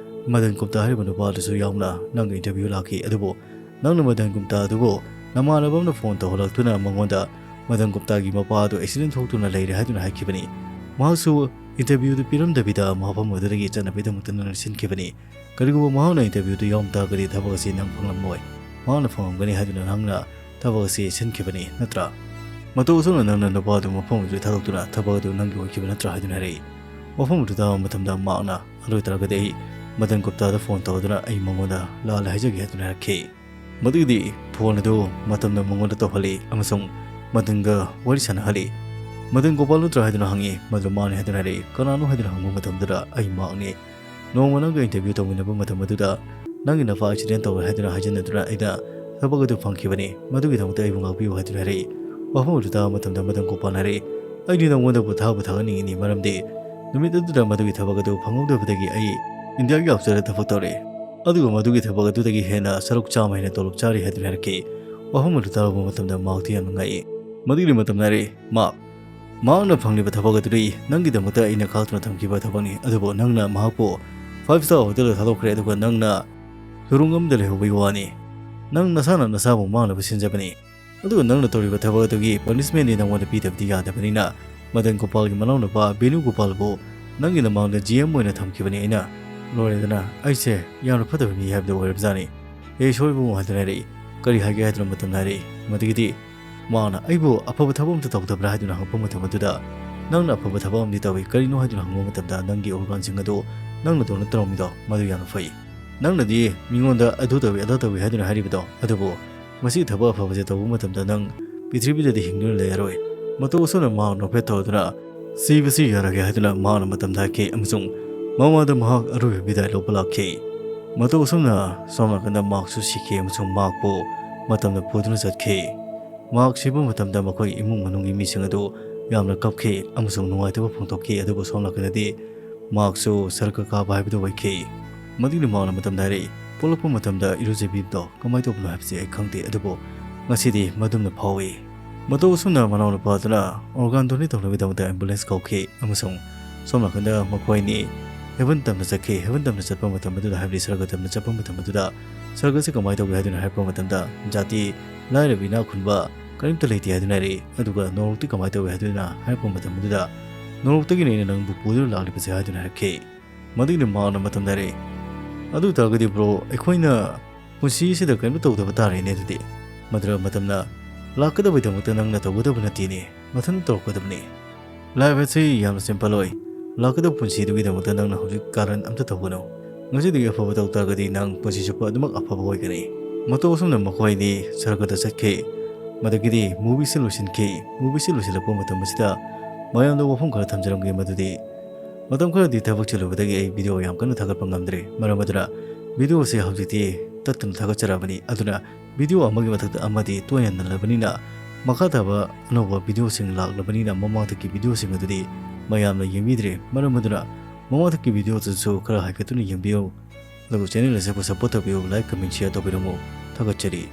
ꯃꯗꯟ ꯒꯨꯞꯇꯥ ꯍꯥꯏꯔꯤꯕ ꯅꯨꯄꯥ ꯑꯗꯨꯁꯨ ꯌꯥꯎꯅ ꯅꯪꯒꯤ interview ꯂꯥꯛꯈꯤ꯫ ꯑꯗꯨꯕꯨ ꯅꯪꯅ ꯃꯗꯟ ꯒꯨꯞꯇꯥ ꯑꯗꯨꯕꯨ ꯅꯃꯥꯟꯅꯕ ꯑꯃꯅ phone ꯇꯧꯍꯜꯂꯛꯇꯨꯅ ꯃꯉꯣꯟꯗ ꯃꯗꯟ ꯒꯨꯞꯇꯥꯒꯤ ꯃꯄꯥ ꯑꯗꯨ accident ꯊꯣꯛꯇꯨꯅ ꯂꯩꯔꯦ ꯍꯥꯏꯗꯨꯅ ꯍꯥꯏꯈꯤꯕꯅꯤ꯫ ꯃꯍꯥꯛꯁꯨ interview ꯗꯨ ꯄꯤꯔꯝꯗꯕꯤꯗ ꯃꯐꯝ ꯑꯗꯨꯗꯒꯤ ꯆꯠꯅꯕꯒꯤꯗꯃꯛꯇ ꯅꯪꯅ ꯁꯤꯟꯈꯤꯕꯅꯤ꯫ ꯀꯔꯤꯒꯨꯝꯕ ꯃꯍꯥꯛꯅ interview ꯗꯨ ꯌꯥꯎꯔꯝ ꯇꯥꯔꯒꯗꯤ ꯊꯕꯛ ꯑꯁꯤ ꯅꯪ ꯐꯪꯂꯝꯂꯣꯏ꯫ ꯃꯍꯥꯛꯅ ꯐꯪꯂꯝꯒꯅꯤ ꯍꯥꯏꯗꯨꯅ ꯅꯪꯅ ꯊꯕꯛ ꯑꯁꯤ ꯁꯤꯟꯈꯤꯕꯅꯤ ꯅꯠꯇ꯭ꯔꯥ? ꯃꯇꯧ ꯑꯁꯨꯝꯅ ꯅꯪꯅ ꯅꯨꯄꯥ ꯑꯗꯨ ꯃꯐꯝ ꯑꯗꯨꯗ ꯊꯥꯗꯣꯛꯇꯨꯅ ꯊꯕꯛ ꯑꯗꯨ ꯅꯪꯒꯤ ꯑꯣꯏꯈꯤꯕ ꯅꯠꯇ꯭ꯔꯥ ꯍꯥꯏꯗꯨꯅ ꯍꯥꯏꯔꯛꯏ꯫ ꯋꯥꯐꯝ ꯑꯗꯨ ꯇꯥꯕ ꯃꯇꯝꯗ ꯃꯍꯥꯛꯅ, "ꯑꯗꯨ ꯑꯣꯏ ꯇꯥꯔꯒꯗꯤ ꯑꯩ ꯃꯗꯟ ꯒꯨꯞꯇꯥꯗ phone ꯇꯧꯗꯨꯅ ꯑꯩ ꯃꯉꯣꯟꯗ ꯂꯥꯜꯂꯦ ꯍꯥꯏꯖꯒꯦ" ꯍꯥꯏꯗꯨꯅ ꯍꯥꯏꯔꯛꯈꯤ꯫ ꯃꯗꯨꯒꯤꯗꯤ phone ꯑꯗꯨ ꯃꯇꯝꯗ ꯃꯉꯣꯟꯗ ꯇꯧꯍꯜꯂꯤ ꯑꯃꯁꯨꯡ ꯃꯗꯟꯒ ꯋꯥꯔꯤ ꯁꯥꯟꯅꯍꯜꯂꯤ꯫ ꯃꯗꯟ ꯒꯣꯄꯥꯜ ꯅꯠꯇ꯭ꯔꯥ ꯍꯥꯏꯗꯨꯅ ꯍꯪꯉꯤ꯫ ꯃꯗꯨ ꯃꯥꯅꯤ ꯍꯥꯏꯗꯨꯅ ꯍꯥꯏꯔꯛꯏ꯫ "ꯀꯅꯥꯅꯣ?" ꯍꯥꯏꯗꯨꯅ ꯍꯪꯕ ꯃꯇꯝꯗꯨꯗ, "ꯑꯩ ꯃꯍꯥꯛꯅꯤ꯫ ꯅꯣꯡꯃ ꯅꯪꯒ interview ꯇꯧꯃꯤꯟꯅꯕ ꯃꯇꯝ ꯑꯗꯨꯗ ꯅꯪꯒꯤ ꯅꯄꯥ accident ꯇꯧꯔꯦ ꯍꯥꯏꯗꯨꯅ ꯍꯥꯏꯖꯟꯅꯗꯨꯅ ꯑꯩꯅ ꯊꯕꯛ ꯑꯗꯨ ꯐꯪꯈꯤꯕꯅꯤ꯫ ꯃꯗꯨꯒꯤꯗꯃꯛꯇ ꯑꯩꯕꯨ ꯉꯥꯛꯄꯤꯌꯨ" ꯍꯥꯏꯗꯨꯅ ꯍꯥꯏꯔꯛꯏ꯫ ꯋꯥꯐꯝ ꯑꯗꯨ ꯇꯥꯕ ꯃꯇꯝꯗ ꯃꯗꯟ ꯒꯣꯄꯥꯜꯅ ꯍꯥꯏꯔꯛꯏ, "ꯑꯩꯗꯤ ꯅꯉꯣꯟꯗ ꯄꯣꯊꯥꯕ ꯊꯥꯒꯠꯅꯤꯡꯉꯤꯅꯤ, ꯃꯔꯝꯗꯤ ꯅꯨꯃꯤꯠ ꯑꯗꯨꯗ ꯃꯗꯨꯒꯤ ꯊꯕꯛ ꯑꯗꯨ ꯐꯪꯍꯧꯗꯕꯗꯒꯤ ꯑꯩ ꯏꯟꯗꯤꯌꯥꯒꯤ ꯑꯥꯎꯠꯁꯥꯏꯗ ꯊꯕꯛ ꯇꯧꯔꯦ꯫ ꯑꯗꯨꯒ ꯃꯗꯨꯒꯤ ꯊꯕꯛ ꯑꯗꯨꯗꯒꯤ ꯍꯦꯟꯅ ꯁꯔꯨꯛ ꯆꯥꯝꯃ ꯍꯦꯟꯅ ꯇꯣꯂꯣꯞ ꯆꯥꯔꯤ" ꯍꯥꯏꯗꯨꯅ ꯍꯥꯏꯔꯛꯈꯤ꯫ ꯋꯥꯐꯝ ꯑꯗꯨ ꯇꯥꯔꯨꯕ ꯃꯇꯝꯗ ꯃꯍꯥꯛꯇꯤ ꯌꯥꯝꯅ ꯉꯛꯏ꯫ ꯃꯗꯨꯒꯤ ꯃꯇꯝꯗ ꯍꯥꯏꯔꯛꯏ, "ꯃꯍꯥꯛ ꯃꯍꯥꯛꯅ ꯐꯪꯂꯤꯕ ꯊꯕꯛ ꯑꯗꯨꯗꯤ ꯅꯪꯒꯤꯗꯃꯛꯇ ꯑꯩꯅ ꯈꯥꯛꯇꯨꯅ ꯊꯝꯈꯤꯕ ꯊꯕꯛꯅꯤ, ꯑꯗꯨꯕꯨ ꯅꯪꯅ ꯃꯍꯥꯛꯄꯨ five star hotel ꯗ ꯊꯥꯗꯣꯛꯈ꯭ꯔꯦ, ꯑꯗꯨꯒ ꯅꯪꯅ ꯁꯨꯔꯨꯡ ꯑꯃꯗ ꯂꯩꯍꯧꯕꯒꯤ ꯋꯥꯅꯤ꯫ ꯅꯪ ꯅꯁꯥꯅ ꯅꯁꯥꯕꯨ ꯃꯥꯡꯅꯕ ꯁꯤꯟꯖꯕꯅꯤ, ꯑꯗꯨꯒ ꯅꯪꯅ ꯇꯧꯔꯤꯕ ꯊꯕꯛ ꯑꯗꯨꯒꯤ punishment ꯗꯤ ꯅꯪꯉꯣꯟꯗ ꯄꯤꯗꯕꯗꯤ ꯌꯥꯗꯕꯅꯤꯅ, ꯃꯗꯟ ꯒꯣꯄꯥꯜꯒꯤ ꯃꯅꯥꯎꯅꯨꯄꯥ ꯕꯦꯅꯨ ꯒꯣꯄꯥꯜꯕꯨ ꯅꯪꯒꯤ ꯅꯃꯥꯡꯗ G M ꯑꯣꯏꯅ ꯊꯝꯈꯤꯕꯅꯤ ꯑꯩꯅ꯫ ꯂꯣꯏꯔꯦꯗꯅ, ꯑꯩꯁꯦ ꯌꯥꯝꯅ ꯐꯠꯇꯕ ꯃꯤ ꯍꯥꯏꯕꯗꯨ ꯑꯣꯏꯔꯕꯖꯥꯠꯅꯤ꯫ ꯑꯦ, sorry ꯕꯨꯡꯉꯣ" ꯍꯥꯏꯗꯨꯅ ꯍꯥꯏꯔꯛꯏ꯫ "ꯀꯔꯤ ꯍꯥꯏꯒꯦ?" ꯍꯥꯏꯗꯨꯅ ꯃꯇꯝꯗ ꯍꯥꯏꯔꯛꯏ꯫ ꯃꯗꯨꯒꯤꯗꯤ ꯃꯥꯅ ꯑꯩꯕꯨ ꯑꯐꯕ ꯊꯕꯛ ꯑꯝꯇ ꯇꯧꯗꯕ꯭ꯔꯥ ꯍꯥꯏꯗꯨꯅ ꯍꯪꯉꯛꯄ ꯃꯇꯝ ꯑꯗꯨꯗ, "ꯅꯪꯅ ꯑꯐꯕ ꯊꯕꯛ ꯑꯃꯗꯤ ꯇꯧꯏ, ꯀꯔꯤꯅꯣ?" ꯍꯥꯏꯗꯨꯅ ꯍꯪꯕ ꯃꯇꯝꯗ, "ꯅꯪꯒꯤ organ ꯁꯤꯡ ꯑꯗꯨ ꯅꯪꯅ donate ꯇꯧꯔꯝꯃꯤꯗꯣ ꯃꯗꯨ ꯌꯥꯝꯅ ꯐꯩ꯫ ꯅꯪꯅꯗꯤ ꯃꯤꯉꯣꯟꯗ ꯑꯗꯨ ꯇꯧꯏ ꯑꯗꯥ ꯇꯧꯏ ꯍꯥꯏꯗꯨꯅ ꯍꯥꯏꯔꯤꯕꯗꯣ, ꯑꯗꯨꯕꯨ ꯃꯁꯤ ꯊꯕꯛ ꯑꯐꯕꯁꯦ ꯇꯧꯕ ꯃꯇꯝꯗ ꯅꯪ ꯄ꯭ꯔꯤꯊꯤꯕꯤꯗꯗꯤ ꯍꯤꯡꯗꯨꯅ ꯂꯩꯔꯔꯣꯏ"꯫ ꯃꯇꯧ ꯑꯁꯨꯝꯅ ꯃꯍꯥꯛ ꯅꯣꯛꯐꯦꯠ ꯇꯧꯗꯨꯅ "ꯁꯤꯕꯁꯤ ꯌꯥꯔꯒꯦ" ꯍꯥꯏꯗꯨꯅ ꯃꯍꯥꯛꯅ ꯃꯇꯝꯗ ꯍꯥꯏꯈꯤ ꯑꯃꯁꯨꯡ ꯃꯃꯥꯗ ꯃꯍꯥꯛ ꯑꯔꯣꯏꯕ ꯕꯤꯗꯥꯏ ꯂꯧꯕ ꯂꯥꯛꯈꯤ꯫ ꯃꯇꯧ ꯑꯁꯨꯝꯅ ꯁꯣꯝ ꯅꯥꯀꯟꯗ ꯃꯍꯥꯛꯁꯨ ꯁꯤꯈꯤ ꯑꯃꯁꯨꯡ ꯃꯍꯥꯛꯄꯨ ꯃꯇꯝꯗ ꯄꯨꯗꯨꯅ ꯆꯠꯈꯤ꯫ ꯃꯍꯥꯛ ꯁꯤꯕ ꯃꯇꯝꯗ ꯃꯈꯣꯏ ꯏꯃꯨꯡ ꯃꯅꯨꯡꯒꯤ ꯃꯤꯁꯤꯡ ꯑꯗꯨ ꯌꯥꯝꯅ ꯀꯞꯈꯤ ꯑꯃꯁꯨꯡ ꯅꯨꯡꯉꯥꯏꯇꯕ ꯐꯣꯡꯗꯣꯛꯈꯤ, ꯑꯗꯨꯕꯨ ꯁꯣꯝ ꯅꯥꯀꯟꯗꯗꯤ ꯃꯍꯥꯛꯁꯨ ꯁꯔꯒ ꯀꯥꯕ ꯍꯥꯏꯕꯗꯨ ꯑꯣꯏꯈꯤ꯫ ꯃꯗꯨꯅ ꯃꯍꯥꯛꯅ ꯃꯇꯝꯗ ꯍꯥꯏꯔꯛꯏ, "ꯄꯣꯛꯂꯛꯄ ꯃꯇꯝꯗ ꯏꯔꯨꯖꯕꯤꯕꯗꯣ ꯀꯃꯥꯏꯅ ꯇꯧꯕꯅꯣ ꯍꯥꯏꯕꯁꯤ ꯑꯩ ꯈꯪꯗꯦ, ꯑꯗꯨꯕꯨ ꯉꯁꯤꯗꯤ ꯃꯗꯨꯝꯅ ꯐꯥꯎꯏ"꯫ ꯃꯇꯧ ꯑꯁꯨꯝꯅ ꯃꯅꯥꯎꯅꯨꯄꯥ ꯑꯗꯨꯅ organ donate ꯇꯧꯅꯕꯒꯤꯗꯃꯛꯇ ambulance ꯀꯧꯈꯤ ꯑꯃꯁꯨꯡ ꯁꯣꯝ ꯅꯥꯀꯟꯗ ꯃꯈꯣꯏ ꯑꯅꯤ ꯍꯦꯕꯟ ꯇꯝꯅ ꯆꯠꯈꯤ꯫ ꯍꯦꯕꯟ ꯇꯝꯅ ꯆꯠꯄ ꯃꯇꯝ ꯑꯗꯨꯗ, ꯍꯥꯏꯕꯗꯤ ꯁꯔꯒ ꯇꯝꯅ ꯆꯠꯄ ꯃꯇꯝ ꯑꯗꯨꯗ, ꯁꯔꯒꯁꯤ ꯀꯃꯥꯏꯅ ꯇꯧꯒꯦ ꯍꯥꯏꯗꯨꯅ ꯍꯥꯏꯔꯛꯄ ꯃꯇꯝꯗ, ꯖꯥꯇꯤ ꯂꯥꯏꯔꯕ ꯏꯅꯥꯛ ꯈꯨꯟꯕ ꯀꯔꯤꯝꯇ ꯂꯩꯇꯦ ꯍꯥꯏꯗꯨꯅ ꯍꯥꯏꯔꯛꯏ꯫ ꯑꯗꯨꯒ ꯅꯣꯔꯣꯛꯇꯤ ꯀꯃꯥꯏꯅ ꯇꯧꯒꯦ ꯍꯥꯏꯗꯨꯅ ꯍꯥꯏꯔꯛꯄ ꯃꯇꯝ ꯑꯗꯨꯗ, ꯅꯣꯔꯣꯛꯇꯒꯤꯅꯤ ꯑꯩꯅ ꯅꯪꯕꯨ ꯄꯨꯗꯨꯅ ꯂꯥꯛꯂꯤꯕꯁꯦ ꯍꯥꯏꯗꯨꯅ ꯍꯥꯏꯔꯛꯈꯤ꯫ ꯃꯗꯨꯒꯤꯗꯤ ꯃꯍꯥꯛꯅ ꯃꯇꯝꯗ ꯍꯥꯏꯔꯛꯏ, ꯑꯗꯨ ꯑꯣꯏ ꯇꯥꯔꯒꯗꯤ bro, ꯑꯩꯈꯣꯏꯅ ꯄꯨꯟꯁꯤ ꯑꯁꯤꯗ ꯀꯔꯤꯝꯇ ꯇꯧꯗꯕ ꯇꯥꯔꯦꯅꯦ ꯑꯗꯨꯗꯤ꯫ ꯃꯗꯨꯅ ꯃꯇꯝꯅ ꯂꯥꯛꯀꯗꯕꯒꯤꯗꯃꯛꯇ ꯅꯪꯅ ꯇꯧꯒꯗꯕ ꯅꯠꯇꯦꯅꯦ, ꯃꯊꯟꯇ ꯇꯧꯔꯛꯀꯗꯕꯅꯤ꯫ Life ꯑꯁꯤ ꯌꯥꯝꯅ simple ꯑꯣꯏ꯫ ꯂꯥꯛꯀꯗꯕ ꯄꯨꯟꯁꯤꯗꯨꯒꯤꯗꯃꯛꯇ ꯅꯪꯅ ꯍꯧꯖꯤꯛ ꯀꯥꯔꯟ ꯑꯝꯇ ꯇꯧꯒꯅꯨ꯫ ꯉꯁꯤꯗꯒꯤ ꯑꯐꯕ ꯇꯧ ꯇꯥꯔꯒꯗꯤ ꯅꯪ ꯄꯨꯟꯁꯤ ꯆꯨꯞꯄ ꯑꯗꯨꯃꯛ ꯑꯐꯕ ꯑꯣꯏꯒꯅꯤ꯫ ꯃꯇꯧ ꯑꯁꯨꯝꯅ ꯃꯈꯣꯏ ꯑꯅꯤ ꯁꯔꯒꯗ ꯆꯠꯈꯤ꯫ ꯃꯗꯨꯒꯤꯗꯤ movieꯁꯤ ꯂꯣꯏꯁꯤꯟꯈꯤ꯫ Movieꯁꯤ ꯂꯣꯏꯁꯤꯜꯂꯛꯄ ꯃꯇꯝ ꯑꯁꯤꯗ ꯃꯌꯥꯝꯗ ꯋꯥꯐꯝ ꯈꯔ ꯊꯝꯖꯔꯝꯒꯦ, ꯃꯗꯨꯗꯤ ꯃꯇꯝ ꯈꯔꯗꯤ ꯊꯕꯛ ꯆꯤꯜꯂꯨꯕꯗꯒꯤ ꯑꯩ video ꯌꯥꯝ ꯀꯟꯅ ꯊꯥꯒꯠꯄ ꯉꯝꯗ꯭ꯔꯦ꯫ ꯃꯔꯝ ꯑꯗꯨꯅ video ꯑꯁꯤ ꯍꯧꯖꯤꯛꯇꯤ ꯇꯠꯇꯅ ꯊꯥꯒꯠꯆꯔꯕꯅꯤ꯫ ꯑꯗꯨꯅ video ꯑꯃꯒꯤ ꯃꯊꯛꯇ ꯑꯃꯗꯤ ꯇꯣꯏꯅ ꯅꯜꯂꯕꯅꯤꯅ, ꯃꯈꯥ ꯇꯥꯕ ꯑꯅꯧꯕ videoꯁꯤꯡ ꯂꯥꯛꯂꯕꯅꯤꯅ, ꯃꯃꯥꯡꯊꯛꯀꯤ videoꯁꯤꯡ ꯑꯗꯨꯗꯤ ꯃꯌꯥꯝꯅ ꯌꯦꯡꯕꯤꯗ꯭ꯔꯦ꯫ ꯃꯔꯝ ꯑꯗꯨꯅ ꯃꯃꯥꯡꯊꯛꯀꯤ videoꯗꯨꯁꯨ ꯈꯔ ꯍꯥꯏꯒꯠꯇꯨꯅ ꯌꯦꯡꯕꯤꯌꯨ꯫ ꯑꯗꯨꯒ channel ꯑꯁꯤꯕꯨ support ꯇꯧꯕꯤꯌꯨ, like, comment, share ꯇꯧꯕꯤꯔꯝꯃꯨ꯫ ꯊꯥꯒꯠꯆꯔꯤ꯫